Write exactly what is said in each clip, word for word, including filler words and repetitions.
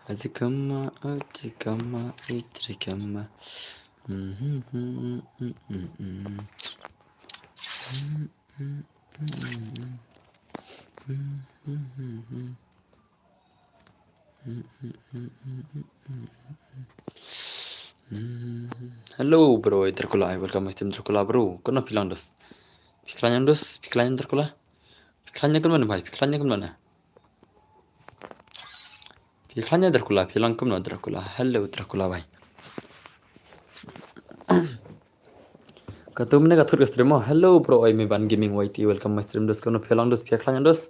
Atikama, atikama, itrikama. Hello bro, Dracula, welcome my stream Dracula bro. Kumno phi lang dos? Phi khlaiñ dos, phi khlaiñ Dracula. Phi khlaiñ kumno bhai, phi khlaiñ kumno na? Phi khlaiñ Dracula, phi lang kumno Dracula. Hello Dracula bhai. Ka tum ne ka thut ka stream mo. Hello bro, oi me ban gaming Y T, welcome my stream dos, kumno phi lang dos, phi khlaiñ dos.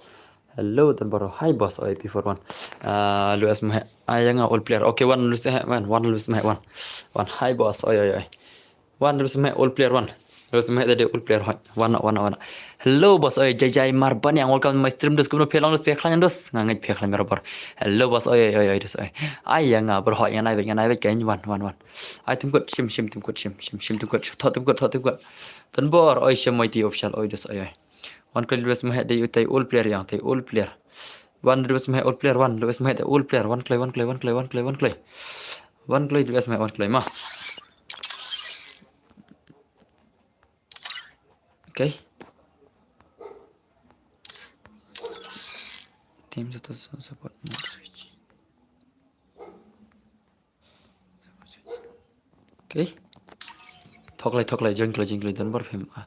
Hello tan bro, hi boss, oi P four one. Ah, Luis Meh, ayanga all player. Okay, one Luis Meh, one, one Luis Meh, one. One, hi boss, oi oi oi. One Luis Meh all player, one. Luis Meh tadi all player, hoi. One, one, one. Hello boss, oi Jai Jai Mar Baniang, welcome my stream dos, kumno phi lang dos, phi khlaiñ dos. Nga ngeit phi khlaiñ bro. Hello boss, oi oi oi oi dos, oi. Ayanga bro, hoi, ngan ai bek, ngan ai bek, one, one, one. Ai tim kut, shim, shim, tim kut, shim, shim, shim, tim kut, thot tim kut, thot tim kut. Tan bor, oi shim, oi ti official, oi dos, oi, oi. One kali Luis Meh dei utai all player yang, tai all player. One Luis Meh all player, one Luis Meh dei all player, one kali, one kali, one kali, one kali, one kali. One kali Luis Meh, one kali ma. Okay. Team satu support not switch. Okay. Thok lai, thok lai, jeng klai, jeng klai, don bor phim. Ah,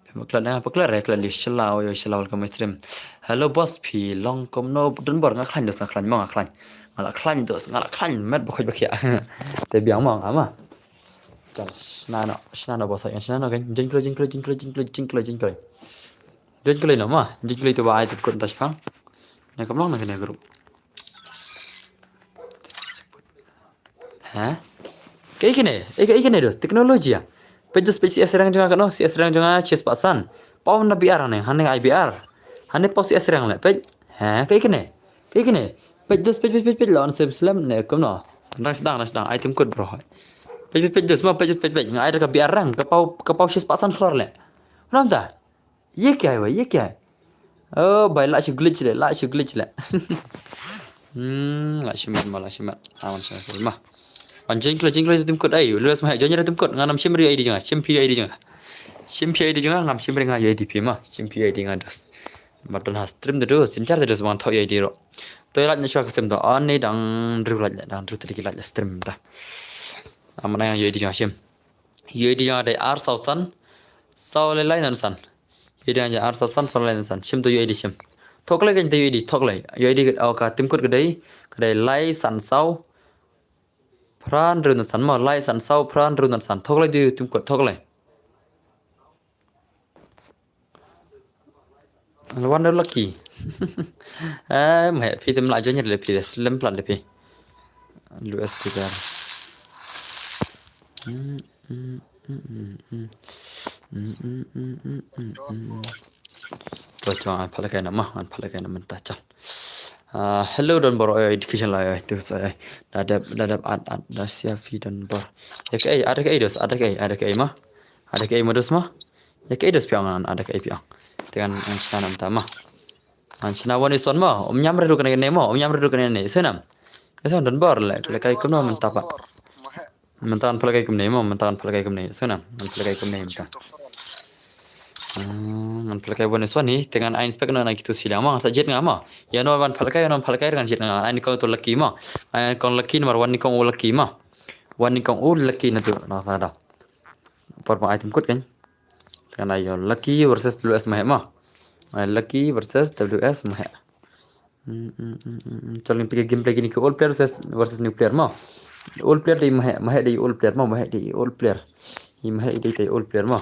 phim klai na, pa klai re, klai li, shala, oi, shala, welcome my stream. Hello boss, phi long kumno, don bor, nga khlaiñ dos, nga khlaiñ, mo nga khlaiñ. Nga la khlaiñ dos, nga la khlaiñ, met ba khoj ba khia. Te biang mo nga ma. Chal, shna no, shna no boss, shna no kan, jeng klai, jeng klai, jeng klai, jeng klai, jeng klai, jeng klai. Jeng klai no ma, jeng klai tu ba ai tu kun ta shpang. Na kam long na kene group. Ha? Kaei kane? Kaei, kaei kane dos? Teknoloji ah. Peit dos, peit C S rank jong nga kano, C S rank jong nga shispah san. Paw na B R ne, hane ai B R. Hane paw C S rank le, peit. Ha, kaei kane? Kaei kane? Peit dos, peit, peit, peit, peit, lawan sem slem ne, kumno. Nang sdang, nang sdang, ai tim kut bro. Peit, peit, peit dos, ma peit, peit, peit, peit. Nga ai da ka B R rank, ka paw, ka paw shispah san floor le. Namta? Ye kya hai bhai, ye kya hai? Oh bhai, la shu glitch le, la shu glitch le. Hmm, la shu mat ma, la shu mat. Awan shu mat ma. Wan jeng kloi, jeng kloi tim kut ai. Lues ma hai jeng tim kut. Nga nam shim ri I D jong nga, shim phi I D jong nga. Shim phi I D jong nga, ngam shim ri nga I D phi ma. Shim phi I D nga dos. Mar don ha stream dos, sin char dos wan tho I D ro. To ila nya shwa ka stream to. Ani dang dru la, dang dru tadi ki la stream ta. Amana yang I D jong nga shim. U I D jong nga dei ar saw san, saw lai lai non san. U I D jong nga ar saw san, saw lai lai non san. Shim to U I D shim. Thok lai kan to U I D, thok lai. U I D, oh, ka tim kut ka dei, ka dei lai san saw phra hynriew non san mo, lai san saw phra hynriew non san. Thok lai to tim kut, thok lai. Wonder lucky. Eh, meh, phi tim la join le phi, slem plat le phi. Lues kudar. Hmm, hmm, hmm, hmm, hmm. Hmm, hmm, hmm, hmm, hmm, hmm, hmm. To chong an phalak na ma, an phalak na mynta chal. Ah, hello don bor, oi, education la, oi, tu sa, oi. Da dep, da dep at, at, da sia phi don bor. Ya ke, ada ke dos, ada ke, ada ke ma. Ada ke ma dos ma. Ya ke dos piang an, ada ke piang. Dengan an chna nam ta ma. An chna wan ison ma, um nyam redu kane ne ma, um nyam redu kane ne, senam. Ison don bor le, le kai kumno mynta pa. Mynta an phalak kumne ma, mynta an phalak kumne, senam. An phalak kumne mynta. Hmm, an phalak wan ison ni, dengan an inspect na, na kitu silang ma, sa jet nga ma. Ya no wan phalak, ya no phalak dengan jet nga. An kong to lucky ma. An kong lucky number one ni kong lucky ma. Wan ni kong lucky na tu, na da. Por ma item kut kan. Kan ayo Lucky versus W S Mahek ma. Ai Lucky versus W S Mahek. Hmm, hmm, hmm, hmm, hmm. Chal ngin peit gameplay kine ki all player versus, versus new player ma. All player dei Mahek, Mahek dei all player ma, Mahek dei all player. I Mahek dei dei all player ma.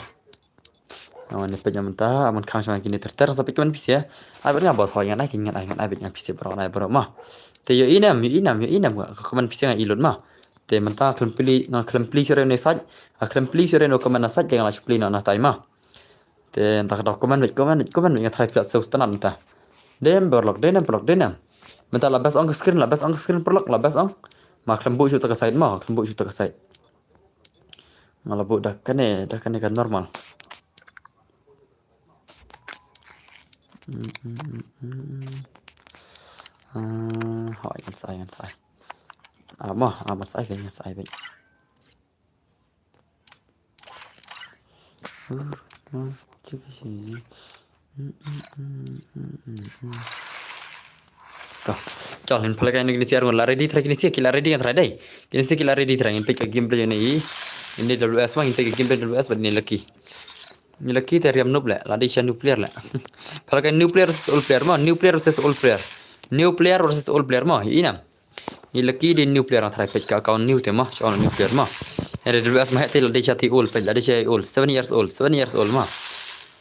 Awan ne peit mynta, aman khang shong kine ter ter sa peit man pisa. Ai bet nga boss hoi ngan ai kin ngan ai ngan ai bet ngan pisa bro ngan ai bro ma. Te yo inem, yo inem, yo inem ka man pisa ngan ilot ma. Te mynta khlem pli, nga khlem pli sore ne sait, nga khlem pli sore no comment na sait, te nga la shu pli na na tai ma. Te nta ka dok comment, comment, comment, nga try pli so stanat nta. Dem berlok, dem berlok, dem. Mynta la best on screen, la best on screen berlok, la best on. Ma khlem bu shu ta ka sait ma, khlem bu shu ta ka sait. Nga la bu da kane, da kane ka normal. Mm, mm, mm, mm, mm. Ah, hoi, ngan sa ai, ngan sa ai. Ah, mo, ah, ngan sa ai beit, ngan sa ai beit. Hmm, hmm, cik shi. Hmm, hmm, hmm, hmm, hmm, hmm. To, chal, ngin pynlehkai ïa kine shi ar ngut, la ready trai kine shi, ki la ready ngan trai dei. Kine shi ki la ready trai, ngin peit ka gameplay ne i. Ine W S ma, ngin peit ka gameplay W S bad ine Lucky. Ine Lucky te riam noob leh, la dei sha new player leh. Pynlehkai new player versus old player ma, new player versus old player. New player versus old player ma, i nam. Ine Lucky dei new player, nga trai peit ka account new te ma, sha new player ma. Ine W S ma heh te la dei sha te old, peit la dei sha old, seven years old, seven years old ma.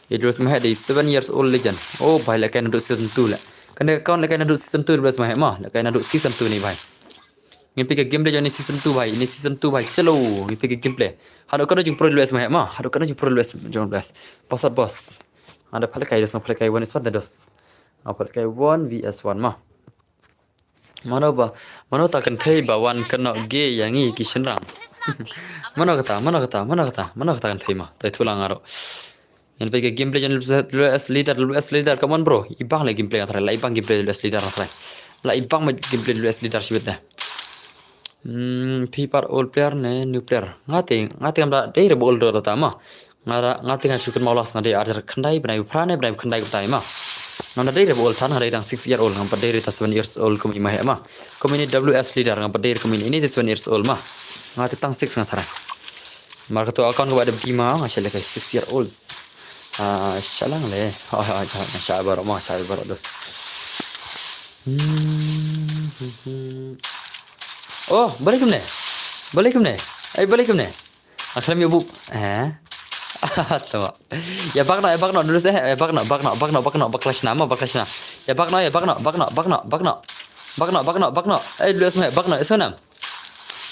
Ine W S ma heh dei seven years old legend. Oh, bhai, lehkai naduh season two leh. Kane ka account lehkai naduh season two W S ma heh ma, lehkai naduh season two ne bhai. Ngin peit ka gameplay jong ine season two bhai, ine season two bhai, chalo, ngin peit ka gameplay. Haduh katno jingpro W S ma heh ma, haduh katno jingpro W S jong W S. Boss, boss. Hada pynlehkai dos, pynlehkai one is one da dos. Nga pynlehkai one V S one ma. Mano ba, mano ta kynthei ba wan kynnoh gay ïa ngi ki shynrang. Mano kata, mano kata, mano kata, mano kata kynthei ma. Tai thulang aro. Ngin peit ka gameplay jong W S leader, W S leader, come on bro. I bang leh gameplay nga trai, la i bang gameplay W S leader nga trai. La i bang ma gameplay W S leader shibit ne. Hmm, phi pat old player ne new player. Nga te, nga te ngam da dei re ba old ta ma. Nga da, nga te nga shu kynmaw last nga dei ar hajar khyndai bnai phra ne bnai khyndai kumta ma. Ngam da dei re ba old than, nga dei tang six year old, ngam pat dei re ta seven years old kum i ma heh ma. Kum ine W S leader, ngam pat dei re kum ine, ine te seven years old ma. Nga te tang six nga tharai. Mar kato account kaba dep di ma, nga shah lehkai six year olds. Ah, shalang le. Oh, oh, oh, nga shah baroh ma, shah baroh dos. Hmm, hmm, hmm. Oh, balei kumne? Balei kumne? Ai, balei kumne? Akhlem ïa buk. Eh? To. Ïa bak noh, ïa bak noh, dulu seh, ïa bak noh, bak noh, bak noh, bak noh, bakla shna, mo bakla shna. Ïa bak noh, ïa bak noh, bak noh, bak noh, bak noh. Bak noh, bak noh, bak noh. Eh, dulu seh, bak noh, ïa seh nam.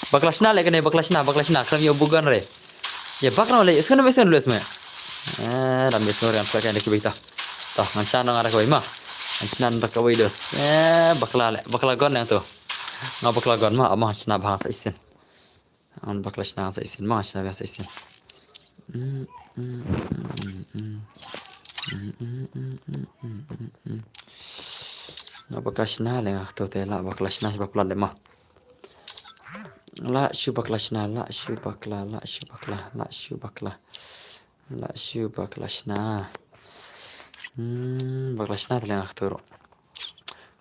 Bakla shna leh kane, bakla shna, bakla shna, khlem ïa buk gun re. Ïa bak noh leh, ïa seh nam, ïa seh nam, dulu seh. Eh, dam ïa seh nam, khlem ïa kane ki bita. To, ngan shna nang ara kawei ma. Ngan shna nang ara kawei dos. Eh, bakla leh, bakla gun leh to. Nga bakla gun ma, ama shna bha sa isen. An bakla shna sa isen ma, shna sa isen. Nga bakla shna leh nga to te, la bakla shna sha bakla leh ma. La shu bakla shna, la shu bakla, la shu bakla, la shu bakla. La shu bakla shna. Hmm, bakla shna te leh nga to ro.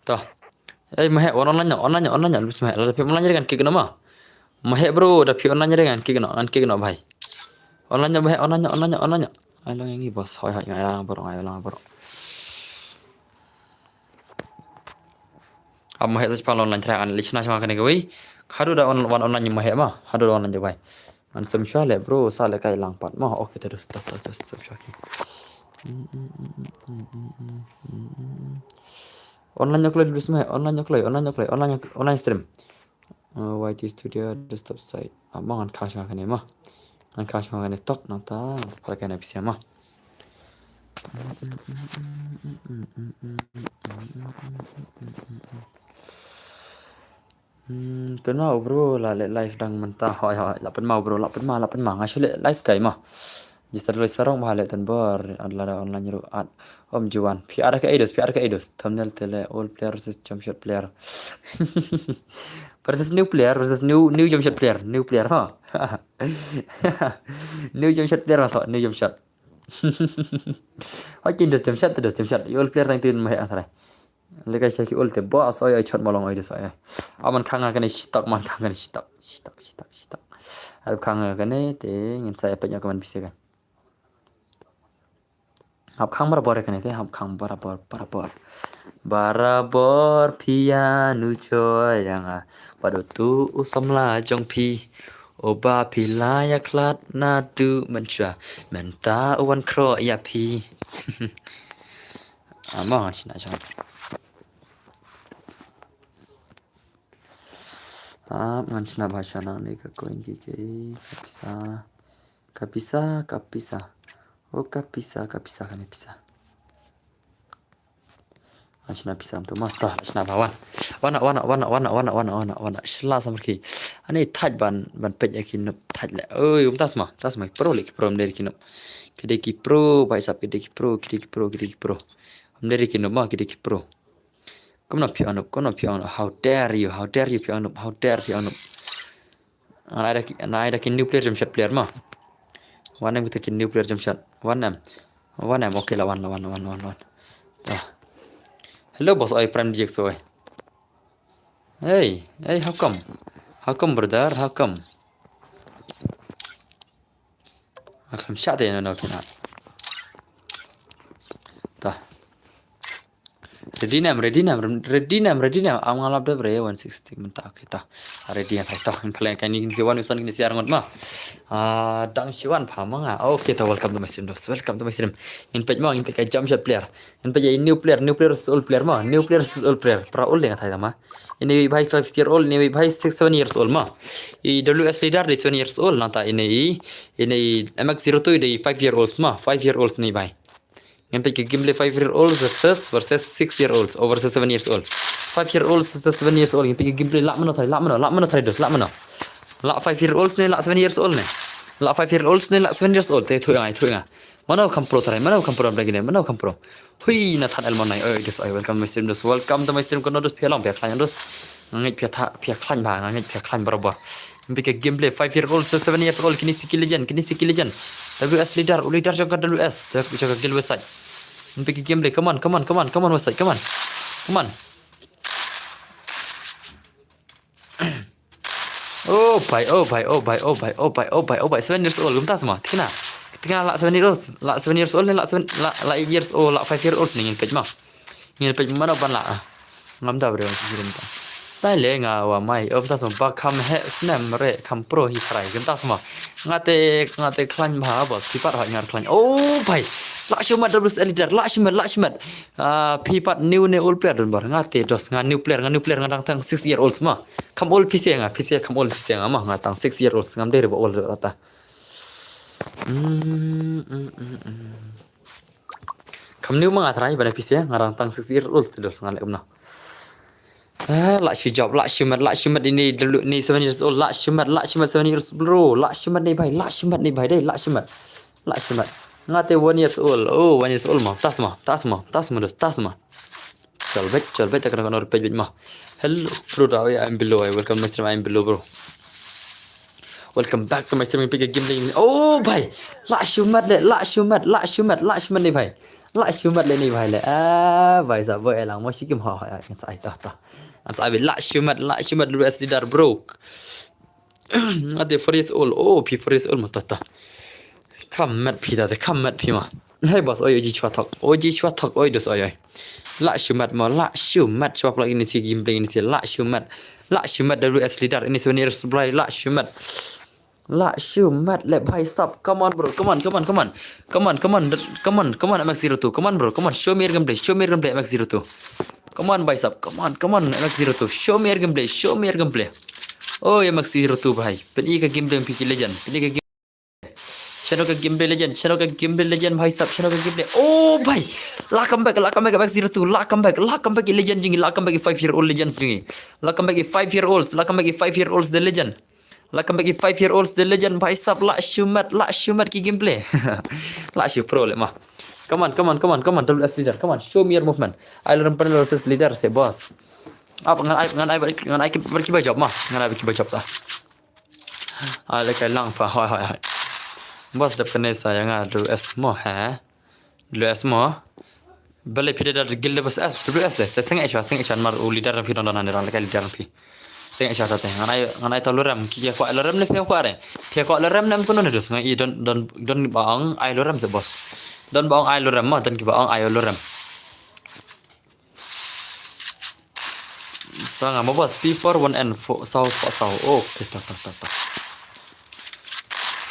To. Ei, ma heh, wan online noh, online noh, online noh, lubis ma heh, lada phi online re ngan kick noh ma. Ma heh bro, da phi online re ngan kick noh, ngan kick noh bhai. Online noh, ma heh, online noh, online noh, online noh. Ai long ïa ngi boss, hoi hoi, ngai lang baroh, ngai lang baroh. Ap ma heh sa shipang online try, an leit shna shwa kane kawei. Haduh da on-, wan online ma heh ma, haduh da online da bhai. Ngan sum shuwa leh bro, sa leh kai lang pat ma. Okay, te dos, dos, dos, dos, sum shuwa ki. Online nyokloi dulu sma, online nyokloi, online nyokloi, online, online stream. Uh, Y T Studio desktop site. Ah, ma ngan khang shwa kane ma. Ngan khang shwa kane tok nangta, pha kane pisa ma. Hmm, pynmaw bro, la leh live dang mynta. Hoi hoi, la pynmaw bro, la pynmaw, la pynmaw. Nga shu leh live kai ma. Register leh sarong ba leh tan bor, ad lada online ruh ad. Om Juan, phi ar ka eidos, phi ar ka eidos. Thumbnail te leh old player versus jump shot player. Versus new player, versus new, new jump shot player, new player ha. New jump shot player ma, new jump shot. Hoi kin dos jump shot, dos jump shot. Old player tang tin ma heh trai. Lehkai sha ki old te, boss, oi, oi, shot ma long, oi, dos, oi, oi. Aman khang nga kane shitok, man khang kane shitok, shitok, shitok, shitok. Ar khang nga kane te, ngin sa ïa peit ïa ka man pisa kan. Hap khang barabor ïa kane te, hap khang barabor, barabor. Barabor phi ïa nuh choi ïa nga. Bad utu u samla jong phi. O ba phi la ïa khlad naduh mynshuwa. Mynta u wan khroh ïa phi. Amo ngan shna jong. Ah, ngan shna ba shna nang ni ka coin ki ki ka pisa. Ka pisa, ka pisa. Oh, ka pisa, ka pisa, kane pisa. Ngan shna pisa tu ma. Tah, shna ba wan. Wana, wana, wana, wana, wana, wana, wana, wana. Shla samar ki. Ani thait ban, ban peit ïa ki noob thait leh. Oi, um tas ma, tas ma. Pro leh ki pro, mder ki noob. Ki dei ki pro, ba isap ki dei ki pro, ki dei ki pro, ki dei ki pro. Ym dei ki noob ma, ki dei ki pro. Kumno phi ong noob, kumno phi ong noob. How dare you, how dare you phi ong noob, how dare phi ong noob. Nga ai da ki, nga ai da ki new player jump shot player ma. Wan em kita ki new player jump shot. Wan em. Wan em, okay la wan, la wan, la wan, la wan, la wan. Ah. Hello boss oi, Prime D X oi. Hey, hey, how come? How come, brother? How come? Akhlem shah te no no kena. Ta. Ready nam, ready nam, ready nam, ready nam. Am ngalap de bre one sixty mynta kita. Ready nam ta. In pale kani kin siwan usan kin siar ngot ma. Ah, dang siwan pha ma nga. Okay, ta, welcome to my stream, dos. Welcome to my stream. In page ma, in page jump shot player. In page new player, new player is old player ma. New player is old player. Para old yang thai ma. Ini bhai five year old, ini bhai six, seven years old ma. I W S leader de seven years old nata ini i, ini M X zero two de five year old ma, five year old ni bhai. Ngin peit ka gameplay five year old versus, versus six year old, oh, versus seven years old. Five year old versus seven years old. Ngin peit ka gameplay lah mano tadi, lah mano, lah mano tadi dos, lah mano. Lah five year old ni, lah seven years old ni. Lah five year old ni, lah seven years old. Te thu nga, thu nga. Mano kam pro tadi, mano kam pro lagi ni, mano kam pro. Hui, Nathan Elmon nai. Oi, dos, oi, welcome to my stream, dos. Welcome to my stream, kono dos, phi long, phi khlaiñ, dos. Ngait phi tha, phi khlaiñ ba, ngait phi khlaiñ barabor. Ngin peit ka gameplay, five year old, seven years old, kini si ki legend, kini si ki legend. W S leader, u leader jong ka W S, jong ka Guild West side. Ngin peit ka gameplay, come on, come on, come on, come on, West side, come on. Come on. Oh bhai, oh bhai, oh bhai, oh bhai, oh bhai, oh bhai, oh bhai, seven years old, kumta sma, tikna. Tikna lah seven years old, lah seven years old, lah seven, lah, lah eight years old, lah five year old, ni ngin peit ma. Ngin peit mano ban lah. Ngam da bre, ngam da. Style nga wa mai, um ta sma, ba kham heh snem re, kham pro hi trai, kumta sma. Nga te, nga te khlaiñ bha, boss, ki pat ha ngar khlaiñ. Oh bhai, lah shu mat W S leader, lah shu mat, lah shu mat. Ah, phi pat new ne old player don bor. Nga te dos, nga new player, nga new player, nga dang tang six year old sma. Kam old phi se nga, phi se kam old phi se nga ma, nga tang six year old, ngam dei re ba old re ta. Hmm, hmm, hmm, hmm. Kam new ma nga trai ba ne phi se, nga dang tang six year old te dos, nga leh kumno. Ah, lah shu jop, lah shu mat, lah shu mat ini dulu ni seven years old, lah shu mat, lah shu mat seven years bro, lah shu mat ni bhai, lah shu mat ni bhai dei, lah shu mat. Lah shu mat. Nga te one years old. Oh, one years old ma. Tas ma, tas ma, tas ma dos, tas ma. Chal bek, chal bek, takana kono page bek ma. Hello, bro, da, I am below. I welcome my stream, I am below, bro. Welcome back to my stream. Peit ka gameplay. Oh bhai, lah shu mat le, lah shu mat, lah shu mat, lah shu mat ni bhai. Lah shu mat le ni bhai le. Ah bhai, sa boy lang mo shi kim ha ha. Ngan sa ai ta ta. Ngan sa ai lah shu mat, lah shu mat W S leader bro. Nga te four years old. Oh, phi four years old ma ta ta. Kam mat phi ta te, kam mat phi ma. Hey boss, oi, oi, ji chwa thok. Oi, ji chwa thok, oi, dos, oi, oi. Lah shu mat ma, lah shu mat, chwa plak ini si gameplay ini si, lah shu mat. Lah shu mat W S leader ini seven years supply, lah shu mat. Lah shu mat le bhai sab. Come on bro, come on, come on, come on. Come on, come on, come on, come on, M X zero two. Come on bro, come on, show me your gameplay, show me your gameplay, M X zero two. Come on bhai sab, come on, come on, M X zero two. Show me your gameplay, show me your gameplay. Oh, M X zero two bhai. Pyn-i ka gameplay phi ki legend. Pyn-i ka game. Shano ka gameplay legend, shano ka gameplay legend bhai sab, shano ka gameplay. Oh bhai. Lah come back, lah come back M X zero two, lah come back, lah come back ki legend jong ngi, lah come back ki five year old legends jong ngi. Lah come back ki five year olds, lah come back ki five year olds the legend. Lah come back ki five year olds the legend bhai sab, lah shu mat, lah shu mat ki gameplay. Lah shu pro le ma. Come on, come on, come on, come on, W S leader, come on, show me your movement. Ai Lorem panel versus leader se boss. Ap ngan ai, ngan ai, ngan ai ki, ki ba jop ma, ngan ai ki ba jop ta. Ai le kai lang fa, hoi, hoi, hoi. Boss dep kane sa ïa nga W S mo, ha? W S mo. Bale phi da guild bas as, W S de. Te seng ai shwa, seng ai shwa mar u leader phi don don ne rang le kai leader phi. Seng ai shwa ta te. Ngan ai, ngan ai ta Lorem, ki kwah Lorem ne phi kwah re. Phi kwah Lorem ne em kono ne dos. Ngan i don, don, don ba ong ai Lorem se boss. Don ba ong ai Lorem ma, don ki ba ong ai Lorem. Sa nga mo boss, P four one N four, saw, saw, saw. Okay, ta, ta, ta, ta.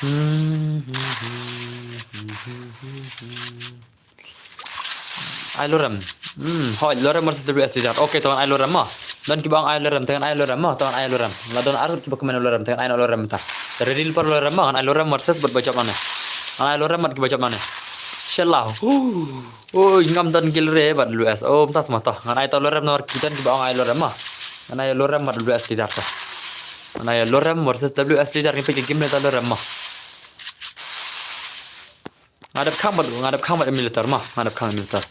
Hmm, hmm, hmm, hmm, hmm, hmm, hmm. Ai Lorem. Hmm, hoi, Lorem versus W S leader. Okay, tang ai Lorem ma. Don ki ba ong ai Lorem, tang ai Lorem ma, tang ai Lorem. La don ar ki ba kmen Lorem, tang ai Lorem ta. Ready por Lorem ma, ai Lorem versus bad ba jop nane. Ai Lorem bad ki ba jop nane. Shala. Oi, ngam don guild re bad W S. Oh, mynta sma ta. Ngan ai ta Lorem namar ki don ki ba ong ai Lorem ma. Ngan ai Lorem bad W S leader ta. Ngan ai Lorem versus W S leader, ngin peit ka game ne ta Lorem ma. Nga dep khang bad, nga dep khang bad emulator ma, nga dep khang emulator.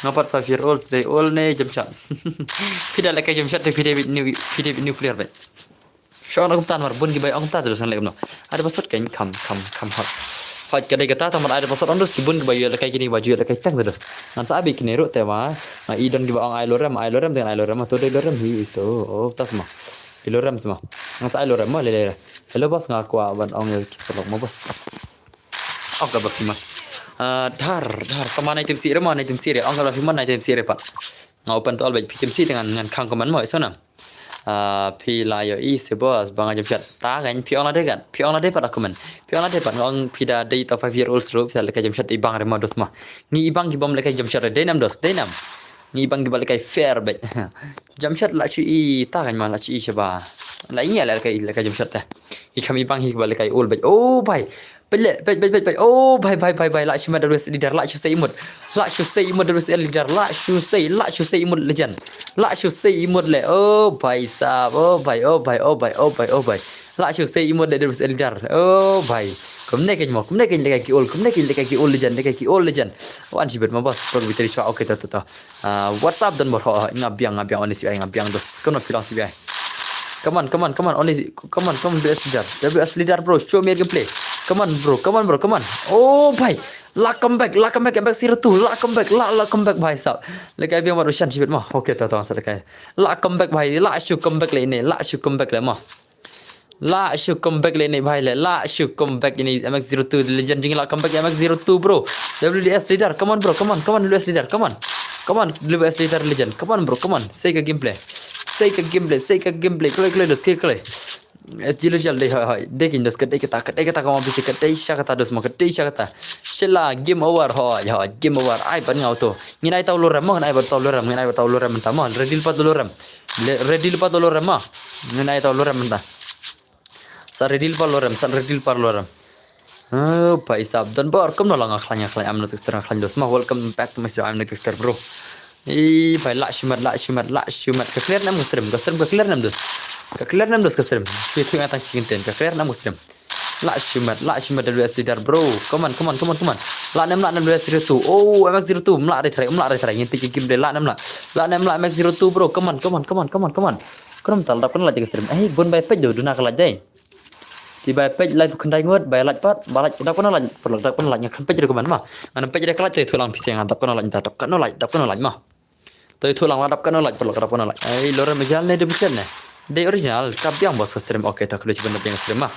Nga pat sa five year old, three year old ne Jamshad. Phi da lehkai Jamshad te phi dei beit nu-, phi dei beit nuclear beit. Shu ong kumta namar bun kiba ong kumta te dei sngewleh kumno. Ai da ba sot kein kham, kham, kham hot. Hot ka dei kata tang ban ai da ba sot ong dos ki bun kiba ïoh lehkai kine ba ju ïoh lehkai tang te dos. Ngan sa abi kine ruh te ma. Nga i don kiba ong ai lorem, ai lorem te ngan ai lorem, to dei lorem hi to. Oh, tas ma. I lorem sma. Ngan sa ai lorem ma lele. Hello boss, nga kwah ban ong ïa ki paralok mo boss. Ong ka ba phi mon. Ah, dhar, dhar, tama nai tim si re ma, nai tim si re. Ong ka ba phi mon, nai tim si re pat. Nga open to all beit, phi tim si te ngan, ngan khang comment mo, i so nam. Ah, phi la ïohi se boss, ba nga Jamshad. Ta kan, phi ong lade kan, phi ong lade pat comment. Phi ong lade pat, nga ong phi da dei ta five year old ruh, phi da lehkai Jamshad i bang re ma dos ma. Ngi i bang ki bym lehkai Jamshad re, dei nam dos, dei nam. Ngi i bang kiba lehkai fair beit. Jamshad la shu i, ta kan ma la shu i shaba. La i ngi lehkai, lehkai Jamshad te. I kham i bang hi kiba lehkai old beit. Oh, bhai. Peit le, peit, peit, peit, peit. Oh, bhai, bhai, bhai, bhai. La shu mat W S L leader, la shu sei mut. La shu sei mut W S L leader, la shu sei, la shu sei mut legend. La shu sei mut le. Oh, bhai sab. Oh, bhai, oh, bhai, oh, bhai, oh, bhai, oh, bhai. La shu sei mut le W S L leader. Oh, bhai. Kumne kein mo, kumne kein lehkai ki old, kumne kein lehkai ki old legend, lehkai ki old legend. Wan shibit ma boss, por biteri shwa, okay, to, to, to. Ah, what's up, Don Bor? Ho, ho, nga biang, nga biang, oni sibai, nga biang dos. Kono phi long sibai. Come on, come on, come on, oni, come on, come on, W S leader. W S leader, bro, show me your gameplay. Come on, bro, come on, bro, come on. Oh, bhai. La comeback, la comeback, M X zero two, la comeback, la, la comeback, bhai sab. Lehkai biang bad u shan shibit ma. Okay, to, to, sa lehkai. La comeback, bhai, la shu comeback le ine, la shu comeback le ma. La shu comeback le ine bhai le, la shu comeback ine M X zero two legend jong ngi la comeback M X zero two bro. W S leader, come on bro, come on, come on W S leader, come on. Come on W S leader legend, come on bro, come on. Sei ka gameplay. Sei ka gameplay, sei ka gameplay. Kloi, kloi, dos, kloi, kloi. S G legend dei hoi, hoi. Dei kin dos ka dei kata, ka dei kata ka ma bisi ka dei sha kata dos ma ka dei sha kata. Shela game over hoi, hoi, game over. Ai ban ngau to. Ngin ai tau lorem ma, ngin ai ban tau lorem, ngin ai ban tau lorem mynta ma. Ready lypa tau lorem. Le, ready lypa tau lorem ma. Ngin ai tau lorem mynta. Sa ready lypa lorem, sa ready lypa lorem. Oh, bhai sab, Don Bor, kumno la nga khlaiñ, nga khlaiñ, I'm not extra, nga khlaiñ dos ma, welcome back to my stream, I'm not extra, bro. Ih, bhai, la shimet, la shimet, la shimet. Ka clear nam ka stream, ka stream ka clear nam dos. Ka clear nam dos ka stream. Shu ïathuh nga tang shi kyntien, ka clear nam ka stream. La shimet, la shimet W S leader, bro. Come on, come on, come on, come on. La nam, la nam W S zero two. Oh, M X zero two, mla re trai, mla re trai. Ngin tiki game de, la nam la. La nam la M X zero two, bro. Come on, come on, come on, come on, come on. Krum tal dap kan la jeng stream. Eh, bun bai pej do, duna ka la jai. Ki bai peit live khyndai ngut, bai like pat, bai like, dap kano like, paralok, dap kano like, nga khlem peit recommend ma. Ngan peit recommend te thulang phi seng, dap kano like, dap kano like, dap kano like ma. Te thulang la dap kano like, paralok, dap kano like. Ai, lorem jal ne duplicate ne. Dei original, ka biang bos ka stream, okay, ta khublei shibun dap biang ka stream ma.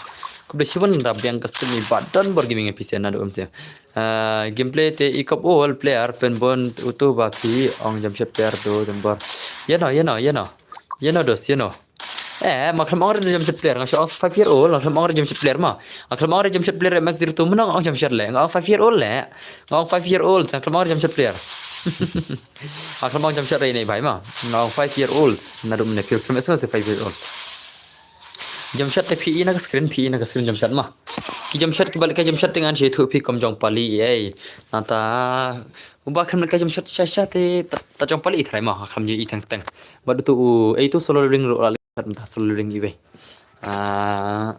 Khublei shibun dap biang ka stream i ba Don Bor Gaming phi seng na du um se. Ah, gameplay te i kop all player pen bon utu ba phi ong Jamshed player do Don Bor. Ye no, ye no, ye no. Ye no dos, ye no. Eh, ma khlem ong re Jamshed player, nga shu ong five year old, nga khlem ong re Jamshed player ma. Nga khlem ong re Jamshed player M X zero two, mynno nga ong Jamshed le, nga ong five year old le. Nga ong five year old, nga khlem ong re Jamshed player. Nga khlem ong Jamshed re ne bhai ma. Nga ong five year old, naduh mynne phi khlem ong five year old. Jamshed te phi i na ka screen, phi i na ka screen Jamshed ma. Ki Jamshed ki ba lehkai Jamshed te ngan shu ïathuh phi kum jong pali ei. Nangta uba khlem lehkai Jamshed sha sha te ta, ta jong pali i trai ma, khlem ju i teng teng. Bad utu u, eh, utu solo ring ruh la lehkai mynta solo ring iwei. Ah,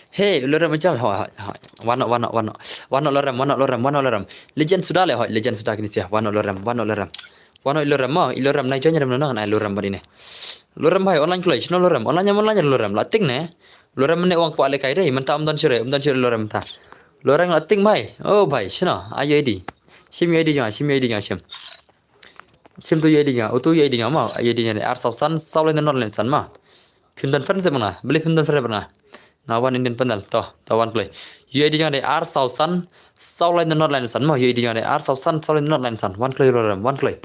hey, u lorem jal, hoi, hoi, hoi. Wan noh, wan noh, wan noh. Wan noh lorem, wan noh lorem, wan noh lorem. Legend suda le, hoi, legend suda kine sia. Wan noh lorem, wan noh lorem. Wan noh i lorem ma, i lorem nai join rem noh, ngan ai lorem bad ine. Lorem bhai, online kloi, shano lorem, online, online lorem, la ting ne. Lorem ne wan kwah lehkai dei, mynta um don shuh re, um don shuh re lorem mynta. Lorem la ting bhai, oh bhai, shano, ai U I D. Shim U I D jong nga, shim U I D jong nga, shim. Shim tu U I D jong nga, utu U I D jong nga ma, U I D jong nga dei ar saw san, saw lai nod lai san ma. Phim don friend se bad nga, beli phim don friend bad nga. Nga wan Indian panel, to, to wan kloi. U I D jong nga dei ar saw san, saw lai nod lai san ma, U I D jong nga dei ar saw san, saw lai nod lai san. Wan kloi lorem, wan kloi.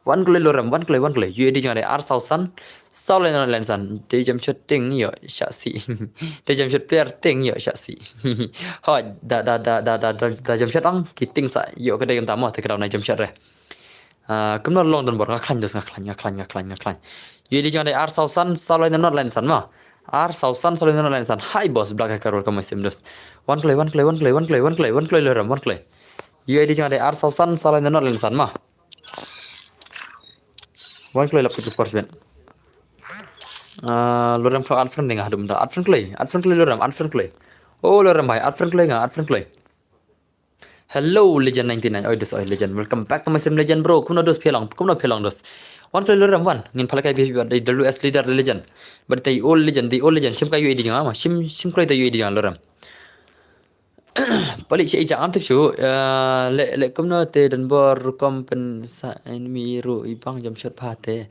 Wan kloi lorem, wan kloi, wan kloi. U I D jong nga dei ar saw san, saw lai nod lai san. Dei Jamshed ting ïoh shah si. Dei Jamshed player ting ïoh shah si. Hoi, da, da, da Jamshed ong, ki ting sa ïoh ka dei kumta mo, te ka dei na Jamshed re. Ah, kumno long Don Bor, nga khlaiñ dos, nga khlaiñ, nga khlaiñ, nga khlaiñ, nga khlaiñ. U I D jong nga dei ar saw san, saw lai nod lai san ma. Ar saw san, saw lai nod lai san. Hi boss, Black Hacker, welcome my stream dos. Wan kloi, wan kloi, wan kloi, wan kloi, wan kloi, wan kloi lorem, wan kloi. U I D jong nga dei ar saw san, saw lai nod lai san ma. Wan kloi lap tu por sben. Ah, lorem kloi add friend dei nga haduh mynta. Add friend kloi, add friend kloi lorem, add friend kloi. Oh, lorem bhai, add friend kloi nga, add friend kloi. Hello, Legend ninety-nine. Oi, dos, oi, Legend. Welcome back to my stream, Legend, bro. Kumno dos phi long, kumno phi long, dos. Wan kloi Lorem, wan. Ngin phalak kai phi, the W S leader, the Legend. But the old Legend, the old Legend. Shim kai U A D jong, ah, shim, shim kloi the U A D jong, Lorem. Palik shi ijak am tip shu. Eh, le, le kumno te don bor rukom pynshah enemy ruh i bang jam shot pha te.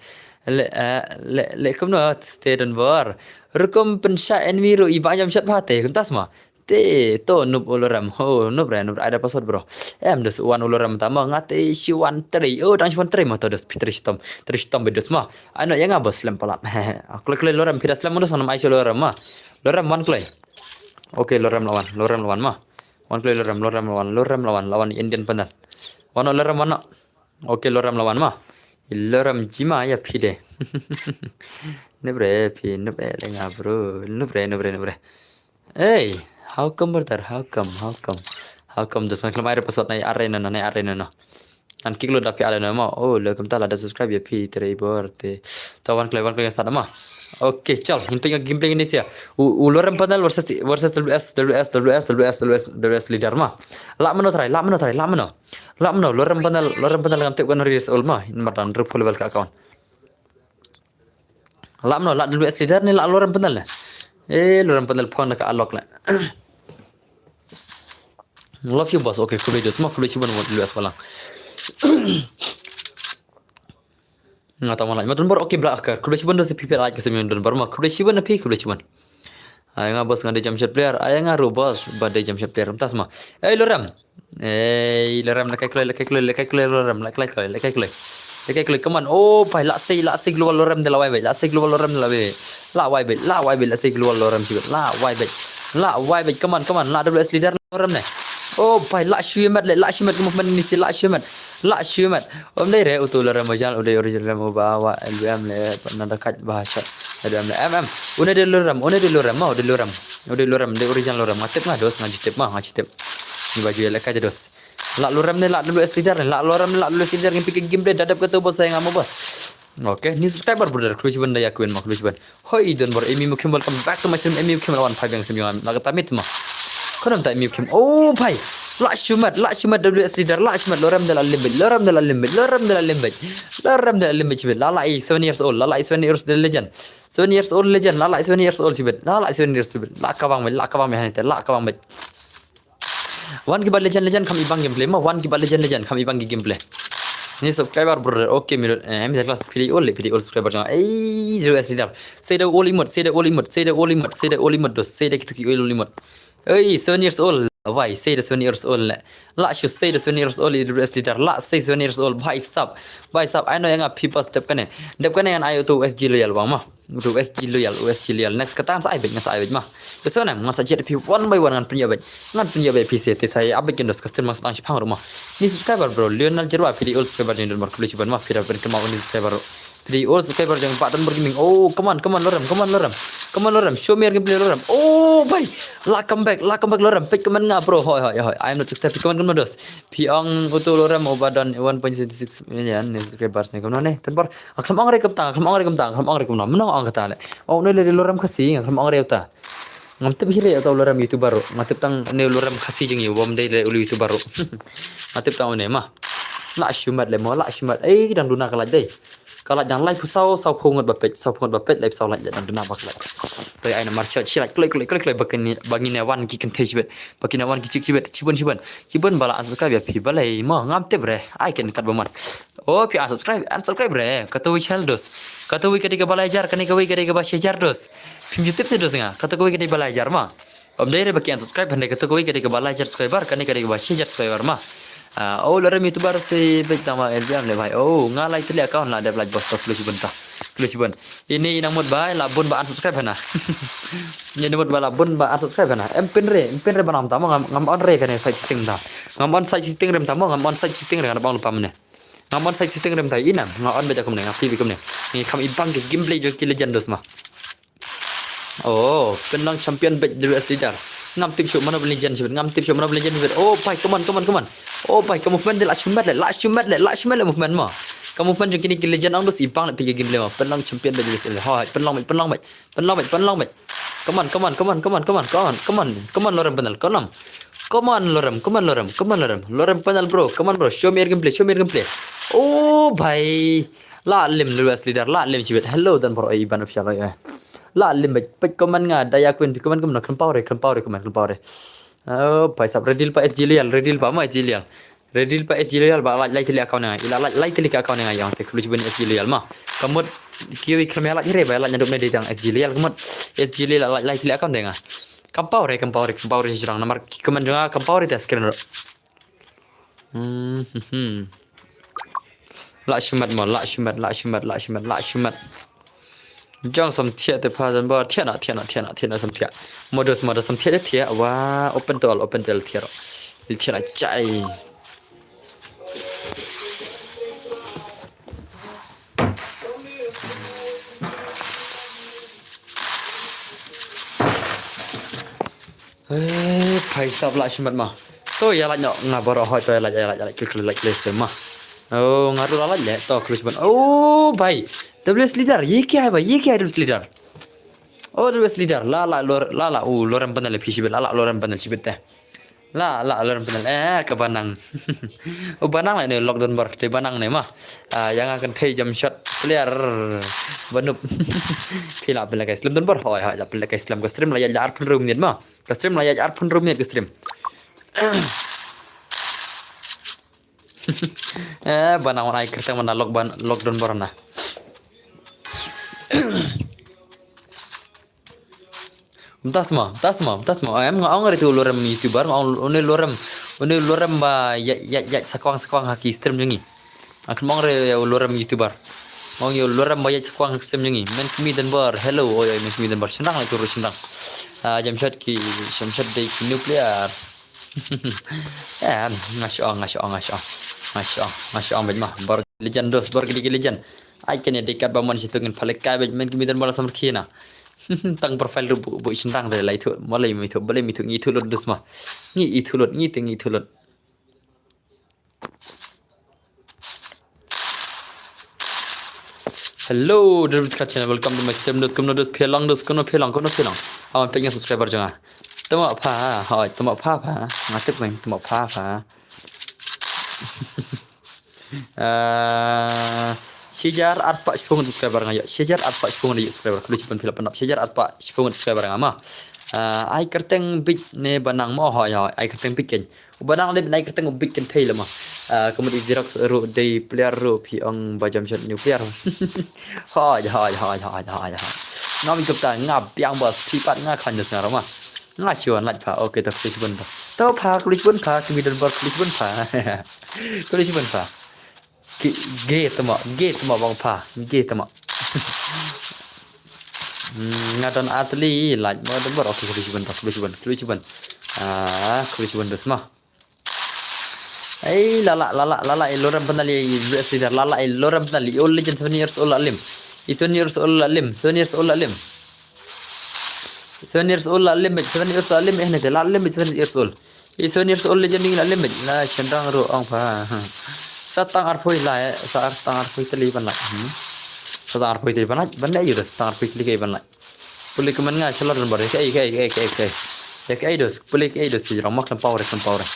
Le, eh, le, le kumno te don bor rukom pynshah enemy ruh i bang jam shot pha te. Kumtas ma. Te, to, noob u Lorem. Ho, noob re, noob re, ai da password, bro. Em, dos wan u Lorem tama, nga te shi wan trei. Oh, dang shi wan trei ma to, dos, phi trei shitom. Trei shitom be dos ma. Ai no, ïa nga bos slem palat. Kloi kloi Lorem, phi da slem dos, ngam ai shu Lorem ma. Lorem wan kloi. Okay, Lorem la wan, Lorem la wan ma. Wan kloi Lorem, Lorem la wan, Lorem la wan, la wan Indian panel. Wan no Lorem wan no. Okay, Lorem la wan ma. Lorem jima ïa phi de. Noob re, phi, noob re, le nga bro. Noob re, noob re, noob re. Hey, how come, brother? How come? How come? How come? Dos ngan khlem ai re password, nai ar re no, nai ar re no. Ngan kick lut da phi ar re no ma. Oh, le kumta la dep subscribe ïa phi trei bor te. To wan kloi, wan kloi start ma. Okay, chal. Ngin peit gameplay ngin ïa. U, u Lorem panel versus, versus W S, W S, W S, W S, W S, W S leader ma. Lah mano try, lah mano try, lah mano. Lah mano, Lorem panel, Lorem panel ngam tip kan raise all ma. In mar dan rup level ka account. Lah mano, lah W S leader ne lah Lorem panel ne. Eh, Lorem panel phone ka alok le. Love you, boss. Okay, khublei dos ma, khublei shibun W S balang. Nga tama like ma don bor, okay, bla akar. Khublei shibun dos phi phi like ka simi don bor ma. Khublei shibun phi, khublei shibun. Ai nga boss nga dei jump shot player. Ai nga ruh boss ba dei jump shot player. Kumtas ma. Ei Lorem. Ei Lorem, la kai kloi, la kai kloi, la kai kloi Lorem, la kai kloi, la kai kloi. La kai kloi, come on. Oh, pai, la sei, la sei global Lorem de la wai bai. La sei global Lorem de la wai bai. La wai bai, la wai bai, la sei global Lorem sibet. La wai bai. La wai bai, come on, come on. La W S leader Lorem ne. Oh, pai, la shu mat le, la shu mat, movement ni si, la shu mat. La shu mat. Om dei re utu Lorem original, u dei original mo ba wa L B M le, nada kat ba shot. L B M le, M M. Une dei Lorem, une dei Lorem, ma, u dei Lorem. U dei Lorem, dei original Lorem. Nga tip nga dos, nga ju tip ma, nga ju tip. Ni baju le ka dos. La Lorem ne, la W S leader ne, la Lorem ne, la W S leader ngin pik game dei, dadap kata bos saya nga mo bos. Okay, ni subscriber brother, khublei shibun da ïa kuen ma, khublei shibun. Hoi, don bor, Emi Mukim, welcome back to my stream, Emi Mukim, lawan phai beng sim yong, la kata mit ma. Kono ta Emi Mukim. Oh, pai. La shu mat, la shu mat W S leader, la shu mat Lorem de la limit, Lorem de la limit, Lorem de la limit. Lorem de la limit shibit. La la i seven years old, la la i seven years old legend. Seven years old legend, la la i seven years old shibit. La la i seven years shibit. La ka bang me, la ka bang me hanite, la ka bang me. Wan ki ba legend legend kham ibang gameplay ma, wan ki ba legend legend kham ibang ki gameplay. Ni subscriber brother, okay, mi, eh, mi da class phi dei all, phi dei all subscriber jong. Ei, W S leader. Sei da all imut, sei da all imut, sei da all imut, sei da all imut dos, sei da kitu ki all imut. Ei, seven years old. Wai, sei da seven years old le. La shu sei da seven years old, W S leader. La sei seven years old, bhai sab. Bhai sab, ai no ïa nga phi bas dep kane. Dep kane ngan ai utu S G loyal bang ma. Utu S G loyal, U S G loyal. Next kata ngan sa ai beit, ngan sa ai beit ma. Yo so nam, ngan sa jet phi one by one ngan pynïoh beit. Ngan pynïoh beit phi se te sa ai beit kin dos custom mas tang shipang ruh ma. Ni subscriber bro, Lionel Jerwa phi dei all subscriber jong don bor khublei shibun ma, phi da pynkham ma uni subscriber ruh. Phi dei all subscriber jong ba don bor gaming. Oh, come on, come on Lorem, come on Lorem. Come on Lorem, show me your gameplay Lorem. Oh, bhai. La come back, la come back Lorem. Peit comment nga bro, hoi hoi hoi. I am not subscribe, comment comment dos. Phi ong utu Lorem uba don one point seven six million ni subscribers ne kumno ne. Tang bor. Nga khlem ong re kumta, nga khlem ong re kumta, nga khlem ong re kumno. Mano ong kata le. Oh, ne le Lorem Khasi, nga khlem ong re uta. Ngam tip hi re uta u Lorem YouTuber ruh. Nga tip tang ne Lorem Khasi jong i, bym dei le ulu YouTuber ruh. Nga tip tang une ma. La shu mat le mo, la shu mat. Ei, dang duna ka lait dei. Ka lait dang lai phew saw, saw phew ngut ba peit, saw phew ngut ba peit, lai phew saw lait dang duna ba ka lait. Toi ai namar shot, shi lait kloi, kloi, kloi, kloi, ba kine, ba ngin wan ki kynthei shibit. Ba kine wan ki chick shibit, shibun, shibun. Shibun ba la unsubscribe ïa phi balei mo, ngam tip re. Ai ken kat ba man. Oh, phi unsubscribe, unsubscribe re. Kata wei channel dos. Kata wei ka dei kaba lai hajar, kane kawei ka dei kaba shi hajar dos. Phim ju tip se dos nga. Kata kawei ka dei ba lai hajar ma. Ym dei re ba ki unsubscribe hynrei kata kawei ka dei kaba lai hajar subscriber, kane ka dei kaba shi hajar subscriber ma. Ah, oh, Lorem YouTuber se beit tang ma L B M le bhai. Oh, nga lai tylli account la dep lait bos to khlem shibun ta. Khlem shibun. Ini i nang mut ba la bun ba unsubscribe hana. Ini mut ba la bun ba unsubscribe hana. Em pynre, em pynre ba nam ta mo ngam, ngam on re kane site setting ta. Ngam on site setting rem ta mo, ngam on site setting re nga bang lupa mane. Ngam on site setting rem ta i nam, nga on beit kumne, nga phi beit kumne. Ngi kham ibang ki gameplay jong ki legend dos ma. Oh, pynlong champion beit W S leader. Ngam tip shuh mano ba legend shibit, ngam tip shuh mano ba legend shibit. Oh, pai, come on, come on, come on. Oh, pai, ka movement de la shu mat le, la shu mat le, la shu mat le movement ma. Ka movement jong kine ki legend ong dos ibang le phi ki gameplay ma. Pynlong champion beit W S leader. Hoi, pynlong beit, pynlong beit. Pynlong beit, pynlong beit. Come on, come on, come on, come on, come on, come on, come on, come on, Lorem panel, come on. Come on, Lorem, come on, Lorem, come on, Lorem. Lorem panel, bro, come on, bro. Show me your gameplay, show me your gameplay. Oh, bhai. La lim, Lewis leader, la lim chibit. Hello, dan bro, ai ban official, ai. La lim, bhai, bhai, come on nga, Daya Queen, come on, come on, khlem pau re, khlem pau re, come on, khlem pau re. Oh, bhai sab, ready pa S G Lial, ready pa ma S G Lial. Ready pa S G Lial, ba lai, lai tili account nga, ila lai, lai tili account nga, yang te khluj ben S G Lial ma. Kamut, kiwi khlem lai re, ba lai nyaduk ne de tang S G Lial, kamut, S G Lial, lai, lai tili account de nga. Kam pau re, kam pau re, kam pau re, jrang namar ki command jong nga, kam pau re te screen ro. Hmm, hmm, hmm. La shimet mo, la shimet, la shimet, la shimet, la shimet. Jong sam thiah te pha jan ba, thiah na, thiah na, thiah na, thiah na sam thiah. Modus, modus sam thiah te thiah, wa, open to all, open to all thiah ro. Li thiah na chai. Eh, phai sap la shimat ma. To ya la nyok nga baro hoi to ya la, ya la, ya la, klik, klik, klik, klik, ma. Oh, nga tu la la le, to klik shimat. Oh, bhai. W S leader, ye kya hai bhai? Ye kya hai W S leader? Oh, W S leader, la la lor, la la u lorem panel phi shibit, la la lorem panel shibit te. La la lorem panel, eh, ka banang. Oh, banang la ne lockdown bar, te banang ne ma. Ah, yang akan thei jam shot player banup. Phi la phi la kai slem don bar, hoi hoi la phi la kai slem ka stream la ya ar pun rum nit ma. Ka stream la ya ar pun rum nit ka stream. Eh, banang wan ai kerteng mana lock ban, lockdown bar na. Mtas ma, mtas ma, mtas ma. Em nga ong re tu lorem YouTuber, nga ong une lorem, une lorem ba ya ya ya sakwang sakwang ha ki stream jong ngi. Nga khlem ong re ya lorem YouTuber. Nga ong ya lorem ba ya sakwang stream jong ngi. Men kmi dan bar, hello, oi oi men kmi dan bar. Sendang le tu sendang. Ah, jam shot ki, jam shot dei ki nuclear. Em, nga shu ong, nga shu ong, nga shu ong. Nga shu ong, nga shu ong bad ma. Bar legend dos, bar ki legend. Ai kene dekat ba man situ ngin phalek kai bad men kmi dan bar samar khina. Tang profile ruh bu, bu sendang de lai thu. Malai mi thu, balai mi thu, ngi thu lut dus ma. Ngi i thu lut, ngi te ngi thu lut. Hello, David Kachin, welcome to my stream. Dos kumno dos phelang, dos kumno phelang, kumno phelang. Awan pek nga subscriber janga. Tama pha, hoi, tama pha pha. Nga tip main tama pha pha. Ah, shijar arspah shipung subscriber nga ya. Shijar arspah shipung subscriber. Kuli chipun philap penap. Shijar arspah shipung subscriber nga ma. Ah, ai kerteng bit ne banang mo ho ya. Ai kerteng bit ken. Banang le ai kerteng bit ken thei lama. Ah, kemudian Xerox ru dei player ru phi ong ba jam shot new player. Hoi hoi hoi hoi hoi hoi. Ngam ikut ta ngap yang bos phi pat nga khan jes ngarama. Nga shiwan laj pha. Okay, to kuli chipun to. To pha kuli chipun pha. Kumi dan bor kuli chipun pha. Kuli chipun pha. Ge, ge tama, ge tama bang pha, ge tama. Hmm, nga don atli laj mo don bor. Okay, kuli chibun, kuli chibun, kuli chibun. Ah, kuli chibun dos ma. Ei, lala, lala, lala, i lorem panali, blessed leader, lala, i lorem panali, old legend, seven years old alim. I seven years old alim, seven years old alim. Seven years old la lim, seven years old la lim, eh, ne te la lim, seven years old. I seven years old le jam ding la lim, la sendang ru ong pha. Sa tang arphui la, eh, sa ar tang arphui teli ban la. Hmm. Sa tang arphui teli ban la, ban la yu da, sa tang arphui teli kai ban la. Puli kemen nga chalor dan bor, kai, kai, kai, kai, kai. Ya kai dos, puli kai dos, ki jrong mak lempau re, lempau re.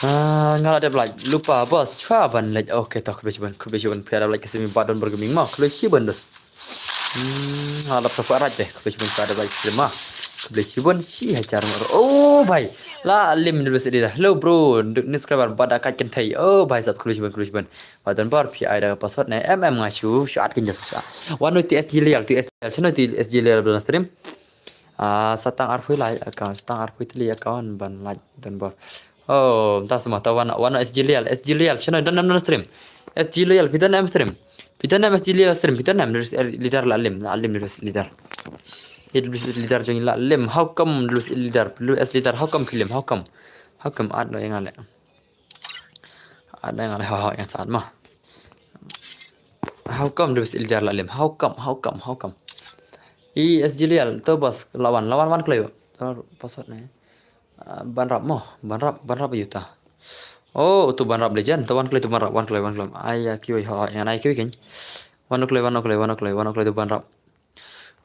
Ah, nga la dep la, lupa bos, chwa ban la, okay, to, khublei shibun, khublei shibun, phi la dep la, ka simi ba don bor geming ma, khublei shibun dos. Hmm, nga lap support raj deh. Khublei shibun ka da bai stream ma. Khublei shibun shi hajar mar. Oh, bhai. La lim ni besi dah. Hello, bro. Ni subscriber ba da kat ken thai. Oh, bhai sab khublei shibun, khublei shibun. Ba don bar phi ai da password ne. M M nga shu, shu at ken jas shu. One tu S G Lial, tu S G Lial. Channel tu S G Lial don stream. Ah, sa tang arphui lai account, sa tang arphui teli account ban like don bar. Oh, ta sama ta wan, wan S G Lial, S G Lial, channel don nam don stream. S G Lial, phi don nam stream. Phi don nam S G Lial stream, phi don nam leader la lim, la lim leader. Leader jong la lim, how come leader, leader, how come phi lim, how come? How come at no yang ale. At no yang ale, ha ha yang saat ma. How come leader la lim, how come, how come, how come? I S G Lial, to bos, lawan, lawan wan kleu. To password ne. Ah, ban rap mo, ban rap, ban rap yuta. Oh, tu ban rap legend, tu wan kloi, tu ban rap, wan kloi, wan kloi. Ai ya kiwi ho, yang ai kiwi ken. Wan kloi, wan kloi, wan kloi, wan kloi tu ban rap.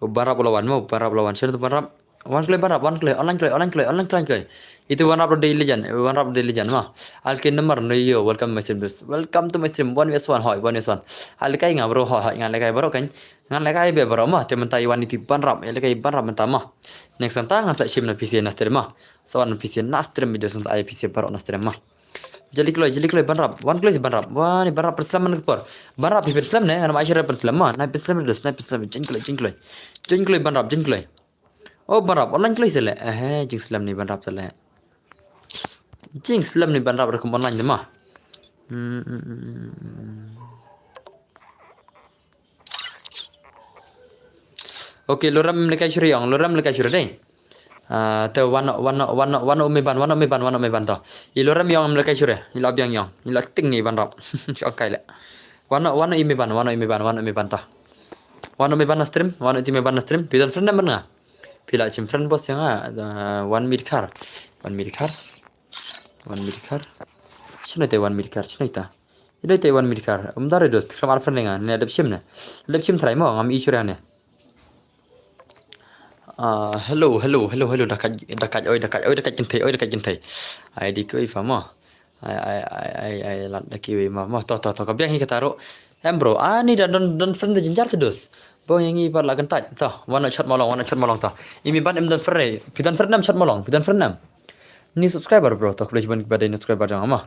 Oh, ban rap lawan mo, ban rap lawan. Sino tu ban rap? Wan kloi ban rap, wan kloi, online kloi, online kloi, online kloi, kloi. Itu wan rap dei legend, wan rap dei legend ma. Alkin number no yo, welcome my stream, bro. Welcome to my stream, one vs one, hoi, one vs one. Al kai nga bro, hoi, hoi, nga le kai bro kan. Ngan le kai be bro ma, te mynta i wan itu ban rap, le kai ban rap mynta ma. Next ngan ta ngan sa shim na P C na stream ma. Sa wan P C na stream video sa ai P C bro na stream ma. Jali kloi, jali kloi ban rap, wan kloi ban rap. Wah, ni ban rap pynslam man ka por. Ban rap pynslam ne, ngan ma ai share pynslam ma. Na pynslam dus, na pynslam, jin kloi, jin kloi. Jin kloi ban rap, jin kloi. Oh, ban rap online kloi sele. Eh, jing slem ni ban rap sele. Jing slem ni ban rap rekum online ni ma. Hmm, hmm, hmm, hmm, hmm. Okay, lorem lekai shuri yong, lorem lekai shuri dei. Ah, te wano, wano, wano, wano me ban, wano me ban, wano me ban to. I lorem yong lekai shuri, i la biang yong, i la ting ni ban rap. Shong kai le. Wano, wano i me ban, wano i me ban, wano me ban to. Wano me ban na stream, wano ti me ban na stream. Phi don friend number nga. Phi la chim friend boss ya nga, ah, wan mid car. Wan mid car. Wan mid car. Shino te wan mid car, shino ta. Ino te wan mid car. Um dare dos, phi klam ar friend nga, ne adep shim ne. Adep shim try mo, ngam i shuri ne. Ah, hello, hello, hello, hello, dakat, dakat, oi, dakat, oi, dakat kintai, oi, dakat kintai. Ai di ko ifa mo. Ai, ai, ai, ai, ai, lat da kiwi ma, ma, to, to, to, ka biang hi kata ro. Em bro, ani da don, don friend da jinjar te dos. Bong yang i par la gentat, to, wan shot molong, wan shot molong to. Imi ban em don friend, pi don friend nam shot molong, pi don friend nam. Ni subscriber bro, to, kule ban ba dei subscriber jang ma.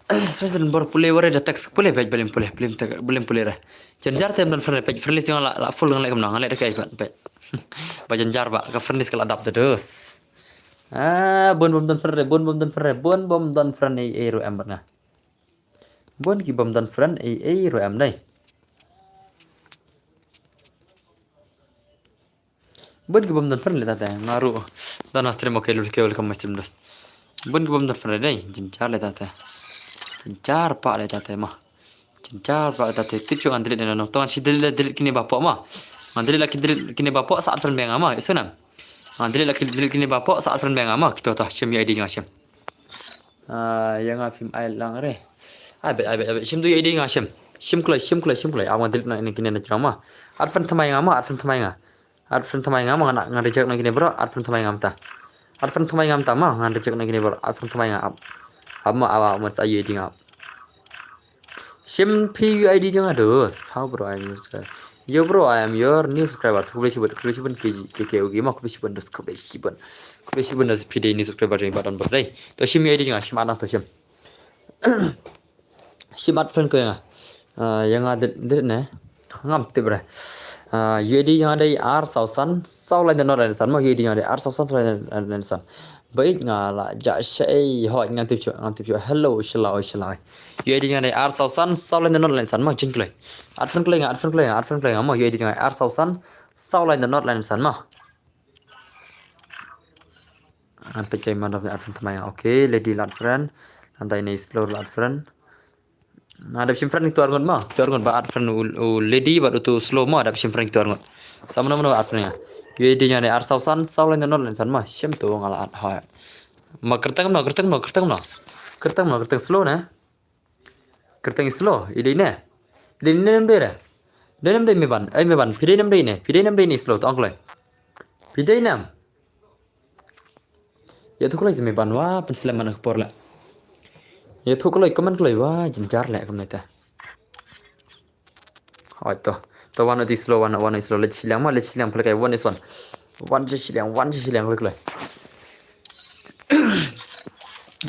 Sejal bor pule ware da text pule bej belum pule, belum te-, belum pule re. Jinjar te em don friend, pej friend list jang la, la full ngan le kam nang, ngan le da kai ban, pej. Ba jinjar ba, ka friend list ka la dap te dos. Ah, bun bom don friend, bun bom don friend, bun bom don friend, ei, ei, ro em bana. Bun ki bom don friend, ei, ei, ro em dai. Bun ki bom don friend le tate, nga ru. Don na stream, okay, lul ke welcome my stream dos. Bun ki bom don friend dai, jinjar le tate. Jinjar pa le tate ma. Jinjar pa le tate, tu chu ngan delete na no. To ngan shi delete, delete kine ba pok ma. Ngan delete la ki delete kine ba pok sa friend beng ma, isu nam. Ngan delete la ki delete kine ba pok sa friend beng ma, kito to, shim ya I D jang shim. Ah, ya nga phim ai lang re. Ai bet, ai bet, ai bet. Shim tu ya I D nga shim. Shim kloi, shim kloi, shim kloi. Awan delete na ini kine na jrang ma. Ar friend thamai nga ma, ar friend thamai nga. Ar friend thamai nga ma, nga, nga reject na kine bro, ar friend thamai nga mta. Ar friend thamai nga mta ma, nga reject na kine bro, ar friend thamai nga ap. Ap ma, ap, ap ma sa ya I D nga ap. Shim phi ya I D jang nga dos. How bro, I am your subscriber. Yo bro, I am your new subscriber. Khublei shibun, khublei shibun K G, K K O G ma, khublei shibun dos, khublei shibun. Khublei shibun dos phi dei new subscriber jang ba don bro dei. To shim ya I D jang nga, shim anang to shim. Shim ar friend ko ya nga. Ah, ya nga delete, delete ne. Ngam tip re. Ah, ya I D jang nga dei ar saw san, saw lai da not lai da san ma, ya I D jang nga dei ar saw san, saw lai da not lai da san. Bait nga la ja shei, hoi, ngan tip shuh, ngan tip shuh. Hello, shalai, shalai. Ya I D jang nga dei ar saw san, saw lai da not lai da san ma, jin kloi. Ar friend kloi nga, ar friend kloi nga, ar friend kloi nga ma, ya I D jang nga dei ar saw san, saw lai da not lai da san ma. Ngan peit kai man da ar friend thamai nga. Okay, lady lad friend. Ngan dei ni slow lad friend. Nga dap shim friend tu ar ngut ma. Tu ar ngut ba ar friend u, u lady bad utu slow ma dap shim friend tu ar ngut. Sa mano mano ar friend nga. Ya I D jang nga dei ar saw san, saw lai da not lai da san ma. Shim tu nga la at ha. Ma kyrteng mano, kyrteng mano, kyrteng mano. Kyrteng mano, kyrteng slow ne. Kyrteng slow, i dei ne. I dei ne em dei re. Dei ne em dei me ban, ai me ban. Phi dei ne em dei ne. Phi dei ne em dei ne slow, to ong kloi. Phi dei ne em. Ïathuh kloi me ban wa, pynslem man ka por la. Ïathuh kloi, comment kloi wa, jynjar le kumne te. Hoi to. To wan ati slow, wan, wan slow, leit shiliang ma, leit shiliang phle kai, wan is wan. Wan je shiliang, wan je shiliang kloi kloi.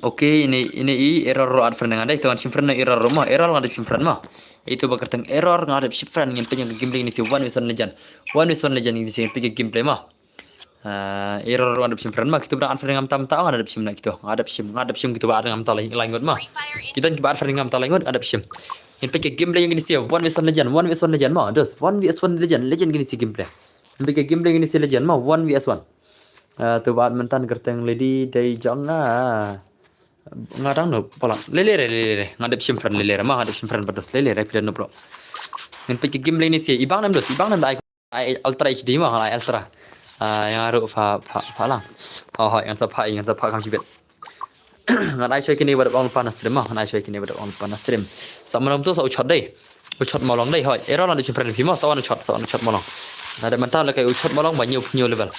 Okay, ini, ini i error ro add friend nga dei, to ngan shim friend error ro ma, error nga dei shim friend ma. Itu ba kyrteng error nga dei shim friend, ngin pynjang game play ini si one v one legend. One v one legend ini si ngin pynjang game play ma. Ah, error nga dap shim friend ma, kito ba dang unfriend ngam tam ta, nga dap shim na kito. Nga dap shim, nga dap shim kito ba dang ngam ta lai, lai ngut ma. Kito ki ba unfriend ngam ta lai ngut, nga dap shim. Ngin peit ka gameplay ïa kine si one v one legend, one v one legend ma. Dos, one v one legend, legend kine si gameplay. Ngin peit ka gameplay ïa kine si legend ma, one v one. Ah, to ba mynta kyrteng lady dei jong nga. Nga dang no, pala. Lele re, lele re. Nga dap shim friend lele re ma, nga dap shim friend ba dos lele re, pila no bro. Ngin peit ka gameplay ïa kine si, ibang nam dos, ibang nam da ai. Ai Ultra H D ma, ai Ultra. Ah, ïa nga ruh pha, pha, pha lang. Oh, hoi, ngan sa pha, ngan sa pha kam shibit. Ngan ai shoi kine ba dap ong pan stream ma, ngan ai shoi kine ba dap ong pan stream. Sa mano to sa u shot dei. U shot molong dei, hoi. Error nga dap shim friend phi ma, sa wan u shot, sa wan u shot molong. Nga dep mynta lehkai u chot ma long ba hynñiew phew hynñiew level.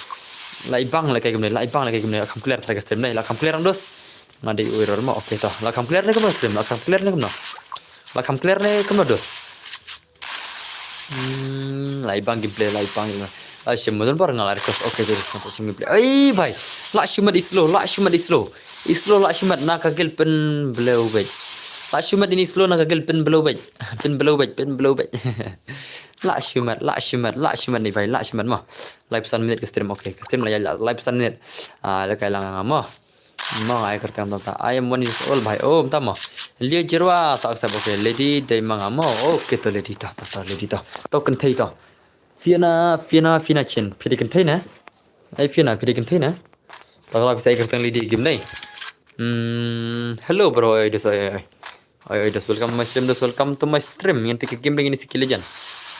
La i bang lehkai kumne, la i bang lehkai kumne, la kham clear trai ka stream ne, la kham clear nang dos. Nga dei u error mo, okay to. La kham clear ne kumno stream, la kham clear ne kumno. La kham clear ne kumno dos. Hmm, la i bang gameplay, la i bang gameplay. La shim mo don bar nga la request, okay to dos, nga sa shim gameplay. Ai bhai, la shim mat i slow, la shim mat i slow. I slow la shim mat na ka gel pynblew bej. La shim mat ini slow na ka gel pynblew bej. Pynblew bej, pynblew bej. La shim mat, la shim mat, la shim mat ni bhai, la shim mat mo. Laiphew san minit ka stream, okay. Ka stream la ïa laiphew san minit. Ah, lehkai lang nga mo. Mo nga ai kyrteng tang ta. I am one years old bhai. Oh, mynta mo. Lia Jirwa sa accept, okay. Lady dei ma nga mo. Okay to lady to, to, to lady to. To kynthei to. Fiona, Fiona, Fiona Chen. Phi dei kynthei ne? Ai Fiona, phi dei kynthei ne? To la phi sa ai kyrteng lady game dei. Hmm, hello bro, ai dos ai ai. Oi, oi, dos, welcome to my stream, dos, welcome to my stream. Ngin peit ka game lane ini City Legend.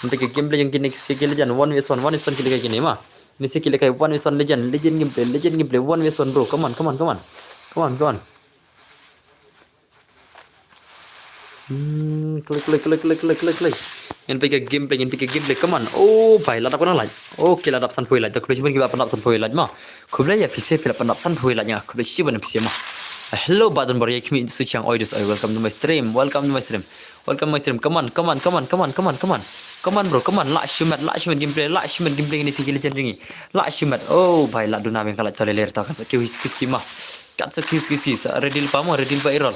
Ngin peit ka game lane ini City Legend. One versus one, one versus one ki lehkai kine ma. Ini City lehkai one versus one legend, legend gameplay, legend gameplay, one versus one bro. Come on, come on, come on. Come on, come on. Hmm, klik, klik, klik. Ngin peit ka gameplay, ngin peit ka gameplay. Come on. Oh, bhai, la dap kane light. Okay, la dap sanphew light. Dak klik cuma kiba la dap sanphew light ma. Khublei ïa phi se phi la pyndap sanphew light nga, khublei shibun ïa phi se mo. Hello Baton Bor, ïa khmih Suchiang, oi dos oi, welcome to my stream, welcome to my stream. Welcome my stream. Come on, come on, come on, come on, come on, come on. Come on bro, come on. La shimet, la shimet gameplay, la shimet gameplay ini City Legend jong ngi. La shimet. Oh bhai, la duna beng ka light to lei lei ta kan sa kiew his kis kima. Kan sa kis kis kis. Ready lypa mo, ready lypa i Rol.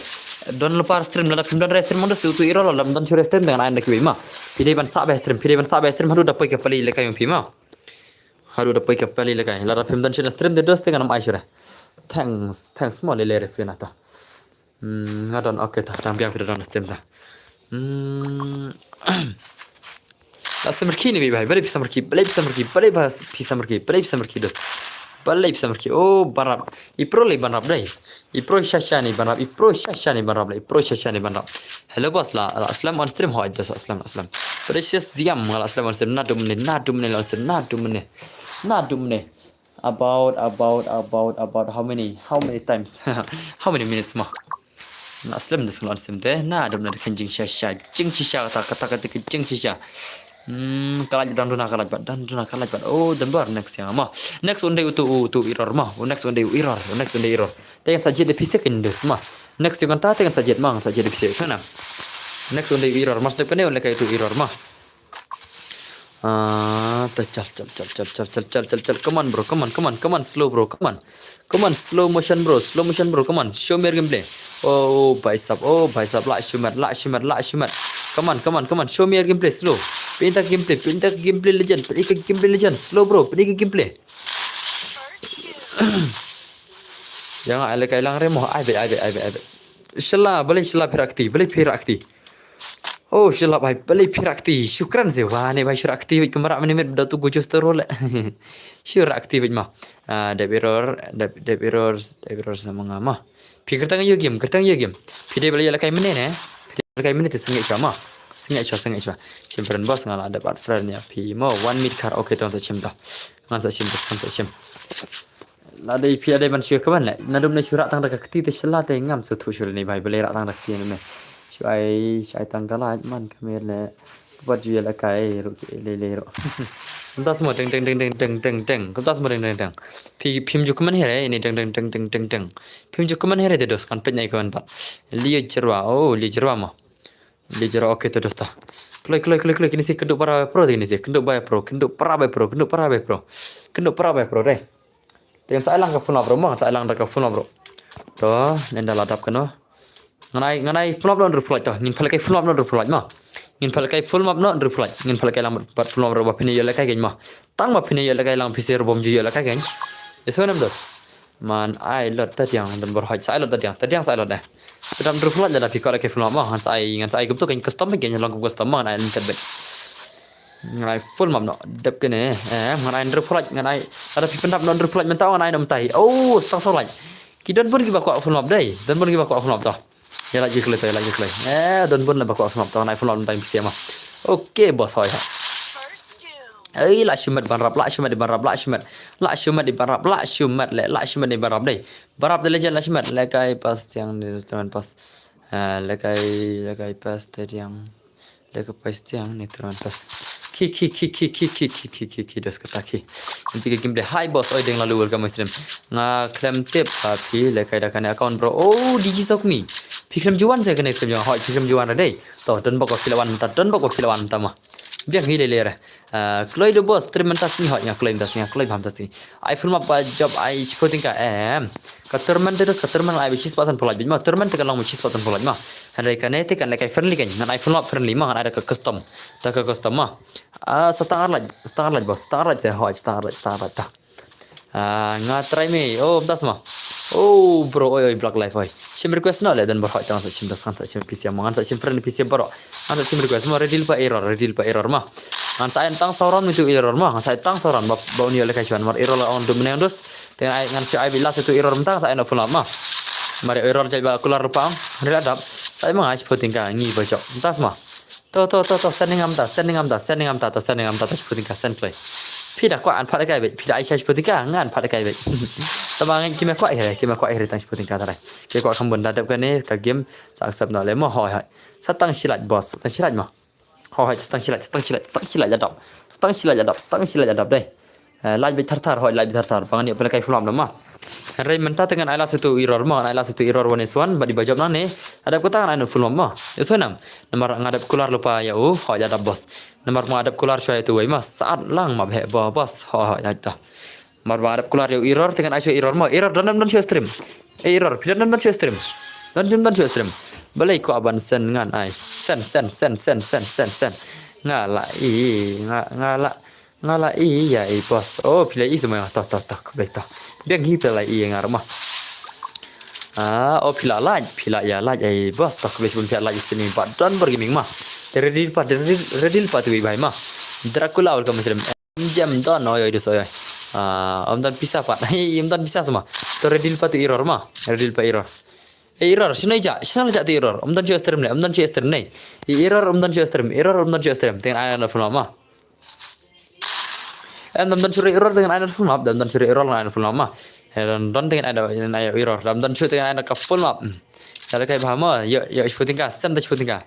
Don lypa stream, lada phim don re stream mo, don shu tu i Rol, lada don shu re stream dengan ai da kiwei ma. Phi dei ban sah beh stream, phi dei ban sah beh stream haduh da poi ka pali lehkai jong phi ma. Haduh da poi ka pali lehkai. Lada phim don shu da stream de dos te ngan ym ai shuh re. Thanks, thanks mo lei lei re Fiona ta. Hmm, nga don, okay ta, dang biang phi da don stream ta. Hmm. La samrkhie ni bhai, balei phi samrkhie, balei phi samrkhie, balei ba phi samrkhie, balei phi samrkhie dos. Balei phi samrkhie, oh, ban rap. I pro lei ban rap dei. I pro sha sha ni ban rap, i pro sha sha ni ban rap, i pro sha sha ni ban rap. Hello boss, la, la slem on stream, hoi dos, la slem, la slem. Precious Ziam, la slem on stream, na dum ne, na dum ne, la on stream, na dum ne. Na dum ne. About, about, about, about how many, how many times? How many minutes mo? Na slem dos ngan slem te, na dum na kan jing sha sha, jing sha sha, kata, kata, kata, jing sha sha. Hmm, ka light dang duna ka light bad, dang duna ka light bad. Oh, dang bar next ïa mo. Next un dei utu, utu i Rol mo. Oh, next un dei u i Rol, oh, next un dei i Rol. Te ngan sa jied da phi se kan dos mo. Next ïa kata te ngan sa jied mo, ngan sa jied da phi se kan. Next un dei u i Rol, mas dep kane un lehkai utu i Rol mo. Ah, ta chal, chal, chal. Come on, bro. Come on, come on, come on. Slow, bro. Come on. Come on, slow motion, bro. Slow motion, bro. Come on. Show me your gameplay. Oh, bhai sahab. Oh, bhai sahab. La shimet, la shimet, la shimet. Come on, come on, come on. Show me your gameplay. Slow. Pynta gameplay. Pynta gameplay legend. Pynta gameplay legend. Slow, bro. Pynta gameplay. Ïa nga ai lehkai lang re mo. Ai beit, ai beit, ai beit, ai beit. Shala, balei shala phi rakti. Balei phi rakti. Oh, shalap bhai, balei phi rakti. Shukran se, wa ne bhai shu rakti beit kamra mane met da tu gujo sto role. Shu rakti beit ma. Ah, dep error, dep, dep error, dep error sama nga ma. Phi kyrteng ïa game, kyrteng ïa game. Phi dei balei ïa lehkai mane ne? Phi dei lehkai mane te sngewsih ma. Sngewsih, sngewsih. Shim friend boss nga la dep add friend ïa phi mo. One minute kar, okay, to ngan sa shim to. Ngan sa shim, boss, ngan sa shim. La dei phi la dei ban shu ïa kaban le. Nadum ne shu rah tang da ka kti te shala te ngam sngewthuh shuh ne bhai, balei rah tang da kti ne. Shu ai, shu ai tang ka light man ka mer le. Ka bad ju ïa lehkai ruh ki lei lei ruh. Kumta semua deng deng deng. Kumta semua deng deng deng. Phi, phim ju kmen hi re ne deng deng deng deng deng deng. Phim ju kmen hi re te dos, kan peit nai kaban bad. Lia Jirwa, oh Lia Jirwa mo. Lia Jirwa, okay to dos ta. Kloi, kloi, kloi, kloi, kine si kynduh para pro, kine si kynduh para pro, kynduh para pro, kynduh para pro. Kynduh para pro re. Te ngan sa ai lang ka full map bro mo, ngan sa ai lang da ka full map bro. To, nenda la dap kano. Ngan ai, ngan ai full map noh under full light to. Ngin pha lehkai full map noh under full light mo. Ngin pha lehkai full map noh under full light. Ngin pha lehkai lang bad full map bro ba phin ïoh lehkai kein mo. Tang ba phin ïoh lehkai lang phi se ruh bym ju ïoh lehkai kein. Ïa sngewbha dos. Ngan ai lot ta diang, don bor hoi sa ai lot ta diang, ta diang sa ai lot eh. Pynban under full light lada phi kwah lehkai full map mo, ngan sa ai, ngan sa ai kumto kein custom kein, long kum custom mo, ngan ai limited beit. Ngan ai full map noh, dep kane, eh, ngan ai under full light, ngan ai, lada phi pyndap noh under full light mynta ngan ai noh mynta hi. Oh, stang saw light. Ki don bun kiba kwah full map dei, don bun kiba kwah full map to. Ïa light ki kloi to, ïa light ki kloi. Eh, don bun lada ba kwah full map to, ngan ai full map mynta hi phi se mo. Okay, boss hoi ha. Ei, la shimet ban rap, la shimet ban rap, la shimet. La shimet ban rap, la shimet le, la shimet ban rap dei. Ban rap de legend la shimet, lehkai pas tiang ni teman pas. Eh, lehkai, lehkai pas te tiang. Lehkai pas tiang ni teman pas. Khi khi khi khi khi khi khi khi khi khi dos kata khi. Nanti ka game play. Hi boss, oi deng lalu welcome my stream. Nga khlem tip ha phi lehkai da kane account bro. Oh, D J Sokmi. Phi khlem ju wan sa kane stream jong nga. Hoi phi khlem ju wan re dei. To don bok ko phi la wan mynta, don bok ko phi la wan mynta ma. Biang hi le le re. Ah, kloi do boss, stream mynta sngi hoi nga kloi mynta sngi, nga kloi bha mynta sngi. Ai full map ba job ai shiphew tyngka em. Ka tournament te dos ka tournament ai ba shispah san phew lait bit ma. Tournament te ka long ba shispah san phew lait ma. Hynrei kane te kan lehkai friendly kan. Ngan ai full map friendly ma, ngan ai da ka custom. Da ka custom ma. Ah, sa tang ar lait, sa tang ar lait boss, sa tang ar lait te hoi, sa tang ar lait, sa tang ar lait ta. Ah, nga try me. Oh, mynta sma. Oh, bro, oi oi Black Life oi. Shim request noh le don bor hoi tang sa shim dos ngan sa shim P C ma, ngan sa shim friend P C bor. Ngan sa shim request ma, ready lypa error, ready lypa error ma. Ngan sa ai tang saw round mitu error ma, ngan sa ai tang saw round ba ba un ïoh lehkai shuwa namar error la ong dum ne dos. Te ngan ai ngan sa ai bi last itu error mynta ngan sa ai noh full map ma. Mar error jait ba kular lypa ong. Hynrei la dap. Sa ai ma nga shiphew tyngka ngi ba jop. Mynta sma. To to to to sending am ta, sending am ta, sending am ta, to sending am ta, to shiphew tyngka send play. Phi da kwah ngan phah lehkai beit, phi da ai shiphew tyngka ngan phah lehkai beit. Tang ba ngi kim kwah hi, kim kwah hi tang shiphew tyngka ta re. Ki kwah kham bun da dep kane ka game sa accept noh le mo hoi hoi. Sa tang shi lait boss, sa tang shi lait mo. Hoi hoi sa tang shi lait, sa tang shi lait, sa tang shi lait la dap. Sa tang shi lait la dap, sa tang shi lait la dap dei. Eh, lait beit thar thar hoi, lait beit thar thar. Ba ngan ïoh pynlehkai full map ma. Hynrei mynta te ngan ai last itu error ma, ngan ai last itu error one is one, bad i ba jop nangne. Adep kata ngan ai noh full map ma. Ïohsngew nam. Namar nga dep kular lypa ïa u, hoi la dap boss. Namar nga dep kular shuwa ïa itu wei ma, saat lang ma bheh ba boss. Hoi hoi la ta. Namar ba nga dep kular ïa u error te ngan ai shuwa error ma. Error don don shuwa stream. Eh, error, phi don don shuwa stream. Don don don shuwa stream. Balei kwah ban send ngan ai. Send send send send send send send. Nga la i, nga nga la Nga la i ïa i boss. Oh, phi la i sma, to to to khublei to. Biang hi phi la i ïa nga ruh ma. Ah, oh phi la like, phi la ïa like ai boss, to khublei shibun phi la like i stream ba Don Bor Gaming ma. Te ready lypa, ready, ready lypa tu i bai ma. Dracula welcome stream. Em jem don oi oi dus oi oi. Ah, em don pisa pat. Em don pisa sma. To ready lypa tu error ma. Ready lypa error. Eh, error, shano i ja, shano la ja tu error. Em don shu stream ne, em don shu stream ne. I error, em don shu stream, error, em don shu stream. Teng ai na full ma. Em dam don shu error dengan ai na full map, dam don shu error ngan ai na full map ma. Em don don dengan ai na ai error, dam don shu dengan ai na ka full map. Hmm. Ïa lehkai bha ma, ïoh ïoh shiphew tyngka, send da shiphew tyngka.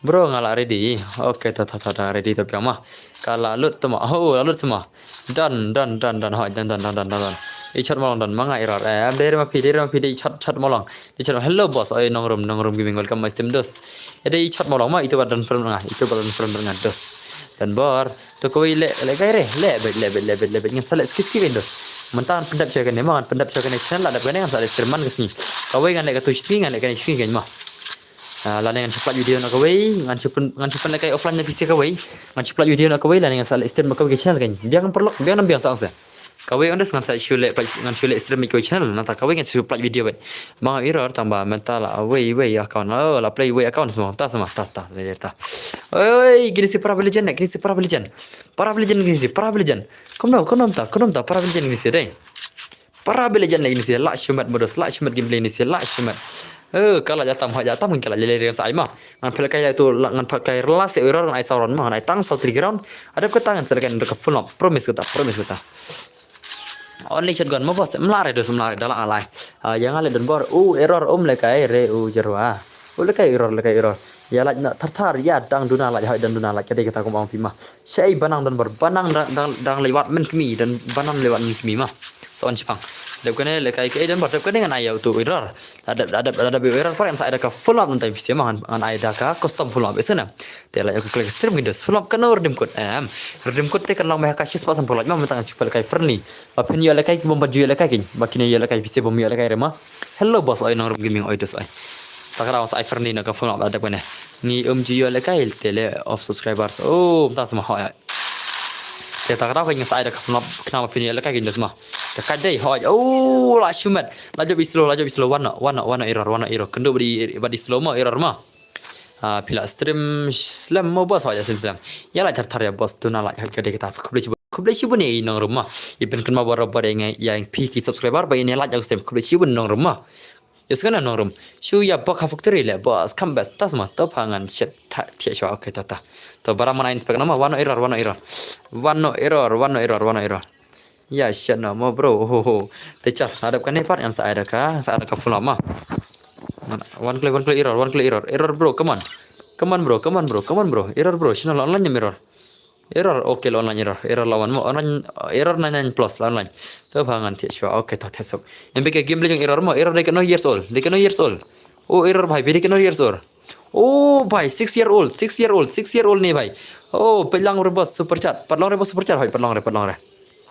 Bro nga la ready. Okay, ta ta ta ta ready to biang ma. Ka la lut to ma. Oh, la lut to ma. Don don don don hoi don don don don don. I chat molong don ma nga error. Em dei ma phi, dei ma phi, dei chat chat molong. Dei chat hello boss. Oi Nongrum, Nongrum Gaming welcome my stream dos. Ïa dei chat molong ma, itu ba don friend nga, itu ba don friend nga dos. Don Bor. To kawei leh leh kai re, leh beit leh beit leh beit leh beit ngan sa leh skip skip dos. Mynta ngan pyndep sha kane ma, ngan pyndep sha kane channel la dep kane ngan sa leh stream man ka sngi. Kawei ngan leh katu sngi, ngan leh kane sngi kan ma. Ah, lane ngan shu pynlait video na kawei, ngan shu pyn ngan shu pynlehkai offline na P C kawei. Ngan shu pynlait video na kawei lane ngan sa leh stream na kawei ka channel kan. Biang paralok, biang nam biang tang sa. Kawei on dos ngan sa shu leh ngan shu leh stream na kawei channel, nangta kawei ngan shu pynlait video beit. Ma nga error tang ba mynta la wei wei account. Oh, la play wei account sma, ta sma, ta ta ta ta. Oi, kine si para Village ne, kine si para Village. Para Village kine si, para Village. Kumno, kumno ta, kumno ta, para Village kine si dei. Para Village ne kine si, la shimet modus, la shimet gameplay kine si, la shimet. Eh, ka la ja tam ha ja tam ka la lele rian sa ai ma. Ngan pynlehkai tu, ngan pynlehkai rela se error ngan ai saw round ma, ngan ai tang saw three round. Adep kata ngan sa lehkai ka full map, promise kata, promise kata. Only shotgun mo boss, mla re dos mla re da la alai. Ah, ïa nga leh Don Bor, u error um lehkai re u jerwa. U lehkai error, lehkai error. Ïa lait na thar thar, ïa dang duna lait, hoi dang duna lait, ka dei kata kum ong phi ma. Shai banang Don Bor, banang dang dang dang leh wat men kmi, dan banang leh wat men kmi ma. So on shipang. Dep kane lehkai ke Don Bor, dep kane ngan ai ïa utu error. Adep adep adep error par ngan sa ai da ka full map ngan tai P C ma, ngan ngan ai da ka custom full map. Isna. Te la ïa ka click stream ki dos full map kano redeem code. Em. Redeem code te kan long ma ha ka shispah san phew lait ma, mynta ngan shu pynlehkai friendly. Ba phin ïoh lehkai ki bym pat ju ïoh lehkai ki. Ba kine ïoh lehkai P C bym ïoh lehkai re ma. Hello boss, oi Nongrum Gaming, oi dos oi. Ta ka daw sa ai friendly na ka full map adep kane. Ngi um ju ïoh lehkai te leh off subscribers. Oh, mynta sma hoi. Te ta ka daw ka ngan sa ai da ka full map khnang ba phin ïoh lehkai ki dos ma. Te ka dei hoi. Oh, la shimet. La jop i slow, la jop i slow. Wan no, wan no, wan no error, wan no error. Kynduh ba dei ba dei slow ma, error ma. Ah, phi la stream slem mo boss, hoi ïa stream slem. Ïa la thar thar ïa boss tu na la ka dei kata. Khublei shibun, khublei shibun ïa i Nongrum ma. I pynkynmaw barabor ïa ngi ïa phi ki subscriber ba ïa la ïa stream. Khublei shibun Nongrum ma. Ïa sngewna Nongrum. Shu ïa bok ha factory leh boss, kam best tas ma to pha ngan shet ta thiah shwa, okay ta ta. To bara mana inspect nama, wan no error, wan no error. Wan no error, wan no error, wan no error. Ïa shet no mo bro. Ho ho. Te char, adep kane pat ngan sa ai da ka, sa ai da ka full map ma. Wan kloi, wan kloi error, wan kloi error. Error bro, come on. Come on bro, come on bro, come on bro. Error bro, channel online nyam error. Error, okay, la online error. Error la wan mo. Online, error nine nine plus la online. To ba ngan thiah shuwa. Okay, to thiah suk. Ym peit ka gameplay jong error mo. Error dei katno years old? Dei katno years old? Oh, error bhai, dei katno years old? Oh bhai, six year old, six year old, six year old ne bhai. Oh, peit lang re boss super chat. Pat long re boss super chat, hoi, pat long re, pat long re.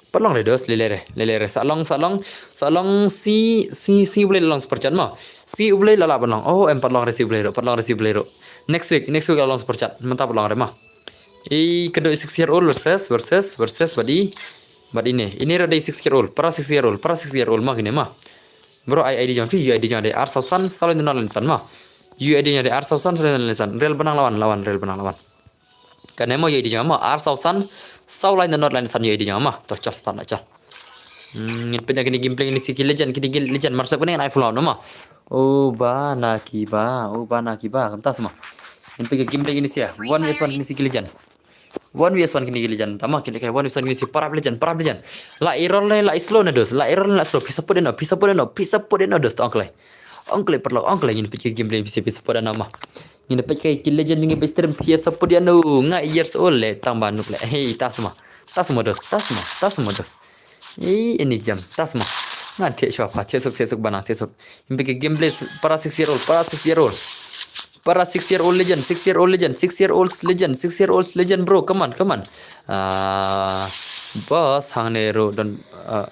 Pat long re dos, lele re, lele re. Sa long, sa long, sa long si, si, si U Blei la long super chat mo. Si U Blei la lah pat long. Oh, em pat long re si U Blei ruh, pat long re si U Blei ruh. Next week, next week la long super chat. Mynta pat long re mo. I kynduh six year old versus, versus, versus bad i, bad ine. Ine ruh dei six year old, para six year old, para six year old mo kine mo. Bro, ai ID jong phi, U ID jong dei ar saw san, saw lai dynot lai san mo. U ID jong dei ar saw san, saw lai dynot lai san. Real ba nang, la wan, la wan, real ba nang, la wan. Kane mo U ID jong mo, ar saw san, saw lai dynot lai san U ID jong mo. To chal start na chal. Hmm, ngin peit ïa kine gameplay kine si ki legend, kine ki legend, mar sep kane ngan ai follow up noh mo. Oh, ba na ki ba, oh, ba na ki ba, kumta seh mo. Ngin peit ïa gameplay kine si ïa. One versus one kine si ki legend. One versus one kine ki legend. Tang mo, kine ki one versus one kine si para legend, para legend. La error ne, la slow ne dos. La error ne, la slow. Phi support ïa no, phi support ïa no, phi support ïa no dos. Tang ong kloi. Ong kloi paralok, ong kloi, ngin peit ïa gameplay phi, phi support ïa no mo. Ngin peit ïa ki legend, ngin peit stream phi support ïa no. Nga years old le, tang ba nuk le. Hey, tang seh mo. Tang seh mo dos, tang seh mo, tang seh mo dos. Ei, ini jam. Tang seh mo. Ngan thiah shuwa pha, thiah suk, thiah suk ba nang, thiah suk. Ngin peit ïa gameplay para six year old, para six year old. Para six year old legend, six year old legend, six year old legend, six year old legend, bro. Come on, come on. Ah, boss, hangne ruh don, ah,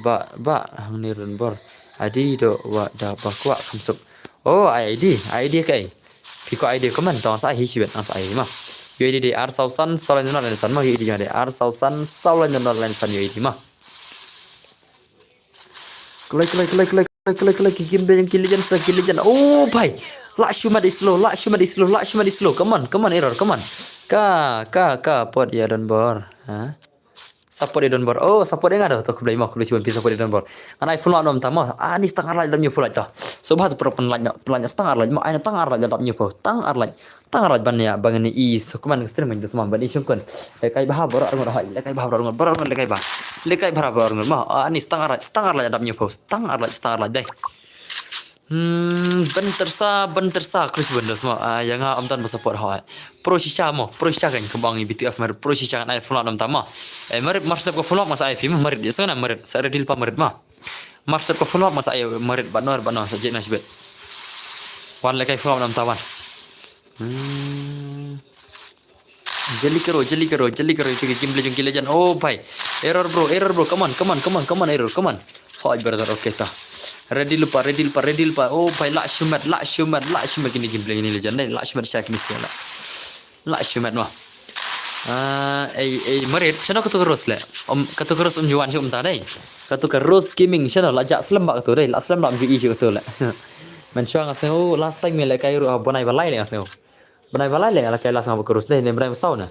ba, ba, hangne ruh don bor. Adi do wa da ba kwah kham suk. Oh, ID, ID kai. Phi kwah ID comment, tang sa hi shibit, tang sa hi mo. U ID dei ar saw san, saw lai dynot lai san mo, U ID jong dei ar saw san, saw lai dynot lai san U ID mo. Kloi, kloi, kloi, kloi, kloi, kloi, kloi, ki gameplay jong ki legend, sa ki legend. Oh bhai. La shu mat slow, la shu mat slow, la shu mat slow. Come on, come on, error, come on. Ka, ka, ka, pot ïa don bor. Ha? Support ïa don bor. Oh, support ïa nga doh. To khublei mo, khublei shibun phi support ïa don bor. Ngan ai full map noh mynta mo. Ah, ni stang ar like dap ñiew full like to. So ba to pynlike noh, pynlike noh stang ar like mo. Ai noh tang ar like dap ñiew full. Tang ar like. Tang ar like ban ïa, ban ïa i so kuman stream ban ïa sma ban i shongkun. Lehkai bha bor ar ngur hoi. Lehkai bha bor ar ngur. Bor ar ngur lehkai bha. Lehkai bha bor ar ngur mo. Ah, ni stang ar like, stang ar like dap ñiew full. Stang ar like, stang ar like dei. Hmm, ban tyrsa, ban tyrsa, Chris Wonders mo. Ah, ïa nga ym don ba support hoi. Pro shisha mo, pro shisha kan kembang i B T F mer pro shisha kan ai full map mynta mo. Eh, merit mar step ko full map nga sa ai phi mo, merit. Ïa sngewna merit, sa ready lypa merit mo. Mar step ko full map nga sa ai merit, ba nor, ba nor, sa jek na shibit. Wan lehkai full map mynta wan. Hmm. Jali karo, jali karo, jali karo, ïa ki gameplay jong ki legend. Oh bhai. Error bro, error bro. Come on, come on, come on, come on, error, come on. Hoi brother, okay ta. Ready lypa, ready lypa, ready lypa. Oh bhai, la shu mat, la shu mat, la shu mat kine gameplay kine legend. La shu mat sha kine sha la. La shu mat mo. Ah, ei, ei, merit, shano katu ka Rose le. Om, katu ka Rose um ju wan shuh mynta dei. Katu ka Rose Gaming, shano la jah slem ba katu dei. La slem la um ju i shuh katu le. Mynshuwa nga sngew, last time me lehkai ruh, ah, bnai ba lai le nga sngew. Bnai ba lai le nga lehkai la sngap ka Rose dei, ne bnai ba saw ne.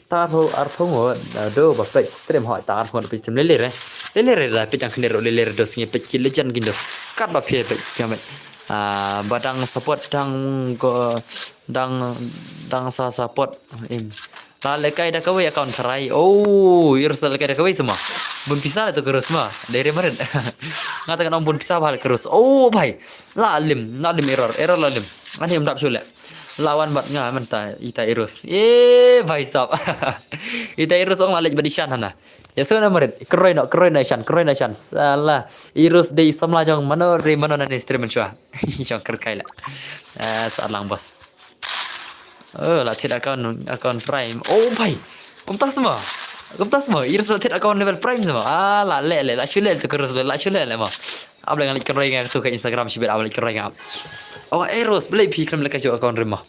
Tang arphew, arphew ngut, ah, do ba peit stream hoi, tang arphew ngut peit stream lele re. Lele re da peit jang khyndiat ruh, lele re dos ngi peit ki legend kin dos. Kat ba phi peit phi met. Ah, ba dang support dang go, dang, dang sa support. Im. La lehkai da kawei account tharai. Oh, i Rose la lehkai da kawei sma. Bun pisa la tu ka Rose ma. Dei re marit. Nga ta kan ong bun pisa ba la ka Rose. Oh, bhai. La lim, la lim error, error la lim. Ani um dap shu le. Lawan bad nga mynta ita i Rose. Eh, bhai sab. Ita i Rose ong la leit bad i Shan hana. Ïa sngewna marit. Kyroi noh, kyroi noh i Shan, kyroi noh i Shan. Salah. I Rose dei samla jong mano re mano na ne stream mynshwa. Jong kyrkai la. Eh, sa lang boss. Oh, la thied account, account Prime. Oh, bhai. Kumta sma. Kumta sma. I Rose la thied account level Prime sma. Ah, la leh leh, la shu leh tu ka Rose, la shu leh leh ma. Ap leh nga leit kyroi nga tu ka Instagram shibit, ap leh kyroi nga ap. Oh, eh, Rose, balei phi khlem leh ka jong account rim ma.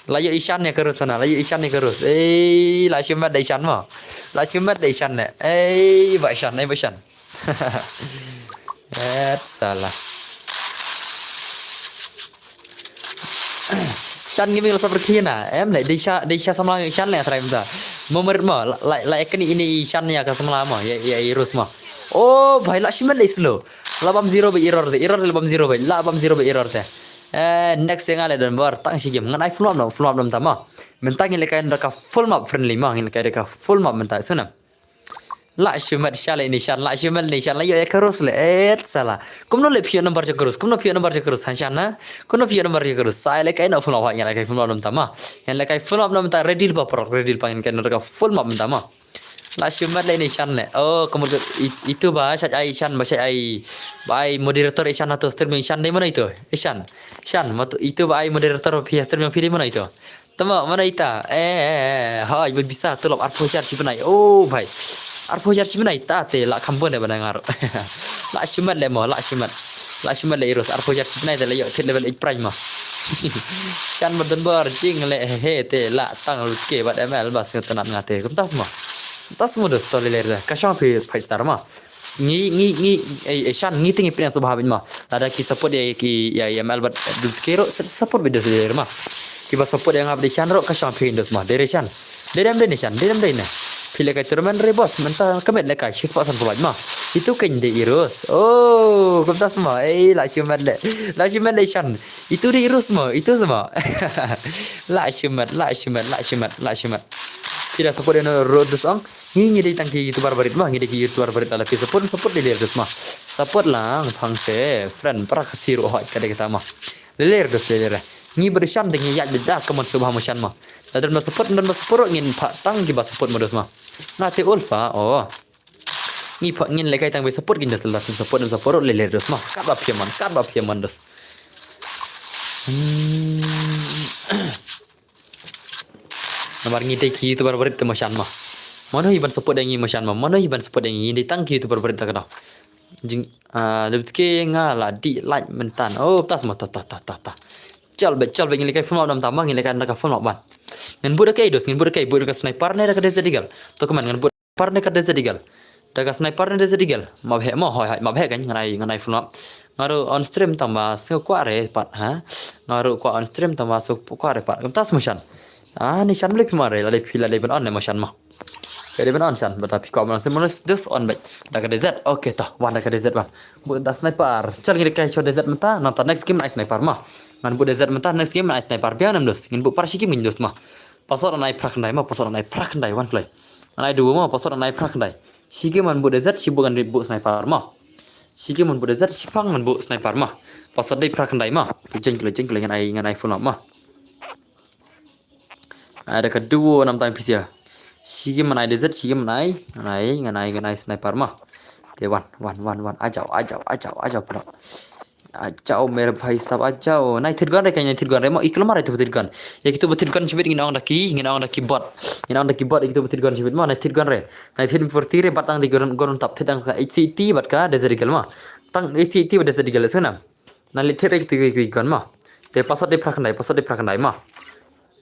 La ïoh i Shan ïa ka Rose na, la ïoh i Shan ïa ka Rose. Eh, la shu mat da i Shan ma. La shu mat da i Shan ne. Eh, ba Shan, eh, ba Shan. Et salah. Shan Gaming la sa pyrkhie na. Em le, dei sha, dei sha samla Shan le trai mynta. Mo marit mo, la, la, la ekni ini i Shan ïa ka samla mo, ïa, ïa i Rose mo. Oh, bhai la shimen dei slow. La bam zero ba error te, error la bam zero ba, la bam zero ba error te. Eh, next ïa nga le don bor, tang shi game. Ngan ai full map no, full map no mynta mo. Mynta ngin lehkai da ka full map friendly mo, ngin lehkai da ka full map mynta. Sngewna. La shimet sha le ni shan, la shimet ni shan, la ïoh ïa ka Rose le, et sala. Kumno le phi ïoh number jong ka Rose, kumno phi ïoh number jong ka Rose, han shan na? Kumno phi ïoh number jong ka Rose, sa le kai na phone la, ngan le kai phone la nam tama. Ngan le kai phone la nam ta, ready ba prok, ready pa ngan kai na ka phone la nam tama. La shimet le ni shan le. Oh, kumno ka, i-, itu ba, shaj ai shan, ba shaj ai, ba ai moderator i shan na to stream i shan dei mano itu? I shan. Shan, ma to, itu ba ai moderator phi stream phi dei mano itu? Tama, mano ita? Eh, eh, eh, hoi, ba bisa tulop arphew hajar shi bnai. Oh, bhai. Arphew hajar shi bnai ta te la kham bun de bana ngar. La shimet le mo, la shimet. La shimet le i Rose, arphew hajar shi bnai te la ïoh thied level eight prime mo. Shan ba don bor jing le he he te la tang lut ke bad M L bas ngat nat ngate. Kumtas mo. Kumtas mo dos to le le ka shong phi five star mo. Ngi, ngi, ngi, eh, eh, shan, ngi te ngi pynïasoh bha bad mo. Lada ki support ïa ki, ïa, ïa M L bad dut ki ruh, support bad dos ïa mo. Kiba support ïa nga bad shan ruh, ka shong phi dos mo. Dei re shan. Dei re em dei ne shan, dei re em dei ne. Phi leh kai tournament re boss, mynta ka met leh kai, shi spah san phew mo. Itu kan dei i Rose. Oh, kumta sma. Eh, la shimet le. La shimet le shan. Itu dei i Rose mo, itu sma. La shimet, la shimet, la shimet, la shimet. Phi da support ïa no ruh dos ong. Ngi, ngi dei tang ki YouTuber barit mo, ngi dei ki YouTuber barit, lada phi support, support dei le dos mo. Support lang, pang se, friend, para ka siru hoi, ka dei kata mo. Le le dos le le. Ngi bad shan dei ngi ïaid bad da ka mon subha mo shan mo. Lada don ba support, don ba support, ngin phah tang kiba support mo dos mo. Nga te Ulfa, oh. Ngi phah ngin leh kai tang ba support ngin dos, lada phi support, don support, le le dos mo. Kat ba phi mon, kat ba phi mon dos. Hmm. Namar ngi dei ki YouTuber barit te mo shan mo. Mano hi ban support ïa ngi mo shan mo. Mano hi ban support ïa ngi, ngi dei tang ki YouTuber barit te ka dei. Jing, ah, dei bad ki nga la dih like mynta. Oh, tas mo, ta, ta, ta, ta, ta. Chal bad, chal bad, ngi leh kai phone nam tama, ngi leh kai na ka phone ban. Ngan bud da kai dos, ngan bud da kai, bud da ka sniper ne da ka Desert Eagle. To kaman ngan bud par ne ka Desert Eagle. Da ka sniper ne Desert Eagle. Ma bheh mo, hoi, hoi, ma bheh kan, ngan ai, ngan ai phone. Nga ruh on stream tang ba sngewkwah re pat, ha. Nga ruh kwah on stream tang ba sngewkwah re pat. Kumta sma shan. Ah, ni shan beli phi ma re, la dei phi la dei ban on ne ma shan ma. Ka dei ban on shan, bad phi kwah ban on stream, ma dos on bad. Da ka Desert, okay ta, wan da ka Desert wan. Bud da sniper, chal ngi dei kai sha Desert mynta, nangta next game ai sniper ma. Ngan bud Desert mynta, next game ai sniper, biang nam dos, ngin bud par shi game ngin dos ma. Password ngan ai phra khyndai ma, password ngan ai phra khyndai, wan kloi. Ngan ai duo ma, password ngan ai phra khyndai. Shi game ngan bud Desert, shi bud ngan bud sniper ma. Shi game ngan bud Desert, shi phang ngan bud sniper ma. Password dei phra khyndai ma. Jeng kloi, jeng kloi ngan ai, ngan ai phone ma. Ai da ka duo nam tang pisia. Shi game ngan ai Desert, shi game ngan ai, ngan ai, ngan ai, ngan ai sniper ma. Te wan, wan, wan, wan, ajao, ajao, ajao, ajao pula. Ajao mere bhai sab, ajao. Nai thit gun re, ka nai thit gun re mo, i klomar re tu thit gun. Ïa kitu ba thit gun shibit ngin ong da ki, ngin ong da ki bot. Ngin ong da ki bot, ïa kitu ba thit gun shibit mo, nai thit gun re. Nai thit forty re, bad tang di gun, gun tap thit tang ka H C T bad ka Desert Eagle mo. Tang H C T bad Desert Eagle sngewna. Nai li thit re kitu ki gun mo. Te password dei phra khyndai, password dei phra khyndai mo.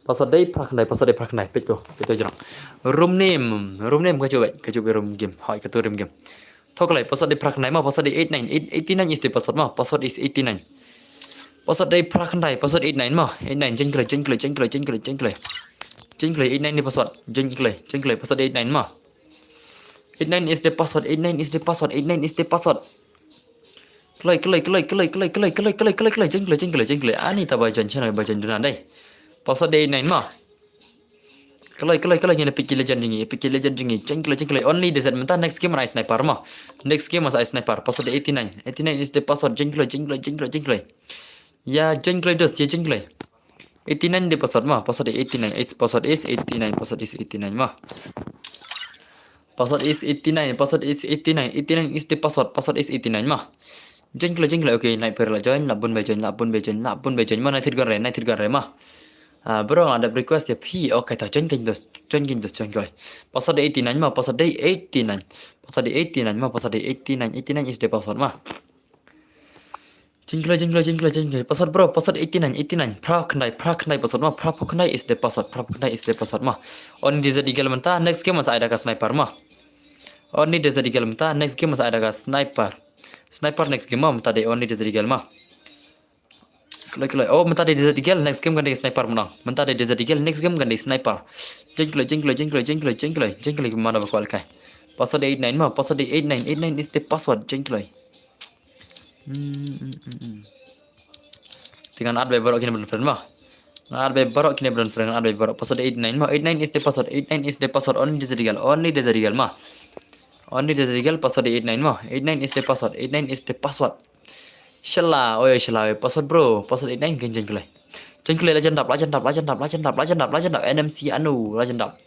Password dei phra khyndai, password dei phra khyndai, peit tu, peit tu jrong. Room name, room name ka jubek, ka jubek room game, hoi ka tu room game. Thoklai, password dei phra khyndai ma, password dei eight nine, eight, eighty nine is the password ma, password is eighty nine. Password dei phra khyndai, password eight nine ma, eight nine, jeng kloi, jeng kloi, jeng kloi, jeng kloi, jeng kloi. Jeng kloi, eight nine ni password, jeng kloi, jeng kloi, password dei eight nine ma. Eight nine is the password, eight nine is the password, eight nine is the password. Kloi, kloi, kloi, jeng kloi, jeng kloi, jeng kloi, jeng kloi. Ani ta ba jan channel ba jan duna dei. Password dei eight nine ma. Kloi, kloi, kloi, ngin piki legend jingi, piki legend jingi. Jeng kloi, jeng kloi. Only Desert mynta, next game ai sniper ma. Next game ai sniper. Password dei eighty nine. Eighty nine is the password. Jeng kloi, jeng kloi, jeng kloi, jeng kloi. Ïa, jeng kloi dos, ïa jeng kloi. Eighty nine dei password ma, password dei eighty nine. It's password is eighty nine, password is eighty nine ma. Password is eighty nine, password is eighty nine, eighty nine is the password, password is eighty nine ma. Jeng kloi, jeng kloi, okay, nai per la join, la bun ba join, la bun ba join, la bun ba join ma, nai thit gun re, nai thit gun re ma. Ah, bro, nga da request ïa phi, okay, ta join kan dos, join kan dos, join kloi. Password dei eighty nine ma, password dei eighty nine. Password dei eighty nine ma, password dei eighty nine, eighty nine is the password ma. Jeng kloi, jeng kloi, jeng kloi, jeng kloi. Password bro, password eighty nine, eighty nine. Phra khyndai, phra khyndai password ma, phra phew khyndai is the password, phra phew khyndai is the password ma. Only Desert Eagle mynta, next game sa ai da ka sniper ma. Only Desert Eagle mynta, next game sa ai da ka sniper. Sniper next game ma, mynta dei only Desert Eagle ma. Kloi, kloi. Oh, mynta dei Desert Eagle, next game kan dei sniper mynta. Mynta dei Desert Eagle, next game kan dei sniper. Jeng kloi, jeng kloi, jeng kloi, jeng kloi, jeng kloi. Jeng kloi mana ba kwal kai. Password eight nine ma, password eight nine, eight nine is the password, jeng kloi. Hmm, hmm, hmm, hmm. Te ngan add bad baroh kine ba don friend ma. Ngan add bad baroh kine ba don friend, ngan add bad baroh. Password eight nine ma. Eight nine is the password. Eight nine is the password. Only Desert Eagle. Only Desert Eagle ma. Only the girl, password eight nine mo. Eight nine is the password. Eight nine is the password. Shala, oi shala, oi, password bro. Password eight nine kan join kloi. Join kloi, la jan dap, la jan dap, la jan dap, la jan dap, la jan dap, la jan dap. N M C anu, la jan dap.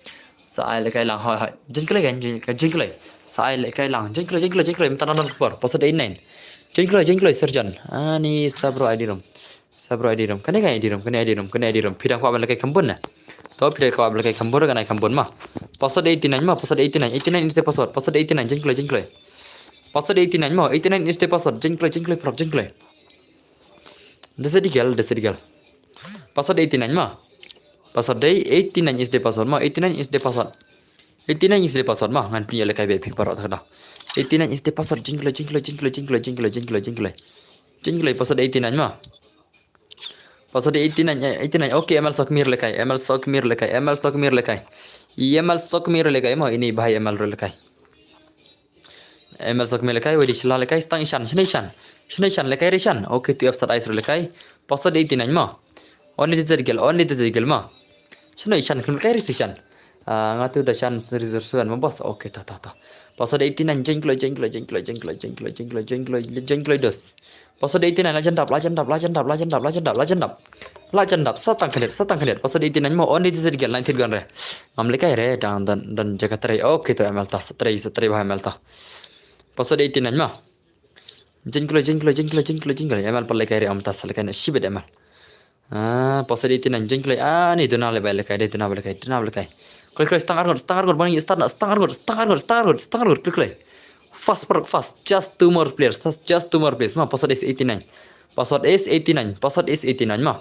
Sa ai le kai lang, hoi hoi. Join kloi kan, join, join kloi. Sa ai le kai lang. Join kloi, join kloi, join kloi. Mynta na non por. Password eight nine. Join kloi, join kloi, surgeon. Ani sa bro I D room. Sa bro I D room. Kane ka I D room, kane I D room, kane I D room. Phi dang kwah ban lehkai khambun na. To phi dang kwah ban lehkai khambun, kane khambun ma. Password eighty nine ma, password eighty nine. Eighty nine is the password. Password eighty nine, join kloi, join kloi. Password eighty nine ma, eighty nine is the password. Join kloi, join kloi, prop, join kloi. This is the girl, this is the girl. Password eighty nine ma. Password dei eighty nine is the password ma, eighty nine is the password. Eighty nine is the password ma, ngan pynïoh lehkai bad phi paralok ta ka daw. Eighty nine is the password, join kloi, join kloi, join kloi, join kloi, join kloi, join kloi, join kloi. Join kloi, password eighty nine ma. Password eighty nine, eh, eighty nine. Okay, M L Sokmir lehkai, M L Sokmir lehkai, M L Sokmir lehkai. I M L Sokmir lehkai ma, ini bhai M L ruh lehkai. M L Sokmir lehkai, wei di shala lehkai, stang ishan, shane ishan. Shane ishan lehkai re ishan. Okay, tu F sat ais ruh lehkai. Password eighty nine ma. Only the girl, only the girl ma. Shane ishan, khlem lehkai re ishan. Ah, nga tu da shan reservation ma boss. Okay, ta, ta, ta. Password eighty nine, join kloi, join kloi, join kloi, join kloi, join kloi, join kloi, join kloi, join kloi dos. Password eighty nine, la jan dap, la jan dap, la jan dap, la jan dap, la jan dap, la jan dap, la jan dap. La jan dap, sa tang khyndiat, sa tang khyndiat. Password eighty nine ma, only the girl, line thit gon re. Ngam lehkai re, dang, dan, dan jaga trei. Okay, to M L ta, sa trei, sa trei bha M L ta. Password eighty nine ma. Join kloi, join kloi, join kloi, join kloi, join kloi. M L pat lehkai re, am ta sa lehkai na shibit M L. Ah, password eighty nine, join kloi. Ah, ni duna le ba lehkai, duna ba lehkai, duna ba lehkai. Kloi, kloi, stang arngut, stang arngut, bang start na, stang arngut, stang arngut, stang arngut, stang arngut, kloi, kloi. Fast, paralok, fast. Just two more players, just, just two more players. Ma, password is eighty nine. Password is eighty nine, password is eighty nine, ma.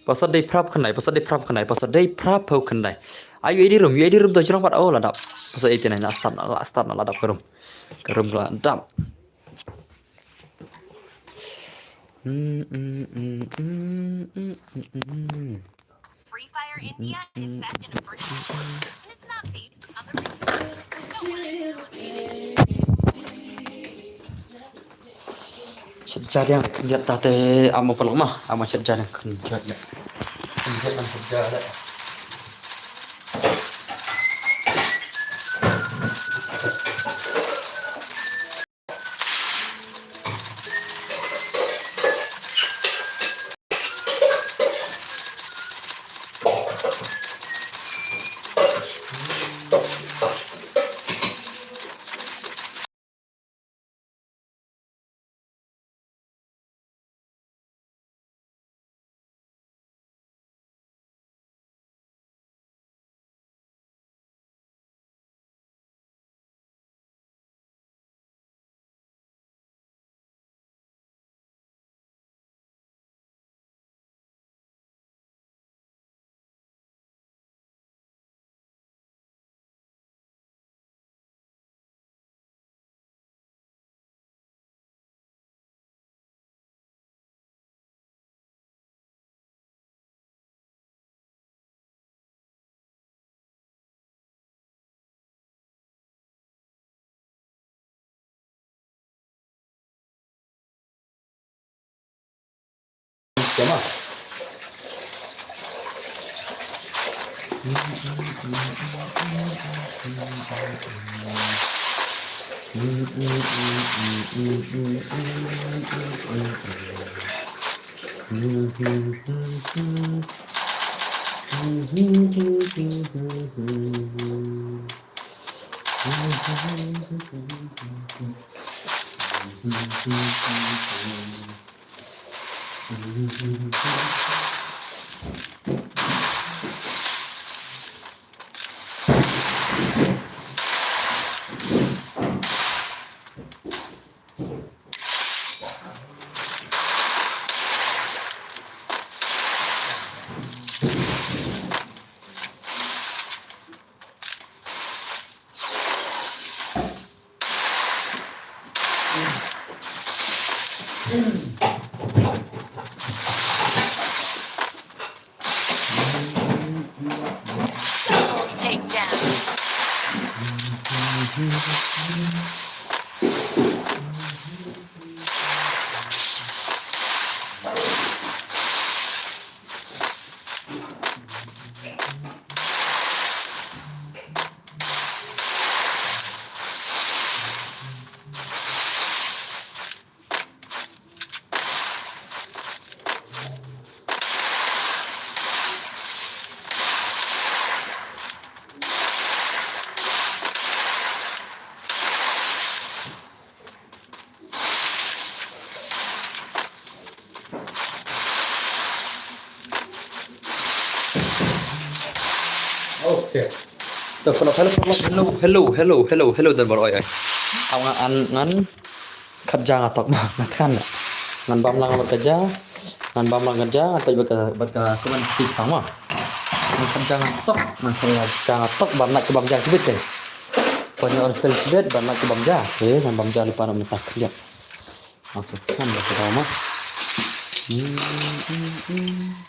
Password dei phra phew khyndai, password dei phra phew khyndai, password dei phra phew khyndai. Ai, U A D room, U A D room to jrong pat, oh, la dap. Password eighty nine, la start na, la start na, la dap ka room. Ka room la dap. Free Fire India is set in a first and it's not based on the real world. No one is elevated. Shet ja dang khyndiat ta te, amo paralok ma, amo shet ja dang khyndiat. Khyndiat dang khyndiat. Double takedown. To, hello, hello, hello, hello, hello, hello, don bor, oi, oi. Aw, nga, an, ngan khat ja nga tok ma, nga than. Ngan bam lang bad ka ja, ngan bam lang ka ja, ngan peit bad ka, bad ka comment section ma. Ngan khat ja nga tok, ngan khat ja nga tok, bam na ki bam ja shibit kai. Pon on stel shibit, bam na ki bam ja. Eh, ngan bam ja lypa na mynta khyndiat. Masuk kan bad ka daw ma. Hmm, hmm, hmm.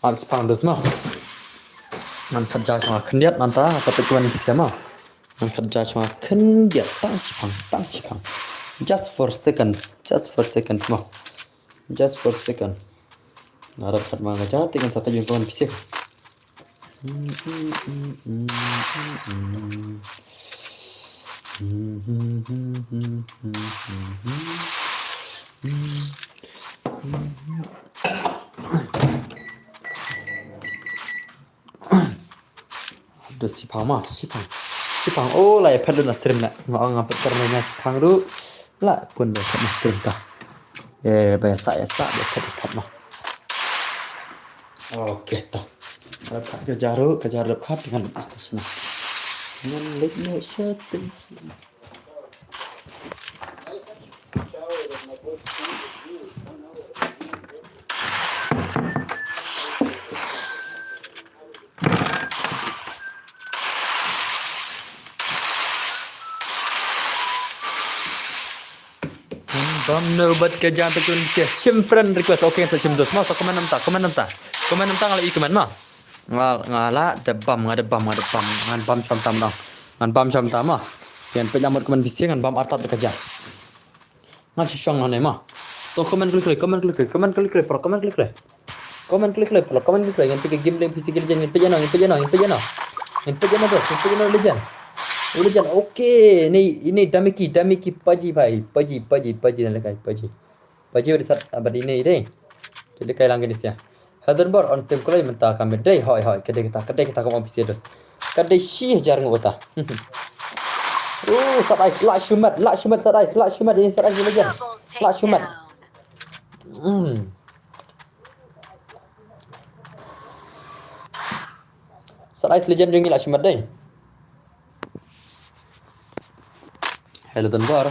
Ar chipang dus ma. Ngan khat ja sha nga khyndiat nanta, sa peit kumne system ma. Ngan khat ja sha nga khyndiat, tang chipang, tang chipang. Just for seconds, just for seconds ma. Just for a second. Nga dap khat ma nga ja, te ngan sa peit ïa ka comment pisa. Da shipang ma, shipang. Shipang, oh, la ïa phet lut na stream na. Nga ong nga phet kar na shipang ruh. La pun da phet na stream ta. Eh, ba ïa sa, ïa sa, da phet, da phet ma. Okay, ta. Ka ja ruh, ka ja ruh khat ngan station. Ngan leit noh sha station. Bam no bad ka jang ta kun sia shim friend request. Okay, sa shim dos ma. Sa comment namta, comment namta. Comment namta nga la i comment ma. Nga, nga la da bam, nga da bam, nga da bam. Ngan bam sham tam dang. Ngan bam sham tam ma. Ngan peit lang mut comment bisi ngan bam artat da ka jang. Ngan shu shong hangne ma. To comment klik klik, comment klik klik, comment klik klik, pro comment klik klik. Comment klik klik, pro comment klik klik. Ngan peit ka game lane physical legend, ngan peit ïa no, ngan peit ïa no. Ngan peit ïa no. Ngan peit ïa no dos, ngan peit ïa no legend. Oh legend, okay. Ini, ini damiki, damiki paji bhai, paji, paji, paji na lekai, paji. Paji bad sat, bad ini dei. Ki lekai lang kini sia. Heldon Bor on stream kloi mynta ka mut dei, hoi, hoi, ka dei kata, ka dei kata ka office dos. Ka dei shi hajar ngut kata. Oh, sat ice, la shumat, la shumat, sat ice, la shumat, ini sat ice lagi. La shumat. Hmm. Sat ice legend jong ngi la shumat dei. Hello, Don Bar.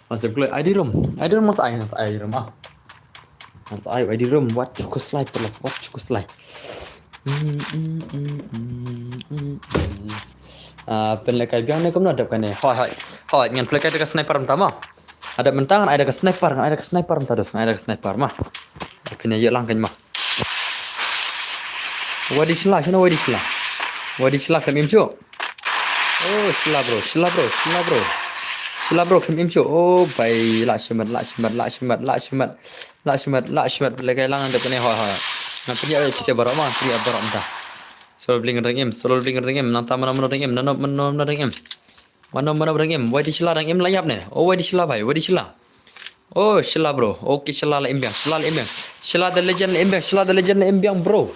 Masih kloi I D room. I D room mas ai, mas ai room ah. Mas ai I D room. Wat chuku slai pelak, wat chuku slai. Hmm, hmm, hmm, hmm, hmm, hmm. Ah, pynlehkai biang ne kumno dep kane. Hoi, hoi. Hoi, ngan pynlehkai da ka sniper mynta ma. Hadap mynta ngan ai da ka sniper, ngan ai da ka sniper mynta dos, ngan ai da ka sniper ma. Pynïaid lang kan ma. Wadi sla, shano wadi sla. Wadi sla khlem im shuh. Oh, sla bro, sla bro, sla bro. Sla bro khlem im shuh. Oh, bai la shimet, la shimet, la shimet, la shimet. La shimet, la shimet, pynlehkai lang da kane, hoi, hoi. Ngan pynïaid pisa baroh ma, pynïaid baroh mynta. Solo bling dang im, solo bling dang im, nangta mano mano dang im, nano mano mano dang im. Mano mano dang im, wadi sla dang im la ïap ne. Oh, wadi sla bhai, wadi sla. Oh, sla bro. Okay, sla la im biang, sla la im biang. Sla the legend la im biang, sla the legend la im biang, bro.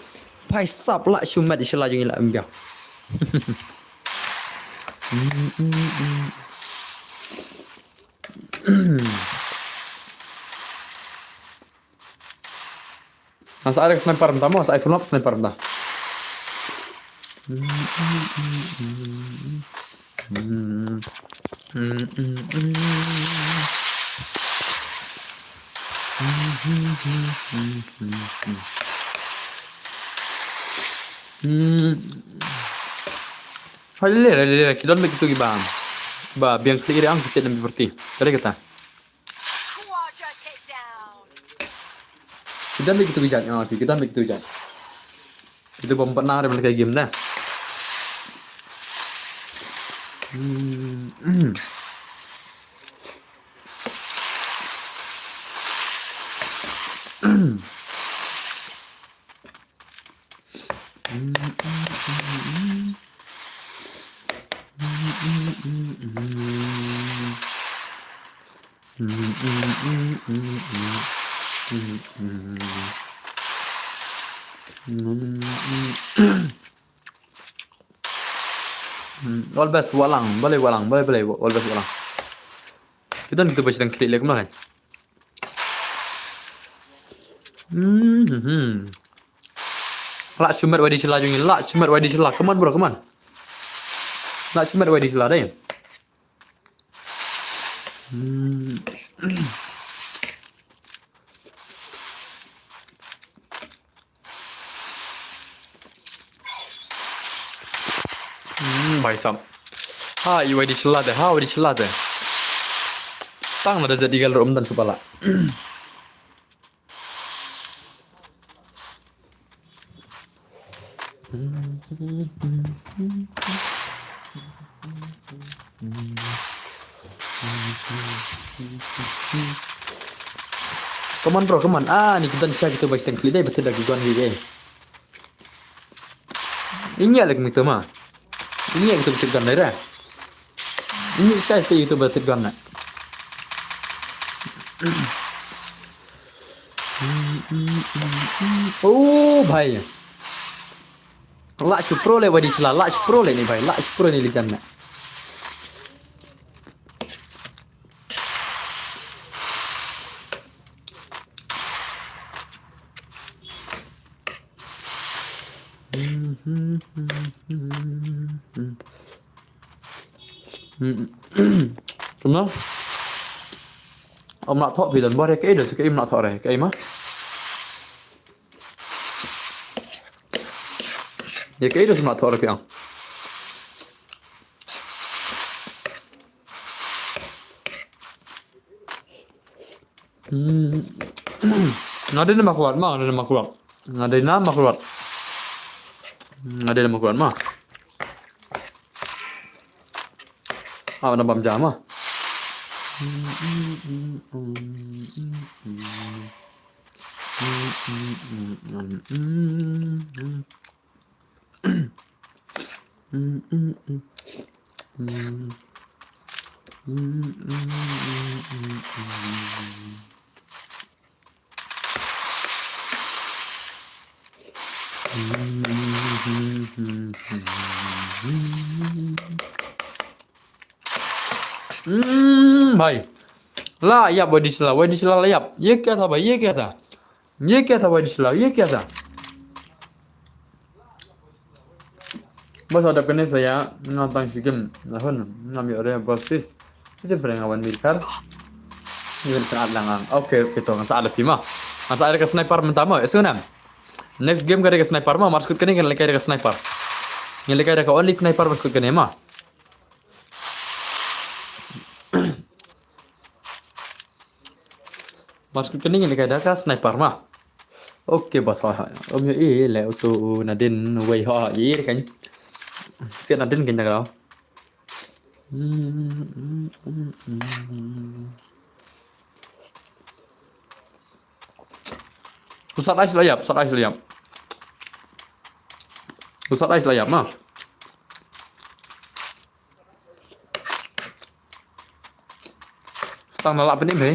Bhai sab la shumat sla jong ngi la im biang. Ngan sa ai da ka sniper mynta mo, sa ai full map sniper mynta. Hai lele, lele, lele, ki don bad kitu ki bam. Ba biang kli ri ang ki set na bi berti. Kata kata. Ki don bad kitu ki jait, ah, ki don bad kitu ki jait. Kitu bom pat nang re ban kai game na. Hmm. All best Wahlang, balei Wahlang, balei, balei, all best Wahlang. Ki don kito ba sdang klik lek ma kan. Hmm, hmm, hmm. Lah shu met wai di sla jong ngi, lah shu met wai di sla. Come on bro, come on. Lah shu met wai di sla dei. Hmm. Hmm, bhai sahab. Ha, i wai di sla te, ha, wai di sla te. Tang lada zat igal rum tan supala. Come on bro, come on. Ah, ni kita sha kita ba sdang klik dei, betul dah giguan gitu. Ini lek mito ma. Ini yang kita betul kan dei. Ini sha kita betul kan. Oh, bhai. Lah shu pro le wai di sla, lah shu pro le ni bhai, lah shu pro ni lijan na. Kumno? Ym lah thoh phi don bor, ïa kaei don, sa kaei ym lah thoh re, kaei ma? Ïa kaei don sa ym lah thoh re phi ong. Hmm. Nga dei na Mawkyrwat ma, nga dei na Mawkyrwat. Nga dei na Mawkyrwat. Nga dei na Mawkyrwat ma. Ah, na Bamja ma. Hmm, bhai. La ïap wai di sla, wai di sla la ïap. Ye kya tha bhai, ye kya tha? Ye kya tha wai di sla, ye kya tha? Bas ada kene saya, nga tang sikim, nahun, ngam yo re bas tis. Sikim pere nga wan mirkar. Ni wan kan lang ang. Oke, oke to, ngan sa ada pima. Ngan sa ada ka sniper mynta ma, esu nam. Next game ka da ka sniper ma, mar skut kene kan lekai da ka sniper. Ngi lekai da ka only sniper mar skut kene ma. Mar skut kene ngi lekai da ka sniper ma. Okay, bas ha. Om yo i le utu u Nadin wei ha i kan. Siat Nadin kan da ka. Pusat ais la ïap, pusat ais la ïap. Pusat ais la ïap ma. Tang na la pynim he.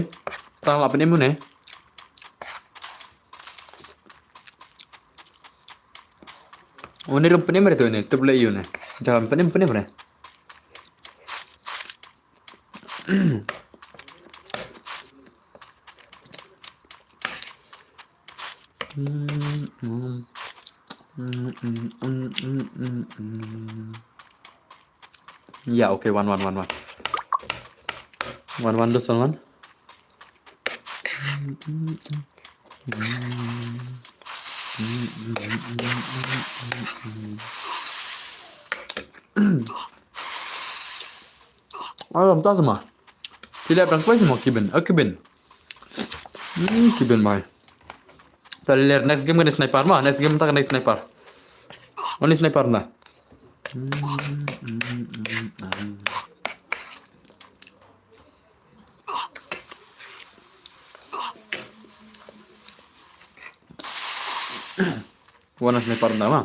Tang na la pynim ne. Une rum pynim re tu ne, tu le yu ne. Jangan pynim, pynim re. Yeah, okay, one, one, one, one. One, one, this one, one. Alam tas ma. Tidak pernah kau semua kibin, eh, kibin. Hmm, kibin mai. Tali ler, next game kan sniper ma, next game ta kan sniper. Only sniper na. Wana sniper na ma.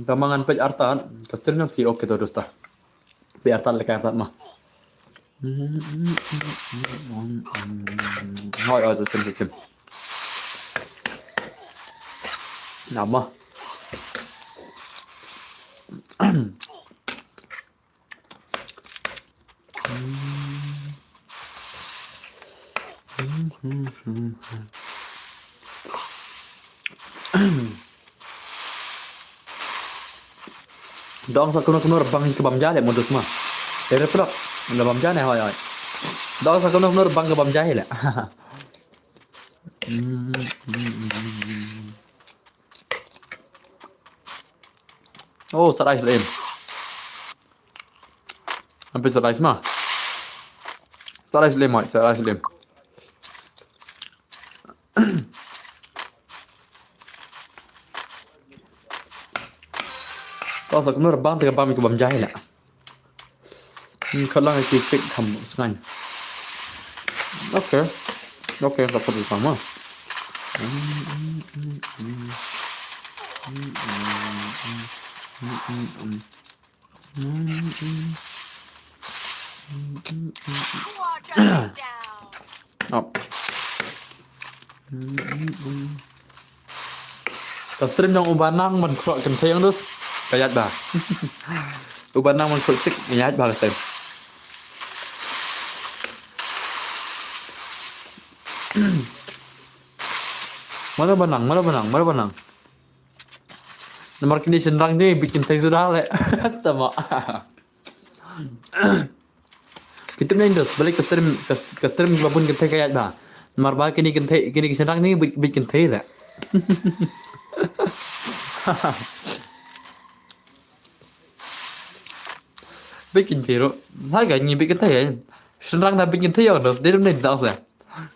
Tama ngan peit artat, ka stream nang ki okay to dosta. Peit artat leka artat ma. Hoi, hoi, stream, stream. Nama. Dong sa kumno kumno bang ka bam ja le modus ma. Ere plak. Unda bam ja ne hoi hoi. Dong sa kumno kumno bang ka bam ja le. Oh, sarai slim. Hampir sarai ma. Sarai slim, mai, sarai slim. Kau sa kumno bang tega bam ikut bam jahil ya. Ni khalang ki fik kham sngain. Okay. Okay, tak perlu sama. Up. Ka stream jong u Banang ban khroh kynthei ong dus. Ka ïaid ba. U Banang ban khroh chik, ka ïaid ba ka stream. Mano Banang, mano Banang, mano Banang. Namar kine shynrang ne bit kynthei suda le. Tama. Kitu ne dus, balik ka stream, ka, ka stream ba bun kynthei ka ïaid ba. Namar ba kine kynthei, kine ki shynrang ne bit, bit kynthei le. Bit kynthei ro. Ha ka ngi bit kynthei. Shynrang da bit kynthei ong dus, dei ne da se.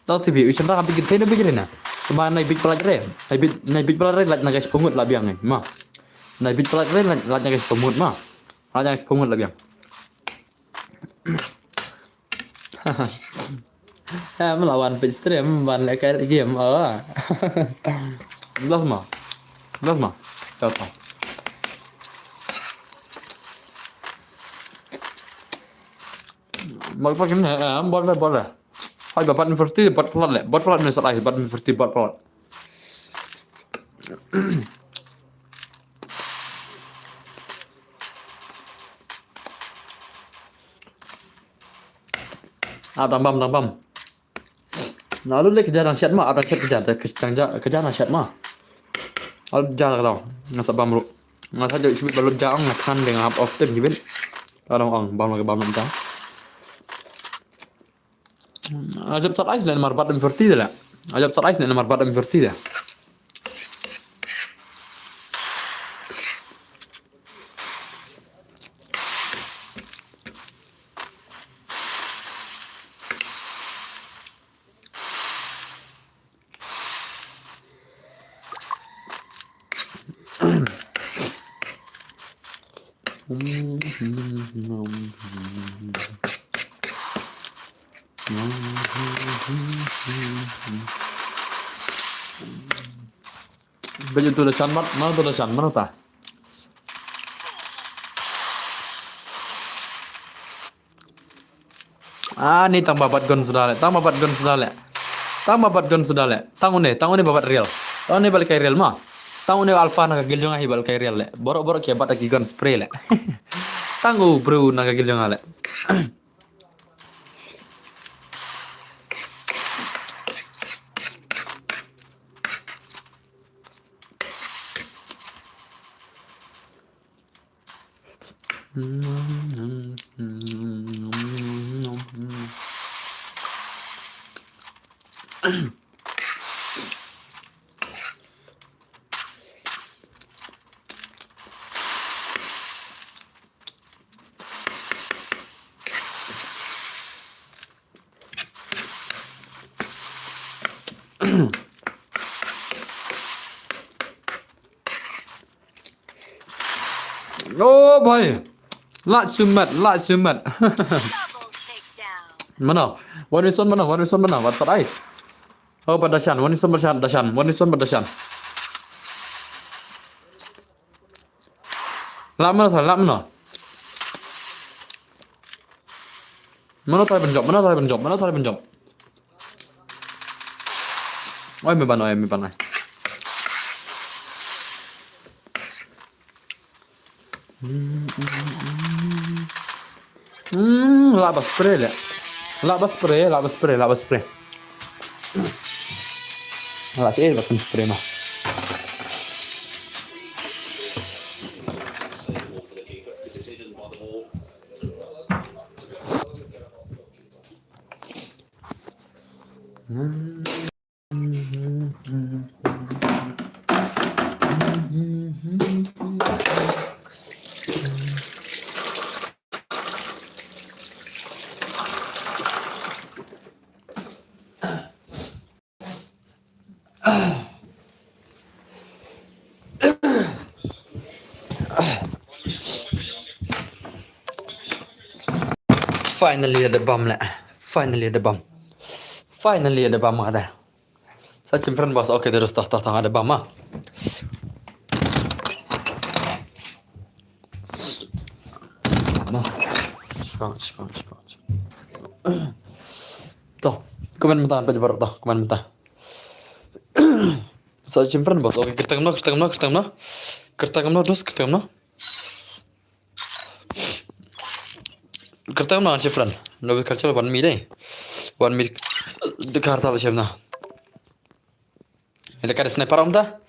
Tau tibi, u shynrang bit kynthei ne bit kynthei na. Kumba nai bit palat re. Nai bit, nai bit palat re, lait na ka shipumut la biang ngai. Ma. Nai bit palat re, lait, lait na ka shipumut ma. Lait na ka shipumut la biang. Eh, mela wan pit stream, wan le kai game, oh. Blas ma. Blas ma. Tau tau. Bol pa kine, eh, bol le, bol le. Hai ba bat mi fifty, bat palat le. Bat palat mi sat ai, bat mi fifty, bat palat. Ah, dang bam, dang bam. Na lu le keja dang shat ma, ah, dang shat keja, dang keja, keja dang shat ma. Al ja la. Nga sa bam ru. Nga sa jok shibit balut ja, nga than deng hap off tem shibit. Adong ong, bam lagi bam ja. Ajab sat ais le namar bat em verti de la. Ajab sat ais le namar bat em verti de. Baju tu dah shan mat, mana tu dah shan, mana ta? Ah, ni tang ba bat gun suda le, tang ba bat gun suda le. Tang ba bat gun suda le. Tang une, tang une ba bat real. Tang une ba lehkai real ma. Tang une alpha na ka guild jong nga hi ba lehkai real le. Borok borok ki bat ki gun spray le. Tang u bro na ka guild jong nga le. Oh boy. Lah sumat, lah sumat. Mana? Wan Wilson mana? Wan Wilson mana? Wan Sat Ais. Oh, ba dashan. Wan Wilson ba dashan, dashan. Wan Wilson ba dashan. Lah mana, lah mana? Mana try ban jump? Mana try ban jump? Mana try ban jump? Oi, me ban, oi, me ban, oi. Hmm, lah ba spray le. Lah ba spray, lah ba spray, lah ba spray. Lah sih ba kan spray mah. Hmm. Finally da bam le. Finally da bam. Finally da bam ada. Sa chim friend boss, okay, terus tah tah tah ada bam ah. Nah. Shibang, shibang, shibang, shibang. Toh, komen mentah, apa je baru toh, komen mentah. Sa chim friend boss, okay, kertang no, kertang no, kertang no. Kertang no, dos, kertang no. Kertang no, chim friend. No, culture one minute, eh. One minute. Dekat harta lah, chim na. Leka da sniper am ta?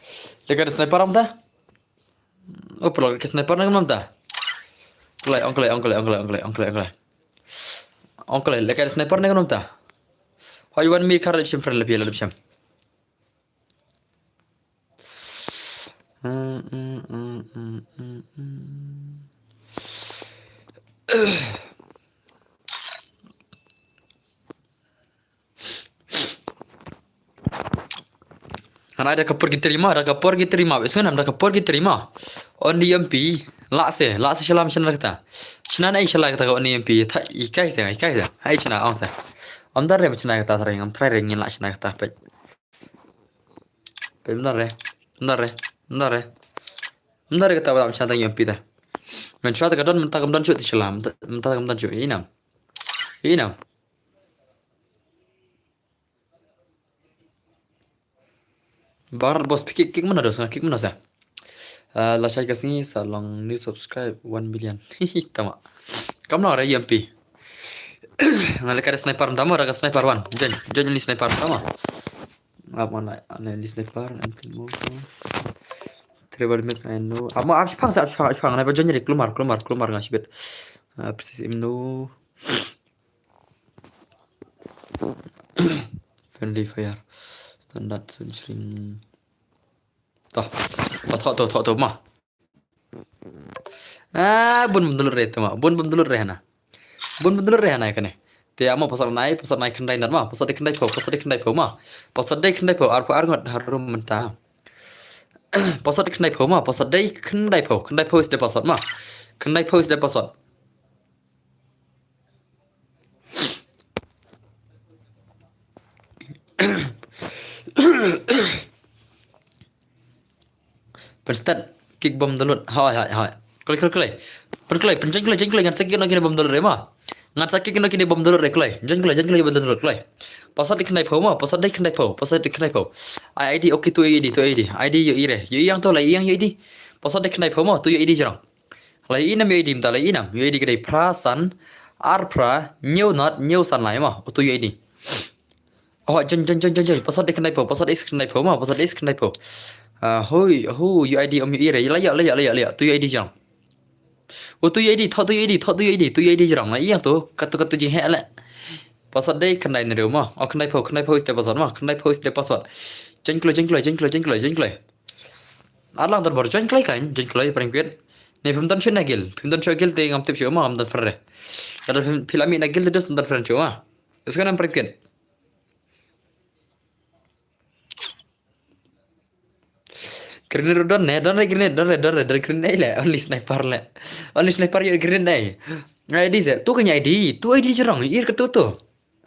Leka da sniper am ta? Oh, pula leka sniper na ngam ta? Ongklai, ongklai, ongklai, ongklai, ongklai, ongklai, ongklai. Ongklai, leka da sniper na ngam ta? Hoi, one minute kar lep shim friend, lep ya, lep shim. Hana da ka por ki trima, da ka por ki trima. Wes ngan da ka por ki trima. On di M P, la se, la se shalam shana kata. Shana ai shala kata on di M P. Tha ikai se, ikai se. Hai shana ong se. Om dar re shana kata trai ngam trai re ngin la shana kata pet. Pet mdar re, mdar re, mdar re. Mdar re kata ba shana tang M P ta. Ngan shwa ta ka don, mynta kam don shu ti shalam, mynta kam don shu. Inam. Inam. Bharat boss phi kick, kick mana dos, nga kick mana sa. Ah, la shai ka sngi sa long new subscribe one million. Tama. Kam long re M P. Nga leka da sniper tama, da ka sniper one. Join, join ni sniper tama. Ap mana, ana ni sniper, and more. Tribal miss, I know. Ap ma, ap shipang sa, ap shipang, ap shipang. Nga ba join ni, klumar, klumar, klumar nga shibit. Ah, precis im no. Friendly fire. Standard sun shring. Toh. Toh, toh, toh, toh, toh, ma. Ah, bun bun dulur re tu ma. Bun bun dulur re hana. Bun bun dulur re hana kane. Te ama pasal nai, pasal nai khyndai nat ma. Pasal dei khyndai phew, pasal dei khyndai phew ma. Pasal dei khyndai phew, arphew ar ngot harum mynta. Pasal dei khyndai phew ma, pasal dei khyndai phew, khyndai phew is dei pasal ma. Khyndai phew is dei pasal. Pynstad kick bom download. Hoi, hoi, hoi. Kloi, kloi, kloi. Pyn kloi, pyn join kloi, join kloi. Ngan sa kick noh kine bom download re ma. Ngan sa kick noh kine bom download re kloi. Join kloi, join kloi bom download kloi. Pasal dei khyndai phew ma, pasal dei khyndai phew, pasal dei khyndai phew. Ai I D, okay, tu I D, tu I D. I D ïohi re. Ïohi ïa nga to, la ïohi ïa nga ïohi. Pasal dei khyndai phew ma, tu ïohi jrong. La ïohi nam ïohi mynta, la ïohi nam, ïohi ka dei phra san, ar phra, hynñiew nat, hynñiew san lai ma, utu ïohi. Oh, jan, jan, jan, jan, jan, pasal dei khyndai phew, pasal dei khyndai phew ma, pasal dei khyndai phew. Ah, hoi, ho, ïohi ym ïohi re, la ïa, la ïa, la ïa, tu ïohi jrong. Utu ïohi, thoh tu ïohi, thoh tu ïohi, tu ïohi jrong, la ïa tu, katu, katu jing heh le. Pasal dei khyndai ne riew ma, oh, khyndai phew, khyndai phew is dei pasal ma, khyndai phew is dei pasal. Jan kloi, jan kloi, jan kloi, jan kloi, jan kloi. Ar lang don bor join kloi kan, join kloi prank kwet. Ne phim don shu na guild, phim don shu guild te ngam tip shu ma, ngam don friend re. Lada phim, phi la mih na guild te dus don friend shu ma. Is kan prank kwet. Grenade don ne, don re grenade, don re, don re, don grenade le, only sniper le. Only sniper ïa grenade ne. Ai di se, tu kan ïa di, tu ai di jrong, ir ka tu tu.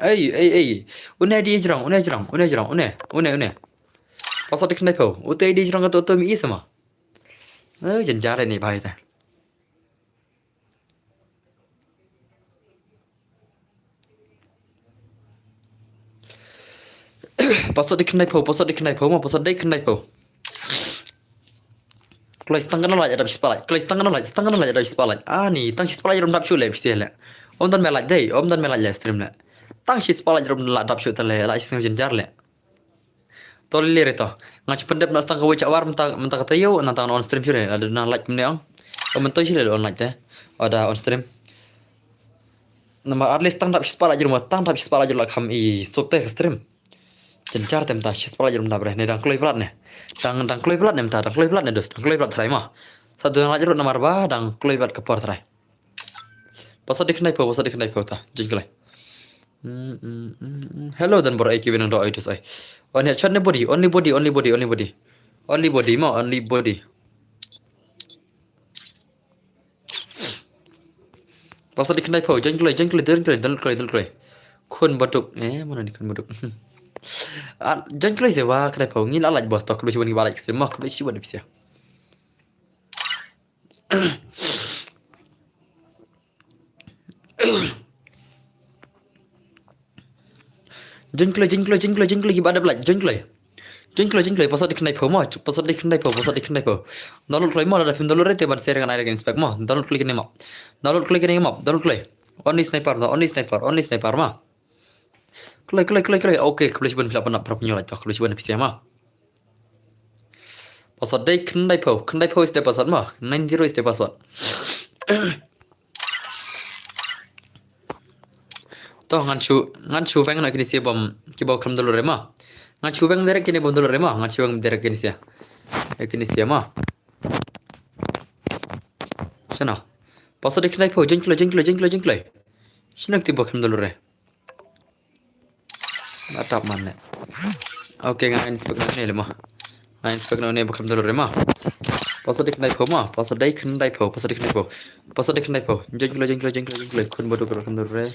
Ei, ei, ei. Une dei jrong, une jrong, une jrong, une, une, une. Pasal dei khyndai phew. Ute dei jrong ka to to mi i sama. Eh, jan jare ni bai ta. Pasal dei khyndai phew, pasal dei khyndai phew, ma pasal dei khyndai phew. Kloi, tang kano like dap shispah like. Kloi, tang kano like, tang kano like dap shispah like. Ani, tang shispah like ruh ym dap shuh leh, phi sngewsih leh. Ym don me like dei, ym don me like leh stream leh. Tang shispah like ruh ym lah dap shuh te leh, lah shisien jynjar leh. To lei lei re to. Nga shu pyndep na tang kawei chawar mynta, mynta ka taïew, na tang on stream shu leh, lada na like kumne ong. Ym mynta shu leh on like te. Lada on stream. Namar at least tang dap shispah like ruh mo, tang dap shispah like ruh lah kham i suk te ka stream. Jynjar te mynta shispah like ruh ym dap re, ne dang kloi palat ne. Dang, dang kloi palat ne mynta, dang kloi palat ne dos, dang kloi palat trai mo. Sa dang like ruh namar ba dang kloi palat ka por trai. Pasal dei khyndai phew, pasal dei khyndai phew ta, jin kloi. Hmm, hmm, hmm, hmm. Hello, dan bor ai ki binang do ai dos ai. Only chat ne body, only body, only body, only body. Only body mo, only body. Pasal dei khyndai phew, jin kloi, jin kloi, jin kloi, jin kloi, jin kloi. Khun baduk, eh, mana ni khun baduk. Ah, jin kloi se wa khyndai phew, ngi la like bos to, khyndai phew ngi ba like stream mo, khyndai phew ba pisa. Jin kloi, jin kloi, jin kloi, jin kloi, kiba dap like, jin kloi. Jin kloi, jin kloi, pasal dei khyndai phew mo, pasal dei khyndai phew, pasal dei khyndai phew. Download kloi mo, lada phim download re te ban share ngan ai da ka inspect mo. Download kloi kane mo. Download kloi kane mo, download kloi. Only sniper, only sniper, only sniper mo. Kloi, kloi, kloi, kloi. Okay, khublei shibun phi la pan ap para pynïoh like to, khublei shibun phi sia mo. Pasal dei khyndai phew, khyndai phew is the password mo. Nine zero is the password. To ngan shu, ngan shu weng na kine sia bym, kiba khlem download re mo. Ngan shu weng direct kine bym download re mo. Ngan shu weng direct kine sia. Eh, kine sia mo. Shano. Pasal dei khyndai phew, jin kloi, jin kloi, jin kloi, jin kloi. Shano kti ba khlem download re. Ba tap man ne. Okay, nga inspect na ne le mo. Nga inspect na ne ba khlem download re mo. Pasal dei khyndai phew mo, pasal dei khyndai phew, pasal dei khyndai phew. Pasal dei khyndai phew. Jin kloi, jin kloi, jin kloi, jin kloi. Khun baduk ruh khlem download re.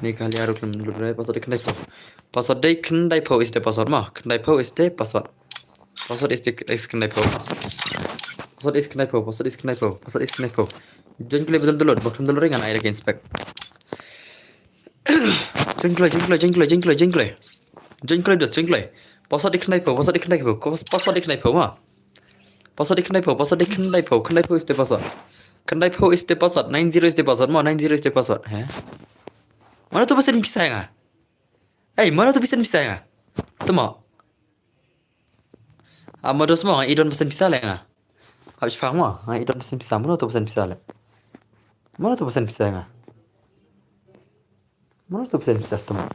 Meghalaya ruh khlem download re. Pasal dei khyndai phew. Pasal dei khyndai phew is the password mo. Khyndai phew is the password. Password is the, is khyndai phew. Password is khyndai phew, password is khyndai phew, password is khyndai phew. Jin kloi ba download, ba khlem download re ngan ai da ka inspect. Jin kloi, jin kloi, jin kloi, jin kloi, jin kloi. Jin kloi dos, jin kloi. Pasal dei khyndai phew, pasal dei khyndai phew, pas-, pasal dei khyndai phew mo. Pasal dei khyndai phew, pasal dei khyndai phew, khyndai phew is the password. Khyndai phew is the password, nine zero is the password mo, nine zero is the password. He? Mano to ba send pisa ïa nga? Ei, mano to ba send pisa ïa nga? To mo. Ah, mo dos mo, nga i don ba send pisa leh nga. Hap shipang mo, nga i don ba send pisa, mano to ba send pisa leh. Mano to ba send pisa ïa nga? Mano to ba send pisa to mo?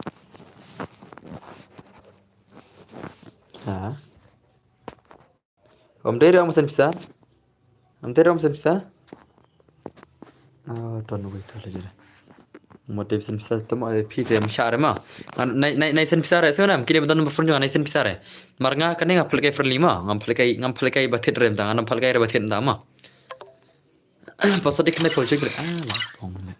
Ha? Ym dei re ym send pisa. Ym dei re ym send pisa. Oh, ton wei to lagi re. Mo dei send pisa to mo, eh, phi te ym shah re mo. Ngan, nai, nai, nai send pisa re, so nam, kine ba don number phone jong nga, nai send pisa re. Mar nga kane nga pynlehkai friendly mo, ngam pynlehkai, ngam pynlehkai ba thied re mynta, ngam pynlehkai re ba thied mynta mo. Pasal dei khyndai phew jin kloi. Ah, la pong ne.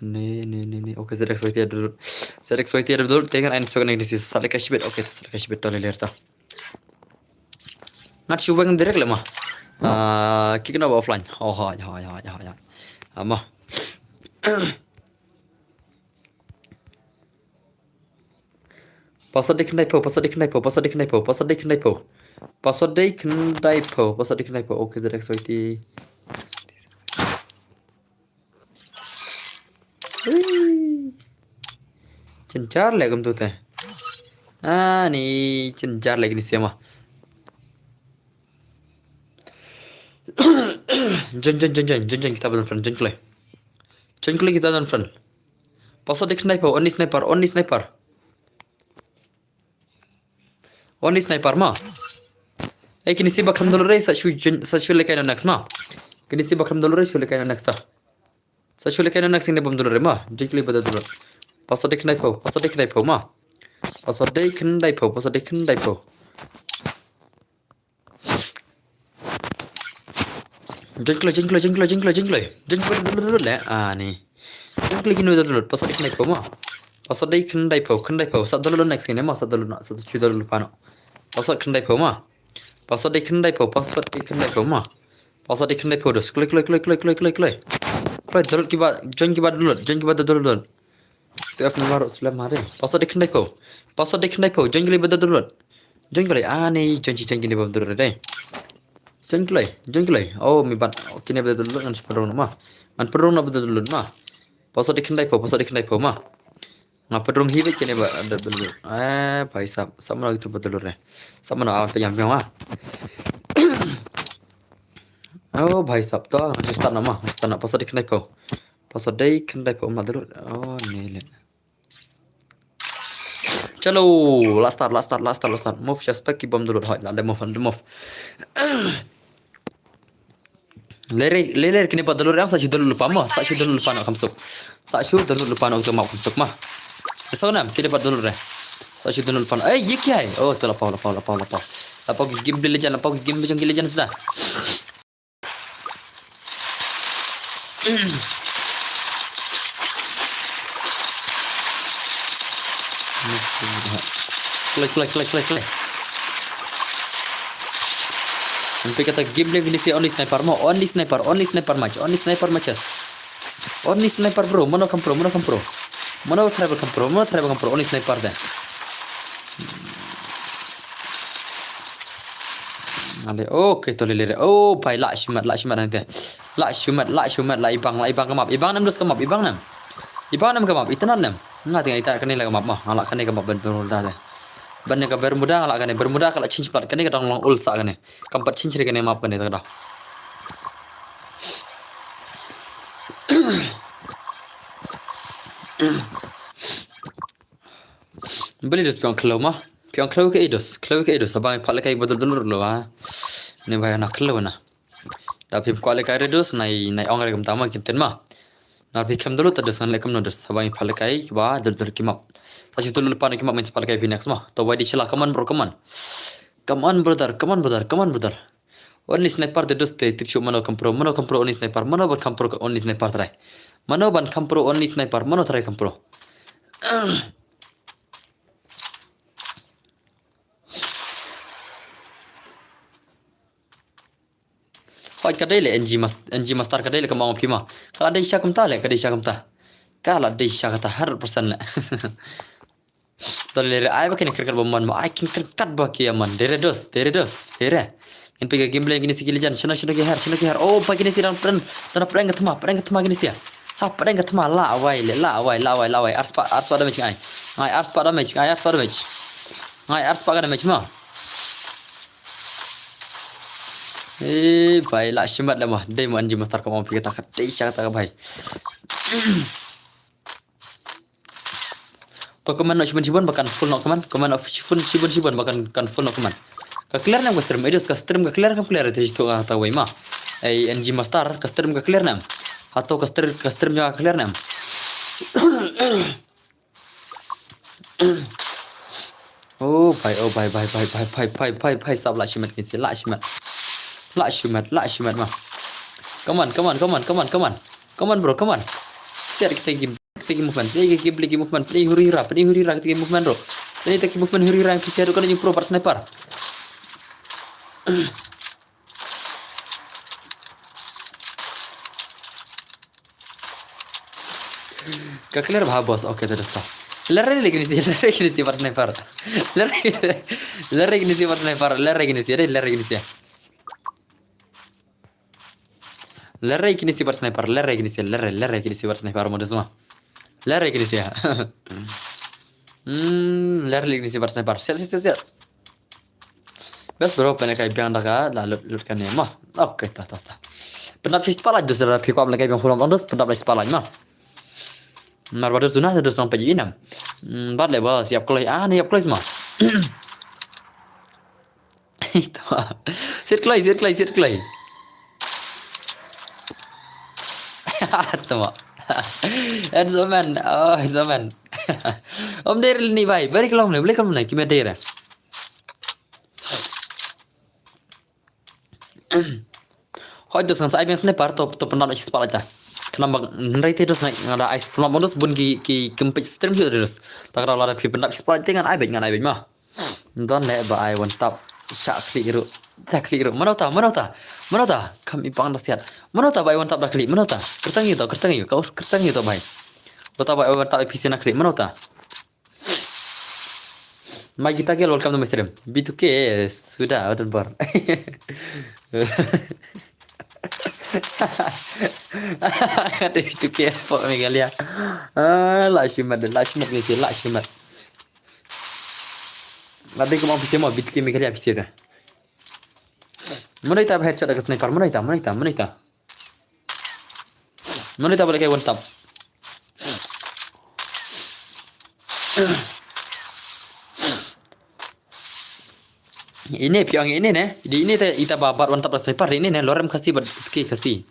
Ne, ne, ne, ne. Okay, Z X Y T ada download. Z X Y T ada download. Te ngan inspect na kine sia, sa lehkai shibit. Okay, sa lehkai shibit to lei lei to. Ngan shu weng direct leh mo. Ah, kick na ba offline. Oh, ha, ha, ha, ha, ha. Ah, mo. Pasal dei khyndai phew, pasal dei khyndai phew, pasal dei khyndai phew, pasal dei khyndai phew. Pasal dei khyndai phew, pasal dei khyndai phew. Okay, Z X Y T. Ui. Jynjar leh kumto te. Ah, ni jynjar leh kine sia mo. Jin, jin, jin, jin, jin, jin, kita ba don friend, jin kloi. Jin kloi kita ba don friend. Pasal dei khyndai phew, only sniper, only sniper. Only sniper mo. Eh, kine sia ba khlem download re, sa shu jin, sa shu lehkai na next mo. Kine sia ba khlem download re, shu lehkai na next ta. Sa shu lehkai na next, kine bym download re mo. Jin kloi ba download. Pasal dei khyndai phew, pasal dei khyndai phew mo. Pasal dei khyndai phew, pasal dei khyndai phew. Jin kloi, jin kloi, jin kloi, jin kloi, jin kloi. Jin kloi download, download leh. Ah, ni. Jin kloi kine download, pasal dei khyndai phew mo. Pasal dei khyndai phew, khyndai phew. Sa download next kine mo, sa download na, sa shu download pa no. Pasal khyndai phew mo. Pasal dei khyndai phew, pasal dei khyndai phew mo. Pasal dei khyndai phew dos. Kloi, kloi, kloi, kloi, kloi, kloi, kloi. Kloi download kiba, join kiba download, join kiba download. Te ap namar slem mare. Pasal dei khyndai phew. Pasal dei khyndai phew. Join kali ba download. Join kali. Ah, ni join, join kine ba download dei. Jong kloi, jong kloi. Oh, mi bat. Oh, kine ba da download ngan pynrung ma. Ngan pynrung na ba da download ma. Pasal di khyndai phew, pasal di khyndai phew ma. Nga pynrung hi bad kine ba da download. Eh, bhai sab, sab mano itu ba da download ne. Sab mano awan pynjam jong ma. Oh, bhai sab to, ngan start na ma, ngan start na pasal di khyndai phew. Pasal di khyndai phew ma da download. Oh, ni le. Chalo, la start, la start, la start, la start. Move, suspect ki bom download hoi, la de move, la de move. Lere, lere kine pat download em, sa shu download lypa mo, sa shu download lypa noh kham suk. Sa shu download lypa noh kham suk ma. Eso nam, kine pat download re. Sa shu download lypa noh. Eh, ye kya hai? Oh, to la paw, la paw, la paw, la paw. La paw game Legend, la paw game jong ki Legend suda. Kloi, kloi, kloi, kloi, kloi. Phi kata game Legend kine si only sniper mo, only sniper, only sniper match, only sniper matches. Only sniper bro, mano kam pro, mano kam pro. Mano tribal kam pro, mano tribal kam pro, only sniper de. Ale, okay, to le le. Oh, bhai, la shimet, la shimet nanti. La shimet, la shimet, la ibang, la ibang ka map. Ibang nem dos ka map, ibang nem. Ibang nem ka map, itynnad nem. Nga teng ita kane la ka map ma. Nga la kane ka map ban Bermuda de. Ban ne ka Bermuda, nga la kane Bermuda ka la change plat. Kane ka dang long ul sa kane. Kam pat change re kane map kane ta ka da. Beli dos piang khloo ma. Piang khloo ke idos, khloo ke idos. Abang iphal kai badul dulur lo ha. Ne bhai na khloo na. Da phim kwah lehkai re dos, nai, nai ong re kumta ma, kin ten ma. Na phi khlem download ta dos, ngan leh kumno dos. Haba ngi pha lehkai kiba download ki map. Sa shu download lypa noh ki map, ngin sa pha lehkai phi next ma. To wai di shala, come on bro, come on. Come on brother, come on brother, come on brother. Only sniper te dos te, tip shu mano kam pro, mano kam pro only sniper, mano ban kam pro only sniper trai. Mano ban kam pro only sniper, mano trai kam pro. Hoi ka dei le N G mas-, N G Master ka dei le, ka ma ong phi ma. Ka la dei sha kumta le, ka dei sha kumta. Ka la dei sha kata hundred percent le. To le re ai ba kine cricket ba man ma, ai kin cricket ba ki man. Dei re dos, dei re dos, dei re. Ngin peit ka gameplay kine si ki Legend, shano shano ki her, shano ki her. Oh, pa kine si dang pren, dang pren ka thma, pren ka thma kine si. Ha, pren ka thma, la wai le, la wai, la wai, la wai. Arspah, arspah damage ngai. Ngai arspah damage, ngai arspah damage. Ngai arspah ka damage ma. Eh, bhai, la shimet la ma. Dei ma N G Master ka ma ong phi kata ka dei sha kata ka bhai. To comment noh shibun shibun ba kan full noh comment. Comment noh shibun shibun shibun ba kan, kan full noh comment. Ka clear ne ka stream, eh dos ka stream ka clear kam clear te to ka ta wei ma. Ei N G Master ka stream ka clear ne. Hato ka stream, ka stream ka clear ne. Oh bhai, oh bhai, bhai, bhai, sab la shimet kine si, la shimet. La shimet, la shimet ma. Come on, come on, come on, come on, come on. Come on bro, come on. Siat kita game, kita game movement. Kita game, kita game movement. Kita huri hura, kita huri hura, kita game movement bro. Kita kita game movement huri hura, kita siat kan yung pro bat sniper. Ka clear bha boss, okay, ta dosta. Lere lagi ni si, lere lagi ni si bat sniper. Lere, lere lagi ni si bat sniper, lere lagi ni si, lere lagi ni si. Lere lagi ni si bat sniper, lere lagi ni si, lere, lere lagi ni si bat sniper mo desma. Lere lagi ni si. Hmm, lere lagi ni si bat sniper. Siat, siat, siat, siat. Best bro, pynlehkai biang da ka, la lut, lut kane ma. Okay, ta, ta, ta. Pyndap shi spotlight dus da phi kwah pynlehkai biang full on dus, pyndap shi spotlight ma. Nar ba dus duna, dus nang pynjah inam. Hmm, bat le ba, siap kloi, ah, ni ap kloi ma. Tama. Siat kloi, siat kloi, siat kloi. Tama. Handsome man, oh, handsome man. Om der ni bai, bari klom ne, bari klom ne, kime der. Hoi dos ngan sa ai biang sniper to, to pyndap shi spotlight ta. Khnang ba hynrei te dos ngan, ngan da ai spotlight mo dos bun ki, ki kempit stream shu dos. Ta ka da la da phi pyndap shi spotlight te ngan ai beit, ngan ai beit ma. Don le ba ai one tap sha khlieh ruh. Ta khlieh ruh. Mano ta, mano ta. Mano ta. Kam i bang da siat. Mano ta ba ai one tap da khlieh. Mano ta. Kyrteng ïa to, kyrteng ïa. Ka kyrteng ïa to bai. Ba ta ba ai one tap i phi sien na khlieh. Mano ta. Mai Gita Girl, welcome to my stream. B two K suda, udah bor. Dei tu ke pok Meghalaya. Ah, la shimet, la shimet ni si, la shimet. Lada kumba phi shem mo, B T K Meghalaya phi shem da. Mano ita ba headshot da ka sniper, mano ita, mano ita, mano ita. Mano ita ba leh kai one tap. Ine phi ong ine ne. Dei ine ita, ita ba bat one tap da sniper, dei ine ne, lorem Khasi bad ki Khasi.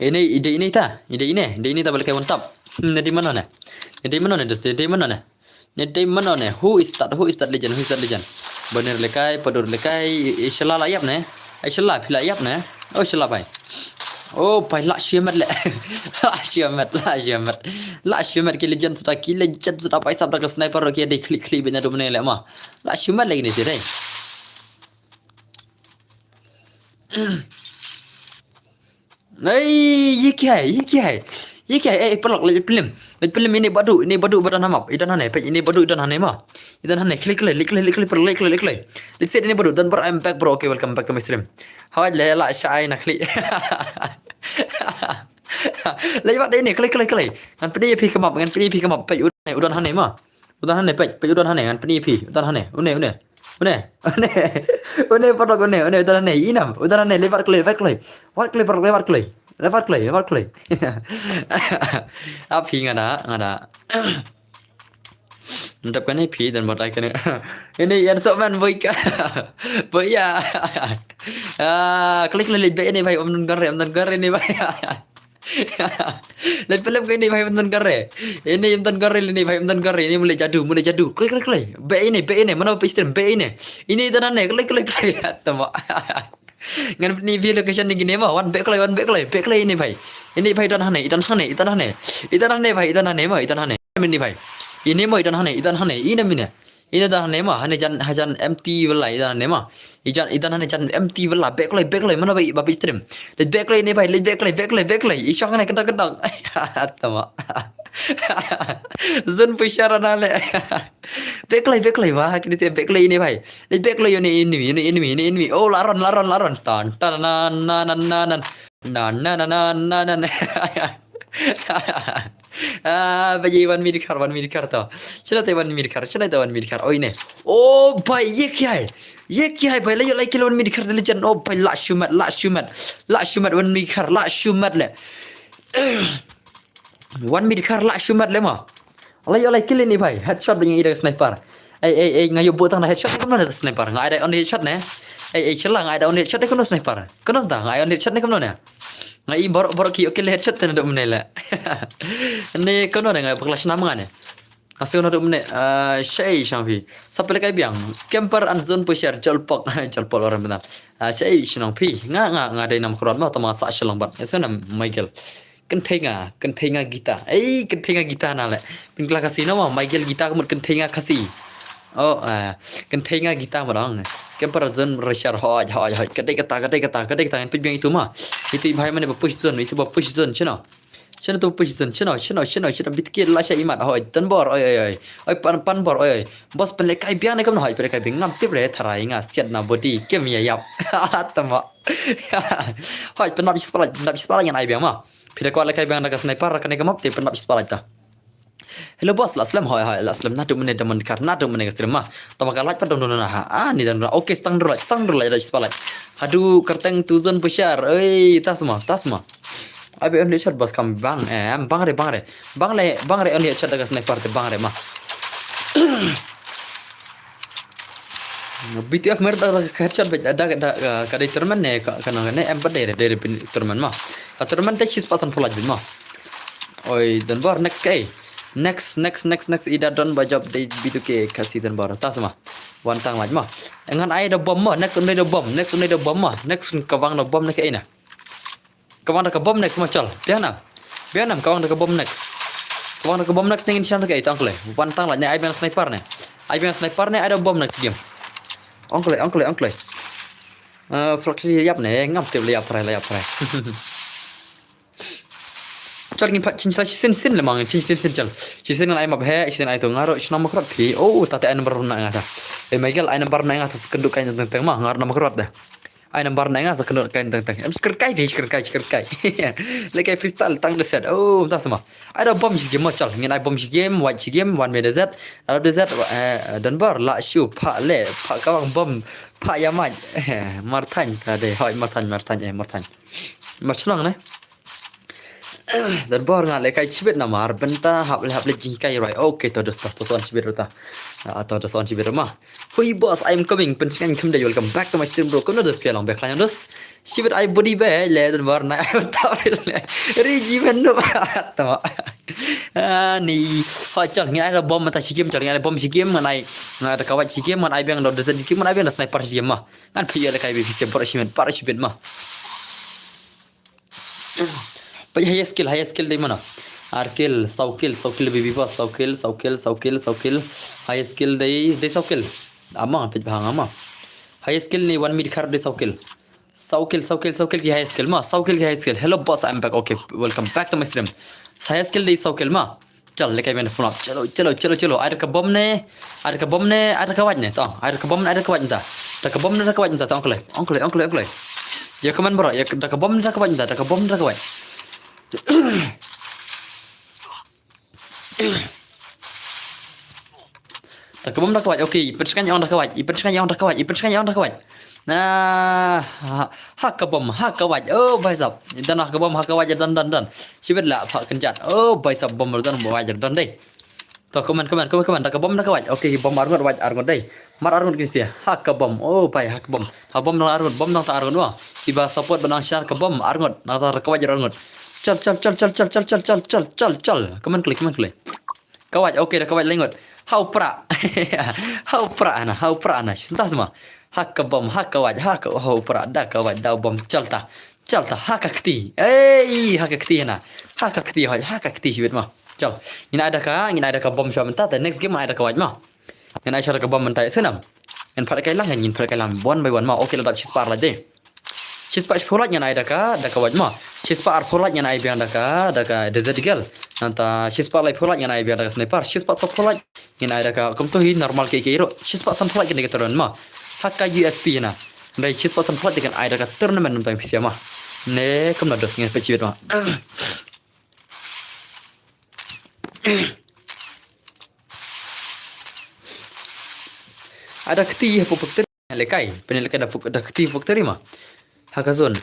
Ine, dei ine ita, dei ine, dei ine ita ba leh kai one tap. Ne dei mano ne. Ne dei mano ne, dost, dei mano ne. Ne dei mano ne. Who is that? Who is that legend? Who is that legend? Banir leh kai, Padur leh kai, i, i shala la ïap ne. I shala phi la ïap ne. Oh shala bai. Oh bai la shimet leh. La shimet, la shimet. La shimet ki legend suda, ki legend suda bai sap da ka sniper ki dei khlieh khlieh bad na dum ne leh ma. La shimet leh kine si dei. Ei, ye kya hai, ye kya hai? Ye kya hai? Ei, paralok, leit pyllim. Leit pyllim ine Badu, ine Badu ba don ha map. I don hangne, peit ine Badu i don hangne ma. I don hangne, khlei, khlei, leit khlei, leit khlei, paralok, leit khlei, leit khlei. Leit set ine Badu, don bar, I'm back bro. Okay, welcome back to my stream. Hawai le la shai na khlei. Leit wat ine, khlei, khlei, khlei. Ngan pyni phi ka map, ngan pyni phi ka map. Peit u don hangne ma. U don hangne, peit, peit u don hangne, ngan pyni phi. U don hangne, une, une. Une, une, une, paralok une, une, u don hangne, i nam, u don hangne, leit wat khlei, wat khlei. Wat khlei, paralok, leit wat khlei. Leit wat khlei, wat khlei. Ap phi nga da, nga da. Ndap kane phi dan batai kane. Ine ïa sok man boi ka. Boi ïa. Ah, klik klik leit beh ine bhai, ym don gare, ym don gare ine bhai. Leit pyllim ka ine bhai, ym don gare. Ine ym don gare ine bhai, ym don gare, ine mula jadu, mula jadu. Klik klik klik. Beh ine, beh ine, mano phi stream, beh ine. Ine i don hangne, klik klik klik. Tama. Ngan pyni phi location ni kine ma, wan beh khlei, wan beh khlei, beh khlei ine bhai. Ine bhai i don hangne, i don hangne, i don hangne. I don hangne bhai, i don hangne ma, i don hangne. Ine bhai. Ine ma i don hangne, i don hangne, ine mine. Ine don hangne ma, hangne jan, hajan empty villa, i don hangne ma. I jan, i don hangne jan empty villa, beh khlei, beh khlei, mano ba, ba phi stream. Leit beh khlei ine bhai, leit beh khlei, beh khlei, beh khlei. I shong hangne kdang kdang. Tama. Zone pushar na le. Beh khlei, beh khlei, wah, kine si beh khlei ine bhai. Leit beh khlei ine enemy, ine enemy, ine enemy. Oh, la run, la run, la run. Tan, tan, na, na, na, na, na. Na, na, na, na, na, na. Ah, ba ye one minute khar, one minute khar to. Shana te one minute khar, shana te one minute khar. Oh, ine. Oh, bhai, ye kya hai? Ye kya hai, bhai? La ïoh lai kill one minute khar de legend. Oh, bhai, la shimet, la shimet. La shimet one minute khar, la shimet le. One minute khar la shimet le ma. La ïoh lai kill ine bhai. Headshot ba ngi ïa da sniper. Ei, ei, ei, nga ïoh buh tang na headshot kumno na sniper. Nga ai da only headshot ne. Ei, ei, shala nga ai da only headshot ne kumno sniper. Kumno ta nga ai only headshot ne kumno ne. Nga i bor bor ki ïoh kill headshot te na dum ne le. Ne kumno ne nga bakla shnam nga ne. Nga shu na dum ne. Ah, shei shang phi. Sap le kai biang. Camper and zone pusher jolpok. Jolpok orang benar. Ah, shei shnong phi. Nga, nga, nga dei nam khrot ma tama sa shalong bat. Eso nam Michael. Kynthei nga, kynthei nga Gita. Ei, kynthei nga Gita na le. Pynkylla Khasi na ma, Michael Gita ka mut kynthei nga Khasi. Oh, ah, kynthei nga Gita ma dang. Camper zone rashar hoj, hoj, hoj. Kadei kata, kadei kata, kadei kata. Ngan peit biang itu ma. Itu i bhai mane ba push zone, itu ba push zone, shino. Shino tu ba push zone, shino, shino, shino, shino. Bitki la sha imat, hoj. Tanbor, oi, oi, oi. Oi, pan, panbor, oi, oi. Boss pynleh kai biang ne kam na, hoj, pynleh kai biang. Ngam tip re, tharai nga siat na body. Kim ya yap. Tama. Hoj, pynap spotlight, pynap spotlight ngan ai biang ma. Phi da kwah leh kai biang da ka sniper kane ka map te pynap spotlight ta. Hello boss, la slem, hoi hoi, la slem, naduh mynne da man kar, naduh mynne ka stream ma. Tama ka light pat dong dong na ha. Ah, ni dong dong. Okay, stang dong light, stang dong light, da spotlight. Haduh kyrteng tu zone pushar. Ei, tas ma, tas ma. Abi on shot boss kam bang, eh, bang re, bang re. Bang le, bang re on shot da ka sniper te bang re ma. B T F mer da, da headshot ba da, da, da, ka dei tournament ne ka, ka nang ne em pat dei, dei, dei tournament ma. Ka tournament te shis patan pulaj bin ma. Oi, Donbor next ke. Next, next, next, next ida don ba job dei B two K Khasi Donbor. Tas ma. Wan tang laj ma. Ngan ai da bom ma, next un dei da bom, next un dei da bom ma. Next un ka bang da bom ne ke ina. Ka bang da ka bom next ma chal. Biang nam. Biang nam ka bang da ka bom next. Ka bang da ka bom next ne ngin shan da ka itang kle. Wan tang la ne ai biang sniper ne. Ai biang sniper ne ai da bom next game. Ong kle, ong kle, ong kle. Eh, Flak yap ne, ngam tip la yap trai, la yap trai. Chal ngin pat chin chin sin sin le mang, chin sin sin chal. Chin sin ngan ai map he, chin ai tu ngaro, chin ma krot phi. Oh, ta te ai number na nga ta. Eh, Michael, ai number na nga ta sa kynduh kai teng teng ma, nga ruh namar kyrwat de. Ai number na nga sa kynduh kai teng teng. Em, skrkai phi, skrkai, skrkai. Lehkai freestyle tang da set. Oh, mynta sa ma. Ai da bom shi game ma chal. Ngin ai bom shi game, wait shi game, wan me da zet. Ai da zet, eh, Dunbar, la shu, pha le, pha kawang bom, pha ya mai. Eh, Marthain, ta de, hoi, Marthain, Marthain, eh, Marthain. Mar shnong ne. Dunbar nga lehkai shibit namar bynta hap le hap le jingkai roi. Okay, to dos to, to son shibit ruh ta. Ah, to dos son shibit ruh ma. Hui boss, I'm coming. Pynshngaiñ kham dei, welcome back to my stream, bro. Kumno dos phi long, bek khlaiñ dos. Shibit ai body be le Dunbar na ai bynta le. Ri ji men no. Tama. Ah, ni. Ha, chal, ngin ai da bom mynta shi game, chal, ngin ai da bom shi game, ngan ai. Ngan ai da kawait shi game, ngan ai biang da desert shi game, ngan ai biang da sniper shi game ma. Ngan phi ïa lehkai be phi se bor shibit, bor shibit ma. Peit highest kill, highest kill dei mano? Ar kill, saw kill, saw kill baby boss, saw kill, saw kill, saw kill, saw kill. Highest kill dei, dei saw kill. Ama, peit bha nga ma. Highest kill ni one minute khar dei saw kill. Saw kill, saw kill, saw kill ki highest kill ma, saw kill ki highest kill. Hello boss, I'm back. Okay, welcome back to my stream. Highest kill dei saw kill ma. Chalo, lehkai men phone up. Chalo, chalo, chalo, chalo. Ai da ka bom ne. Ai da ka bom ne. Ai da ka kawait ne. Tong. Ai da ka bom ne. Ai da ka kawait mynta. Da ka bom ne, da ka kawait mynta. Tong, ong kloi. Ong kloi, ong kloi, ong kloi. Ïa comment bro. Ïa da ka bom ne, da ka kawait mynta. Da ka bom ne, da ka kawait. Da ka bom, da ka kawait. Okay, pynshngaiñ ong da ka kawait. Pynshngaiñ ong da ka kawait. Pynshngaiñ ong da ka kawait. Nah, ha, ha ka bom, ha ka kawait. Oh, bhai sab. Don ha ka bom, ha ka kawait, don, don, don. Shibit la pha kynjat. Oh, bhai sab, bom don, bom don dei. To, comment, comment, comment, comment. Da ka bom, da ka kawait. Okay, bom arngut, wait arngut dei. Mar arngut ki sia. Ha ka bom. Oh, bhai, ha ka bom. Ha bom dang arngut, bom dang ta arngut wa. Kiba support ba nang share ka bom arngut. Nang ta kawait arngut. Chal, chal, chal. Comment klik, comment klik. Kawait, okay, da kawait lai ngut. Ha u pra. Ha u pra na, ha u pra na. Senta sma. Ha ka bom, ha kawait, ha ka, ha u pra, da kawait, da bom, chal ta. Chal ta, ha ka kti. Ei, ha ka kti na. Ha ka kti, ha, ha ka kti shibit ma. Chal. Ngin ai da ka, ngin ai da ka bom shwa mynta, te next game ai da kawait ma. Ngin ai shwa da ka bom mynta, ïa snam. Ngin phat kai lang, ngin phat kai lang. One by one ma. Okay, la dap shispah lait dei. Shispah shiphew lait ngin ai da ka, da ka kawait ma. Shispah arphew lait ngin ai biang da ka, da ka desert eagle. Nangta shispah laiphew lait ngin ai biang da ka sniper. Shispah sawphew lait ngin ai da ka, kumto hi normal ki ki ruh. Shispah sanphew lait ngin ai da ka tournament ma. Ha ka U S P na. Dei shispah sanphew lait ngin ai da ka tournament mynta phi sia ma. Ne kumno dos ngin peit shibit ma. Ai da kti hapoh factory lehkai, pynlehkai da fak-, da kti factory ma. Ha ka zone.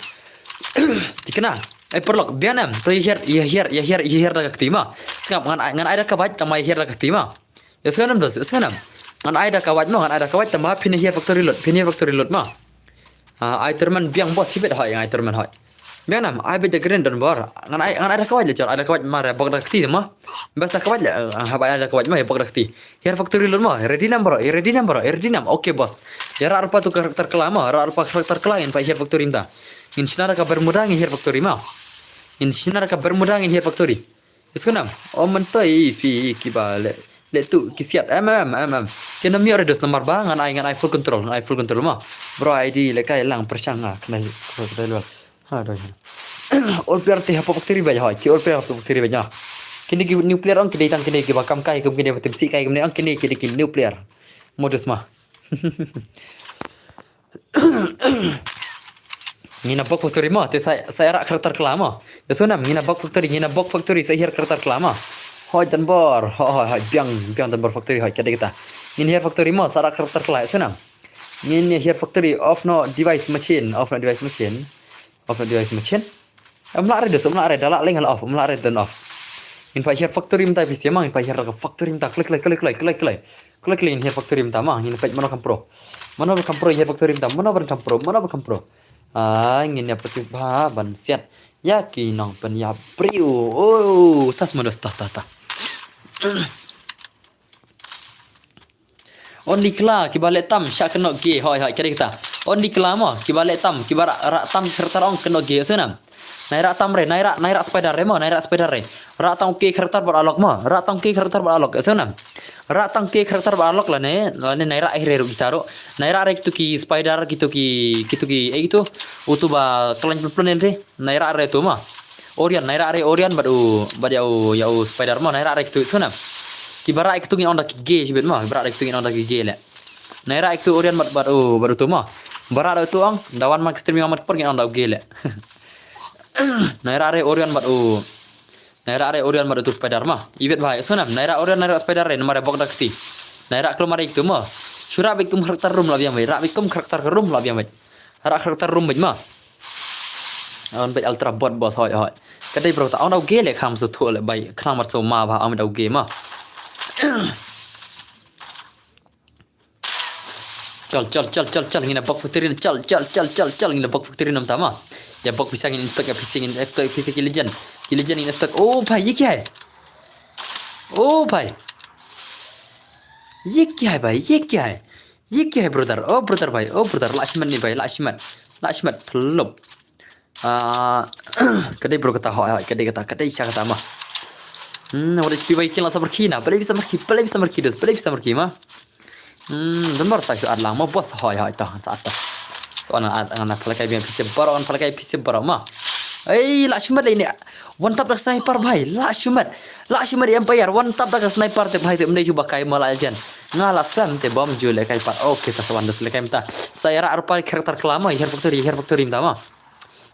Tikna. Ai paralok, biang em, to ïa hiar, ïa hiar, ïa hiar, ïa hiar da ka kti ma. Sngap ngan ai, ngan ai da ka kawait, tang ma ïa hiar da ka kti ma. Ïa sngap em dos, ïa sngap em. Ngan ai da ka kawait ma, ngan ai da ka kawait, tang ma phin ïa hiar factory loot, phin ïa hiar factory loot ma. Ah, ai tournament biang boss shibit hoi, ai tournament hoi. Biang nam, ai beit da green don bor. Ngan ai, ngan ai da kawait le chal, ai da kawait ma re bok da kti ma. Bas da kawait le, ah, haba ai da kawait ma, bok da kti. Hiar factory loot ma, ready nam bro, ready nam bro, ready nam. Okay boss. Ïa rak rupa tu karakter kla ma, rak rupa karakter kla ngin pait hiar factory mynta. Ngin shna da ka Bermuda ngin hiar factory ma. Ngin shna da ka Bermuda ngin hiar factory. Ïa sngap em. Oh, mynta i phi kiba leh, leh tu ki siat. Em, em, em, em. Kine ym ïoh re dos namar ba ngan ai, ngan ai full control, ngan ai full control ma. Bro, ai di lehkai lang pyrshang nga kane, kane, kane level. Ha, doi. All player te hapoh factory beit hoi, ki all player hapoh factory beit na. Kine ki new player ong, kine tang kine kiba kam kai kum kine, ba tim si kai kum kine ong, kine, kine ki new player. Modus ma. Ngin ïa bok factory ma, te sa, sa ïa rak karakter kla ma. Ïa sngap em, ngin ïa bok factory, ngin ïa bok factory, sa hiar karakter kla ma. Hoi don bor, hoi, hoi, hoi, biang, biang don bor factory, hoi, ka dei kata. Ngin hiar factory ma, sa rak karakter kla, ïa sngap em. Ngin ïa hiar factory, off no device machine, off no device machine. Off no device machine. Ym lah re dos, ym lah re, da lah leng lah off, ym lah re don off. Ngin pait hiar factory mynta phi sia ma, ngin pait hiar ka factory mynta, klik, klik, klik, klik, klik, klik. Klik, klik, ngin hiar factory mynta ma, ngin peit mano kam pro. Mano ban kam pro, hiar factory mynta, mano ban kam pro, mano ban kam pro. Ai, ngin ïa practice bha ban siat. Ïa ki nongpynïap briew. Oh, tas ma dos, tas, tas, tas. Only kla kiba leh tam shah kynnoh ge, hoi, hoi, ka dei kata. Only kla mo kiba leh tam, kiba rak, rak tam karakter ong kynnoh ge, ïa sngap em. Nai rak tam re, nai rak, nai rak spider re mo, nai rak spider re. Rak tang u ke karakter bad alok mo, rak tang u ke karakter bad alok, ïa sngap em. Rak tang u ke karakter bad alok lane, lane nai rak hi re ruh kita ruh. Nai rak re kitu ki spider, kitu ki, kitu ki, eh, kitu. Utu ba khlaiñ pynplen re. Nai rak re tu mo. Orion, nai rak re Orion bad u, bad ïa u, ïa u spider mo, nai rak re kitu, ïa sngap em. Kiba rak kitu ngin ong da ki ge shibit mo, kiba rak re kitu ngin ong da ki ge leh. Naira iktu Orion bad bad u bad utu ma. Bara da utu ang, da wan ma ka stream ïa mat kpar ngin ong da u gele. Naira re Orion bad u. Naira re Orion bad utu Spider ma. Iwit bhai, sonam, naira Orion naira Spider re, namar bok da kti. Naira klom mare iktu ma. Shu rah bad kum karakter room la biang bhai, rah bad kum karakter room la biang bhai. Rah karakter room bhai ma. Wan bhai ultra bot boss hoi hoi. Ka dei bro ta ong da u gele kham su thu le bhai, kham mar su ma bha ong da u ge ma. Chal chal chal chal chal ngin bok factory chal chal chal chal chal ngin bok factory nam tama. Ya bok pisa ngin inspect ya pisa ngin inspect pisa ki legend. Ki legend ngin inspect. Oh bhai ye kya hai? Oh bhai. Ye kya hai bhai? Ye kya hai? Ye kya hai brother? Oh brother bhai. Oh brother la shimat ni bhai, la shimat. La shimat thlop. Ah, ka dei bro kata hoi hoi, ka dei kata, ka dei sha kata ma. Hmm, wat H P bai kin la samar ki na, balei bi samar ki, balei bi samar ki dos, balei bi samar ki ma. Hmm, don bar sa shu at lang ma boss hoi hoi ta, sa at ta. So an at ngan phalkai bi pise baro, an phalkai pise baro ma. Ei, la shimat le ne. One tap dak sniper bhai, la shimat. La shimat Empire, one tap dak sniper te bhai te mdei shu bakai ma la jen. Nga la slam te bom ju le kai pat. Okay, ta sa wan dos le kai mta. Sa ïa ra arpa character kla ma, Hero Factory, Hero Factory mta ma.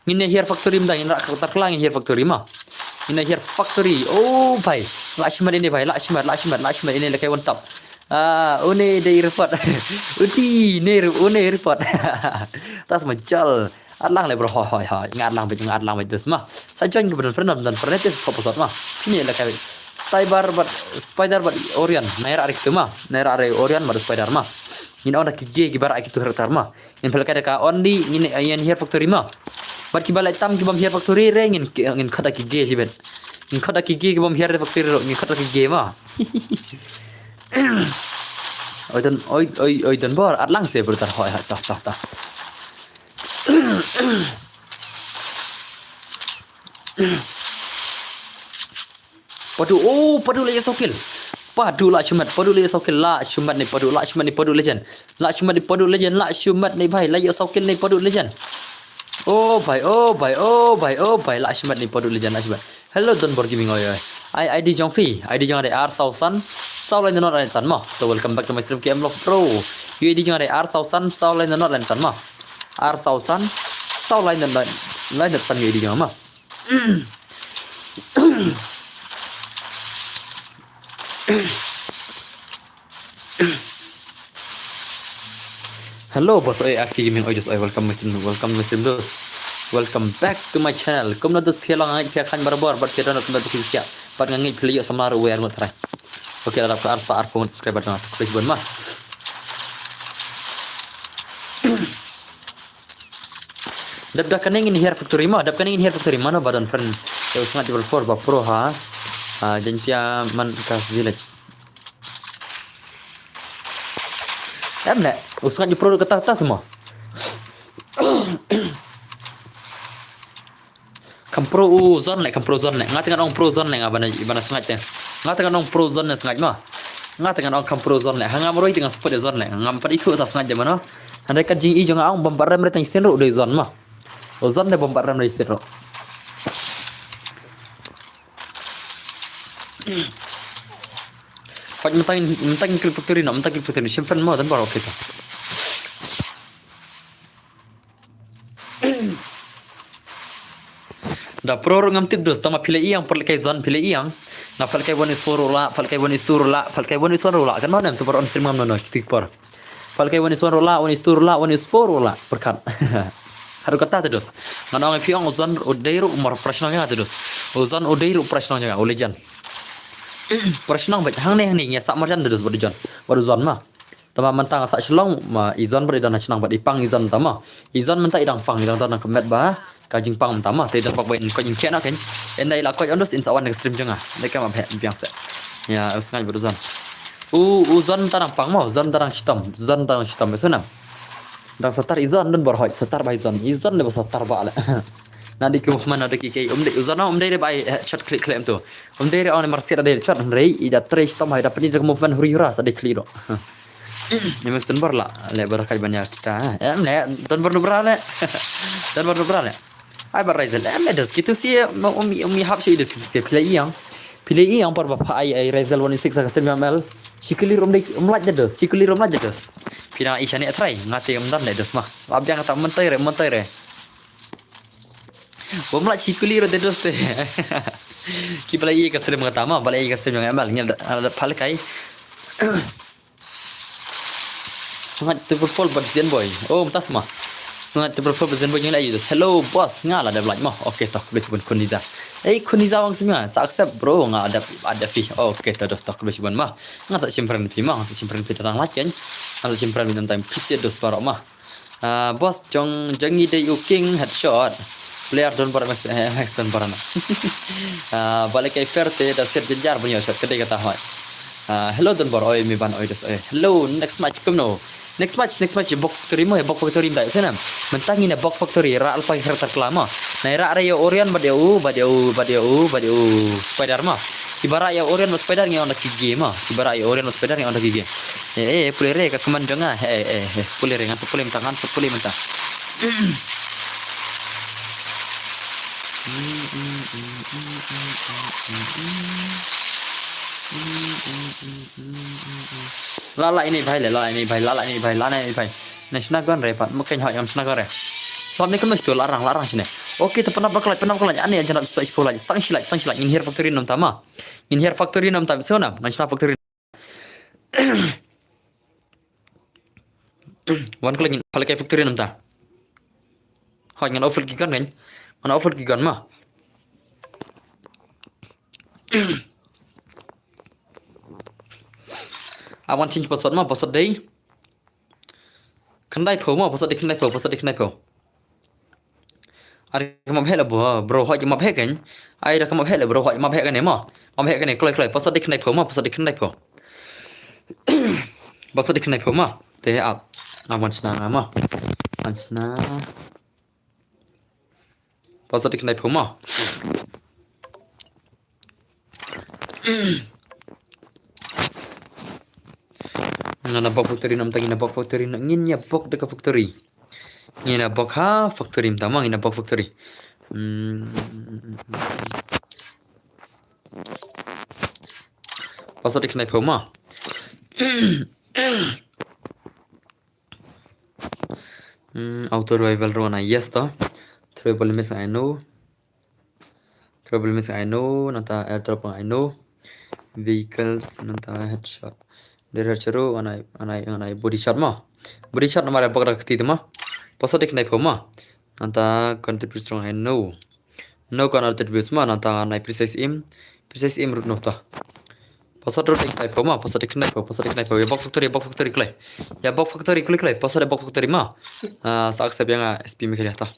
Ngin ïa Hero Factory mda ngin rak kata klang Hero Factory ma. Ngin ïa Hero Factory. Oh bhai. La shimat ini bhai. La shimat, la shimat, la shimat ini lekai one tap. Ah, une dei report. Uti ne re- une report. Tas ma jal. At lang le bro hoi hoi hoi. Ngat lang bit ngat lang bit dos ma. Sa join ke bro friend dan friend tes top sot ma. Ini lekai. Spider bad Spider bad Orion. Naira arik tu ma. Naira arik Orion bad Spider ma. Ngin on da ki ge ki bar aki tu karakter ma. Ngin phalkai da ka only ngin ïa Hero Factory ma. Bad ki ba lai tam ki bam Hero Factory re ngin ngin khot da ki ge hi bet. Ngin khot da ki ge ki bam Hero Factory ro ngin khot da ki ge ma. Oi don oi oi oi don bor at lang se brother hoi ha ta ta ta. Padu, oh, padu la ïa sokil. Padu la shimat, padu la ïa sokil, la shimat ni padu, la shimat ni padu legend. La shimat ni padu legend, la shimat ni bhai, la ïa sokil ni padu legend. Oh bhai, oh bhai, oh bhai, oh bhai, la shimat ni padu legend, la shimat. Hello Don Bor Gaming oi oi. Ai ID jong phi, ID jong dei ar saw san, saw lai not lai san ma. So welcome back to my stream K M Love Pro. Ïa ID jong dei ar saw san, saw lai not lai san ma. Ar saw san, saw lai not lai san ïa ID jong ma. Hello boss oi, Arki Gaming oi dos oi, welcome my stream, welcome my stream dos. Welcome back to my channel. Kumno dos phi long ai phi khan barabor bad phi don kumno phi kya. Bad ngi phi ïa samar wer mut trai. Okay, la dap ar pa ar pun subscriber na. Please bon ma. Dap da kane ngin Hero Factory ma, dap kane ngin Hero Factory ma no ba don friend. Te u sngat triple four ba pro ha. Ah, Jaintia man ka village. Em le, u sngat ju pro kata kata semua. Kam pro u zon le, kam pro zon le. Nga tengah ong pro zon le nga bana bana sngat te. Nga tengah ong pro zon le sngat ma. Nga tengah ong kam pro zon le. Hanga mroi tengah support zon le. Ngam pat itu ta sngat je mano. Handai ka jing i jong nga ong bom pat rem re teng sin ru dei zon ma. O zon de bom pat rem re sin ru. Pat mentang mentang Kill Factory no, mentang Kill Factory shim friend mo dan baru kita. Da pro ngam tip dos tama phi la ïang pyrkhat kai zon phi la ïang. Nga pyrkhat kai one is four la, pyrkhat kai one is two la, pyrkhat kai one is one la. Kan ma nem tu por on stream ngam no no kitu por. Pyrkhat kai one is one la, one is two la, one is four la. Pyrkhat. Haru kata te dos. Ngan ong phi ong zon u dei ru umar prashna nga te dos. U zon u dei ru prashna nga u legend. Prashna bet hangne hangne ngi sa marjan te dos bad u zon. Bad u zon ma. Tama mentang sa shlong ma i zon bad i don shnong bad i pang i zon tama. I zon mentang i dang pang i dang don ka met ba ka jingpang tama te don bak ba in ko in kiana ken. En dai la ko on dos in sa wan ka stream jong nga. Dei ka ma phe biang se. Ya u sngai bad u zon. U u zon ta dang pang mo, zon ta dang shitom, zon ta dang shitom be sunam. Dang satar i zon don bor hoi satar ba i zon. I zon le ba satar ba le. Na di ki movement na di ki kai um dei u zon um dei re ba i shot click click em tu. Um dei re on mar sia da dei shot um dei i da tre shitom hai da peni da movement huri hura sa dei click do. Ni mas tun bor la le bor kai ban ïa kita. Em le tun bor nu bra le. Tun bor nu bra le. Ai ba Raizel em le dos kitu si umi umi hap si dos kitu si phi la ïang. Phi la ïang por ba pha ai ai Raizel one six ka stream M L. Sikali rom dei um laj da dos, sikali rom laj da dos. Phi dang i shane trai, nga te ngam don de dos ma. Lap biang kata mynta re, mynta re. Bym lah shi kuli re de dos te. Ki ba la ïohi ka stream kata ma, ba la ïohi ka stream jong M L, ngi da, da pha lehkai. Sngaid triple four bad Zen Boy. Oh, mynta sma. Sngaid triple four bad Zen Boy jong la ïohi dos. Hello boss, nga la dep like ma. Okay, to khublei shibun Khun Niza. Eh, Khun Niza wan sma. Sa accept bro, nga dep, dep like phi. Okay, to dos, to khublei shibun ma. Nga sa shim friend phi ma, nga sa shim friend phi da dang like kan. Nga sa shim friend phi da dang time phi dos baroh ma. Ah, boss, jong, jong ngi dei u king headshot. Player Don Baran, Max, eh, Max Don Baran. Ah, ba lehkai fair te da set jynjar ban ïoh shot ka dei kata hoi. Ah, hello Don Bar, oi mi ban oi dos oi. Hello, next match kumno? Next match, next match Bok Factory mo, Bok Factory mynta. Sena. Mynta ngin ïa Bok Factory, Ra Alpha Character Class mo. Nai Ra ïa Orion bad ïa u, bad ïa u, bad ïa u, bad ïa u Spider mo. Kiba Ra ïa Orion bad Spider ngi on da ki game mo. Kiba Ra ïa Orion bad Spider ngi on da ki game. Eh, eh, pule re ka kmen jong nga. Eh, eh, eh, pule re ngan sa pule mynta, ngan sa pule mynta. La la ini bhai le, la ini bhai, la la ini bhai, la ini bhai. Na shna gon re pat, makan hoi am shna gon re. Sab ni kemno stu la rang, la rang shine. Okay, to panap baklai, panap baklai. Ani ajan ap stu stu lai, stang shilai, stang shilai. Ngin hiar factory nom tama. Ngin hiar factory nom tama. So na, ngan shna factory. Wan khlem ngin pha lehkai factory namta. Hoi ngan offer ki gun kan. Ngan offer ki gun ma. Awan change password ma, password dei. Khyndai phew ma, password dei khyndai phew, password dei khyndai phew. Are ka map heh la bro, bro hoi ka map heh kan. Ai da ka map heh la bro hoi map heh kan ma. Map heh kan kloi kloi password dei khyndai phew ma, password dei khyndai phew. Password dei khyndai phew ma. Te ap. Awan shna nga ma. Awan shna. Password dei khyndai phew ma. Ngin ïa bok factory namta, ngin ïa bok factory na, ngin ïa bok da ka factory. Ngin ïa bok ha factory namta ma, ngin ïa bok factory. Hmm. Password dei khyndai phew ma. Hmm, auto revival ruh ngan ai yes to. Trouble miss I know. Trouble miss I know. Nangta airdrop I know. Vehicles nangta headshot. Dei headshot ruh ngan ai, ngan ai, ngan ai body shot ma. Body shot namar ïa bok da ka kti te ma. Password dei khyndai phew ma. Nangta contribute strong I know. No ka na tet bis ma nangta ngan ai precise aim. Precise aim ruh noh ta. Password ruh dei khyndai phew ma, password dei khyndai phew, password dei khyndai phew. Ïa bok factory, ïa bok factory kloi. Ïa bok factory kloi kloi, password ïa bok factory ma. Ah, sa accept ïa nga S P mi khyllaiñ ta.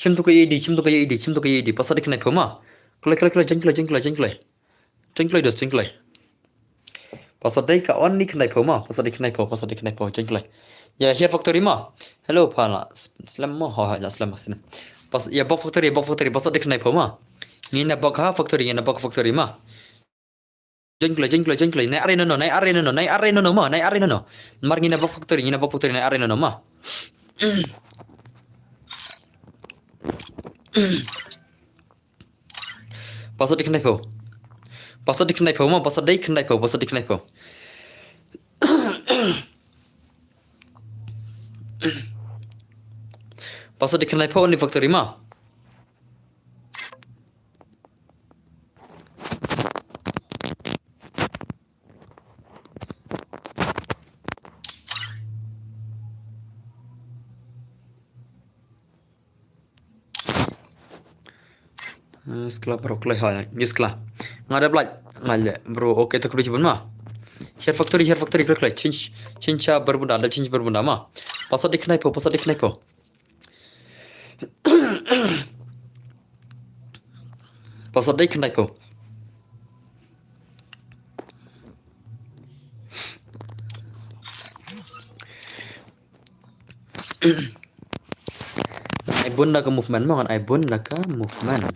Shim tu ka A D, shim tu ka A D, shim tu ka A D. Password dei khyndai phew ma. Kloi, kloi, kloi, join kloi, join kloi, join kloi. Join kloi dos, join kloi. Password dei ka only khyndai phew ma. Password dei khyndai phew, password dei khyndai phew, join kloi. Ïa hiar factory ma. Hello pha la slem ma, ho, ho, la slem ma sini. Pas, ïa bok factory, bok factory, password dei khyndai phew ma. Ngin ïa bok ha factory, ngin ïa bok factory ma. Join kloi, join kloi, join kloi. Nai are no no, nai are no no, nai are no no ma, nai are no no. Mar ngin ïa bok factory, ngin ïa bok factory, nai are no no ma. Password dei khyndai phew. Password dei khyndai phew ma, password dei khyndai phew, password dei khyndai phew. Password dei khyndai phew ni factory ma. Eh, skla bro, kloi ha, ni skla. Nga da blai, nga le, bro, okay, to khublei shibun ma. Hiar factory, hiar factory, kloi, kloi, change, change, ah, Bermuda, da change Bermuda ma. Password dei khyndai phew, password dei khyndai phew. Password dei khyndai phew. Ngan ai bun da ka movement ma, ngan ai bun da ka movement.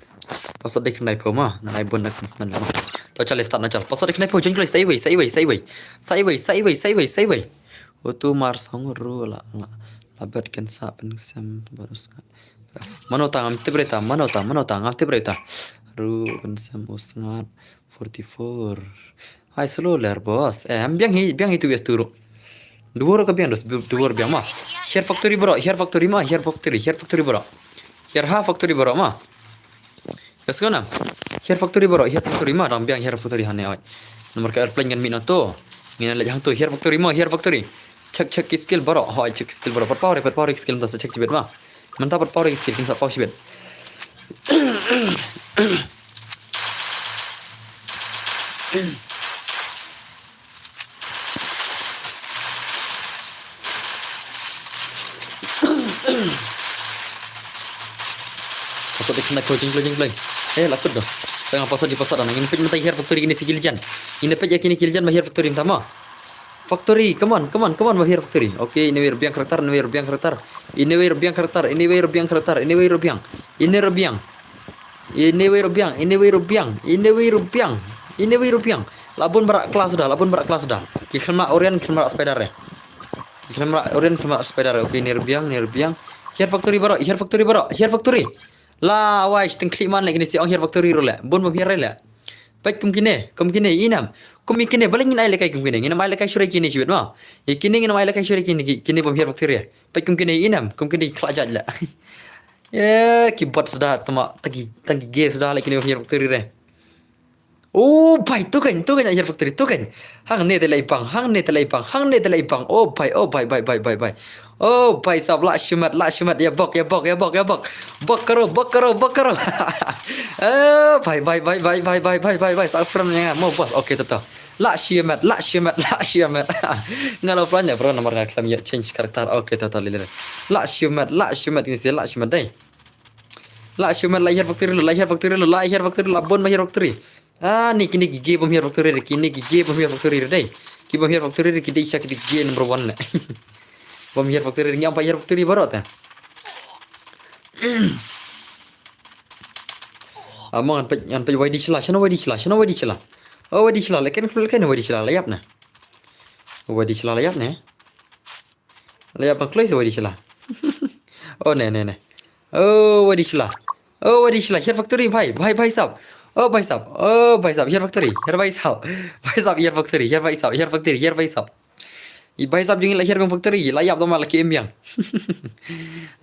Password dei khyndai phew ma, ngan ai bun da ka movement ma. To chale start na chal. Password dei khyndai phew, join kloi, sa iwei, sa iwei, sa iwei. Sa iwei, sa iwei, sa iwei, sa iwei. Utu mar song ru la, la, la bet ken sa pen sem baru sangat. Mano ta ngam tip re ta, mano ta, mano ta ngam tip re ta. Ru, Vincent, Usngat, forty-four. Hai, slow ler, boss. Eh, em biang hi, biang hi tu bias turu. Dua ru ka biang dos, du-, dua ru biang ma. Here factory baroh, here factory ma, here factory, here factory baroh. Here ha factory baroh ma. Yes, kena. Here factory baroh, here factory ma, dang biang here factory hane oi. Nomor ka airplane kan mi na to. Ngin leh hang to, here factory ma, here factory. Check, check ki skill baroh, hoi, check ki skill baroh. Pat power, pat power ki skill mynta sa check jibet ma. Mynta pat power ki skill kin sa power jibet. Pasal dia kena closing, closing, closing. Eh, lakut doh. Sa nga pasal di pasal dah. Ngin peit mynta here factory kine si ki legion. Ngin peit ïa kine ki legion ba here factory mynta ma. Factory, come on, come on, come on, ba here factory. Okay, ine wei ruh biang karakter, ine wei ruh biang karakter. Ine wei ruh biang karakter, ine wei ruh biang karakter, ine wei ruh biang. Ine ruh biang. Ine wei ruh biang, ine wei ruh biang, ine wei ruh biang. Ine wei ruh biang. La bun baroh klas dah, la bun baroh klas dah. Ki khlem lah Orion, khlem lah Spider eh. Ki khlem lah Orion, khlem lah Spider. Okay, ine ruh biang, ine ruh biang. Here factory baroh, here factory baroh, here factory. La wai, shiteng khlieh man leh kine si ong here factory ruh leh. Bun bym here leh. Peit kum kine, kum kine, i nam. Kum kine, balei ngin ai lehkai kum kine. Ngin ai lehkai shuh ïa kine shibit ma. Ïa kine ngin ai lehkai shuh ïa kine, ki-, kine bym here factory. Peit kum kine, i nam. Kum kine khlak jait leh. Eh, ki bot suda, tama, tang ki, tang ki gay suda, leh kine bym here factory re. Oh, bai, tu kan, tu kan, here factory, tu kan. Hangne te leh i pang, hangne te leh i pang, hangne te leh i pang. Oh, bai, oh, bai, bai, bai, bai, bai. Oh, bai sab, lah shimet, lah shimet, ïa bok, ïa bok, ïa bok, ïa bok. Bok karo, bok karo, bok karo. Eh, bai, bai, bai. Sa friend ïa nga, mo boss, okay, to, to. Lah shimet, lah shimet, lah shimet. Nga la plan ïa, bro, namar nga khlem ïa change character. Okay, to, to, lile. Lah shimet, lah shimet, kine si lah shimet dei. Lah shimet, lah here factory lu, lah here factory lu, lah here factory, lah bun ba here factory. Ah, ni kine ki gay bym here factory re, kine ki gay bym here factory re dei. Ki bym here factory re, ki dei sha ki dei gay number one leh. Bym here factory re, ngi ong ba here factory baroh te. Ah, mo ngan peit, ngan peit Y D Shila, shano Y D Shila, shano Y D Shila. Oh, Y D Shila, leh ken, leh ken Y D Shila, la ïap ne. Y D Shila, la ïap ne. La ïap ban kloi sa Y D Shila. Oh, ne, ne, ne. Oh, Y D Shila. Oh, Y D Shila, here factory, bhai, bhai, bhai sab. Oh, bhai sab. Oh, bhai sab, here factory, here bhai sab. Bhai sab, here factory, here bhai sab, here factory, here bhai sab. I bhai sab jong ngi la here bang factory, la ïap tama la ki im biang.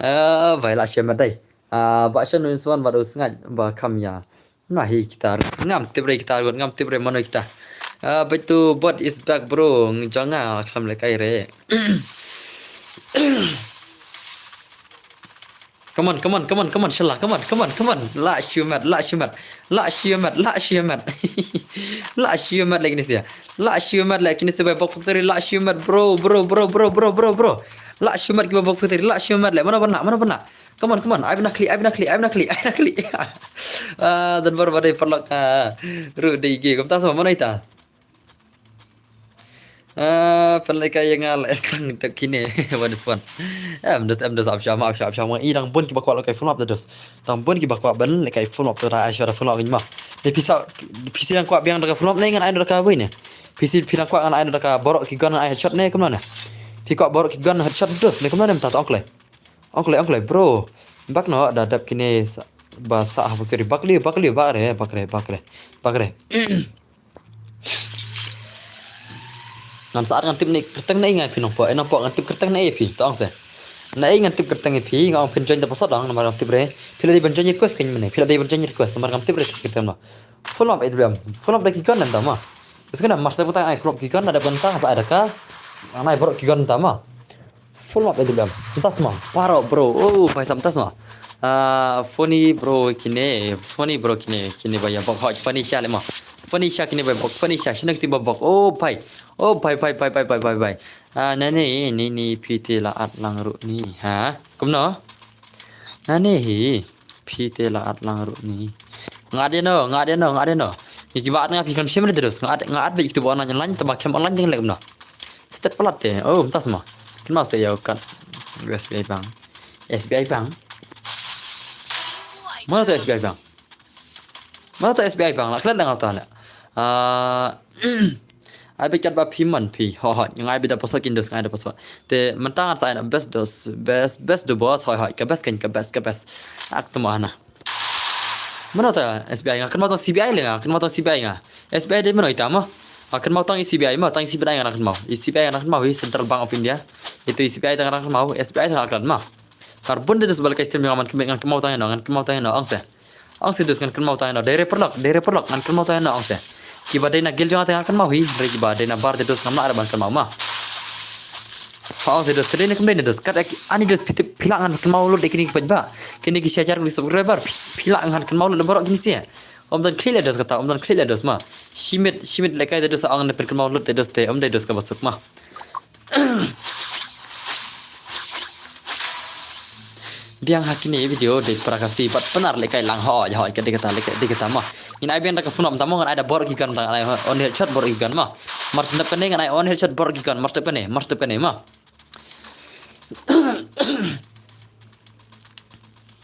Ah, bhai la shimet dei. Ah, ba shan nun swan ba do sngat ba kham ïa. Na hi kita. Ngam tip re kita, ngam tip re mano kita. Ah, beit tu bot is back, bro. Jong nga khlem lehkai re. Come on, come on, come on, come on, Shila, come on, come on, come on. Lah shimet, lah shimet. Lah shimet, lah shimet. Lah shimet leh kine si. Lah shimet leh kine si ba bok factory, lah shimet, bro, bro, bro. Lah shimet ki ba bok factory, lah shimet leh. Mano ban lah, mano ban lah. Come on, come on. Ai bna khlieh, ai bna khlieh, ai bna khlieh, ai bna khlieh. Ah, don bor ba dei paralok, ah, ruh dei gay. Kumta sa mano ita. Ah, pynlehkai ïa nga leh klang dak kine. One is one. Em dos, em dos, ap shama, ap shama, ap shama. I dang bun kiba kwah lehkai full map da dos. Dang bun kiba kwah ban lehkai full map da, ai shwa da full map ma. Ne pisa, pisa dang kwah biang da ka full map ne ngan ai da ka wei ne. Pisa phi dang kwah ngan ai da ka baroh ki gun ai headshot ne kumno ne. Phi kwah baroh ki gun headshot dos ne kumno ne mynta, to ong kloi. Ong kloi, ong kloi, bro. Bak noh da dep kine sa, ba sah ha factory. Bak liu, bak liu, bak re, bak re, bak re. Bak re. Ngan sah ngan tip ne kyrteng ne nga phi nongpok, eh, nongpok ngan tip kyrteng ne phi, to ong se. Ne ngan tip kyrteng phi, nga ong phin join da password dang, namar ngam tip re. Phi la dei ban join request kein mynne, phi la dei ban join request, namar ngam tip re kyrteng ma. Full map A W M, full map da ki gun nda ma. Is kena master butang ai full map ki gun da bentang sa ada ka. Anai borok ki gun ta ma. Full map A W M. Mynta sma. Paro, bro. Oh, bhai sab mynta sma. Ah, funny, bro, kine. Funny, bro, kine. Kine ba ïa bok hoj. Funny sha le ma. Funny sha kine ba bok. Funny sha. Shine kti ba bok. Oh, bhai. Oh, bhai, bhai, bhai. Ah, nane, ni, ni, phi te la at lang ruh ni. Ha? Kumno? Nane hi. Phi te la at lang ruh ni. Nga at ïa no, nga at ïa no, nga at ïa no. Ïa kiba at nga phi khlem shim re dos. Nga at, nga at beit kitu ba online, online, tang ba khlem online teng leh kumno. Stet palat te. Oh, mynta sma. Kynmaw sa ïa u kat. U S B I bank. S B I bank. Mano to S B I bank? Mano to S B I bank? La klet la nga to la. Ah, ai beit kat ba phi man phi. Ho ho. Ngai beit da password kin dos, ngai da password. Te mynta ngan sa ai na best dos, best, best do boss. Hoi hoi. Ka best kan, ka best, ka best. Ak temo hana. Mano ta S B I nga kynmaw tang C B I le nga, kynmaw tang C B I nga. S B I de mano ita mo. Nga kynmaw tang i C B I mo, tang i C B I nga kynmaw. I C B I nga kynmaw, i Central Bank of India. Itu i C B I tang nga kynmaw, S B I tang nga kynmaw. Kar bun de dus bal kai stem nga man kynmaw tang no, ngan kynmaw tang no, ang se. Ang se dus ngan kynmaw tang no, dere perlok, dere perlok, ngan kynmaw tang no, ang se. Kiba dei na gil jong nga tang nga kynmaw hi, re kiba dei na bar de dus ngam lah re ban kynmaw ma. Hong se dos kdei ne kdei ne dos kat ek ani dos phi lah ngan kynmaw lut de kini ki paidbah. Kini ki shi hajar ki subscriber phi lah ngan kynmaw lut de baroh kini sia. Om don kli le dos kata, om don kli le dos ma. Shimit, shimit le kai de dos ang ne pyn kynmaw lut de dos te, om de dos ka basuk ma. Biang ha kine video de para ka si pat penar le kai lang ho ho ka de kata le kai de kata ma. Ngin ai biang da ka phone ma, ngan ai da bor ki gan, ngan ai on headshot bor ki gan ma. Mar tep kane ngan ai on headshot bor ki gan, mar tep kane, mar tep kane ma.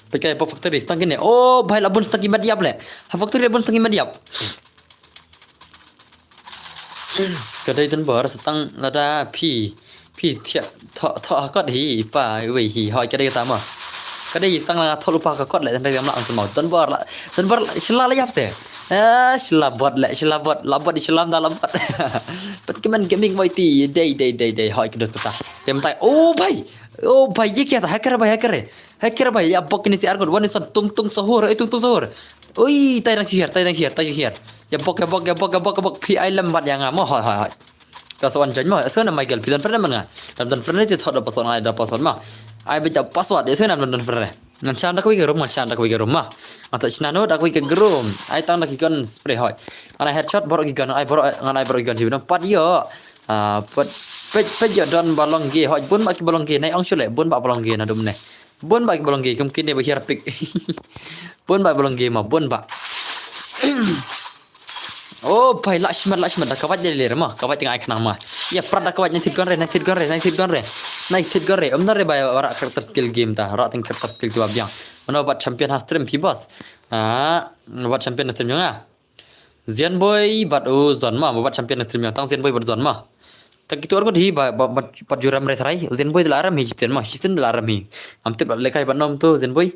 Peit kai pok factory stang kine. Oh bhai, la bun stang ki mat yap le. Ha factory la bun stang ki mat yap. Ka dei tang bor stang lada phi phi thiah tho tho ha kot hi pa wei hi hoi ka dei ta ma. Ka dei stang la tho lupa ka kot le tang dei ma ang tang ma. Tang bor la tang bor la sila la yap se. Eh sila bot le sila bot la bot sila da la bot. Pat ki man gaming wai ti dei dei dei dei hoi ka dos ta. Tem tai. Oh bhai. Oh bhai ye kya ta hacker bhai hacker. Hacker bhai ya bok kini si argot wan son tung tung sahur eh tung tung sahur. Ui tai dang sihir tai dang sihir tai sihir. Ya bok ya bok ya bok ya bok ya bok phi ai lam bat ya nga mo hoi hoi hoi. Ka sa wan jan ma, sa na Michael, phi don friend man nga. Lam don friend te thot da password ngai da password ma. Ai bit da password, sa na don friend. Ngan shan da kawei ka room, ngan shan da kawei ka room ma. Ngan ta shna no da kawei ka room. Ai tang da ki gun spray hoi. Ngan ai headshot bor ki gun, ai bor ngan ai bor ki gun jibi no pat yo. Ah, pat pet pet yo don balong ge hoi bun ba ki balong ge nai ong shule bun ba balong ge na dum ne. Bun ba ki balong ge kum kine ba hiar pik. Bun ba balong ge ma bun ba. Oh pai la shmat la shmat da kawat de le ma kawat teng ai khnang ma. Ya prat da kawat nai thit gon re nai thit gon re nai thit gon re. Nai thit gon re um da re ba ra character skill game ta ra teng character skill tu ba biang. Mano bat champion ha stream phi boss. Ah, bat champion ha stream nga. Zian boy bat u zon ma bat champion ha stream tang zian boy bat zon ma. Tak itu argot hi ba bat juram re thrai zian boy de la aram hi jiten ma sisen de la aram hi. Am tip le kai bat nom tu zian boy.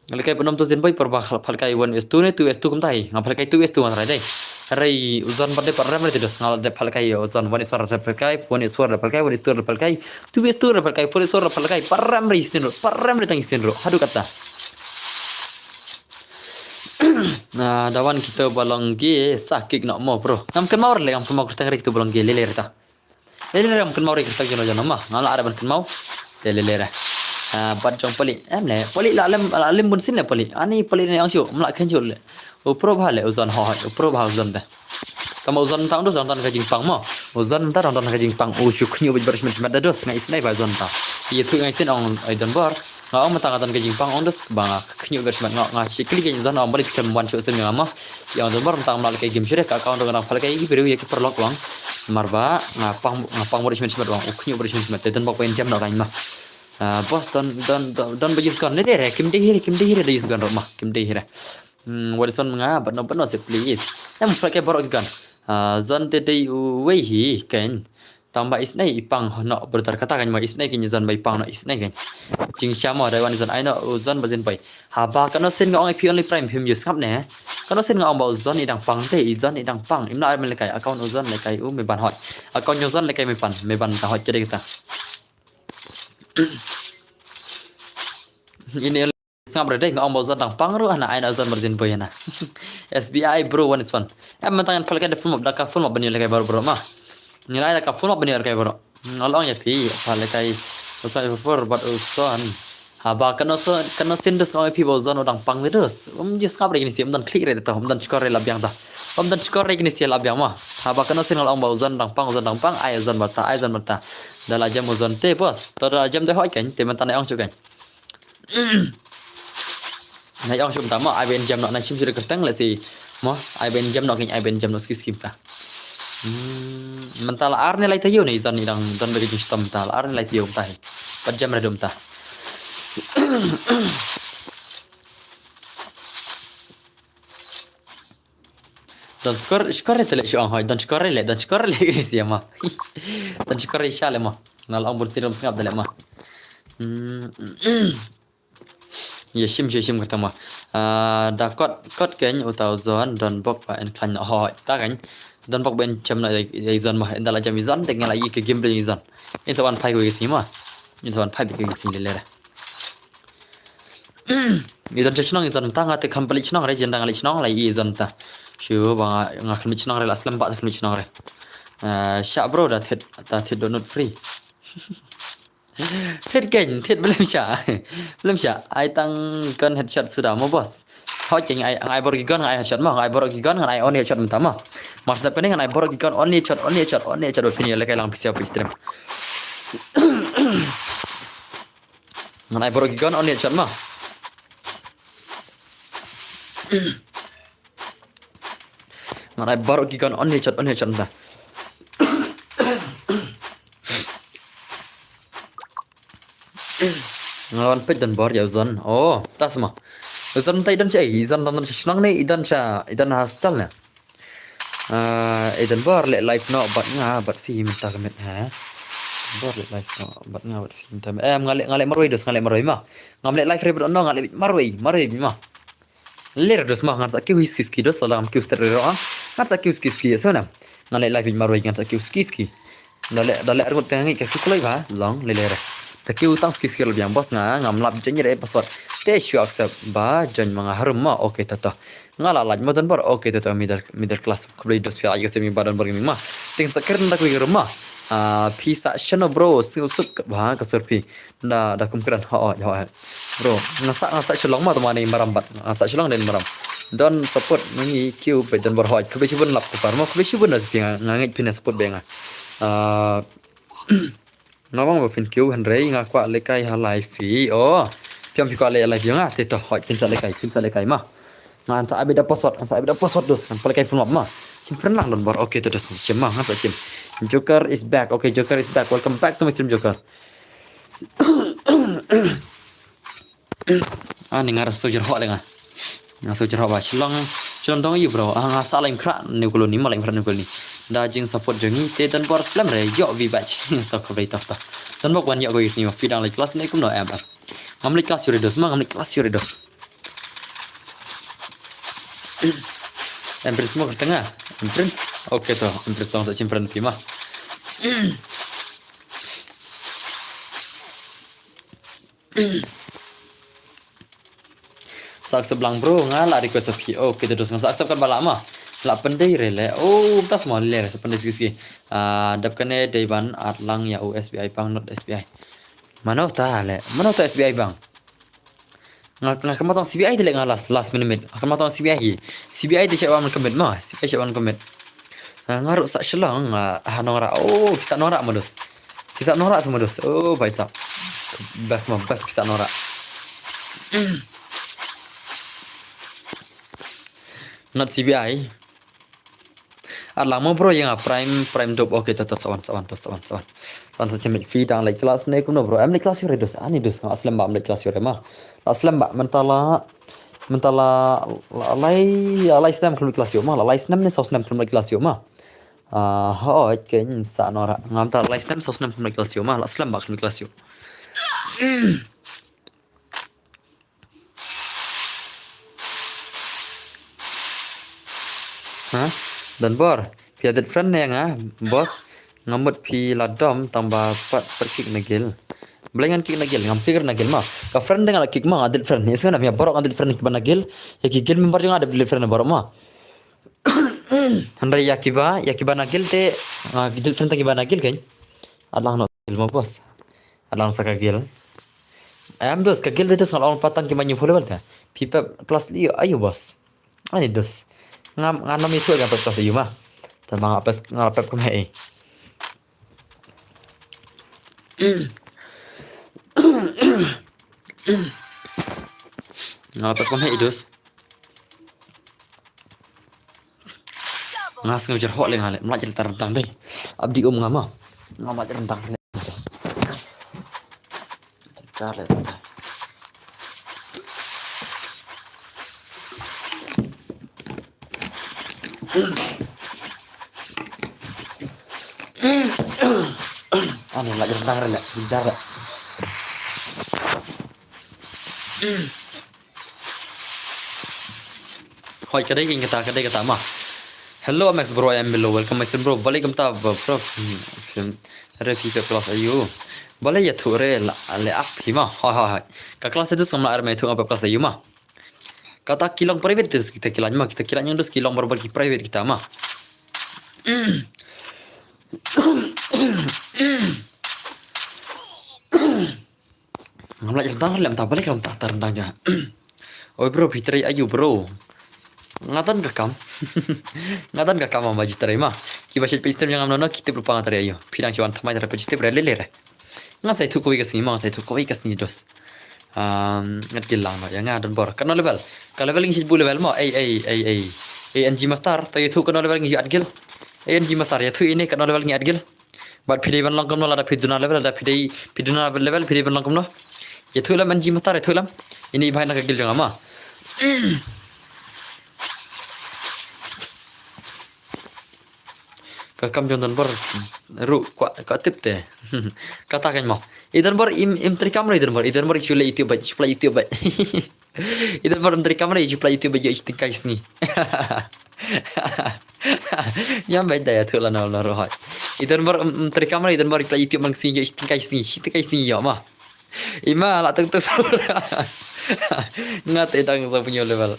Lekai penom tu zin boy por ba phal kai one is two ne two is two kumtai nga phal kai two is two nga rai dai. Rai uzon ba de par ram rai dos nga de phal kai uzon one is four de phal kai one is four de phal kai one is two de phal kai two is two de phal kai four is four de phal kai par ram rai sin ro par ram rai tang sin ro hadu kata. Na dawan kita balong ge sakik nak mo bro ngam kemau le ngam kemau kerteng rai kita balong ge lele reta. Lele re ban kynmaw re ka tak jong no jong no ma nga la re ban kynmaw. Te lele re. Bad jong pali em ne pali la lem la lem bun sin le pali ani pali ne ong shu mla khen shu le. U pro bha le u zon ho u pro bha u zon de. Tama u zon ta ong dos dang tan ka jingpang mo. U zon ta dang tan ka jingpang u shu khñiu bad bar shmet shmet da dos ngai isnai ba zon ta. Ye thu ngai sin ong ai don bor. Nga ong mynta nga don ka jingpang ong dos ba nga khñiu ber shmat nga nga shi klik ïa zon ong bali phi khlem wan shu sim ïa nga ma. Ïa ong don bor mynta nga mlak ka game shu re ka account nga dang phal ka ïa ki briew ïa ki paralok wang. Mar ba nga pang nga pang bor shmat shmat wang u khñiu bor shmat shmat te don bok pen jam na ka ma. Boss don don don ba use gun ne de re kim de hire kim de hire de use gun ro ma kim de hire. Wadison nga bad no bad no se please. Em phal ka borok ki gun. Zon te dei u wei hi ken. Tang ba isnei ipang no brother kata kan ma isnei kin zon ba ipang no isnei kin. Jing shamo dai wan zon ai no u zon ba zin bai. Haba kano sin nga ong ipi only prime him use ngap ne. Kano sin nga ong ba u zon idang pang te i zon idang pang imna ai melekai account u zon lekai u me ban hot. Account u zon lekai me pan me ban ta hot kede kita. Ini Sngap re dei nga ong ba u zon dang pang ruh hana ai na u zon bar zin boi hana. S B I bro one is one. Em mynta ngan phal kai da full map da ka full map bani lekai baro bro ma. Ngan ai da ka full map bani lekai baro. Nga long ya phi phal kai u zon four four bat u zon. Haba kano so kano sin dus nga ong phi ba u zon u dang pang dus. Um ju sngap re kini si um dan klik re da ta um dan chkor re la biang ta. Um dan chkor re kini si la biang ma. Haba kano sin nga long ba u zon dang pang u zon dang pang ai u zon bar ta ai u zon bar ta. Da la jam u zon te boss. To da la jam de hoi kan te mynta na ong chu kan. Nai ong shum ta mo ai ben jam no nai shim shu de kerteng le si mo ai ben jam no king ai ben jam no ski skim ta. Menta la ar ne lai tayo ne izan ni dang don bagi jing stom ta la ar ne lai tayo ta hi. Pat jam redum ta. Don skor skor te le shong hoi don skor le don skor le siama. Don skor sha le mo. Nal ong bun sirum sngap de le mo. Hmm. Ïa shim, ïa shim kata ma. Ah, da kot, kot kein uta u Zon, don bok ba yn khlaiñ noh hoi. Ta kein, don bok ba yn jem noh ïa, ïa u Zon ma. Ynda la jem u Zon, te nga la ïa ka game ba u Zon. Yn sa wan phai ko ïa sngi ma. Yn sa wan phai ko ïa sngi lele re. I don cha chnong i Zon ta nga te kham palik chnong re, jenda nga leh chnong la i Zon ta. Shu ba nga, nga kham palik chnong re, la slem ba kham palik chnong re. Ah, sha bro da thied, da thied download free. Thied kein, thied blem sha. Blem sha. Ai tang gun headshot suda mo boss. Hoi kein ai, ai bor ki gun ai headshot mo, ai bor ki gun ai only headshot mynta mo. Mar sdap kane ai bor ki gun only headshot, only headshot, only headshot ba phin ïa lehkai lang phi sha phi stream. Ngan ai baroh ki gun only headshot ma. Ngan ai baroh ki gun only headshot, only headshot mynta. Nga wan peit Don Bor ïa u Zon. Oh, ta sma. U Zon mynta i don cha, i Zon don cha shnong ne, i don cha, i don hospital ne. Ah, eh, Don Bor leh live noh bad nga bad phi mynta ka miet ha. Don Bor leh live noh bad nga bad phi mynta. Em, nga leh, nga leh marwei dos, nga leh marwei ma. Ngam leh live re bad no, nga leh marwei, marwei ma. Leh re dos ma, ngan sa kiew hi ski ski dos, lada ngam kiew stet re ro. Ngan sa kiew ski ski, so na. Nga leh live marwei, ngan sa kiew ski ski. Da leh, da leh arngut tang ngi ka ki kloi ba, long lele re. Da kiew tang ski ski biang boss nga, ngam lap join re password. Te shu accept ba join ma nga harum ma, okay tata. Nga la lait ma Don Bor, okay tata middle, middle class. Khublei dos phi ai ka semi ba Don Bor gaming ma. Ting sa kren da kwi harum ma. Ah, phi sa shano bro, sing suk ba ka sur phi. Da, da kum kren, ho, ho, ho. Bro, nga sa, nga sa Shillong ma, tama ni maram bat. Nga sa Shillong den maram. Don support, ngi kiew peit Don Bor, ho. Khublei shibun lap kupar ma, khublei shibun da spi nga, nga ngeit phin support ba nga. Ah, nga bang ba phin kiew hynrei, nga kwah lehkai ha live phi. Oh, phi ong phi kwah leh live ïa nga, te to, ho, phin sa lehkai, phin sa lehkai ma. Ngan sa update da password, ngan sa update da password dos, ngan pynlehkai phone map ma. Shim friend lang Don Bor, okay to dos, shim ma, ngan sa shim. Joker is back, okay, Joker is back, welcome back to my stream Joker. Ah, ni nga rasa jerhok deh nga. Nga rasa jerhok ba Shillong, Shillong dong ïa bro. Ah, nga sa lain khra ni koloni ma lain khra ni koloni. Da jing support jong ngi te Don Bor slem re ïoh vi bach. Tok khublei tok tok. Don Bor wan ïoh ko ïa sini ma phi dang leh class ne kumno em em. Ngam leh class ïa re dos ma, ngam leh class ïa re dos. Empress mo kata nga. Empress. Okay to, Empress tong sa chim friend phi ma. Sa accept lang bro, nga la request phi. Okay, te dos ngan sa accept kan ba la ma. La pyndei re le. Oh, tas mo le, sa pyndei ski ski. Ah, dap kane dei ban at lang ïa u S B I bank, not S B I. Mano ta le, mano ta S B I bank. Nga, nga kynmaw tang C B I te leh nga last, last minute. Nga kynmaw tang C B I hi. C B I te sha wan commit ma, C B I sha wan commit. Nga, nga ruh sa Shillong, nga, ah, nongrah. Oh, pisa nongrah ma dos. Pisa nongrah sa ma dos. Oh, bai sa. Best ma, best pisa nongrah. Not C B I. Ar lang mo bro ïa nga Prime, Prime Dope. Okay, to, to, sa wan, sa wan, to, sa wan, sa wan. Wan sa chim fee dang leh class ne kumno bro. Em leh class ïa re dos, ani dos nga slem ba em leh class ïa re ma. La slem ba mynta la, mynta la, la lai, la lai snem kham leh class ïa ma. La lai snem ne saw snem kham leh class ïa ma. Ah, hooid, kein sa nora. Ngam ta lai snem saw snem kham leh class ïa ma. La slem ba kham leh class ïa. Ha? Don Bor, phi added friend ne nga, boss, nga mut phi la dom tang ba pat pat kick na guild. Balei ngan kick na guild, ngam kick na guild ma. Ka friend de nga la kick ma, nga added friend. Ni sngewna phi baroh nga added friend kiba na guild. Ïa ki guild member jong nga added friend baroh ma. Hynrei ïa kiba, ïa kiba na guild te, nga added friend tang kiba na guild kein. At lang noh guild ma boss. At lang sa ka guild. Em dos, ka guild dos nga la ong patang ki man ïa follower ta. Phi pep class leh aïu boss. Ani dos. Nga, nga nam itu nga pep class aïu ma. Tang ba nga pep, nga pep kum hei. Nga pep kum hei dos. Nga sngew jerhok leh nga leh, mlach ryntang ryntang dei. Abdi um nga ma. Nga mlach ryntang leh. Char leh ryntang. Ani mlach ryntang re leh, bidar leh. Hoi, ka dei kata, ka dei kata ma. Hello Max bro, I am below. Welcome my stream bro. Balei kumta bro. Refi pep class ayu. Balei ïathuh re la le ak phi ma. Hoi hoi hoi. Ka class itu skam la ar me thu pep class ayu ma. Kata ki long private te kita ki long ma, kita ki long yang dus ki long barbar ki private kita ma. Ngam lah jalan tang lem ta balik lem ta tar tang ja. Oi bro, phi trei ayu bro. Nga don ka kam. Nga don ka kam ma ji trei ma. Ki ba shet pe stream jong nga no no ki tip lypa nga trei ayu. Phi dang shu wan thymmai trei pe ji tip re le le re. Nga sa ïathuh kawei ka sngi ma, nga sa ïathuh kawei ka sngi dos. Um, ngat gil lang no, ïa nga don bor. Katno level? Ka level ngi shu buh level ma, ei ei ei ei. Ei N G Master, to ïathuh katno level ngi ïoh at gil. Ei N G Master, ïathuh ine katno level ngi at gil. Bad phi dei ban long kumno lada phi duna level, lada phi dei, phi duna level, phi dei ban long kumno. Ïathuh lem N G Master, ïathuh lem. Ine i bhai na ka gil jong nga ma. Ka kam jong Donbor ruh kwah, kwah tip te. Kata kan mo. I Donbor im, im trei kam re i Donbor. I Donbor i shu leh YouTube bad, shu plie YouTube bad. I Donbor im trei kam re i shu plie YouTube bad ïoh shi tyngka shi sngi. Ïa bad da ïathuh lano lano ruh hoi. I Donbor im, im trei kam re i Donbor i plie YouTube man shi ïoh shi tyngka shi sngi. Shi tyngka shi sngi ïoh ma. Ima lah tung tung sahur. Nga te dang sa punyo level.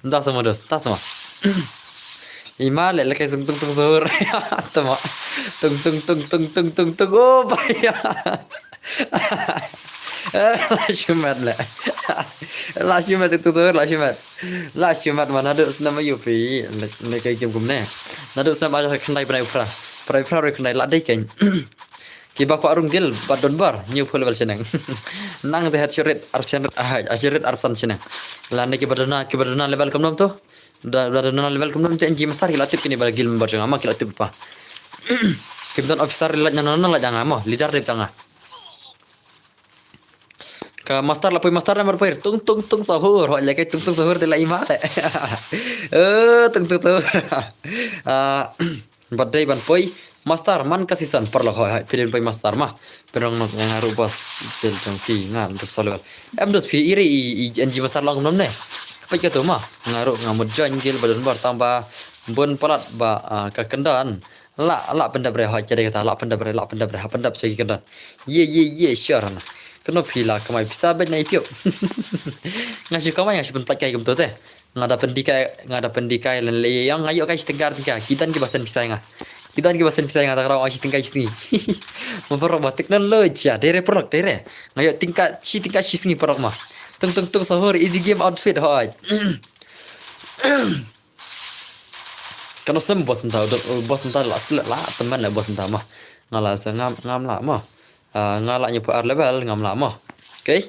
Nda sama dos, nda sama. Ima le lekai sung tung tung sahur. Tama. Tung tung tung tung tung tung tung. Oh bhaiya. Lah shu met le. Lah shu met tung tung sahur, lah shu met. Lah shu met ma naduh snem ayu phi. Lekai kim kumne. Naduh snem aja khyndai bnai u phra. Phra u phra re khyndai lah dei kein. Kiba kwah rung gil bad Donbor, ñiew phew level shaneng. Nang te het shurit arphew shaneng, ah, shurit arphew san shaneng. Lane kiba duna, kiba duna level kumno to. Da, da duna level kumno to N G Master ki la tip kine ba gil member jong nga ma ki la tip pa. Kim don officer lait na na lait jong nga mo, leader dep jong nga. Ka master la poi master number poi tung tung tung sahur, hoi lekai tung tung sahur te la ima te. Eh, tung tung sahur. Ah, Bad dei ban poi master man ka season paralok hoi hoi phi dei ban poi master ma. Pyrong nok nga ruh boss pil jong phi nga duk solo. Em dos phi iri i, i N G master long nom ne. Ka peit ka tu ma. Nga ruh nga mut join gil ba don bar tang ba bun palat ba, ah, ka kyndan. La la pyndap re hoi ka dei kata la pyndap re la pyndap re ha pyndap sha ki kyndan. Ye ye ye sure na. Kano phi la kamai pisa bad na YouTube. Nga shu kamai nga shu pynplat kai kumto te. Nga da pyndikai, nga da pyndikai len le ïa nga ïoh kai shi tyngka tyngka. Ki don kiba send pisa ïa nga. Ki don kiba send pisa ïa nga da ka dang shi tyngka shi sngi. Ma paralok ba technology dei re paralok dei re. Nga ïoh tyngka shi tyngka shi sngi paralok ma. Tung tung tung sahur easy game outfit hoi. Kano snem boss mynta, boss mynta la select la temen la boss mynta ma. Nga la sa ngam ngam la ma. Ah, nga la ñiew phew ar level ngam la mo. Okay.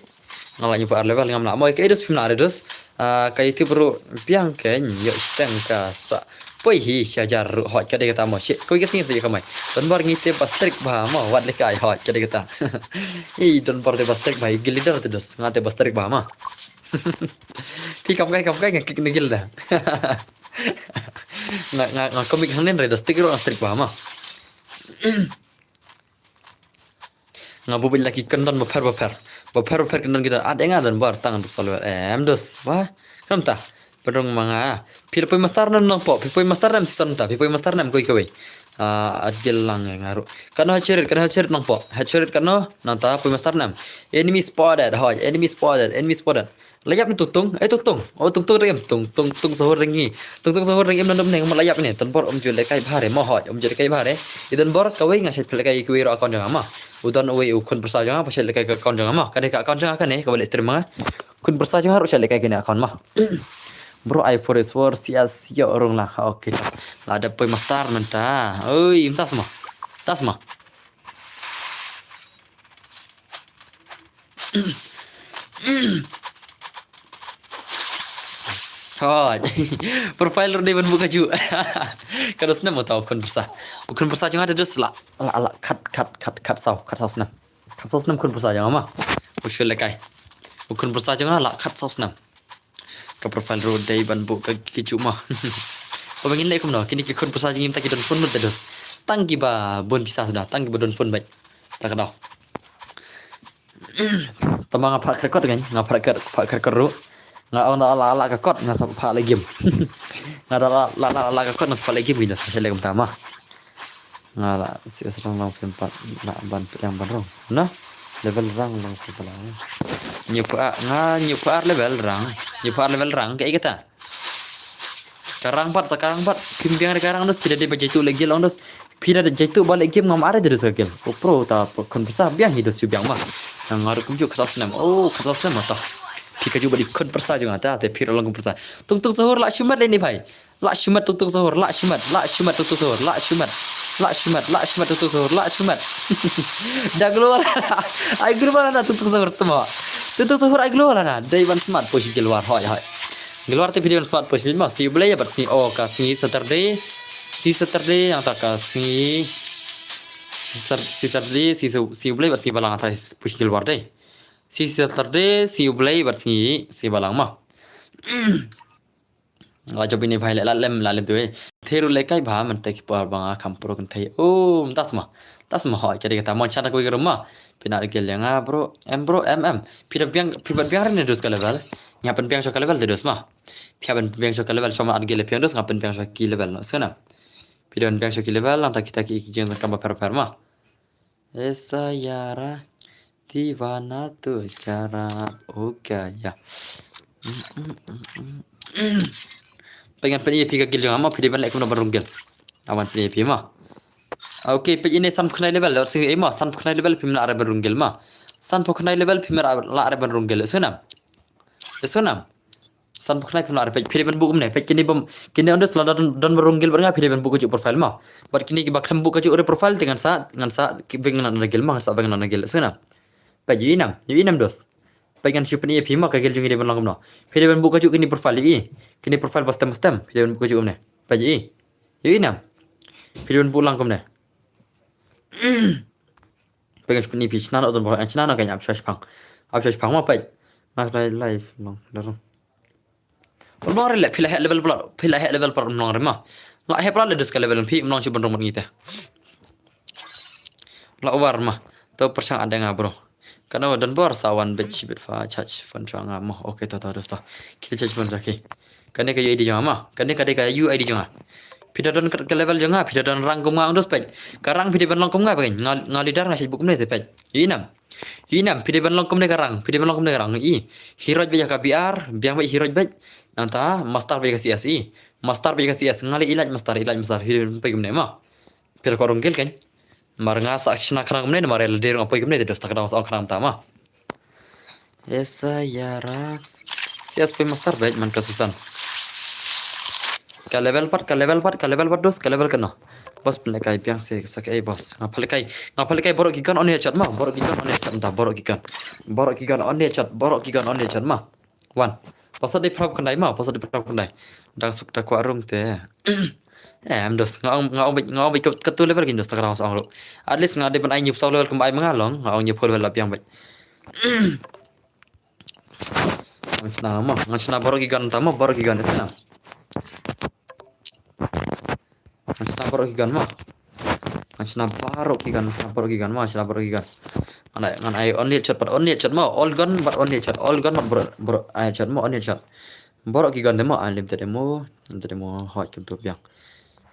Nga la ñiew phew ar level ngam la mo. Okay, dos phim la re dos. Ah, ka YouTube ruh biang ke ñiew siteng ka sa. Poi hi sha jar ruh hot ka dei kata mo. Shi, koi ka sngi sa ka mai. Don bar ngi te ba strict ba mo. Wat le kai hot ka dei kata. Ih, don bar te ba strict ba. Gil leader te dos. Nga te ba strict ba ma. Phi kam kai kam kai nga kick na gil da. Nga nga nga comic hang nen re dos strict ruh nga strict ba ma. Nga buh beit la ki kyndon bapher bapher. Bapher bapher kyndon ki don. At ïa nga don bar tang duk salwer. Em dos. Wah. Kynta. Pynrung ma nga. Phi la poi master nem nangpoh. Phi poi master nem season ta. Phi poi master nem koi kawei. Ah, at gil lang ïa nga ruh. Kano head shot, kano head shot nangpoh. Head shot kano nangta poi master nem. Enemy spotted. Hoi. Enemy spotted. Enemy spotted. La ïap ne Tung Tung. Eh, Tung Tung. Oh, Tung Tung dei em. Tung Tung Tung sahur dei ngi. Tung Tung sahur dei em nandom neng ma la ïap ne. Don bor um ju lehkai bha re mo hoi. Um ju lehkai bha re. I don bor kawei nga shait lehkai kawei ruh account jong nga ma. U don uwei u khun pyrsa jong nga ba shait lehkai ka account jong nga ma. Ka dei ka account jong nga kane kaba leh stream ma nga. Khun pyrsa jong nga ruh shait lehkai kane account ma. Bro, I forest war sia sia rung la. Okay. La da poi master mynta. Oi, mynta sma. Mynta sma. Hoi. Profile ruh dei ban buh kajuh. Ka dos snem uta u khun pyrsa. U khun pyrsa jong nga te dos la. La la khat khat khat khat saw, khat saw snem. Khat saw snem khun pyrsa jong nga ma. U shu lehkai. U khun pyrsa jong nga la khat saw snem. Ka profile ruh dei ban buh ka kajuh ma. Ba ngin leh kumno kine ki khun pyrsa jong ngi mynta ki don phone lut te dos. Tang kiba bun pisa suda, tang kiba don phone bad. Ta ka daw. Tama nga phah kyrkot kan, nga phah kyr, phah kyrkot ruh. Nga ong da la la ka kot nga sa phah leh game. Nga da la la la ka kot nga sa phah leh game ina sa leh kumta ma. Nga la si asrang long film pat na ban pdeng ban rong. Na level rang long film pat. Nyu pa nga nyu pa level rang. Nyu pa level rang ka ikata. Ka rang pat sa ka rang pat phim biang re ka rang dos phi da dei ba jaitu leh gil ong dos. Phi da jaitu ba leh game ngam are de dos ka gil. O pro ta khun pyrsa biang hi dos shu biang ma. Nga rukum ju kata snem. O kata snem mata. Phi ka ju ba di khun pyrsa ju nga ta te phi ra long khun pyrsa. Tung tung sahur la shumat le ni bhai. La shumat tuk tuk sahur, la shumat, la shumat tuk tuk sahur, la shumat. La shumat, la shumat tuk tuk sahur, la shumat. Da glowar. Ai glowar na tuk tuk sahur tuma. Tuk tuk sahur ai glowar na. Dei ban smart push glowar hoi hoi. Glowar te video ban smart push ma si blei ya bat si o ka si Saturday. Si Saturday yang ta ka si si Sat- si Saturday si si blei bat si balang ta push glowar dei. Si Saturday si blei bat si si balang ma. La job ini bhai le la lem la lem tu eh. Theru le kai bha man te ki por bang a kam pro kan thei. Um tas ma. Tas ma hoi kadi kata mon chan ko rum ma. Pina de gel nga bro. Em bro em em. Pira biang pira biang re ne dus ka level. Nya pen biang so ka level de dus ma. Pia pen biang so ka level so ma ad gel piang dus nga pen biang so ki level no sana. Pira biang so ki level lang ta kita ki jeng kam ba per per ma. Esa yara. Tivana tu cara. Okay ya. Pengen pen ip ka gil jong ama phi de ban leh kumno ban rung gil. Awan pen ip ma. Okay pej ini san pkhnai level lo sing ema san pkhnai level phi mna are ban rung gil ma. San pkhnai level phi mna la are ban rung gil sunam. Sunam. San pkhnai phi mna are pej phi de ban buk kumne pej kini bom kini ondes la don don ban rung gil ban nga phi de ban buk ka ju profile ma. Bat kini ki ba khlem buk ka ju profile te ngan sa ngan sa ki beng na gil ma ngan sa beng na gil sunam. Pej yu inam yu inam dos. Pej ngan shu pen ip ma ka gil jung de ban long kumno. Phi de ban buk ka ju kini profile i. Kini profile ba stem stem phi de ban buk ka ju kumne. Pej i. Yu inam. Phi de ban buk lang kumne. Pej ngan shu pen ip chna no don bor chna no ka nyap chwa chpang. Ap chwa chpang ma pej. Ngan live long darung. Ul mong re le phi la heh level pla phi la heh level pla ul mong re ma. La heh pla le dus ka level phi ul mong shu ban rung mat ngi te. La war ma. To pyrshang ada nga bro. Kano don bor sa wan bet chibet fa charge phone chwa nga ma. Okay to to dos to. Ki charge phone sa ki. Kane ka U I D jong nga ma. Kane ka de ka U I D jong nga. Phi da don ka level jong nga phi da don rang kum nga ong dos pej. Ka rang phi de ban long kum nga pej. Nga nga leader nga chai buk kum ne te pej. Inam. Inam phi de ban long kumne ka rang, phi de ban long kumne ka rang. I hiroj bej ka B R, biang bej hiroj bej. Nangta master bej ka C S i. Master bej ka C S, ngali ilaj master, ilaj master, phi de ban poi kumne ma. Phi da ko rung gil kan. Mar nga sa shna khnang kumne mar el de rung poi kumne de dos ta khnang sa khnang ta ma. Esa yara. C S poi master bej man ka season. Ka level pat, ka level pat, ka level pat dos, ka level kano. Bos pynleh kai biang se sa kai bos. Nga pynleh kai, nga pynleh kai borok ki gun on headshot ma, borok ki gun on headshot da, borok ki gun. Borok ki gun on headshot, borok ki gun on headshot ma. Wan. Pasat dei prap kandai ma, pasat dei prap kandai. Dang suk da kwah rung te. Eh, em dos nga ong nga ong nga ong ka tu level kin dos ta kra ong ru. At least nga dei ban ai nyu psaw level kum ai ma nga long, nga ong nyu pho level la biang bej. Ngan shna ma, ngan shna baroh ki gun ta ma, baroh ki gun, isna. Ngan shna baroh ki gun ma. Ngan shna baroh ki gun, shna baroh ki gun ma, shna baroh ki gun. Ngan ai, ngan ai only shot, but only shot ma, all gun, but only shot, all gun, but bro, bro, ai shot ma, only shot. Baroh ki gun de ma, unlimited ammo, unlimited ammo, hot kim tu biang.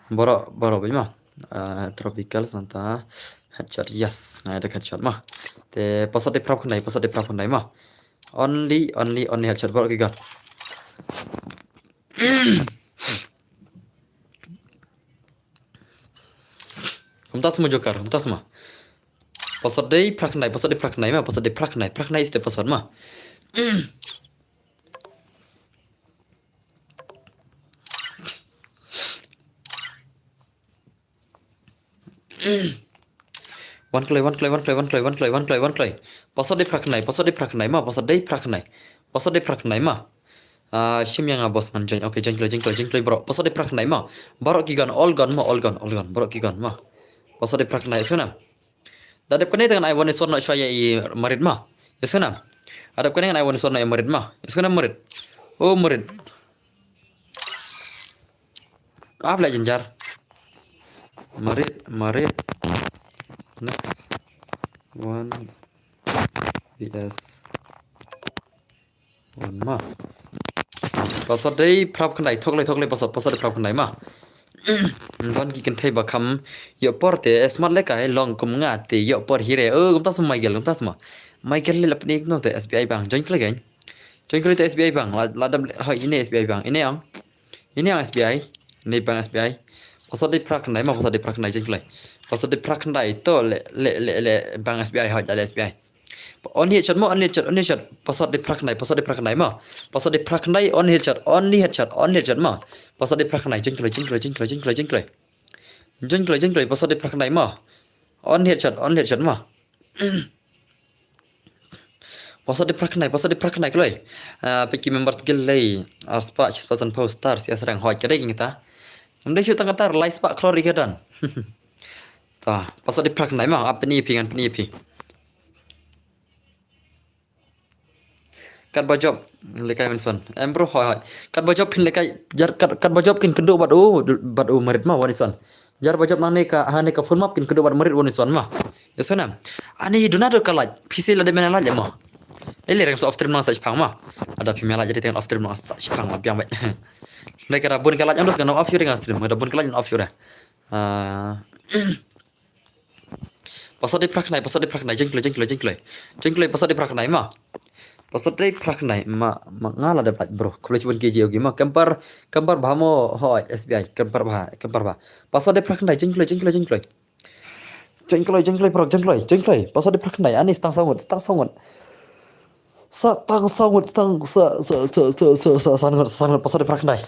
Baroh, baroh bej ma. Ah, tropical santa headshot, yes, ngai da headshot ma. Te pasot de prap khandai, pasot de prap khandai ma. Only, only, only headshot baroh ki gun. Kumta sma joker, kumta sma. Pasot dei phra khandai, pasot dei phra khandai ma, pasot dei phra khandai, phra khandai is the pasot ma. Wan kloi, wan kloi, wan kloi, wan kloi, wan kloi, wan kloi, wan kloi. Pasot dei phra khandai, pasot dei phra khandai ma, pasot dei phra khandai. Pasot dei phra khandai ma. Ah, shim ïa nga boss ngan join. Okay, join kloi, join kloi, join kloi baroh. Pasot dei phra khandai ma. Baroh ki gun, all gun ma, all gun, all gun. Baroh ki gun ma. Pasot dei phra khandai, isna. Da dep kane te ngan ai wan isor noh shwa ïa i Marit ma. Isna. Da dep kane ngan ai wan isor noh ïa Marit ma. Isna Marit. Oh, Marit. Ap la jynjar. Marit, Marit. Next. One V S one ma. Password dei phra khyndai, thok lei, thok lei, password, password dei phra khyndai ma. Don ki kynthei ba kham ïoh por te, eh, smat lehkai long kum nga te ïoh por hi re. Oh, kumta sma Michael, kumta sma. Michael leh la pyni kumno te S B I bank. Join kloi kan. Join kloi te S B I bank. La, la dam, hoi, ine S B I bank. Ine ang. Ine ang S B I. Ine bank S B I. Password dei phra khyndai ma, password dei phra khyndai, join kloi. Password dei phra khyndai to leh, leh, leh, leh bank S B I, hoi, leh S B I. Only headshot mo, only headshot, only headshot. Password dei phra khyndai, password dei phra khyndai ma. Password dei phra khyndai, only headshot, only headshot, only headshot ma. Password dei phra khyndai, join kloi, join kloi, join kloi, join kloi, join kloi. Join kloi, join kloi, password dei phra khyndai ma. Only headshot, only headshot ma. Password dei phra khyndai, password dei phra khyndai kloi. Ah, peit ki members guild lei. Ar spah, shi spah san phew star, ïa srang hoi ka dei kita. Ym dei shu tang kata, lai spah klur ïa ka don. Ta, password dei phra khyndai ma, ap pyni phi ngan pyni phi. Katba jop, lehkai Winson. Em bro, hoi, hoi. Katba jop phin lehkai, jar, kat, katba jop kin kynduh bad u, bad u marit ma, Winson. Jar ba jop nangne ka, hangne ka full map kin kynduh bad marit Winson ma. Ïa sngewbha. Ani duna do ka light. Phi sa la dei men light ïa ma. Ele rem sa off stream nang sa shipang ma. Lada phi men light jadi teng off stream nang sa shipang ma biang bad. Dei ka da bun ka light nang dos ka nang off ïa ring stream. Ka da bun ka light nang off ïa. Ah. Password dei phra khyndai, password dei phra khyndai, join kloi, join kloi, join kloi. Join kloi, password dei phra khyndai ma. Password dei phra khyndai ma, ma nga la dep light bro. Khublei shibun K G O Game ma. Kempar, kempar bha mo hoi S B I, kempar bha, kempar bha. Password dei phra khyndai, join kloi, join kloi, join kloi. Join kloi, join kloi bro, join kloi, join kloi. Password dei phra khyndai, ani stang saw ngut, stang saw ngut. Sa tang saw ngut, tang sa, sa, sa, sa, sa, sa, sa ngut, sa ngut, password dei phra khyndai.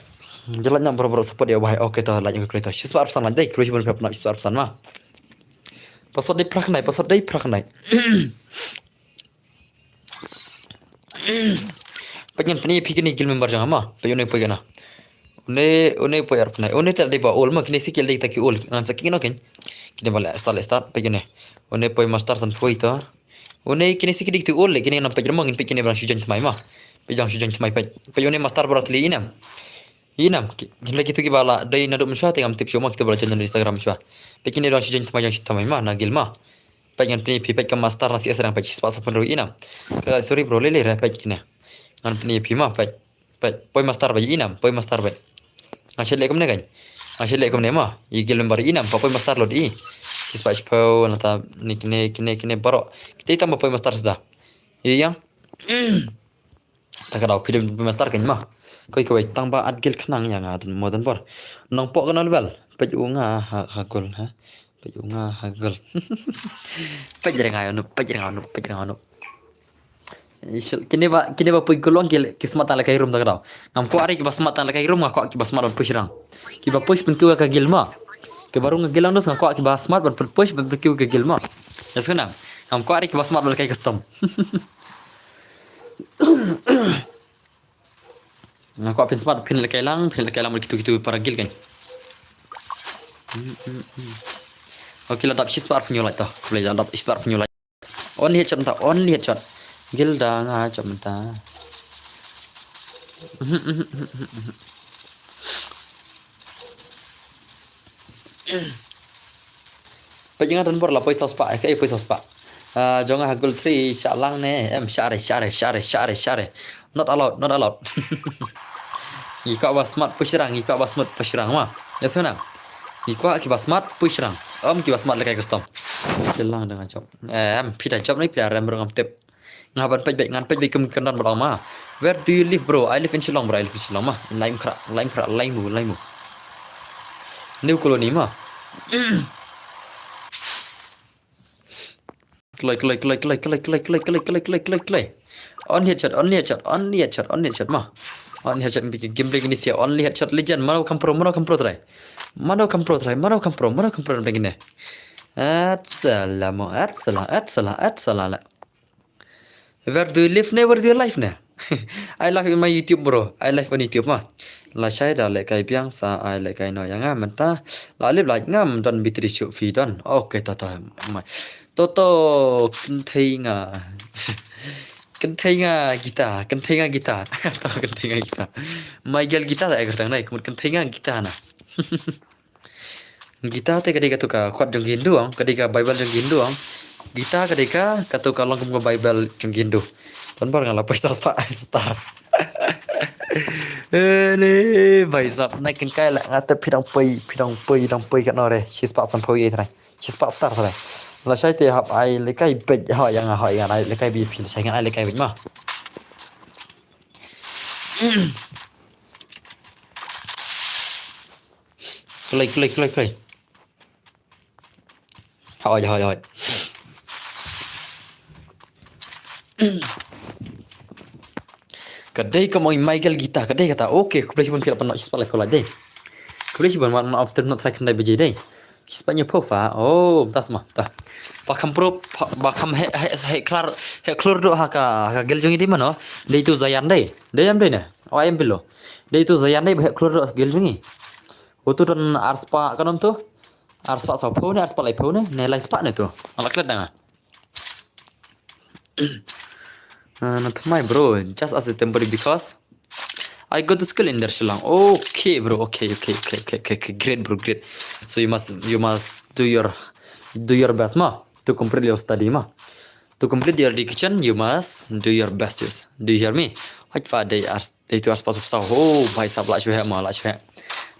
Jela nyam bro, bro, support ïa u bhai. Okay, to, light ïa kloi to. Shi spah arphew san light dei, khublei shibun pep na shi spah arphew san ma. Password dei phra khyndai, password dei phra khyndai. Peit ngan pyni phi kine guild member jong nga ma. Peit une poi kane. Une, une poi ar pnai. Une te dei ba ol ma, kine sa ki dei ta ki ol. Ngan sa kino ken. Kine ba la start, la start, peit kine. Une poi master san poi to. Une kine sa ki dei ki ol, kine ngan peit remo, ngin peit kine ba dang shu join thymmai ma. Peit dang shu join thymmai peit. Peit une master baroh tylli i nam. I nam, ki, kine kitu kiba la dei naduh mynshuwa te ngam tip shuh ma, kitu ba la join na Instagram mynshuwa. Peit kine dang shu join thymmai, dang shu thymmai ma, na guild ma. Peit ngan pyni phi peit ka master na C S dang peit shi spah saphew hynriew i nam. Ka sorry bro, lei lei re peit kine. Ngan pyni phi ma peit. Peit, poi master ba i nam, poi master ba. Nga shet leh kumne kan. Nga shet leh kumne ma. I guild member i nam, pa poi master lut i. Shi spah shiphew, nata ni kine, kine, kine baroh. Kita i tang ba poi master sda. Iya. Ta ka daw phi dei poi master kan ma. Koi kawei tang ba at guild khnang ïa nga don mo don bor. Nongpoh kano level. Peit u nga ha, ha gol ha. Peit u nga ha gol. Peit jreng ayo nup, peit jreng ayo nup, peit jreng ayo nup. Ishil, kine ba, kine ba poi gol ong ki, ki smat tang lehkai room ta ka daw. Ngam kwah re kiba smat tang lehkai room, nga kwah kiba smat ban push rang. Kiba push pynkiew ka guild ma. Kiba rung ka guild ang dos nga kwah kiba smat ban push ban pynkiew ka guild ma. Ïa sngewbha. Ngam kwah re kiba smat ban lehkai custom. Nga kwah phin smat phin lehkai lang, phin lehkai lang kitu kitu para guild kan. Hmm, hmm, hmm. Okay, la dap shi spah arphew hynñiew light to. Khublei, la dap shi spah arphew hynñiew light. Only headshot mynta, only headshot. Guild da nga headshot mynta. Peit nga don bor la poi saw spah, eh, ka poi saw spah. Ah, jong nga ha gol three, shah lang ne, em, shah re, shah re, shah re, shah re, shah re. Not allowed, not allowed. Ngi kwah ba smat push rang, ngi kwah ba smat push rang ma. Ïa sngewbha. Ngi kwah kiba smat push rang. Ym kiba smat lehkai custom. Shah lang da nga jop. Em, phi da jop ne, phi da rem ruh ngam tip. Nga ban peit beit, ngan peit beit kum kyndan bad ong ma. Where do you live, bro? I live in Shillong, bro. I live in Shillong ma. In Laimkhrah, Laimkhrah, Laimu, Laimu. New Colony ma. Kloi, kloi, kloi, kloi, kloi, kloi, kloi, kloi, kloi, kloi, kloi, kloi. Only headshot, only headshot, only headshot, only headshot ma. Only headshot, big game break ini sia, only headshot legend. Mano kam pro, mano kam pro try. Mano kam pro try, mano kam pro, mano kam pro try ini. At salah mo, at salah, at salah, at salah la. Where do you live ne? Where do you live ne? I live in my YouTube, bro. I live on YouTube ma. Lashai da lehkai biang sa ai lehkai noh ïa nga mynta. La lip like ngam don battery shuh phi don. Okay, to to. Mai. To to kynthei nga. Kynthei nga guitar, kynthei nga guitar. To kynthei nga guitar. My girl guitar da ai kyrteng nai, kumut kynthei nga guitar na. Gita te ka dei katu ka kot jong ki Hindu ong, ka dei ka Bible jong ki Hindu ong. Gita ka dei ka, katu ka long kum ka Bible jong ki Hindu. Ton bar nga la poi saw spah star. Ele, bhai sahab, nai kan kai la, nga te phi dang poi, phi dang poi, dang poi kat nore. Shispah san poi trai. Shispah star trai. La shai te hap ai le kai bej, ha yang ha yang ai le kai bej phi la shai ngan ai le kai bej ma. Kloi, kloi, kloi, kloi. Hoi, hoi, hoi. Ka dei ka mong Michael Gita, ka dei kata. Okay, khublei shibun phi la pan shispah la phi la dei. Khublei shibun wan of ten not try khyndai baje dei. Shispah hynñiew phew fa. Oh, tas ma, ta. Ba kham pro, ba kham he, he, he klar, he klur do ha ka, ha ka gel jong i dei mano. Dei tu Zayan dei. Dei em dei ne. Wa em bilo. Dei tu Zayan dei ba he klur do gel jong i. Utu don arspah kanom tu. Arspah saw phew ne, arspah lai phew ne, ne lai spah ne tu. Ala klet dang. Uh, na thamai bro, just as a temporary because I go to school in there Shillong. Okay bro, okay, okay, okay, okay, okay, okay, great bro, great. So you must, you must do your, do your best ma, to complete your study ma. To complete your education, you must do your best, yes. Do you hear me? Hoi fa dei ars, dei tu arspah saw phew. Oh, bhai sahab la shu he ma, la shu he.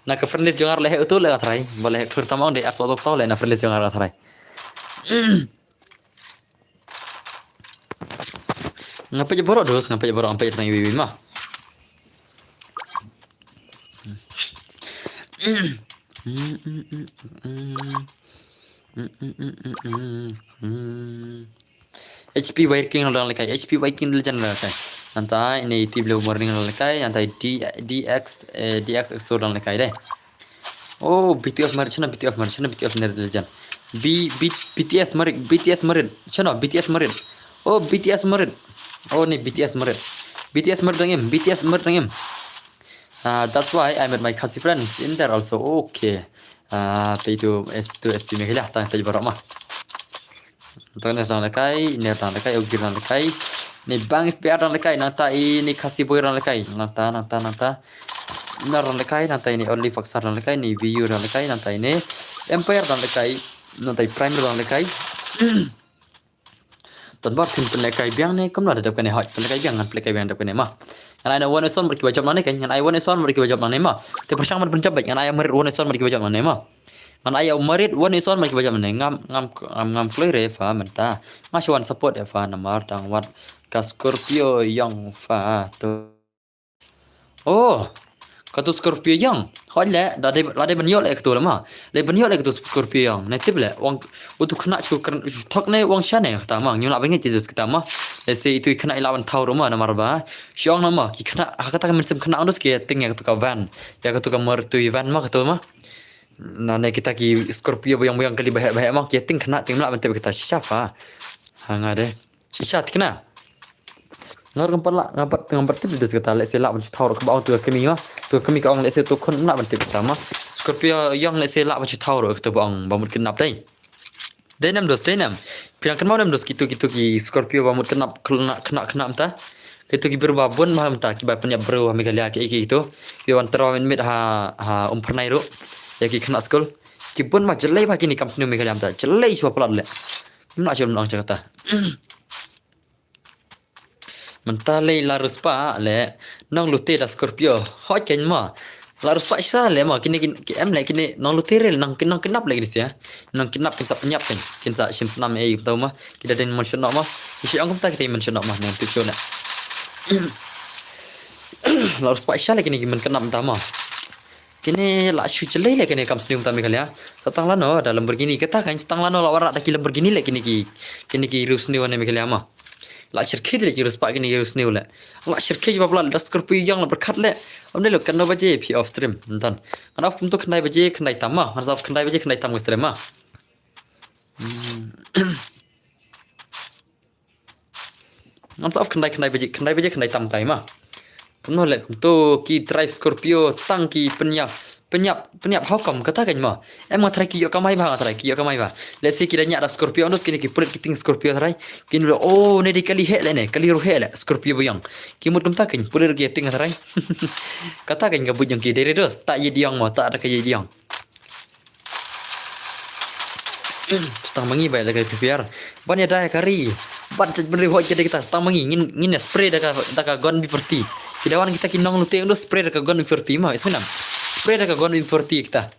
Na ka friend list jong nga le he utu le nga trai. Ba le he klur tam ong dei arspah saw phew le na friend list jong nga le nga trai. Nga peit baroh dos, nga peit baroh, nga peit tang iwi iwi ma. H P Viking dang lekai, H P Viking Legend dang lekai. Nangta ini T W Morning dang lekai, nangta D, D X, eh, D X Exo dang lekai dei. Oh, B T F Marit, shano B T F Marit, shano B T F Marit Legend. B, B, B T S Marit, B T S Marit, shano B T S Marit. Oh, B T S Marit. Oh, ni B T S Marit. B T S Marit dang im, B T S Marit dang im. Uh, that's why I met my Khasi friends in there also. Okay. Uh, pay to S, to S P Meghalaya, tang pay baroh ma. Tang ne tang lekai, ne tang lekai, Ogir tang lekai. Ni Bang S P R tang lekai, nangta ini Khasi Boy tang lekai. Nangta, nangta, nangta. Nar tang lekai, nangta ini Only Foxer tang lekai, ni V U tang lekai, nangta ini Empire tang lekai, nangta i Prime tang lekai. Ton bar phin pynlekai biang ne, kumno da dep kane hoi, pynlekai biang, ngan pynlekai biang dep kane ma. Ngan ai na One Son bad kiba jop nangne kan, ngan ai One Son bad kiba jop nangne ma. Te pyrshang ban pynjop bad, ngan ai Marit One Son bad kiba jop nangne ma. Ngan ai Marit One Son bad kiba jop nangne, ngam, ngam, ngam, ngam kloi re fa mynta. Nga shu wan support e fa namar dang wad ka Scorpio Young fa to. Oh, katu Scorpio Young. Hoi le, da dei, la dei ban ïoh le katu la ma. Le ban ïoh le katu Scorpio Young. Ne tip le, wang, utu khynnah shu kren, shu thok ne, wang sha ne, kata ma, ngim lah ban ngeit te dus kata ma. Le se itu khynnah i lah ban thaw ruh ma, namar ba. Shu ong na ma, ki khynnah, ha kata ka mynsiem khynnah ong dus ki tieng ïa katu ka van. Ïa katu ka Maruti van ma, katu ma. Na ne kita ki Scorpio ba ïong ba ïong kali ba heh ba heh ma, ki tieng khynnah tieng, ngim lah ban tip kata shisha fa. Ha nga de. Shisha thikna. Nga ruh ngam pat lah, ngam pat, ngam pat tip de kata, lehse lah ban shu thaw ruh kaba ong tu ka kmie ma. Tu ka kmie ka ong lehse tu khun lah ban tip kata ma. Scorpio Young lehse lah ban shu thaw ruh kata ba ong ba mut kidnap dei. Dei nem dos, dei nem. Phi dang kynmaw nem dos kitu, kitu ki Scorpio ba mut kidnap khynnah, khynnah, khynnah mynta. Kitu ki briew ba bun bha mynta kiba pynïap briew ha Meghalaya ki, ki, kitu. Ki wan tyrwa mit mit ha, ha Umphyrnai ruh. Ïa ki khynnah skul. Ki bun bha, jlei bha kine kam sniew Meghalaya mynta. Jlei shuwa palat leh. Ngim lah shuh ban ong ïa kata. Mynta lei la riewspah leh nonglute da Scorpio. Hoi keiñ ma. La riewspah shisha leh ma kine, kine, ki em leh kine nonglute re nang, nang kidnap leh kine shisha. Nang kidnap kin sa pynïap keiñ. Kin sa shim snam ei kumta ma. Ki da dei mynshuwa noh ma. Ki shu ong kumta kita mynshuwa noh ma. Nang tip shuh leh. La riewspah shisha leh kine ki men kidnap mynta ma. Kine la shu jlei leh kine kam sniew mynta Meghalaya. Sa tang lano da Lamborghini kata kan, sa tang lano la wanrah da ki Lamborghini leh kine ki, kine ki riew sniew ne Meghalaya ma. La shyrkhei leh ki riewspah kine ki riew sniew leh. La shyrkhei jubab la da Scorpio Young la pyrkhat leh. Ym dei lo katno baje phi off stream. Ntan. Ngan off kumto khyndai baje khyndai tam ma. Ngan sa off khyndai baje khyndai tam ka stream ma. Hmm. Ngan sa off khyndai, khyndai baje, khyndai baje khyndai tam tai ma. Kumno leh kumto ki drive Scorpio tang ki pynïap, pynïap, pynïap, how come kata keiñ ma. Em nga trai ki ïoh kamai bha, nga trai ki ïoh kamai bha. Lehse ki da ñiah da Scorpio, ong dos kine ki pulit ki tieng Scorpio trai. Kin leh, oh, ne dei kali heh leh ne, kali ruh heh leh, Scorpio ba ïong. Ki mut kumta keiñ, pulit ki tieng trai. Kata keiñ ka buit jong ki, dei re dos, ta ïeit ïong ma, ta da ka ïeit ïong. Stang mangi bai da ka Free Fire. Ban ïa dai ka ri. Ban chat ban ri hoi ka dei kita stang mangi ngin, ngin ïa spray da ka, da ka gun B forty. Ki da wan kita ki nonglute, ong, spray da ka gun M forty mo, isminam. Spray da ka gun M forty kita.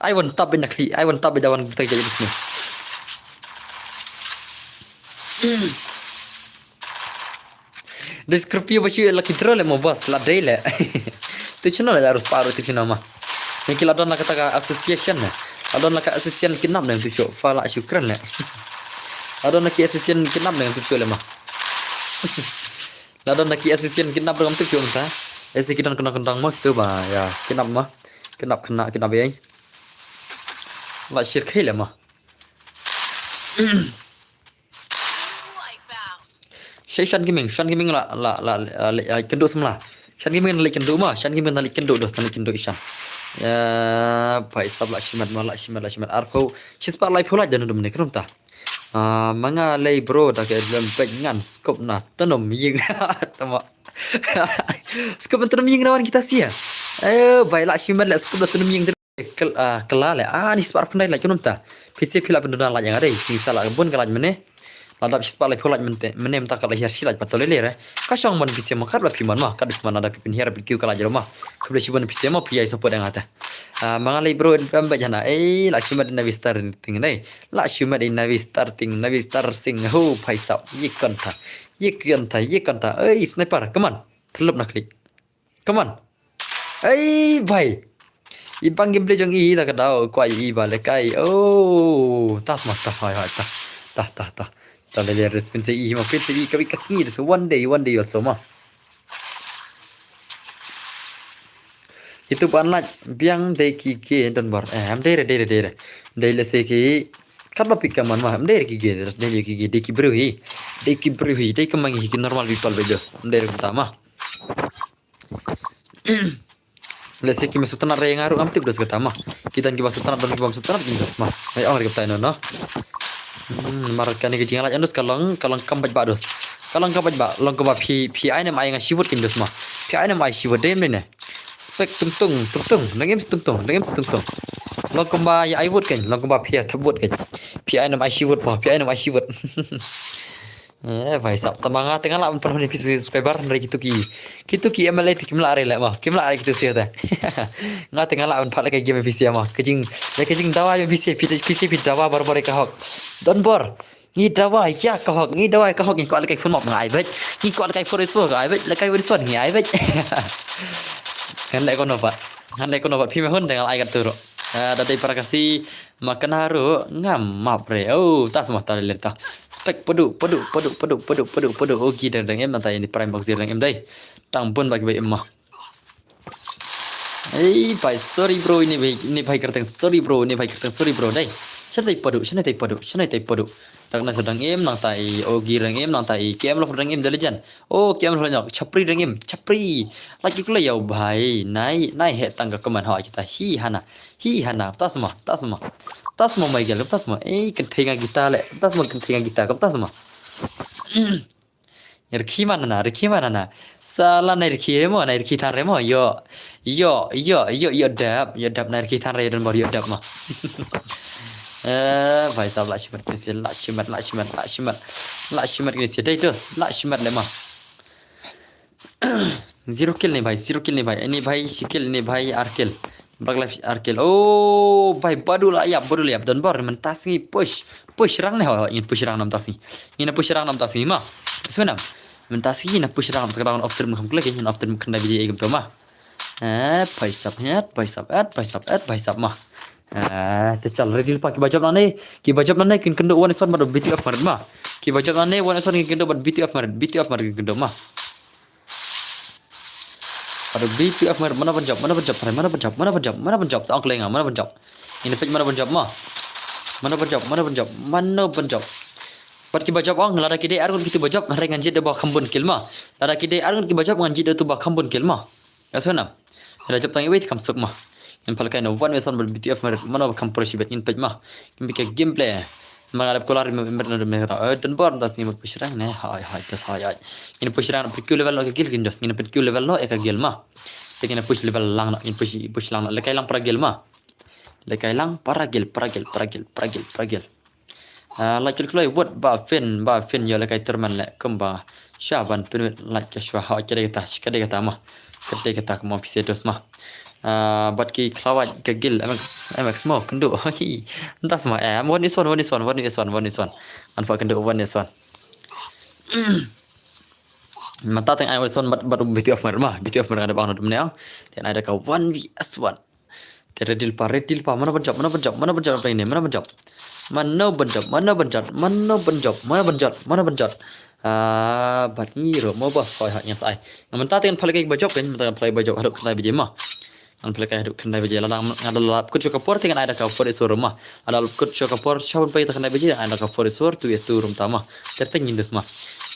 Ai wan tap bad na khlieh, ai wan tap bad da wan kita ki jait ni. Dei Scorpio ba shu lucky draw leh mo boss, la dei leh. Tu channel la rus paru tu channel ma. Ni ki la don la kata ka association ne. La don la ka association kidnap ne tu chu. Fa la shukran leh. La don la ki association kidnap ne tu chu leh ma. La don la ki association kidnap ne tu chu ta. Ese ki don kena kendang ma kitu ba ya kidnap ma. Kidnap kena kidnap ya. La shir khai leh ma. Shai Shan Gaming, Shan Gaming la la la la la kendu semla. Shan Gaming la kendu ma, Shan Gaming la kendu dos, la kendu Ishan. Ya, pai sab la shimat ma, la shimat, la shimat arpau. Shispah lai pau la janu dum ne krum ta. Ah, manga lei bro da ke lem pek ngan skup na tenum ying. Tama. Skup na tenum ying na wan kita sia. Eh, bai la shimat la skup na tenum ying. Kel, ah, kela le. Ah, ni spar pun dai la kunum ta. Pise pila pun dona la yang ada. King sala bun kela mene. La dap spar le pula mente. Mene menta kela hiar sila patole le re. Ka shong mon pise mo kat la piman ma. Kat piman ada pipin hiar pikiu kela jero ma. Kable shibun pise mo pia iso podang ata. Ah, mangalei bro pembe jana. Eh, la shimat na vistar ting dai. La shimat na vistar ting, na vistar sing. Ho, paisap. Ye konta. Ye konta, ye konta. Eh, sniper, come on. Telup na klik. Come on. Ei, bai. I bang gameplay jong i da ka dau kwai i ba le kai. Oh, tas ma tas hai hai tas. Tas tas tas. Ta le le respin se i ma pin se i ka bi ka sngi so one day, one day also ma. Itu ban laj biang dei ki ke don bar. Eh, am dei re dei re dei re. Dei le se ki kat ba pika man ma. Am dei re ki ge dei re ki ge dei ki bru hi. Dei ki bru hi dei ka mangi hi ki normal people be jos. Am dei re ta ma. Lehse ki me sutnat re nga ruh ngam tip dos kata ma. Ki don ki ba sutnat don ki bam sutnat ki dos ma. Ai ong re kata ino no. Hmm, mar kane ki jingalaj andos ka long ka long kam baj ba dos. Ka long kam baj ba long ka ba phi phi ai nem ai nga shivut kin dos ma. Phi ai nem ai shivut dem ne. Spek tung tung tung tung nangim tung tung nangim tung tung. Long ka ba ya ai vut kin long ka ba phi ya thap vut kin. Phi ai nem ai shivut ma phi ai nem ai shivut. Eh, bhai sab, tama nga te nga lah ban pynhun ïa phi subscriber hynrei kitu ki, kitu ki M L A te kim lah re leh ma, kim lah re kitu sha te. Nga te nga lah ban phah leh ka game ïa phi sha ma. Ka jing, leh ka jing dawa ïa phi sha, phi te, phi sha phi dawa bor bor ïa ka hok. Don bor. Ngi dawa ïa ka hok, ngi dawa ïa ka hok, ngi kwah leh ka phone map nga ai beit. Ngi kwah leh ka phone iPhone nga ai beit, leh ka iPhone ngi ai beit. Ngan leh kono pat. Ngan leh kono pat phi me hun te nga lah ai kat tu ruh. Ah, da dei para kasi, ma kane ruh ngam map re. Oh, ta sma ta le ta. Spek padu padu padu padu padu padu padu. Oh, ki dang dang em nang ta ini prime box dang em dai. Tang bun ba ki bai em ma. Ei, bai, sorry bro, ini bai, ini bai kerteng, sorry bro, ini bai kerteng, sorry bro dai. Shana tai padu, shana tai padu, shana tai padu. Dang na sedang em nang tai, oh, gi dang em nang tai, K M lo dang em The Legend. Oh, K M lo nyok, chapri dang em, chapri. Lagi kula yau bai, nai, nai he tang ka comment ha kita hi hana. Hi hana, tas ma, tas ma. Tas ma mai gel, tas ma. Eh, kan thenga kita le, tas ma kan thenga kita, tas ma. Rikhi mana na, rikhi mana na. Sala na rikhi remo, na rikhi than remo. Yo, yo, yo, yo, yo dap, yo dap na rikhi than re don bor yo dap ma. Eh, bhai sab la shimat kisi, la shimat, la shimat, la shimat. La shimat kisi, dai dos, la shimat le ma. Zero kill ni bhai, zero kill ni bhai. Ini bhai shi kill, ini bhai ar kill. Bak life ar kill. Oh, bhai badu la yap, badu la yap. Don bor mentas ni push. Push rang ni ho, ingin push rang nam tas ni. Ingin push rang nam tas ni ma. Sunam. Mentas ni na push rang tak rang off trip mukam klik, ingin off trip kena biji igam tu ma. Eh, bhai sab, eh, bhai sab, eh, bhai sab, eh, bhai sab ma. Eh, te chal ready pa ki bajop nane. Ki bajop nane kin kendo one is one bad B T F marit ma. Ki bajop nane one is one kin kendo bad B T F marit, B T F marit kin kendo ma. Aduh, B T F mer, mana ban jop, mana ban jop, trai, mana ban jop, mana ban jop, mana ban jop, ta ong klenga, mana ban jop. Ini pej mana ban jop ma. Mana ban jop, mana ban jop, mana ban jop. Pat ki ba jop ong, lada ki dei arngut kitu ba jop, hynrei ngan jied da ba kham bun kill ma. Lada ki dei arngut ki ba jop, ngan jied da tu ba kham bun kill ma. Ya sona. Lada jop tang iwei ti kham suk ma. Ngin pal kai na one versus one bad B T F mer, mana ba kham pro shibet ngin pej ma. Ngin pej ka gameplay. Manga dep kolar mi mer na me ra. Eh, don bor das ni push rang ne. Hai hai tas hai hai. Ngin push rang per Q level lo ka gil kin dos. Ngin per Q level lo e ka gil ma. Te ngin push level lang na. Ngin push push lang na. Lekai lang para gil ma. Lekai lang para gil para gil para gil para gil para gil. Ah, lait khlem kloi, wat ba phin, ba phin ïoh lehkai tournament leh kumba sha ban pynwit lait ka shuwa. Ha, ka dei kata, ka dei kata ma. Ka dei kata kumba phi sa dos ma. Ah, bad ki khlawait ka guild M X, M X mo, kynduh. Hi, mynta sa ma, eh, one is one, one is one, one is one, one is one. Ngan pha kynduh one is one. Mynta teng ai one is one bad, bad B T F mer ma, B T F mer nga da bang na dum ne. Teng ai da ka one V S one. Te ready lypa, ready lypa, mano ban jop, mano ban jop, mano ban jop, mano ban jop. Mano ban jop, mano ban jop, mano ban jop, mano ban jop, mano ban jop. Ah, bad ngi ruh mo boss, hoi ha ngan sa ai. Mynta te ngan pha lehkai ba jop kan, mynta ngan pha lehkai ba jop haduh khyndai baje ma. Ngan pha lehkai haduh khyndai baje, la dang nga da lap kut sha ka por te ngan ai da ka four is four ma. Nga da lap kut sha ka por sha ban poi ta khyndai baje, ai da ka four is four, two is two rum ta ma. Te te ngin dus ma.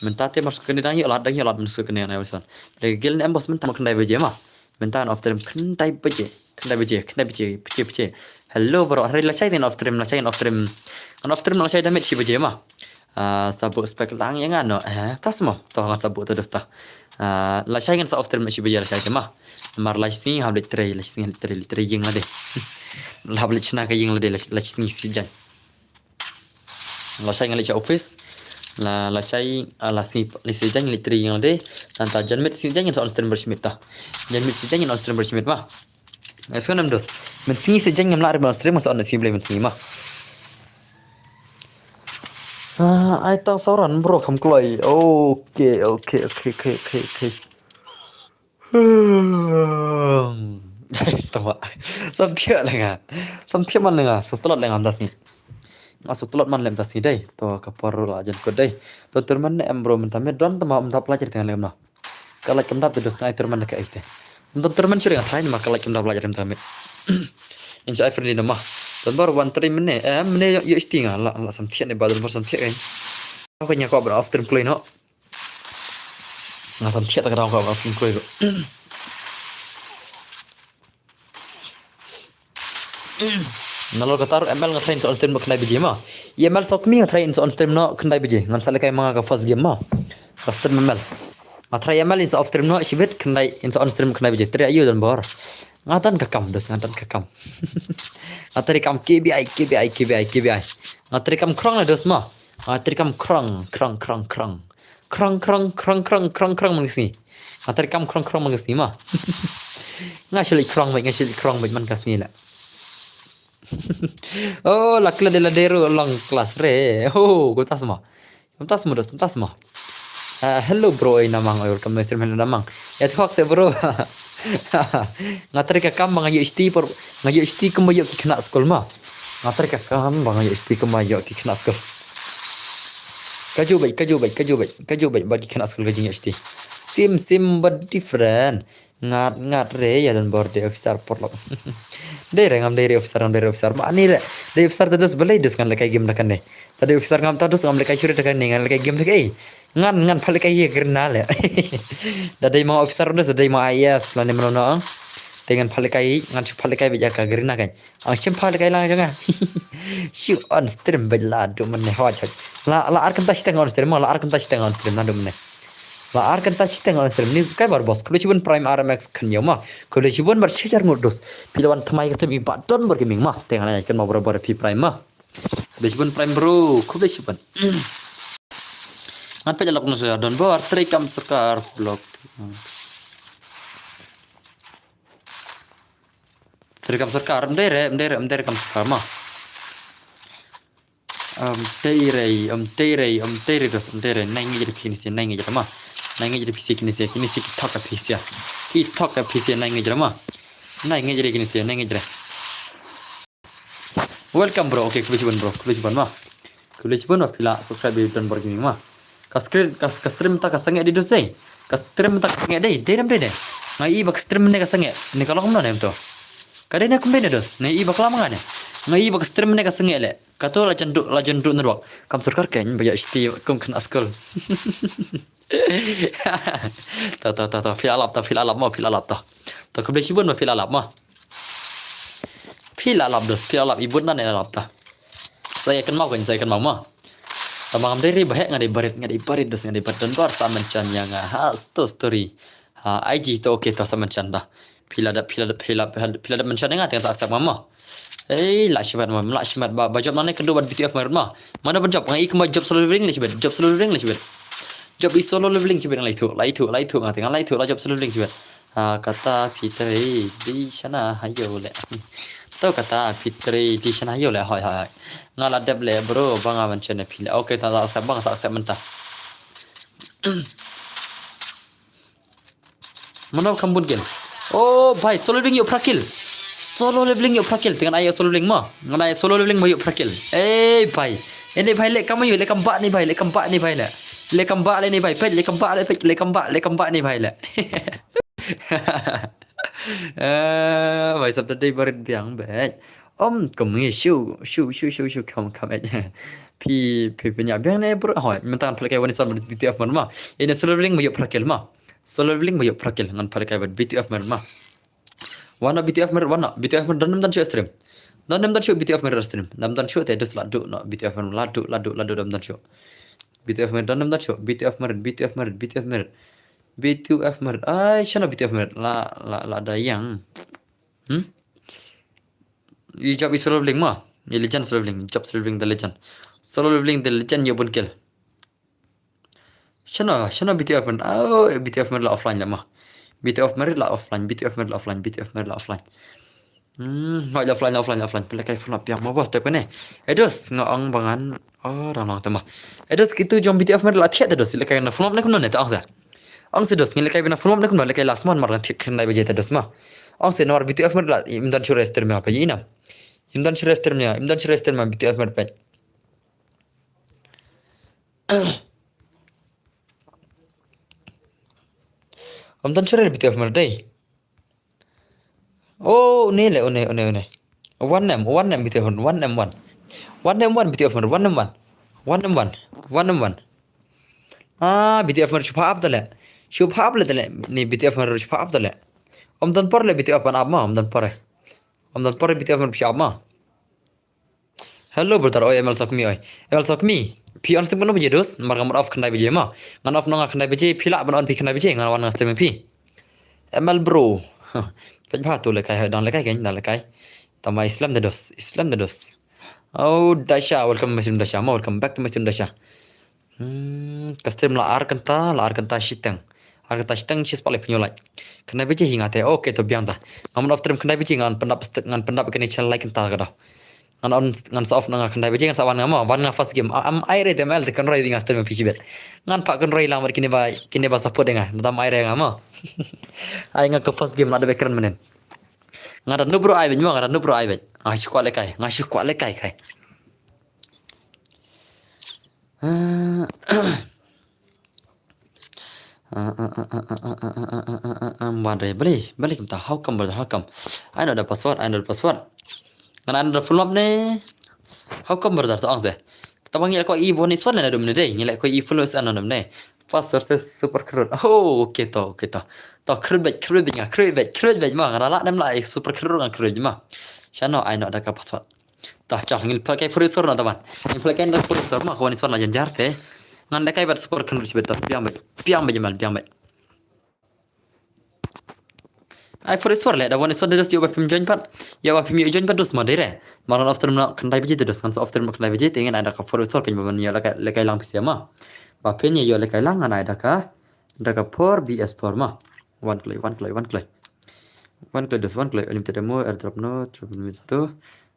Mynta te mar shu kane dang ïoh lad, dang ïoh lad, mar shu kane ngan ai ba son. Lehkai guild ne em boss mynta ma khyndai baje ma. Mynta ngan off stream khyndai baje. Khyndai baje, khyndai baje, baje, baje. Hello bro, hynrei lashai ngan off stream, lashai ngan off stream. Ngan off stream lashai da miet shi baje ma. Ah, sa buh spec lang ïa nga no. Eh, tas mo. To ngan sa buh to dos ta. Ah, lashai ngan sa off stream miet shi baje lashai te ma. Mar lashai sngi hap leit trei, lashai sngi hap leit trei, leit trei ïing lade. Hap leit shna ka ïing lade, lashai, lashai sngi shi jan. Lashai ngan leit sha office. La, lashai, ah, la sngi, la sngi jan ngan leit trei ïing lade. Nangta jan miet sngi jan ngan sa on stream bad shi miet ta. Jan miet sngi jan ngan on stream bad shi miet ma. Ngan sa nam dos. Mynsngi sngi jan ngam lah re ban on stream, ngan sa on sngi Blei mynsngi ma. Ah, ai tang sauran bro kham kloi. Okay, okay, okay, okay, okay, okay. Hmm. Tama. Samthiah lenga. Samthiah man lenga. Sa tlot lenga mynta sngi. Nga sa tlot man lem mynta sngi dei. To ka por la jan kut dei. To tournament ne em bro mynta miet don tama mynta pla jar tang lem no. Ka lait kam dap te dos ngai tournament ka ite. Mynta tournament shuh nga tharai ma ka lait kam dap la jar mynta miet. In sa ai friendly nama. Don bor wan tri mene. Eh, mene ïoh ïoh sti nga la la samthiah ne ba don bor samthiah kan. Ka nya ko bra off stream kloi no. Nga samthiah ta ka dang ko ba off stream kloi ko. Nalor kata ruh M L nga tharai in sa on stream no khyndai baje ma. I M L Sokmi nga tharai in sa on stream no khyndai baje. Ngan sa lehkai ma nga ka first game ma. Ka stream M L. Nga tharai M L in sa off stream no shibit khyndai in sa on stream khyndai baje. Tharai ayu don bor. Nga don ka kam dos nga don ka kam. Nga tharai kam K B I, K B I, K B I, K B I. Nga tharai kam krong la dos ma. Nga tharai kam krong, krong, krong, krong. Krong, krong, krong, krong, krong, krong man ka sngi. Nga tharai kam krong, krong man ka sngi ma. Nga shu leit krong beit, nga shu leit krong beit man ka sngi la. Oh, la kla de la de ruh long class re. Oh, ko tas ma. Ko tas ma dos, ko tas ma. Ah, hello bro, oi namang, oi welcome to stream hello namang. Ya thok se bro. Nga tharai ka kam ba nga ïoh sti por, nga ïoh sti kumba ïoh ki khynnah skul ma. Nga tharai ka kam ba nga ïoh sti kumba ïoh ki khynnah skul. Kaju bait, kaju bait, kaju bait, kaju bait ba ki khynnah skul ka jingïoh sti. Sim sim ba different. Ngat ngat re ïa don bor de officer por lok. Dei re ngam dei re officer, ngam dei re officer. Ma ani re. Dei officer ta dos balei dos ngan lehkai game da kane. Ta dei officer ngam ta dos ngam lehkai shuh re da kane, ngan lehkai game da kai. Ngan, ngan pha lehkai ïa ka Garena le. Da dei ma officer dos, da dei ma I A S lane mano no. Te ngan pha lehkai, ngan shu pha lehkai beit ïa ka Garena kan. Ang shim pha lehkai lang jong nga. Shu on stream beit la dum ne hot hot. La, la ar kynta shiteng on stream, la ar kynta shiteng on stream na dum ne. La ar kynta shiteng on stream ni kai bar boss. Khublei shibun Prime R M X khynnah ma. Khublei shibun bar shijar ngut dos. Phi la wan thymmai ka stream i ba don bor gaming ma. Te ngan ai kan ma bor bor phi Prime ma. Khublei shibun Prime bro, khublei shibun. Ngan peit lok nusya don bor trei kam sorkar blok. Trei kam sorkar, em dei re, em dei re, em dei re kam sorkar ma. Em dei re, em dei re, em dei re dos, em dei re. Nai ngej re phi kine sia, nai ngej re ma. Nai ngej re phi sia kine sia, kine sia ki thok ka phi sia. Ki thok ka phi sia nai ngej re ma. Nai ngej re kine sia, nai ngej re. Welcome bro. Okay, khublei shibun bro. Khublei shibun ma. Khublei shibun ma phi la subscribe ïa Don Bor Gaming ma. Ka screen, ka, ka stream ta ka sangeh dei dos dei. Ka stream ta ka sangeh dei, dei dam dei dei. Nga i ba ka stream ne ka sangeh. Ne ka long no ne em to. Ka dei ne kum dei ne dos. Ne i ba klam nga ne. Nga i ba ka stream ne ka sangeh le. Ka to la jan du, la jan du network. Kam sorkar kein ba ïa shti kum khynnah skul. Ta ta ta ta phi la lap ta, phi la lap ma, phi la lap ta. Ta khublei shibun ma phi la lap ma. Phi la lap dos, phi la lap i bun na ne la lap ta. Sa ïa kynmaw kan, sa ïa kynmaw ma. Tama ngam dei ri ba heh nga dei barit, nga dei barit dos, nga dei barit don bor sa mynshem ïa nga. Ha sto story. Ha I G to okay to sa mynshem ta. Phi la dep, phi la dep, phi la, phi la dep mynshem ïa nga te ngan sa accept ma ma. Ei, la shibat ma, la shibat ba, ba jop nangne kynduh bad B T F Merit ma. Mano ban jop, nga i kumba jop solo leveling la shibat, jop solo leveling la shibat. Jop i solo leveling shibat, la ithuh, la ithuh, la ithuh nga te, la ithuh, la jop solo leveling shibat. Ha, kata phi trei, di shana ha ïew leh. To kata phi trei, di shana ha ïew leh, hoi, hoi, hoi. Nga la dep leh bro, ba nga ban shana phi leh. Okay, ta sa accept, ba nga sa accept mynta. Mano kham bun kill. Oh bhai, solo leveling ïoh phra kill. Solo leveling ïoh phra kill. Te ngan ai solo leveling ma. Ngan ai solo leveling ma ïoh phra kill. Ei bhai. Ene bhai leh kam ïoh, leh kam ba ne bhai, leh kam ba ne bhai leh. Leh kam ba leh ne bhai, peit, leh kam ba leh, peit, leh kam ba, leh kam ba ne bhai leh. Eh, bhai sap da dei barit biang bhai. Om kum ngi shu, shu, shu, shu, shu, kham, kham eh. Phi, phi, phi nya biang ne bro. Hoi, mynta ngan pynlehkai wan ison B T F Merit ma. Ine solo leveling ma ïoh phra kill ma. Solo leveling ma ïoh phra kill, ngan pynlehkai bad B T F Merit ma. Wan noh B T F Merit, wan noh B T F Merit, don ym don shuh stream. Don ym don shuh B T F Merit stream. Don ym don shuh te dus la duh noh B T F Merit, la duh, la duh, la duh, don ym don shuh. B T F Merit, don ym don shuh. B T F Merit, B T F Merit, B T F Merit. B T F Merit. Ai, shano B T F Merit. La, la, la da ïang. Hmm? I jop i solo leveling ma. I legend solo leveling, jop solo leveling the legend. Solo leveling the legend ïoh bun kill. Shano, shano B T F Merit. Oh, B T F Merit la offline la ma. B T F Merit la offline, B T F Merit la offline, B T F Merit la offline. Hmm, la offline, la offline, la offline. Pynlehkai full up biang ma boss te kane. Eh dos, nga ong ba ngan. Oh, rang long te ma. Eh dos, kitu jong B T F Merit la thiah te dos, lehkai na full up ne kumno ne te ong sa. Ong sa dos, ngi lehkai bina full up ne kumno, lehkai last month mar ngan thiah khyndai baje te dos ma. Ong sa namar B T F Merit la, im don shuh rester ma pa ïa ina. Im don shuh rester ma, im don shuh rester ma B T F Merit peit. Ym don shuh re B T F Merit dei. Oh, une le, une, une, une. One M, one M B T F Merit, one M one. One M one B T F Merit, one M one. One M one, one M one. Ah, B T F Merit shu pha up tale. Shu pha up le tale. Ni B T F Merit shu pha up tale. Ym don por le B T F ban up ma, ym don por. Ym don por B T F Merit shu up ma. Hello brother, oi M L Sokmi oi. M L Sokmi, phi on stream katno baje dos? Namar nga mut off khyndai baje ma. Ngan off noh nga khyndai baje, phi lah ban on phi khyndai baje, ngan wan nga stream phi. M L bro. Peit bha tu lehkai, dang lehkai kein, dang lehkai. Tama Islam da dos, Islam da dos. Oh Dasha, welcome to my stream Dasha ma, welcome back to my stream Dasha. Hmm, ka stream la ar kynta, la ar kynta shiteng. Ar kynta shiteng shispah laiphew hynñiew like. Khyndai baje hi nga te. Okay to biang ta. Nga mut off stream khyndai baje ngan pyndap stek, ngan pyndap kane channel like kynta ka da. Ngan on, ngan sa off na nga khyndai baje ngan sa wan nga ma, wan nga first game. Am ai re te M L te kynroi nga stream phi shibit. Ngan phah kynroi lang bad kine ba, kine ba support nga. Nadam ai re nga ma. Ai nga ka first game la da ba kren mynnin. Nga da noob bro ai beit ma, nga da noob bro ai beit. Nga shu kwah lehkai, nga shu kwah lehkai kai. Ah. Wan re, bali, bali kumta, how come brother, how come? Ai noh da password, ai noh da password. Ngan ai noh da full up ne. How come brother, to ong se. Taba ngi la kwah i bun i swat le na dum ne dei, ngi la kwah i full up ne. Password se super crude. Oh, okay to, okay to. To crude beit, crude beit nga, crude beit, crude beit ma, nga la nem la i super crude nga crude ma. Shano ai noh da ka password. Tah, chal, ngin pynlehkai four eight four na taban. Ngin pynlehkai na four eight four ma, ka one eight four la jan jar te. Ngan lehkai bad super khyndai bad biang bad, biang bad jamal, biang bad. Ai four eight four le, da one eight four de dos ïoh ba phim join pat. Ïoh ba phim ïoh join pat dos ma dei re. Mar ngan off stream na khyndai baje te dos, ngan sa off stream na khyndai baje te ngin ai da ka four eight four pyn ba man ïoh lehkai, lehkai lang pisa ma. Ba phin ïoh lehkai lang ngan ai da ka, da ka four B S four ma. Wan kloi, wan kloi, wan kloi. Wan kloi dos, wan kloi, unlimited ammo, airdrop no, triple minutes to.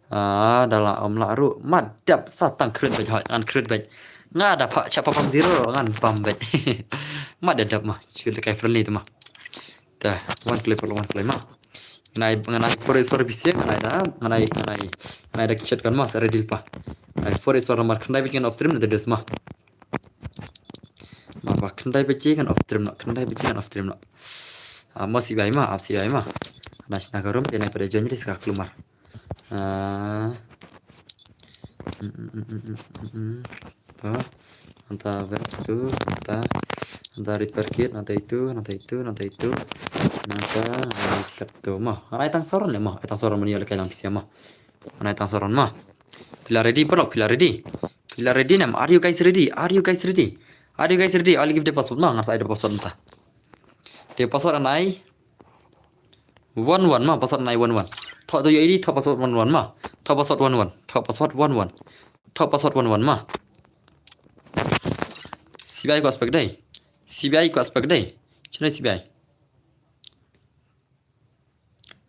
Ah, da la ym lah ruh. Mat dap sa tang crit bad hoi, ngan crit bad. Nga da pha, cha pha pam zero, ngan pam bad. Mat da dap ma, shu lehkai friendly te ma. Ta, wan kloi, wan kloi ma. Ngan ai, ngan ai four eight four bisi, ngan ai da, ngan ai, ngan ai, ngan ai da ki shotgun ma, sa ready pa. Ngan ai four eight four namar khyndai bad ngan off stream na te dos ma. Ma ba khyndai baje ngan off stream noh, khyndai baje ngan off stream noh. Ah, mo sibai ma, ap sibai ma. Na shna ka room, te nai pada join ris ka klumar. Ah. Mm, mm, mm, mm, mm, mm. To. Nanta vest tu, nanta, nanta repair kit, nanta itu, nanta itu, nanta itu. Nanta, nanta kat tu ma. Ai tang soron le ma, ai tang soron mani le kai lang pisia ma. Ngan ai tang soron ma. Phi la ready paralok, phi la ready? Phi la ready nam? Are you guys ready? Are you guys ready? Are you guys ready? I'll give the password ma, ngan sa ai the password mynta. The password ngan ai one one ma, password ngan ai one one. Thoh to ïa I D, thoh password one one ma. Thoh password one one. Thoh password one one. Thoh password one one ma. C B I kwah spek dei. C B I kwah spek dei. Shano C B I?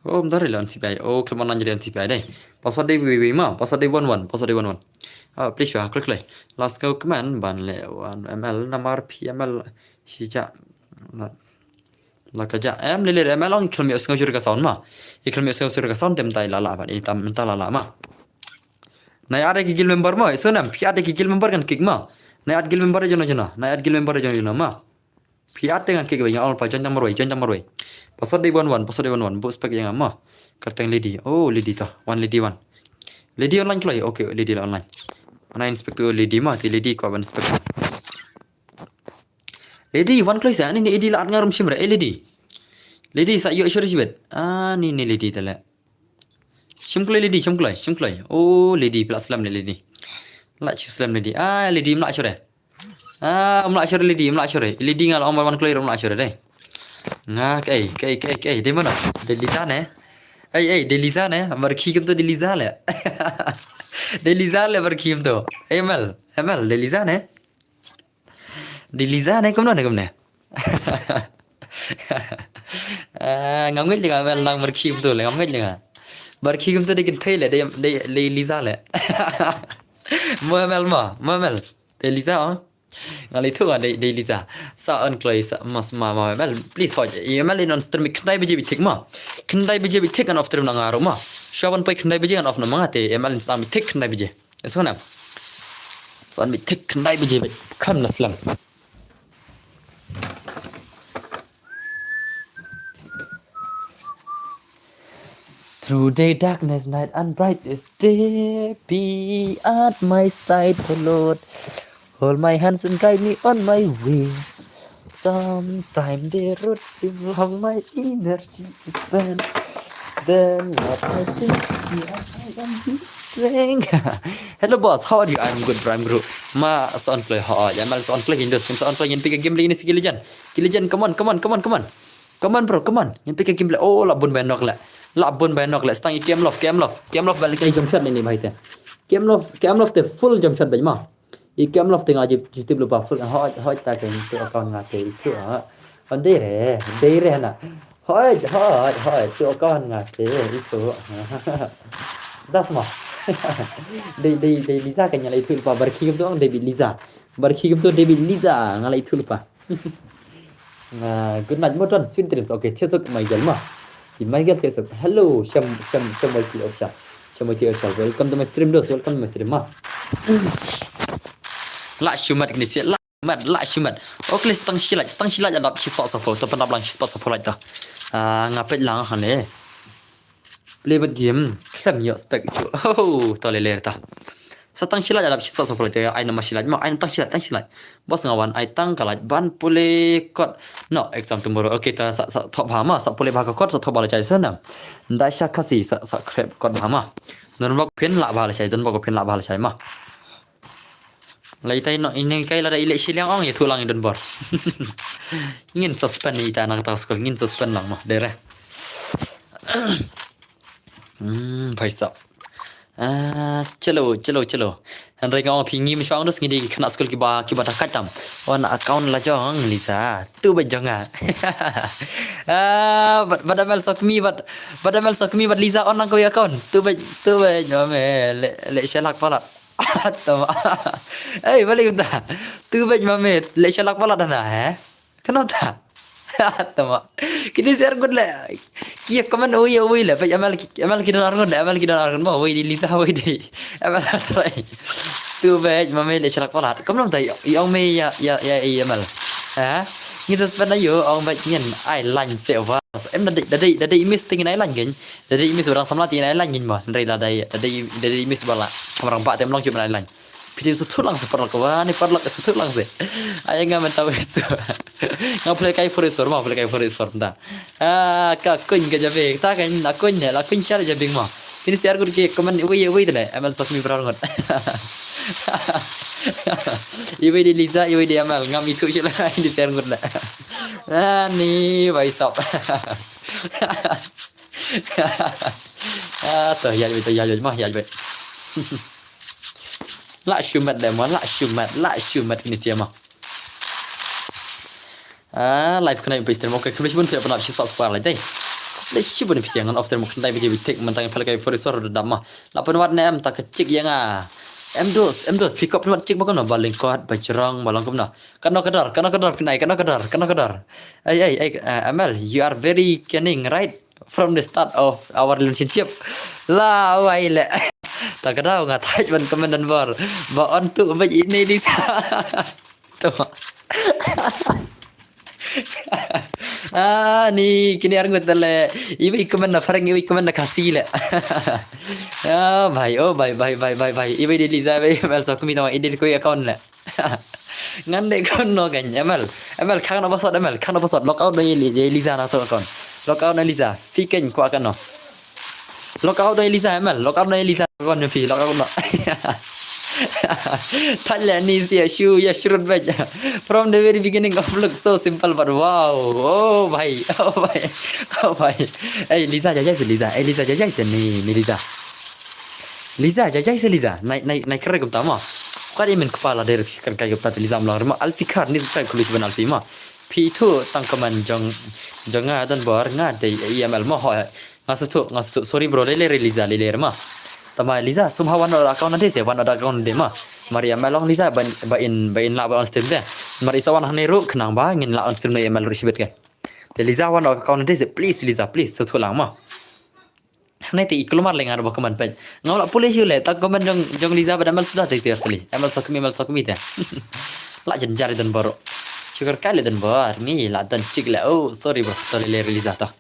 Oh, mynta re la on C B I. Oh, khlem online re on C B I dei. Password dei wei wei ma. Password dei one one. Password dei one one. Ah, please shuwa, klik klik. Last go kmen ban leh one M L namar P M L. Shi ja. La ka ja em lele em long khlem ïohsngew shuh ka sound ma. I khlem ïohsngew shuh ka sound te mynta la la ban i tam mynta la la ma. Nai add ki guild member ma, i sngewnem phi add ki guild member kan kick ma. Nai add guild member jong jong. Nai add guild member jong jong ma. Phi add te kan kick ba jong all pa join tang marwei, join tang marwei. Password dei one one, password dei one one. Bu spek jong ma. Kyrteng Lady. Oh, Lady to. One Lady one. Lady online kloi. Okay, Lady la online. Ana inspect tu Lady ma, ti Lady ko ban inspect. Lady, wan kloi sa, ni ni Lady la at nga rum shim re, eh, Lady. Lady sa ïoh shuh shibit. Ah, ni ni Lady tale. Shim kloi Lady, shim kloi, shim kloi. Oh, Lady, pla slem ni Lady. La shu slem Lady. Ah, Lady mla shuh re. Ah, mla shuh re Lady, mla shuh re. Lady nga la ong wan kloi rum mla shuh re dei. Nga, kei, kei, kei, kei, dei mano? Dei Liza ne? Ei, ei, dei Liza ne? Bar khim to dei Liza le. Dei Liza le bar khim to. Ei, M L, M L, dei Liza ne? Dei Liza ne kumno ne kumne. Ah, ngam ngeit nga Mel nang bar khim to le ngam ngeit nga. Bar khim to dei kynthei le dei dei dei Liza le. Mo Mel mo, mo Mel. Dei Liza oh. Nga le thuh nga dei dei Liza. Sa on kloi sa mas ma ma Mel. Please hoi. Mel in on stream khyndai baje bit thik ma. Khyndai baje bit thik ngan off stream na nga ruh ma. Shuwa ban poi khyndai baje ngan off na ma nga te Mel in sa bit thik khyndai baje. Eso na. San bit thik khyndai baje bit kham na slem. Through the darkness, night and bright is day, be at my side, O Lord. Hold my hands and guide me on my way. Sometimes the road seems long, my energy is spent. Then what I think I am strength. Hello boss, how are you? I'm good bro, I'm good. Ma sa on play ha ya mal sa on play Windows, sa on play ngin pick a game lagi ni si Ki Legend. Ki Legend, come on, come on, come on, come on. Come on bro, come on. Ngin pick a game le. Oh, la bun bai nok le. La bun bai nok le. Stang i Camlove, Camlove. Camlove balik ai jump shot ni ni bai te. Camlove, Camlove te full jump shot bai ma. I Camlove te nga jip jitip lupa full. Hoi hoi ta ke itu account nga te itu ha. On dei re, dei re na. Hoi hoi hoi tu account nga te itu. Das ma. Dei dei dei Liza ke nyala itu lupa bar khim tu ang David Liza. Bar khim tu David Liza nga la itu lupa. Good night modern sweet dreams. Okay, thiasuk Michael ma. I Michael thiasuk. Hello, Shem Shem Shem Y T official. Shem Y T official. Welcome to my stream dos. Welcome to my stream ma. La shumat kini si la mat la shumat. Okay, stang shilat stang shilat alap shi spot support. To panap lang shi spot support like to. Nga pet lang hane. Play bad game khlem ïoh spek chu. Oh, to le le ta. Sa tang shilaj alap shi spot sa pule te ai nama shilaj ma ai tang shilaj tang shilaj. Boss nga wan ai tang kalaj ban pule kot. No exam tomorrow. Okay ta sa sa thop ha ma sa pule ba ka kot sa thop ba la chai sa na. Nda sha Khasi sa sa krep kot ba ma. Don bok pin la ba la chai don bok pin la ba la chai ma. Lai tai no ini kai lada ilek shiliang ong ya thulang i don bor. Ngin suspend ita nang ta skul ngin suspend lang ma dere. Hmm, bhai sab. Ah, chalo chalo chalo. Hynrei nga ong phi ngim shong dus ngi di khynnah skul kiba kiba ta kat tam. Wan account la jong Liza. Tu ba jong nga. Ah, bad bad Amel Sokmi bad bad Amel Sokmi bad Liza on nang ko account. Tu ba tu ba jong me le le shalak palat. Tama. Ei, balik mynta. Tu bej ma me, leh shalak palat hana, eh? Kano ta? Tama. Kini si argut le. Ki comment oi oi le, bej Amel ki Amel ki don argut le, Amel ki don argut ma, oi di Liza oi di. Amel trai. Tu bej ma me leh shalak palat. Kano ta i ong me ya ya ya Amel. Ha? Ngi suspend ayo ong bej ngin ai line se wa. Em da dei da dei da dei miss ting ai line gen. Da dei miss barang samla ti nai lang ngin mo. Hynrei la dei da dei da dei miss bala. Kamrang ba tem long chup nai lang. Phi dei suthu lang se parlok wa ni parlok suthu lang se. Ai nga mynta wes tu. Nga pule kai forest war mo pule kai forest war ta. Ah ka kuñ ka jabe ta kan la kuñ ne la kuñ shar jabe mo. Kini si argut ki comment wei wei tene Amel Sokmi brar ngot. Iwei di Liza iwei di Amel ngam itu shila ini si argut na. Ah ni bai sop. Ah, to, ïa, to, ïa, ïa, ma, ïa, ïa. La shumat de, ma, la shumat, la shumat kini sia, ma. Ah, live kane ba stream. Okay, khublei shibun phi la pynlap shispah spah lai dei. Khublei shibun phi sia ngan off stream khyndai baje bad thik mynta ngan pynlap ka forest sor da dap ma. La pynwad ne em ta ka chick ïa nga. Em dos, em dos, phi kwah pynwad chick ba kumno, ba lyngkot, ba jrong, ba long kumno. Kano ka dor, kano ka dor phi nai, kano ka dor, kano ka dor. Ei, ei, ei, eh, M L, you are very cunning, right? From the start of our relationship. La wai le. Ta ka daw nga thait ban comment don bor. Ba on tu ba ini di sa. Tama. Ah, ni kini arngut dale. Iwi comment na Farang, iwi comment na Khasi le. Ah, bhai, oh, bhai, bhai, bhai, bhai, bhai. Iwi di Liza, iwi M L Sokmi tama, ini ko account le. Ngan de account no kan, M L. M L, khang na password, M L, khang na password. Log out na Li-, Liza na to account. Log out na Liza. Fi kan ko account no. Log out na Liza, M L. Log out na Liza. Kon fi, log out na. Thait le ni sia shu, ya shrut bej. From the very beginning of look so simple but wow. Oh bhai, oh bhai, oh bhai. Ei Liza, jajai se Liza. Ei Liza, jajai se ni, ni Liza. Liza, jajai se Liza. Nai, nai, nai kere kumta ma. Kwat imen kepala direct kan kai kumta Liza mlang rema Alfi kar ni kai kulus ben Alfi ma. Phi tu tang keman jong, jong nga don bor nga dei E M L ma ho. Nga satu, nga satu. Sorry bro, lele re Liza, lele re ma. Tama Liza, sum ha wan oda account de se, wan oda account de ma. Mari M L long Liza, ba in, ba in, ba in la ba on stream de. Mari sa wan hane ru, kenang ba, ngin la on stream no E M L ru shibit ke. Te Liza wan oda account de se, please Liza, please, satu lang ma. Hane te i kulmar le ngar ba keman pej. Ngau la police yu le, tak keman jong, jong Liza ba da M L sudah te te tali. M L Sokmi, M L Sokmi te. La jenjar don bor. Sugar kai le don bor, ni la don chick le. Oh, sorry bro, to lele re Liza to.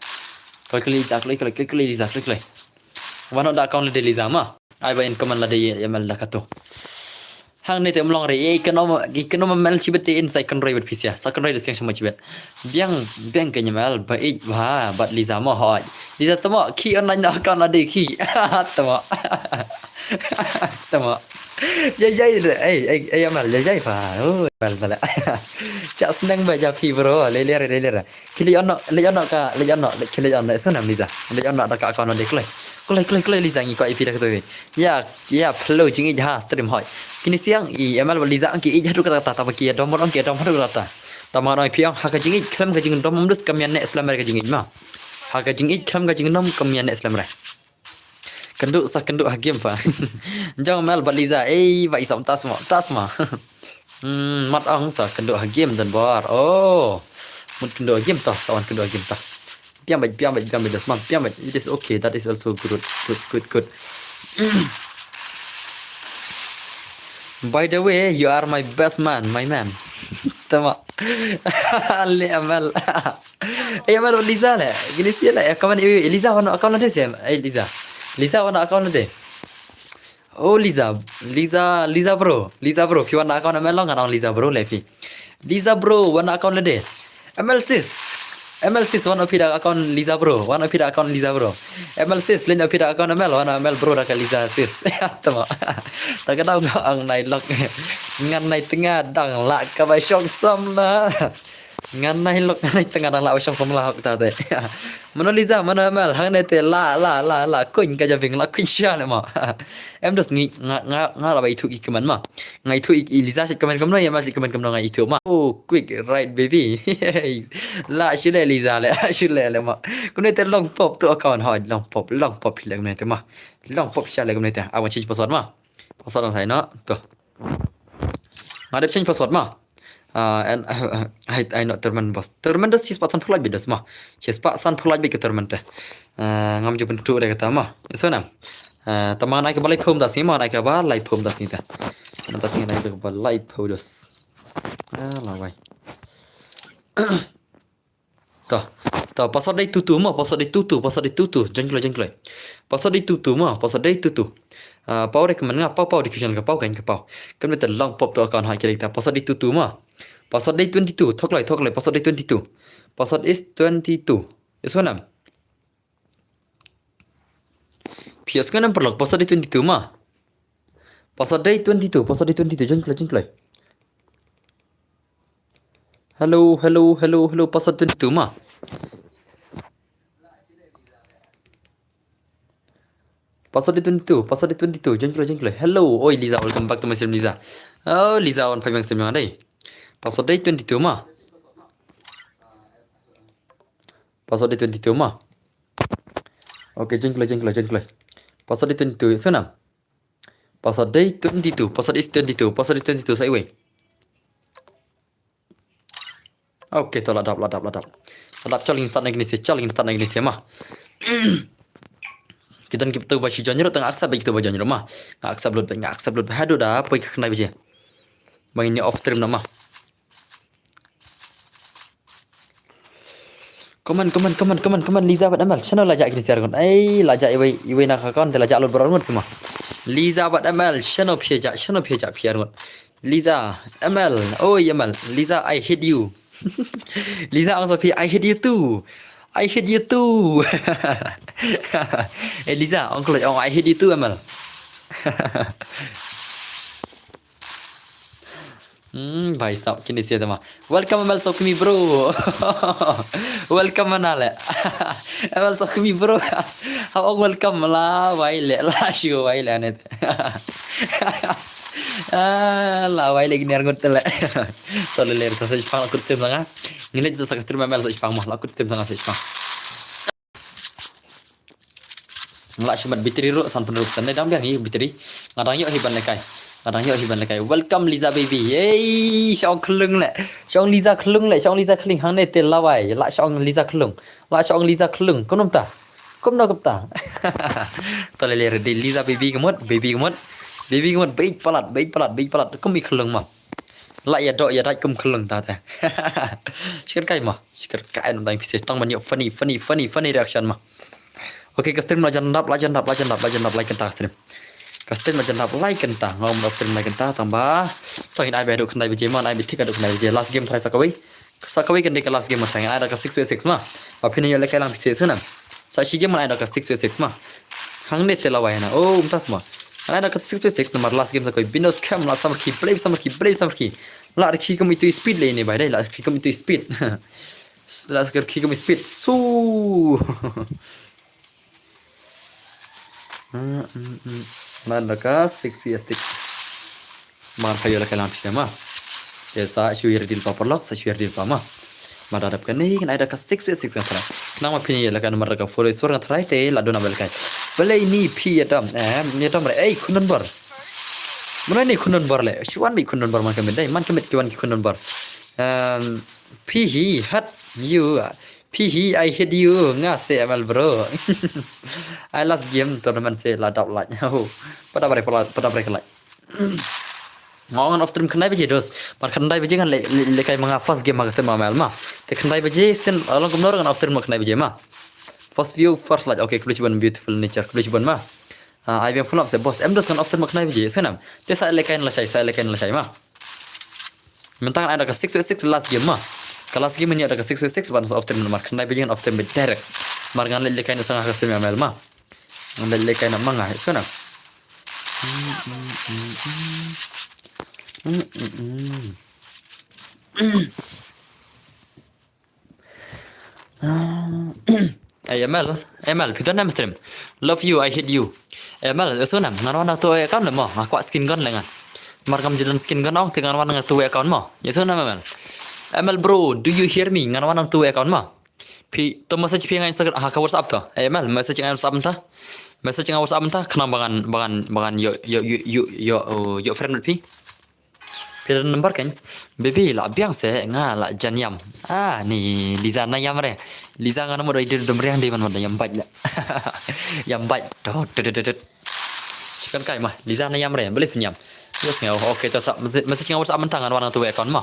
Klik, klik, Liza, klik, klik, klik, klik, Liza, klik, klik. Wan oda account lade Liza ma. Ai ba in comment lade E M L da kato. Hangne te mlong re, e, ikan om, ikan om M L chibet te in sa ikan roi bet pisia. Sa ikan roi de siang sama chibet. Biang, biang ke M L, ba ik, ba, bat Liza ma hoi. Liza tama, ki online na account lade ki. Tama. Tama. Jai jai, ei, ei, ei, M L, jai jai pa. Oh, M L bala. Syak seneng ba ja phi bro, lele re, lele re. Ki leit on noh, leit on noh ka, leit on noh, leit, ki leit on noh, so nam Liza. Leit on noh da ka account de kloi. Kloi, kloi, kloi Liza ngi ko ipi da ka tu. Ya, ya, phlou jingïeit ha stream hoi. Kini siang i M L bad Liza ang ki ïeit haduh katta katta, tama ki dom bad ang ki dom haduh katta. Tama nang phi ang ha ka jingïeit khlem ka jingdom um dus kam ïa ne slem re ka jingïeit ma. Ha ka jingïeit khlem ka jingdom kam ïa ne slem re. Kynduh sa kynduh ha game fa. Jong M L bad Liza, ei, ba i sam tas ma, tas ma. Hmm, mat ong sa kynduh ha game don bor. Oh. Mut kynduh ha game to, sa wan kynduh ha game to. Piam bait, piam bait, piam bait, das man, piam bait. It is okay, that is also good, good, good, good. By the way, you are my best man, my man. Tama. Le M L. Ei, M L Liza le. Kini sia le. Account i Liza wan account lade sia. Ei, Liza. Liza wan account lade. Oh, Liza. Liza, Liza bro. Liza bro. Phi wan account M L long ngan ong Liza bro le phi. Liza bro, wan account lade. M L sis. M L sis, wan phi da account Liza bro. Wan phi da account Liza bro. M L sis, lin phi da account M L, wan M L bro da ka Liza sis. Tama. Ta ka daw nga ang nai lok. Ngan nai tnga dang la ka bai shong samla. Ngan nai lok ngan nai tnga dang la shong samla hok ta te. Mano Liza, mano M L, hangne te la, la, la, la, kuin ka jabieng, la kuin sha le ma. Em dos ngi, nga, nga, nga la ba ithuh ki kmen ma. Nga ithuh i, i Liza shi kmen kumno, i M L shi kmen kumno nga ithuh ma. Oh, quick, right, baby. La shi le Liza le, la shi le le ma. Kumne te long pop tu account, hoi, long pop, long pop hi le kumne te ma. Long pop sha le kumne te. Awan change password ma. Password ang sai no, tu. Nga dep change password ma. Ah, and, ah, ah, ai, ai, no, tournament boss. Tournament dos shispah san phew lai bit dos ma. Shispah san phew lai bit ka tournament te. Ah, ngam ju pyntu re kata ma. So nam. Ah, tama nai ka ba lai phum das ni ma, nai ka ba lai phum das ni ta. Nai das ni nai ka ba lai phum dos. Ah, la wai. To, to, password dei tutu ma, password dei tutu, password dei tutu, join kloi, join kloi. Password dei tutu ma, password dei tutu. Ah, pau dei kmen nga, pau, pau dei kujan ka pau, kan ka pau. Kan beta long pop tu account ha kiri ta, password dei tutu ma. Password dei twenty two, thok kloi, thok kloi, password dei twenty two. Password is twenty two. Is one am. Pias kan number lock, password dei twenty two ma. Password dei twenty two, password dei twenty two, join kloi, join kloi. Hello, hello, hello, hello, password twenty two ma. Password day twenty-two, password day twenty-two. Join kloi, join kloi. Hello. Oi Liza, welcome back to my stream Liza. Oh Liza, wan phai biang stream ïa nga dei. Password day twenty-two ma. Password day twenty-two ma. Okay, join kloi, join kloi, join kloi. Password day twenty-two. Sngewbha. Password day twenty-two. Password is twenty-two. Password is twenty-two. Sa iwei. Okay, to la dap, la dap, la dap. La dap, chal ngin start na kine sha, chal ngin start na kine sha ma. Ki don ki pyntu ba shu join ruh, tang accept ba ki pyntu ba join ruh ma. Nga accept lut, nga accept lut. Haduh da poi ka khyndai baje. Ba ngin ïa off stream noh ma. Come on, come on, come on, come on, come on, Liza bad M L. Shano la jah kine sha arngut. Ai, la jah iwei, iwei na ka account, te la jah lut baroh arngut sma. Liza bad M L, shano phi jah, shano phi jah phi arngut. Liza, M L, oi M L, Liza, I hate you. Liza, ong sa phi, I hate you too. I hate you too. Eh, Liza, ong kloi, ong I hate you too, M L. Hmm, bhai sab, kine sha te ma. Welcome, M L Sokmi bro. Welcome mana le. M L Sokmi bro. Hap ong welcome la, wai le, la shu, wai le net. Ah, la wai le kine arngut te le. To le le, to sa shipang la kut stream sa nga. Ngin leit sa ka stream M L sa shipang ma, la kut stream sa nga sa shipang. Nga la shu mad battery ruh, san pynruk san dang biang hi battery. Nga dang ïoh hi ban lehkai. Nga dang ïoh hi ban lehkai. Welcome Liza baby. Ei, shong khlung le. Shong Liza khlung le, shong Liza khlung hangne te lawai. La shong Liza khlung. La shong Liza khlung. Kumno ta? Kumno kumta? To le le ready Liza baby kemut, baby kemut. Baby kemut, bait palat, bait palat, bait palat. Kum i khlung ma. La ïa doh ïa dait kum khlung ta te. Shikar kai ma. Shikar kai nang dang pisa tang ban ïoh funny, funny, funny, funny reaction ma. Okay, ka stream la jan dap, la jan dap, la jan dap, la jan dap, lai kynta ka stream. Ka stream la jan dap, lai kynta. Nga ym off stream lai kynta, tang ba. To ngin ai ba haduh khyndai baje ma, ai ba thik haduh khyndai baje. Last game try sa kawei. Sa kawei kan dei ka last game ma, tang ai da ka six v six ma. Ba phin ïa lehkai lang pisa sngewbha. Sa shi game ai da ka six v six ma. Hangne te lawai na. Oh, um tas ma. Ai da ka six v six namar last game sa kawei. Binos Cam la samar ki, play samar ki, play samar ki. La rikhi kam itu speed le ini bai dei, la rikhi kam itu speed. La rikhi kam speed. Su. Hmm, hmm, hmm. Ngan da ka six v six. Man phayo la ka lang pisa ma. Te sa shu ïa deal pa paralok, sa shu ïa deal pa ma. Ma da dap kane kan ai da ka six v six nga tharai. Nang ma phin ïa lehkai namar da ka four v four nga tharai te la duna ba lehkai. Balei ni phi ïa dam, eh, ïa dam re, ei, khun don bor. Balei ni khun don bor le. Shu wan bi khun don bor man ka mit dei, man ka mit ki wan ki khun don bor. Em, phi hi hat you. Phi hi, I hate you, nga se M L bro. Ai last game tournament se la dap light. Ho. Pada bare, pada, pada bare ka light. Nga ong ngan off stream khyndai baje dos. Mar khyndai baje ngan le, le, lehkai ma nga first game ma ka stream ma M L ma. Te khyndai baje sien long kumno ngan off stream ma khyndai baje ma. First view, first light. Okay, khublei shibun beautiful nature. Khublei shibun ma. Ah, ai biang phone up se boss. Em dos ngan off stream ma khyndai baje. Sngewbha. Te sa lehkai na lashai, sa lehkai na lashai ma. Mynta ngan ai da ka six v six last game ma. Ka last game ngan ïa da ka six v six ban sa off stream namar khyndai baje ngan off stream direct. Mar ngan leit lehkai na sa nga ka stream M L ma. Ngan leit lehkai na ma nga, sngewbha. Ei, M L, M L, phi don em stream. Love you, I hate you. Ei, M L, ïohsngew ngan wan na tu account le mo, nga kwah skin gun le ngan. Mar ngam ju don skin gun ong te ngan wan na tu account mo. Ïohsngew M L. M L bro, do you hear me? Ngan wan na tu account mo. Phi to message phi nga Instagram, ha ka WhatsApp to. Ei, M L, message nga WhatsApp mynta. Message nga WhatsApp mynta, khnang ba ngan, ba ngan, ba ngan ïoh, ïoh, ïoh, ïoh, ïoh, ïoh friend bad phi. Phi don number kein. Baby, la biang se nga la jan ïam. Ah, ni Liza na ïam re. Liza ngan mo doi dum riang dei ban mo ïam bait la. Ïam bait. Dot dot dot dot. Chikan kai ma. Liza na ïam re. Balei phin ïam? Yes nga. Okay, to sa message, message nga WhatsApp mynta ngan wan tu account ma.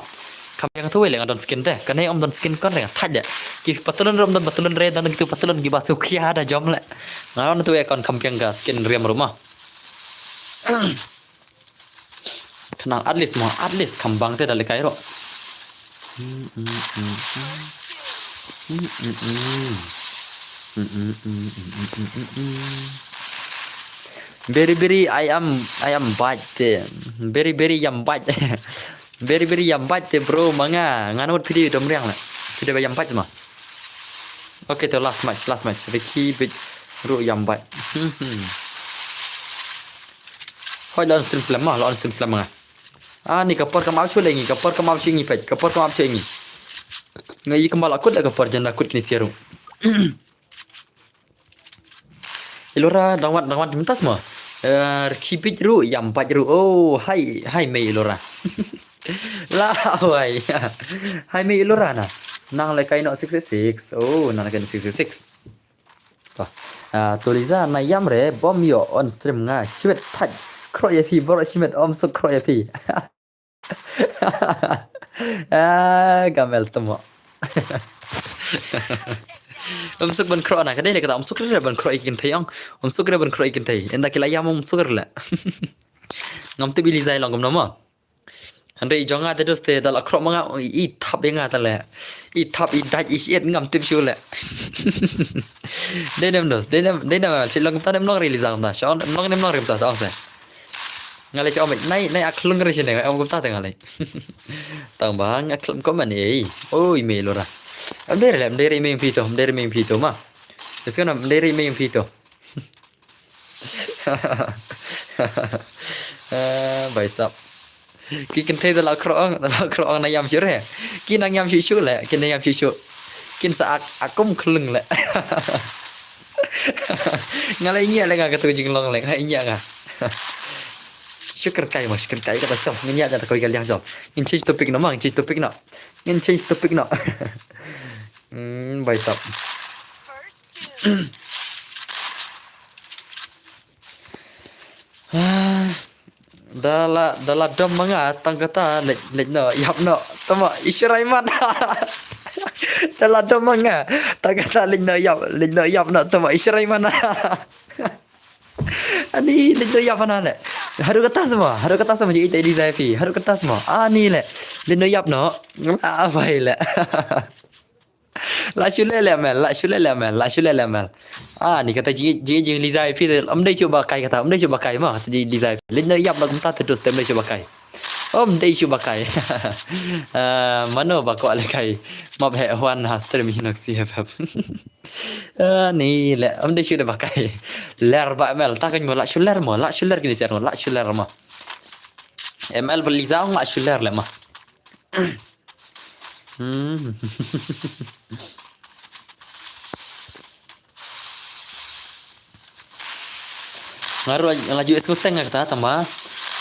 Kam biang tu le ngan don skin te. Kane ym don skin kon re ngan thait de. Ki patlun rum don patlun re don kitu patlun ki ba su khia da jom le. Ngan wan tu account kam biang ka skin riam rum ma. Khnang at least mo, at least kham bang te da lehkai ruh. Beri beri I am, I am bad te. Beri beri ïam bad. Beri beri ïam bad te bro ma nga. Ngan mut phi dei dom riang la. Phi dei ba ïam bad ma. Okay, to last match, last match. Ricky bit ruh ïam bad. Hoi la on stream slem ma, la on stream slem nga. Ah, ni ka por kam ap shuh le ngi, ka por kam ap shuh ngi peit, ka por kam ap shuh ngi. Nga i kumba la kut le ka por jan da kut kini siaru. Ilora dang wan, dang wan mynta mo. Eh, rkhi bit ru, yam bit ru. Oh, hai, hai mei Ilora. La wai. Hai mei Ilora na. Nang le kai no six six six. Oh, nang le kai no six six six. To. Ah, to Liza na yam re bom yo on stream nga shwet thaj. Kro ya phi bor shimet om suk kro ya phi. Ah, gamel temo. Om suk ban kro na ka dei le kata om suk re ban kro ikin thai ong. Om suk re ban kro ikin thai. Enda kila yam om suk re le. Ngam tip Liza long kumno mo. Hynrei jong nga te dos te da la khrok ma nga i thap ïa nga te le. I thap i dait i shiet ngam tip shuh le. Dei nem dos, dei nem, dei nem, shi long kumta nem long ri Liza kumta. Shon nem long nem long ri kumta ta ong se. Nga le shon nai nai a khlung ri shine ong kumta te nga le. Tang ba nga khlung ko man ei. Oi me Ilora. Em dei re le, em dei re me phi to, em dei re me phi to ma. Em dei re me phi to. Ah, bai sap. Ki kynthei da la khrok ong, da la khrok ong na yam shuh re. Ki nang yam shuh shuh le, ki nang yam shuh shuh. Kin sa ak, akum khlung le. Nga la ingia le nga ka tu jinglong le, nga ingia nga. Shukar kai ma, shukar kai kata chom. Ngin ïa ta koi ka liang chom. Ngin change topic no ma, ngin change topic no. Ngin change topic no. Hmm, bai sap. Ah, da la, da la dom ma nga tang kata leit, leit no ïap no. Tama i shrai man. Da la dom ma nga tang kata leit no ïap, leit no ïap no tama i shrai man. Ani leit no ïap na le. Haru kata semua, haru kata semua ji ita Eliza phi. Haru kata semua. Ani le. Leit no ïap no. Ah, bai le. La shu leh leh mel, la shu leh leh mel, la shu leh leh mel. Ah, ni kata jing jing jing Liza phi te, um dei shu ba kai kata, um dei shu ba kai ma, kata jing Liza phi. Lin na ïap la kumta te dus te um dei shu ba kai. Um dei shu ba kai. Ah, mano ba kwah leh kai. Map he wan ha stream hi nok si hep hep. Ah, ni le, um dei shu de ba kai. Ler ba mel, ta kan mo la shu ler mo, la shu ler kini ser mo, la shu ler mo. M L ba Liza ong la shu ler le ma. Hmm. Nga ruh nga la ju sngew teng nga kata tang ba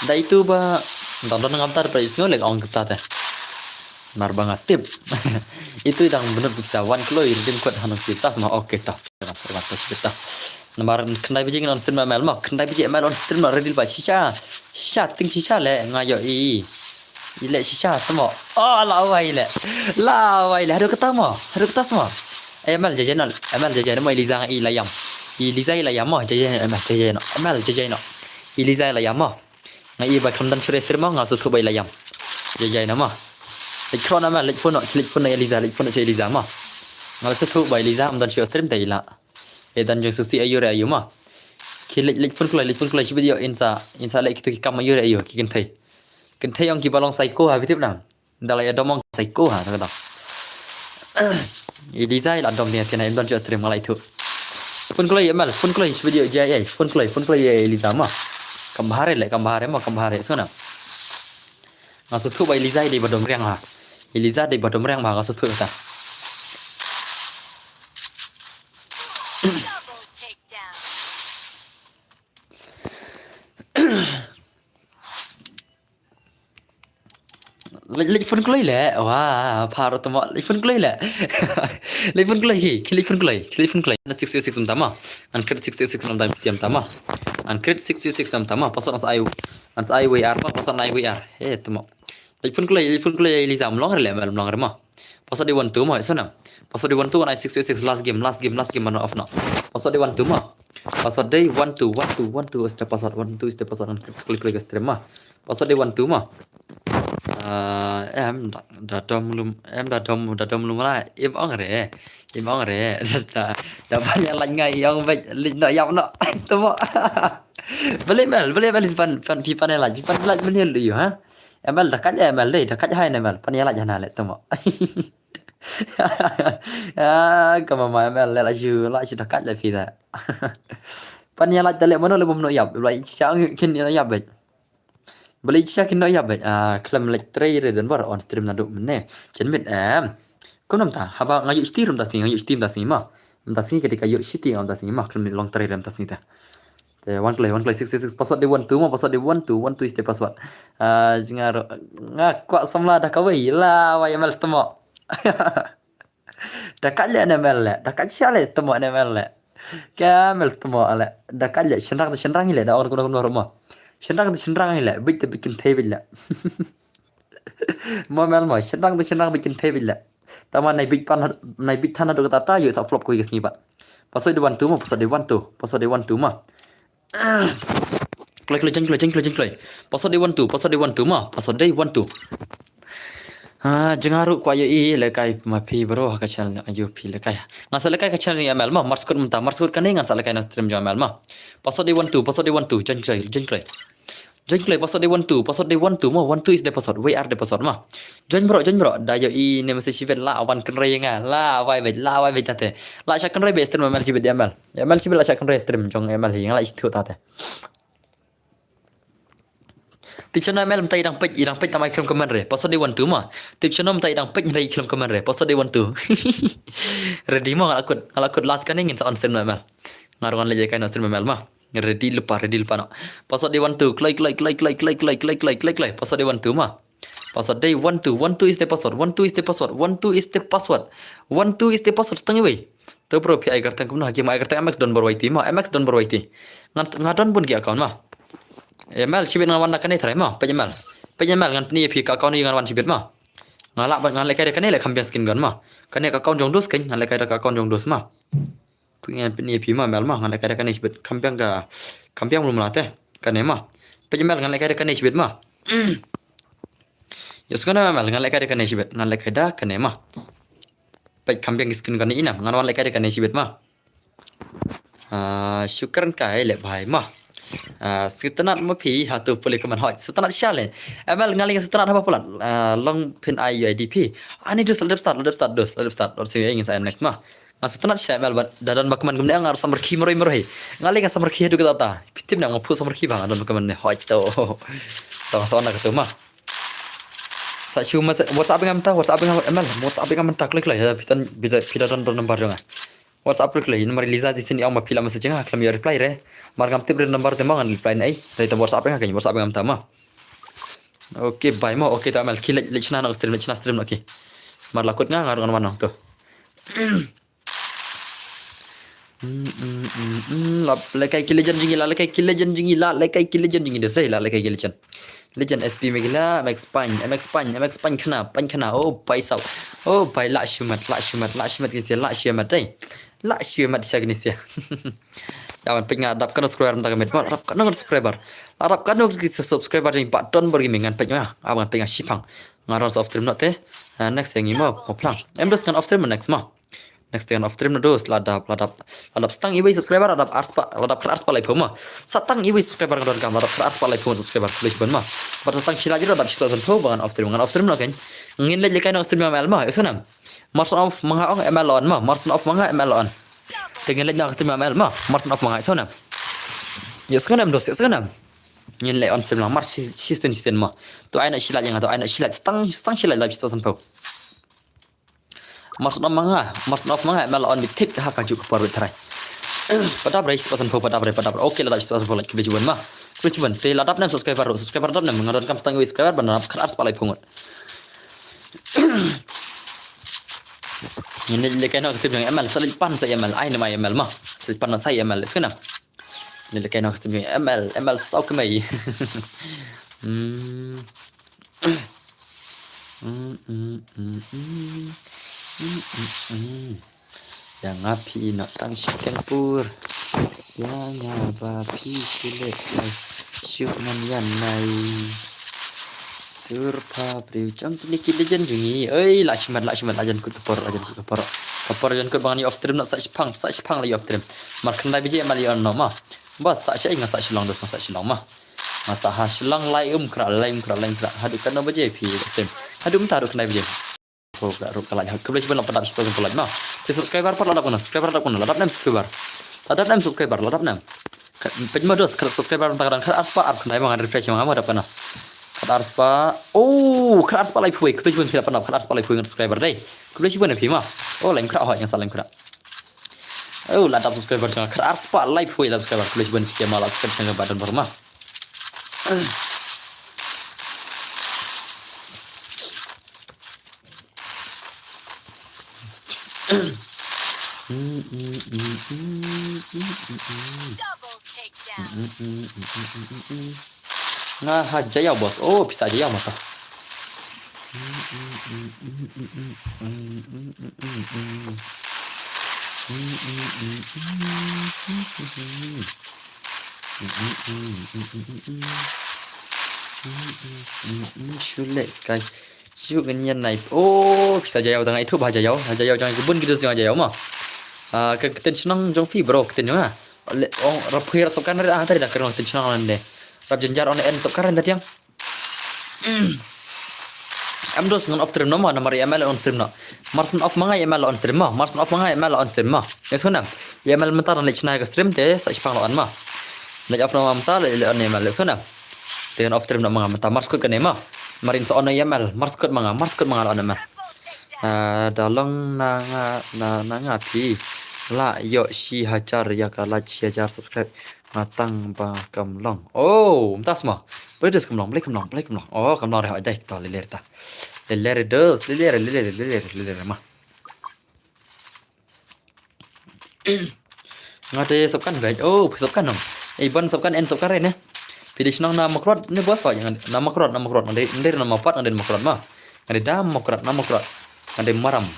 da itu ba don don ngam tar ba ju sngew lek ong kata te. Mar ba nga tip. Itu dang benut bisa wan kloi rim kot hanang sita sama oke ta. Namar khyndai baje ngin on stream M L mo, khyndai baje M L on stream ready ba shisha. Shisha ting shisha le nga ïoh i. I leh shisha tamo. Oh, la wai le. La wai le. Haduh kata mo. Haduh kata mo. Eh, M L jajan, M L jajan mo Eliza i la ïam. Eliza i la ïam mo jajan M L jajan. M L jajan. Eliza i la ïam mo. Nga i ba kham don shuh stream mo nga shu thuh ba i la ïam. Jajan mo. Leit khrona mo, leit phone, leit phone Eliza, leit phone Eliza mo. Nga shu thuh ba Eliza am don shuh stream te i la. E dan jong susi ayu re ayu ma. Ki leit leit phone kloi leit phone kloi shi video insa insa leh kitu ki kam ayu re ayu ki kynthei. Kynthei ong ki ba long psycho ha bitip nang. Da la ya dom ong psycho ha kata. I Liza i la dom ni tina im don jot stream ngalai tu. Phone kloi M L phone kloi shi video jai ai phone kloi phone kloi ai Liza ma. Kam bahare le kam bahare ma kam bahare sona. Nga shu thuh ba i Liza i dei ba dom riang ha. I Liza dei ba dom riang ma nga shu thuh ta. Leit leit phone kloi le. Wa phar tamo leit phone kloi le. Leit phone kloi hi, ki leit phone kloi, ki leit phone kloi. Na six six six tama. An crit six six six tama. An crit six six six tama. Pasal nas ai. An ai W R ma pasal ai W R. He tamo. Leit phone kloi, leit phone kloi Eliza mlong re le mlong re ma. Password dei one two mo, sona. Password dei one two one nine six six last game, last game, last game, mana off no. Password dei one two mo. Password dei one two one two one two is the password, one two is the password, and click click click stream mo. Password dei one two mo. Ah, em da da dom lum, em da dom da dom lum la, em ong re, em ong re, da da da ban yang lait ngai ong bet lit no yap no, tu mo. Beli mel, beli beli pan pan pi pan lait, pan lait menil yu ha. M L da kat M L dei, da kat hai M L, pan lait hana le tu mo. Ah, ka mama M L le la ju, la ju da kat le phi da. Pan ïa lait da le mano le bom no yap, la cha kin ïa yap bet. Balei shisha kin noh ïa bad, ah, khlem leit trei re don bor on stream naduh mynne. Chen mit em. Kumno mynta, haba nga ïoh shiti mynta sngi, nga ïoh shiti mynta sngi ma. Mynta sngi ka dei ka ïoh shiti nga mynta sngi ma, khlem leit long trei re mynta sngi te. Te wan kloi, wan kloi six six six, password dei one two ma, password dei one two, one two is the password. Ah, jngar nga kwah samla da kawei, la wai mel temo. Da ka leh ne mel leh, da ka sha leh temo ne mel leh. Ka mel temo leh, da ka leh shynrang te shynrang hi leh, da ong kumno kumno ruh ma. Shynrang te shynrang hi leh, bit te bit kynthei bit leh. Mo mel mo, shynrang te shynrang bit kynthei bit leh. Tama nai bit pan, nai bit than haduh kata ta, ïoh sa flop ko ïa ka sngi pat. Password dei one two mo, password dei one two, password dei one two ma. Kloi, kloi, jeng kloi, jeng kloi, jeng kloi. Password dei one two, password dei one two ma, password dei one two. Ah, jngar ruh kwah ïohi lehkai ma phi bro ha ka channel, ïohi phi lehkai. Ngan sa lehkai ka channel jong i M L ma, mar skud mynta, mar skud kane ngan sa lehkai na stream jong i M L ma. Password dei one two, password dei one two, jeng kloi, jeng kloi. Jeng kloi, password dei one two, password dei one two ma, one two is the password, wei ar the password ma. Jeng bro, jeng bro, da ïohi ne message shibit la wan kynrei nga, la wai beit, la wai beit tate. La sha kynrei beit stream M L shibit M L. M L shibit la sha kynrei stream jong M L hi, nga la shu tate. Tip shano M L mynta i dang peit, i dang peit tama i khlem comment re. Password dei one two ma. Tip shano mynta i dang peit hynrei i khlem comment re. Password dei one two. Ready ma, nga la kut, nga la kut last kane ngin sa on stream na M L. Nga ruh ngan leit ïa kai na stream M L ma. Ready lypa, ready lypa noh. Password dei one two, kloi, kloi, kloi, kloi. Password dei one two ma. Password dei one two, one two is the password, one two is the password, one two is the password, one two is the password, stang iwei. To bro, phi ai kyrteng kumno ha game, ai kyrteng M X Don Bor Y T ma, M X Don Bor Y T. Ngan, nga don bun ki account ma. M L shibit ngan wan da kane trai ma, peit M L. Peit M L ngan pyni ïa phi ka account ngan wan shibit ma. Nga lah ban ngan lehkai da kane leh kham biang skin gun ma. Kane ka account jong dos kane, ngan lehkai da ka account jong dos ma. Phi ngan pyni ïa phi ma M L ma, ngan lehkai da kane shibit. Kham biang ka, kham biang mlu mla te. Kane ma. Peit M L ngan lehkai da kane shibit ma. Ïohsngew ne M L, ngan lehkai da kane shibit, ngan lehkai da kane ma. Peit kham biang ki skin kane ina, ngan wan lehkai da kane shibit ma. Ah, shukran kai leh bhai ma. Ah, sngewtynnat ma phi, hato pule comment hoi. Sngewtynnat sha leh. M L ngan leh sngewtynnat haba palat. Ah, long phin ai U I D phi. Ani dus la dep start, la dep start dus, la dep start. Or sing ngin sa next ma. Nga sngewtynnat sha M L bad da don ba kmen kumne nga samrkhie marwei marwei. Nga leh nga samrkhie haduh katta ta. Phi tip ne nga phuh samrkhie ba nga don ba kmen ne. Hoi to. To sa wan na katu ma. Sa shu ma WhatsApp nga mynta, WhatsApp nga M L, WhatsApp nga mynta kloi kloi. Phi don, phi don, phi don, don number jong nga. WhatsApp kloi kloi. Number Liza Tisen ong ma phi la message nga khlem ïoh reply re. Mar ngam tip re number te ma ngan reply ne ai. Re te WhatsApp nga kane, WhatsApp nga mynta ma. Okay, bye mo. Okay, to M L ki leit, leit shna noh stream, leit shna stream noh ki. Mar la kut nga, nga ruh ngan wan noh to. Mm, mm, mm, mm. La lehkai ki legend jong ngi, la lehkai ki legend jong ngi, la lehkai ki legend jong ngi, da sei la lehkai ki legend. Legend S P Meghalaya, M X Pine, M X Pine, M X Pine khana, Pine khana. Oh, bai saw. Oh, bai la shimet, la shimet, la shimet ki sia, la shimet dei. La shimet sha ki sia. Ya wan peit nga dap kano subscriber mynta ka met, dap kano subscriber. Dap kano ki subscriber jong i Bah Don Bor Gaming ngan peit nga, ah, ngan peit nga shipang. Nga ruh sa off stream noh te. Ah, next ïa ngi mo, mo phlang. Em dos ngan off stream next mo. Next te ngan off stream na dos, la dap, la dap, la dap stang iwei subscriber, la dap arspah, la dap khat arspah laiphew ma. Sa tang iwei subscriber nga donkam, la dap khat arspah laiphew subscriber, please ban ma. Bad sa tang shi lak jong la dap shi spah sanphew ba ngan off stream, ngan off stream noh kane. Ngin leit lehkai noh stream M L ma, ïohsngew ne. Marson of manga ong M L on ma, marson of manga M L on. Te ngin leit noh stream M L ma, marson of manga, ïohsngew ne. Ïohsngew ne em dos, ïohsngew ne. Ngin leit on stream lang, mar shi, shi sien, shi sien ma. To ai noh shi lak jong nga, to ai noh shi lak, stang, stang shi lak, la dap shi spah sanphew. Marson of manga, marson of manga, M L on bit thik ha kajuh ka por bit trai. Padap re, spah sanphew, padap re, padap re. Okay, la dap spah sanphew like, khublei shibun ma. Khublei shibun, te la dap ne em subscriber ruh, subscriber dap ne em, nga donkam stang iwei subscriber, ban dap khat arspah laiphew ngut. Ngin leit lehkai noh ka stream jong M L, sa leit pan sa M L, ai ne em ai M L ma. Sa leit pan sa M L, ïohsngew ne. Ngin lehkai noh ka stream jong M L, M L saw kmai. Hmm. Mm, mm, mm, mm. Mm, mm, mm. Ïa nga phi noh tang shi teng pur. Ïa nga ba phi shu leit ai shu ngan ïa nai. Tur pha briew jong kine ki legend jong ngi. Oi, la shimet, la shimet, la jan kut ka por, la jan kut ka por. Ka por jan kut ba ngan ïa off stream noh sa shipang, sa shipang la ïa off stream. Mar khyndai baje M L ïa on noh ma. Ba sa sha nga sa Shillong dos, nga sa Shillong ma. Nga sa ha Shillong lai um kra, lai um kra, lai um kra. Haduh katno baje phi off stream? Haduh mynta haduh khyndai baje. Pho ka ruh ka lai ha. Khublei shibun la padap shito kan pulai ma. Te subscriber pat la dap kano, subscriber la dap kano, la dap ne em subscriber. La dap ne em subscriber, la dap ne em. Peit ma dos, khat subscriber mynta ka dang khat arspah, ar khyndai ma ngan refresh ma nga ma dap kano. Khatar spah. Oh, khatar spah laiphew. Khublei shibun phi la pynlap khatar spah laiphew ngut subscriber dei. Khublei shibun ïa phi ma. Oh, lem khrah hoi ngan sa lem khrah. Oh, la dap subscriber jong nga khatar spah laiphew la subscriber. Khublei shibun phi ma la subscribe sha nga ba don bor ma. Double takedown. Nga ha Jaiaw boss. Oh, pisa Jaiaw mata. Shu leh kai. Shu ngan ïa nai. Oh, pisa Jaiaw tang ai thup ha Jaiaw. Ha Jaiaw jong ki bun ki dus jong ha Jaiaw ma. Ah, ka ktien shnong jong phi bro, ktien jong nga. Le ong rap phi rap sop kan re ah tari da kren ktien shnong lan de. Rap jynjar on en sop kan re da tiang. Em dos ngan off stream no ma namar ïa M L on stream no. Mar syn off ma nga ïa M L on stream ma. Mar syn off ma nga ïa M L on stream ma. Ïa sngewna. Ïa M L mynta ngan leit shna ka stream te sa shipang la on ma. Leit off no ma mynta leit leit on ïa M L ïa sngewna. Te ngan off stream no ma nga mynta mar skut kane ma. Mar in sa on ïa M L mar skut ma nga mar skut ma nga la on ïa M L. Ah, da long na nga na na nga phi. La ïoh shi hajar ïa ka like shi hajar subscribe. Nga tang ba kam long. Oh, mynta sma. Balei dus kam long, balei kam long, balei kam long. Oh, kam long re hoi dai to leler ta. Leler dus, leler, leler, leler, leler ma. Nga te sop kan bek. Oh, phi sop kan nong. Eh, ban sop kan en sop kan re ne. Phi dei shnong na Makrot ne bos hoi nga na Makrot, na Makrot. Nga dei, nga dei na Mapat, nga dei na Makrot ma. Nga dei da Makrot, na Makrot. Nga dei Maram.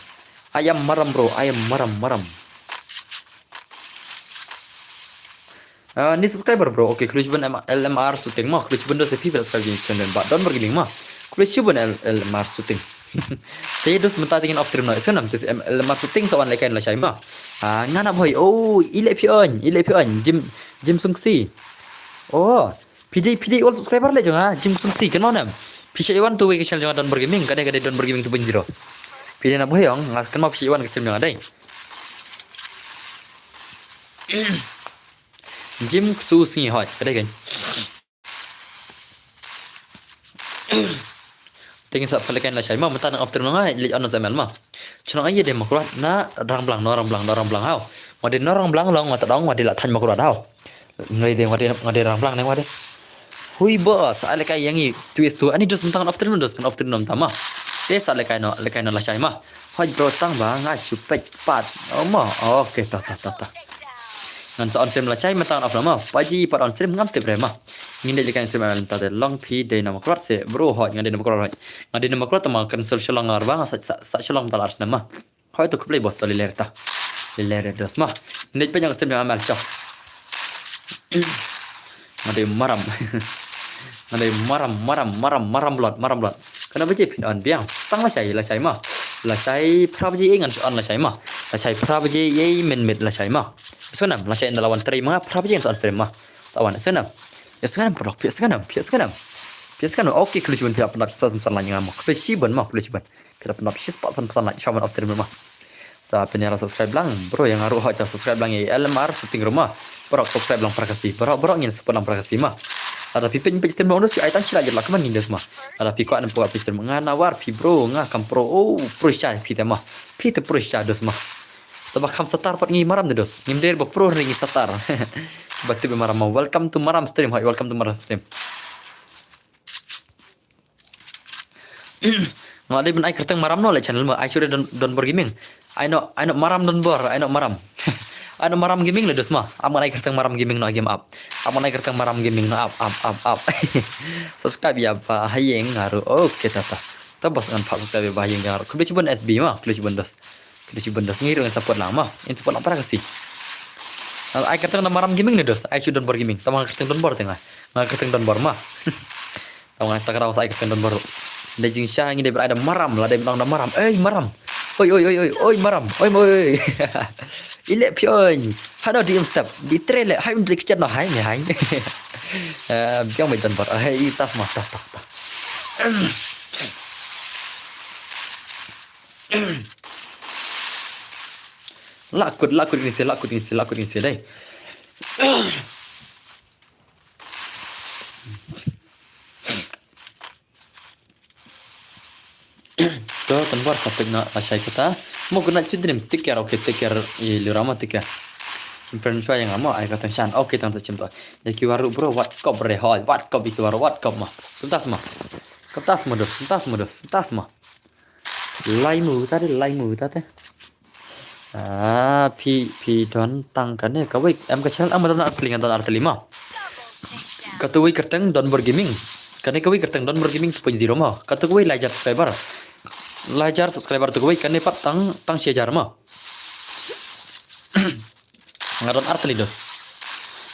I am Maram bro, I am Maram, Maram. Ah, ni subscriber bro. Okay, khublei shibun M-, L M R shooting mo. Khublei shibun dos ïa phi ba la subscribe ïa channel ba Don Bor Gaming mo. Khublei shibun L-, L M R shooting. Te dos mynta te ngin off stream no. Sngewna te M-, L M R shooting sa wan lehkai lashai mo. Ah, nga na bhoi. Oh, i leh phi on, i leh phi on. Jim, Jim Sungsi. Oh, phi dei, phi dei old subscriber leh jong nga. Jim Sungsi kynmaw ne em. Phi shait wan tu wei ka channel jong nga Don Bor Gaming. Ka dei, ka dei Don Bor Gaming two point zero. Phi dei na bhoi ong, nga kynmaw phi shait wan ka stream jong nga dei. Jim Ksu Sngi hoi, ka dei kein. Te ngin sa pynlehkai lashai ma, mynta nang off stream nga leit on na M L ma. Chnong ai ïa dei Makrot na Rangblang, na Rangblang, na Rangblang haw. Nga dei na Rangblang long, nga ta dong, nga dei la thaiñ Makrot haw. Nga dei, nga dei, nga dei Rangblang ne nga dei. Hui bos, sa lehkai ïa ngi, tu is tu, ani dos mynta ngan off stream dos, ngan off stream mynta ma. Te sa lehkai no, lehkai no lashai ma. Hoi bro tang ba nga shu peit pat. Oh ma. Okay, ta ta ta ta. Ngan sa on stream lashai mynta ngan off na ma. Paji pat on stream ngam tip re ma. Ngin dei lehkai on stream mynta te long phi dei na Makrot se bro hoi nga dei na Makrot hoi. Nga dei na Makrot ma kan sol shalong ar ba nga sa sa shalong mynta la ar snem ma. Hoi to khublei bos to leler ta. Leler dos ma. Ngin dei peit ïa ka stream jong nga ma chok. Nga dei Maram. Nga dei Maram, Maram, Maram, Maram blot, Maram blot. Kane baje phin on biang. Tang lashai, lashai ma. Lashai phra baje ei ngan on lashai ma. Lashai phra baje ei mynmiet lashai ma. Sngewna em, lashai ynda la wan trei ma phra baje ngan on stream ma. Sa wan sngewna em. Ïa sngewna em product, phi sngewna em, phi sngewna em. Phi sngewna em. Okay, khublei shibun phi la pynlap shispah san phew san like ïa nga ma. Khublei shibun ma, khublei shibun. Phi la pynlap shispah san phew san like, shuwa ban off stream ma. Sa pynïaid la subscribe lang, bro, ïa nga ruh hoi ta subscribe lang ïa L M R shooting ruh ma. Baroh subscribe lang para ka sngi, baroh baroh ngin support lang para ka sngi ma. Lada phi peit peit stream ruh shu ai tang shi like la kumne ngin des ma. Lada phi kwah nang peit stream nga na war phi bro, nga kam pro, oh, pro sha phi te ma. Phi te pro sha dos ma. Te ba kham satar pat ngi Maram de dos. Ngim dei ba pro ngi satar. Ba tip Maram ma. Welcome to Maram stream hoi, welcome to Maram stream. Nga dei ban ai kyrteng Maram no le channel ma, ai shu dei Don, Don Bor Gaming. Ai no, ai no Maram Don Bor, ai no Maram. Ai no Maram Gaming le dos ma. Am ngan ai kyrteng Maram Gaming no game app. Am ngan ai kyrteng Maram Gaming no app, app, app, app. Subscribe ïa ba Hayeng nga ruh. Okay, ta ta. Ta bos ngan pat subscribe ïa ba Hayeng nga ruh. Khublei shibun S B ma, khublei shibun dos. Khublei shibun dos, ngi ruh ngin support lang ma. Ngin support lang para ka sngi. Ai kyrteng na Maram Gaming ne dos. Ai shu Don Bor Gaming. Tang nga kyrteng Don Bor te nga. Nga kyrteng Don Bor ma. Tang nga ta kyrteng sa ai kyrteng Don Bor. Dei jingshisha ngi dei ban ai da Maram, la dei ban ong da Maram. Ei Maram. Oi oi oi oi oi Maram. Oi oi. I leh phi oi. Hano di im step. Di tre leh hai im dei kchet no hai ne hai. Eh, biang mai Don Bor. Hai i tas ma ta ta ta. Lakut, lakut ini sih, lakut ini sih, lakut ini sih dai. To, tang ba sa peit noh lashai kata. Mo, good night, sweet dreams. Take care, okay, take care. I lura mo, take care. Kim friend shwa ïa nga mo, ai ka tang shan. Okay, tang sa chim to. Ïa ki waru bro, wat kop re hoi, wat kop ïa ki waru, wat kop mo. Kumtas mo. Kumtas mo dos, kumtas mo dos, kumtas mo. Lai mu ta de, lai mu ta te. Ah, phi, phi don tang kane kawei, em ka channel, em don artylli, nga don artylli mo. Katu kawei kyrteng Don Bor Gaming. Kane kawei kyrteng Don Bor Gaming two point zero mo. Katu kawei lai hajar subscriber. Lai hajar subscriber tu kawei, kane pat tang, tang shi hajar mo. Nga don artylli dos.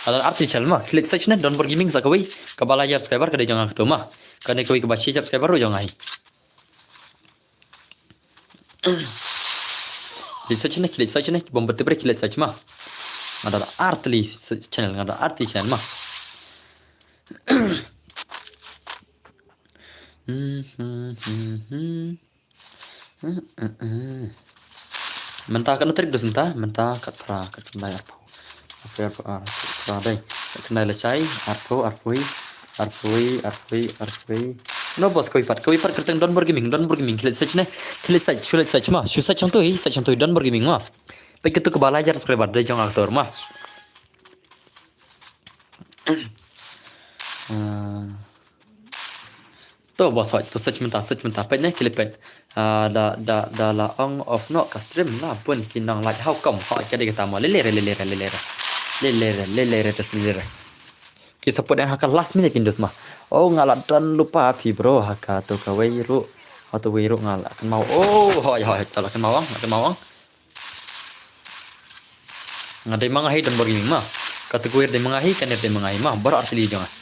Nga don artylli channel mo. Khie leit search ne Don Bor Gaming sa kawei. Kaba lai hajar subscriber ka dei jong nga katu mo. Kane kawei kaba shi hajar subscriber ruh jong nga hi. Khie leit search ne, khie leit search ne, ki bym pat tip re, khie leit search mo. Nga don artylli se-, channel, nga don artylli channel mo. Mynta katno tarik dos mynta, mynta khatphra, khatkhyndai, arphew. Arphew, arphew, arphew, khyndai, khatkhyndai lashai, arphew, arphew, arphew, arphew. No boss, kawei pat, kawei pat kyrteng Don Bor Gaming, Don Bor Gaming, khie leit search ne, khie leit search, shu leit search mo, shu search hangtu hi, search hangtu hi, Don Bor Gaming mo. Peit katu kaba lai hajar subscriber dei jong nga katu mo. Ah. To boss, hoi, to search mynta, search mynta, peit ne, khie leit peit. Ah, da, da, da la on off noh ka stream la bun ki nang like, how come? Hoi, ka dei kata mo, lei lei re, lei lei re, lei lei re. Lei lei re, lei lei re, lei lei re. Ki support ïa nga ha ka last minute kin dos mo. Oh, nga la don lypa phi bro, ha katu kawei ruh. Ha katu kawei ruh nga la kynmaw. Oh, hoi, hoi, to la kynmaw ong, la kynmaw ong. Nga dei ma nga hi Don Bor Gaming mo. Katu kawei dei ma nga hi, kane dei ma nga hi mo. Baroh artylli jong nga.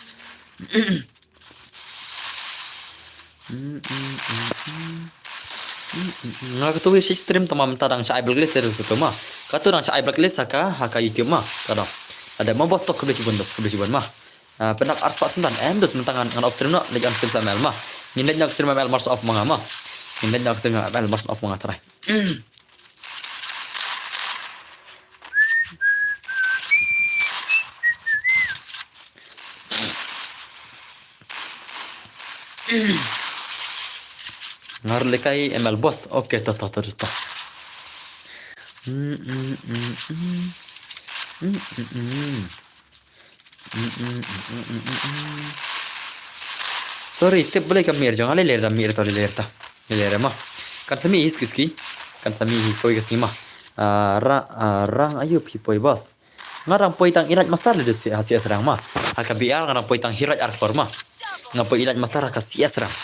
Nga katu kawei shi stream tang ma mynta dang sha ai blacklist terus katu mo. Katu dang sha ai blacklist ha ka, ha ka YouTube mo. Kata. Lada mo boss to khublei shibun dos, khublei shibun mo. Ah, pyndap arspah sentang, em dos mynta ngan, ngan off stream noh, leit on stream sa M L mo. Ngin leit noh stream M L mar shu off ma nga mo. Ngin leit noh stream M L mar shu off ma nga trai. Ngar lekai M L boss. Okay, to, to, to, to. Mm, mm, mm, mm. Mm, mm, mm. Mm, mm, mm, mm, mm, mm, mm. Sorry, tip balei ka mir jong nga lei lei da mir to lei lei ta. Lei lei mo. Kan sa mih hi ski ski. Kan sa mih hi kawei ka sngi mo. Ah, ra, ah, rang aïu phi poi boss. Nga rang poi tang Elite Master lei da si, ha C S rank mo. Ha ka B R nga rang poi tang Heroic Archer mo. Nga poi Elite Master ha ka C S rank.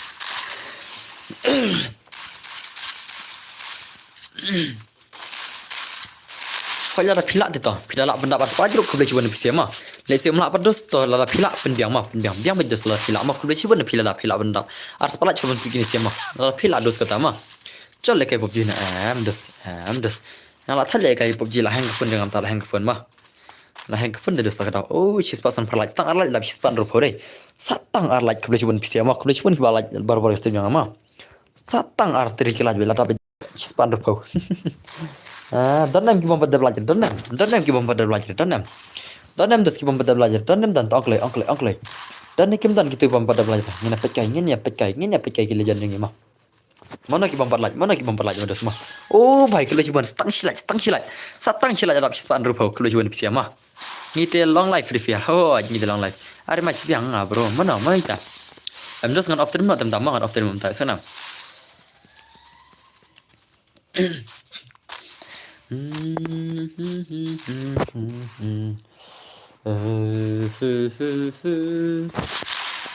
Hoi lada phi lah te to, phi da lah pyndap arspah ruh khublei shibun phi sha mo. Lehse ym lah pat dos to lada phi lah pynbiang mo, pynbiang, biang beit dos lada phi lah mo, khublei shibun phi lada phi lah pyndap arspah like shibun phi kine sha mo. Lada phi lah dos kata mo. Chol lehkai PUBG na em dos, em dos. Nga la thait lehkai PUBG la hang ka phone jong nga mynta la hang ka phone mo. La hang ka phone de dos ta ka dau. Oh, shispah sanphew like, sa tang ar like, la shispah hynriewphew dei. Sa tang ar like khublei shibun phi sha mo, khublei shibun kiba like barabor ka stream jong nga mo. Sa tang ar three ki like beit la dap beit shispah hynriewphew. Ah, don em ki bym pat dep like, don em. Don em ki bym pat dep like, don em. Don em dos ki bym pat dep like, don em don, ong kloi, ong kloi, ong kloi. Don em kim don kitu bym pat dep like. Ngin ïa peit kai, ngin ïa peit kai, ngin ïa peit kai ki legend jong ngi mo. Mano ki bym pat like, mano ki bym pat like mo dos mo. Oh bhai, khublei shibun, sa tang shi like, sa tang shi like. Sa tang shi like la dap shispah hynriewphew, khublei shibun phi sha mo. Ngi te long life Free Fire. Ho, ngi te long life. Are ma shi biang nga bro. Mano, mano ita. Em dos ngan off stream mo, tem tam mo ngan off stream mo mynta. Sana.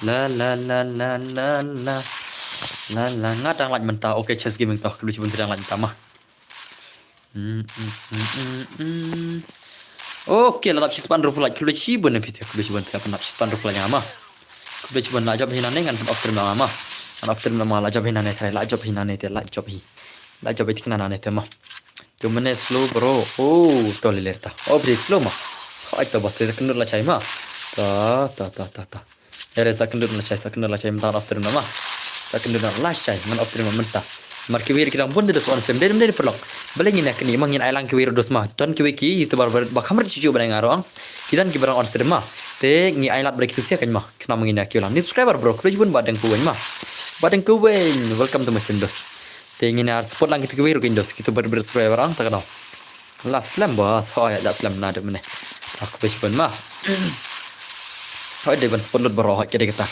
La la la la la la. La la, nga dang like mynta. Okay, Chess Gaming to. Khublei shibun dang like mynta mo. Mm, mm, mm, mm, mm. Okay, la dap shispah hynriewphew like, khublei shibun phi te, khublei shibun phi la pyndap shispah hynriewphew like ïa nga mo. Khublei shibun, la jop hi nangne ngan pyn off stream ïa nga mo. Ngan off stream ïa nga mo, la jop hi nangne trai, la jop hi nangne te, la jop hi. La jop hi thikna nangne te mo. Tu mane slow bro. Oh, to lei lei ta. Oh, bri slow mo. Hoi to boss te sa kyndit lashai mo. To, to, to, to, to. Ere sa kyndit lashai, sa kyndit lashai mynta ngan off stream noh mo. Sa kyndit lashai, ngan off stream noh mynta. Namar kiwei ruh ki dang bun de dos ba on stream, dei, dei, dei paralok. Balei ngin ïa kynnoh mo, ngin ai lang kiwei ruh dos mo. Don kiwei ki YouTuber ba, ba kham rit shuh shuh ba dang nga ruh ong. Ki don kiba dang on stream mo. Te ngi ai lad ba dei kitu sha kan mo. Khnang ba ngin ïa kiew lang. New subscriber bro, khublei shibun Bah Deng Kuweng mo. Bah Deng Kuweng, welcome to my stream dos. Te ngin ïa support lang kito kiwei ruh ki dos, kito bad bad subscriber ang ta ka dong. La slem ba, so ïa la slem na de mene. Aku page ban ma. Hoi de ban support lut baroh hoi kede kata.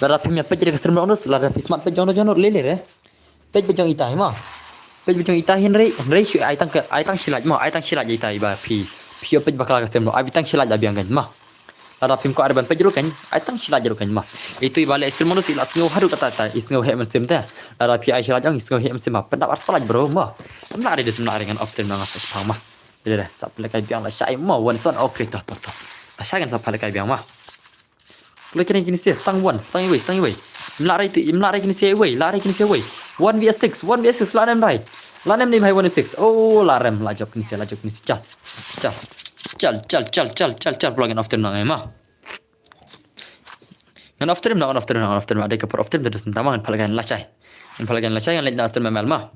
Lada phi ïa page de ka stream ruh dos, lada phi smat page jong jong le le re. Page ba jong ita hi ma. Page ba jong ita hi hynrei, hynrei shu ai tang ka, ai tang shilaj ma, ai tang shilaj ita hi ba phi. Phi ïa page bakla ka stream ruh, ai tang shilaj la biang kan ma. Lada phim kwah ban page ruh kan, ai tang shilaj ruh kan ma. Itu i ba leh stream ruh si la sngew haduh kata ta, i sngew heh mynsiem te. Lada phi ai shilaj ong i sngew heh mynsiem ma. Pyndap ar spalaj bro ma. Mla re des mla re ngan off stream na nga sa spang ma. Dede sa pale kai biang la shai ma, wan son, okay to to to. La shai kan sa pale kai biang ma. Pule kene kini se, stang wan, stang iwei, stang iwei. Mla re tu, mla re kini se iwei, la re kini se iwei. One v six, one v six, la nem rai. La nem ni bhai one v six. Oh, la rem, la jop kini se, la jop kini se. Chal. Chal. Chal, chal, chal, chal, chal, chal. Pule ngan off stream na ngai ma. Ngan off stream na, ngan off stream na, ngan off stream na. Ada ka por off stream terus entama ngan pale kan la shai. Ngan pale kan la shai, ngan leh na off stream mel ma.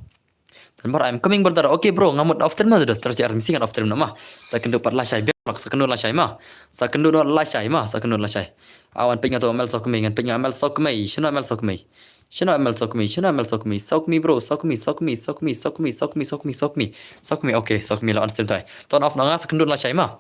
Tan bar, I'm coming brother. Okay bro, nga mut off stream na dos, terus ar misi ngan off stream na ma. Sa kynduh pat la shai, biang lok, sa kynduh la shai ma. Sa kynduh no la shai ma, sa kynduh la shai. Awan page nga to mel sok mei, ngan page nga mel sok mei, shino mel sok mei. Shino mel sok mei, shino mel sok mei, sok mei bro, sok mei, sok mei, sok mei, sok mei, sok mei, sok mei, sok mei. Sok mei, okay, sok mei la on stream tai. Turn off na nga sa kynduh la shai ma.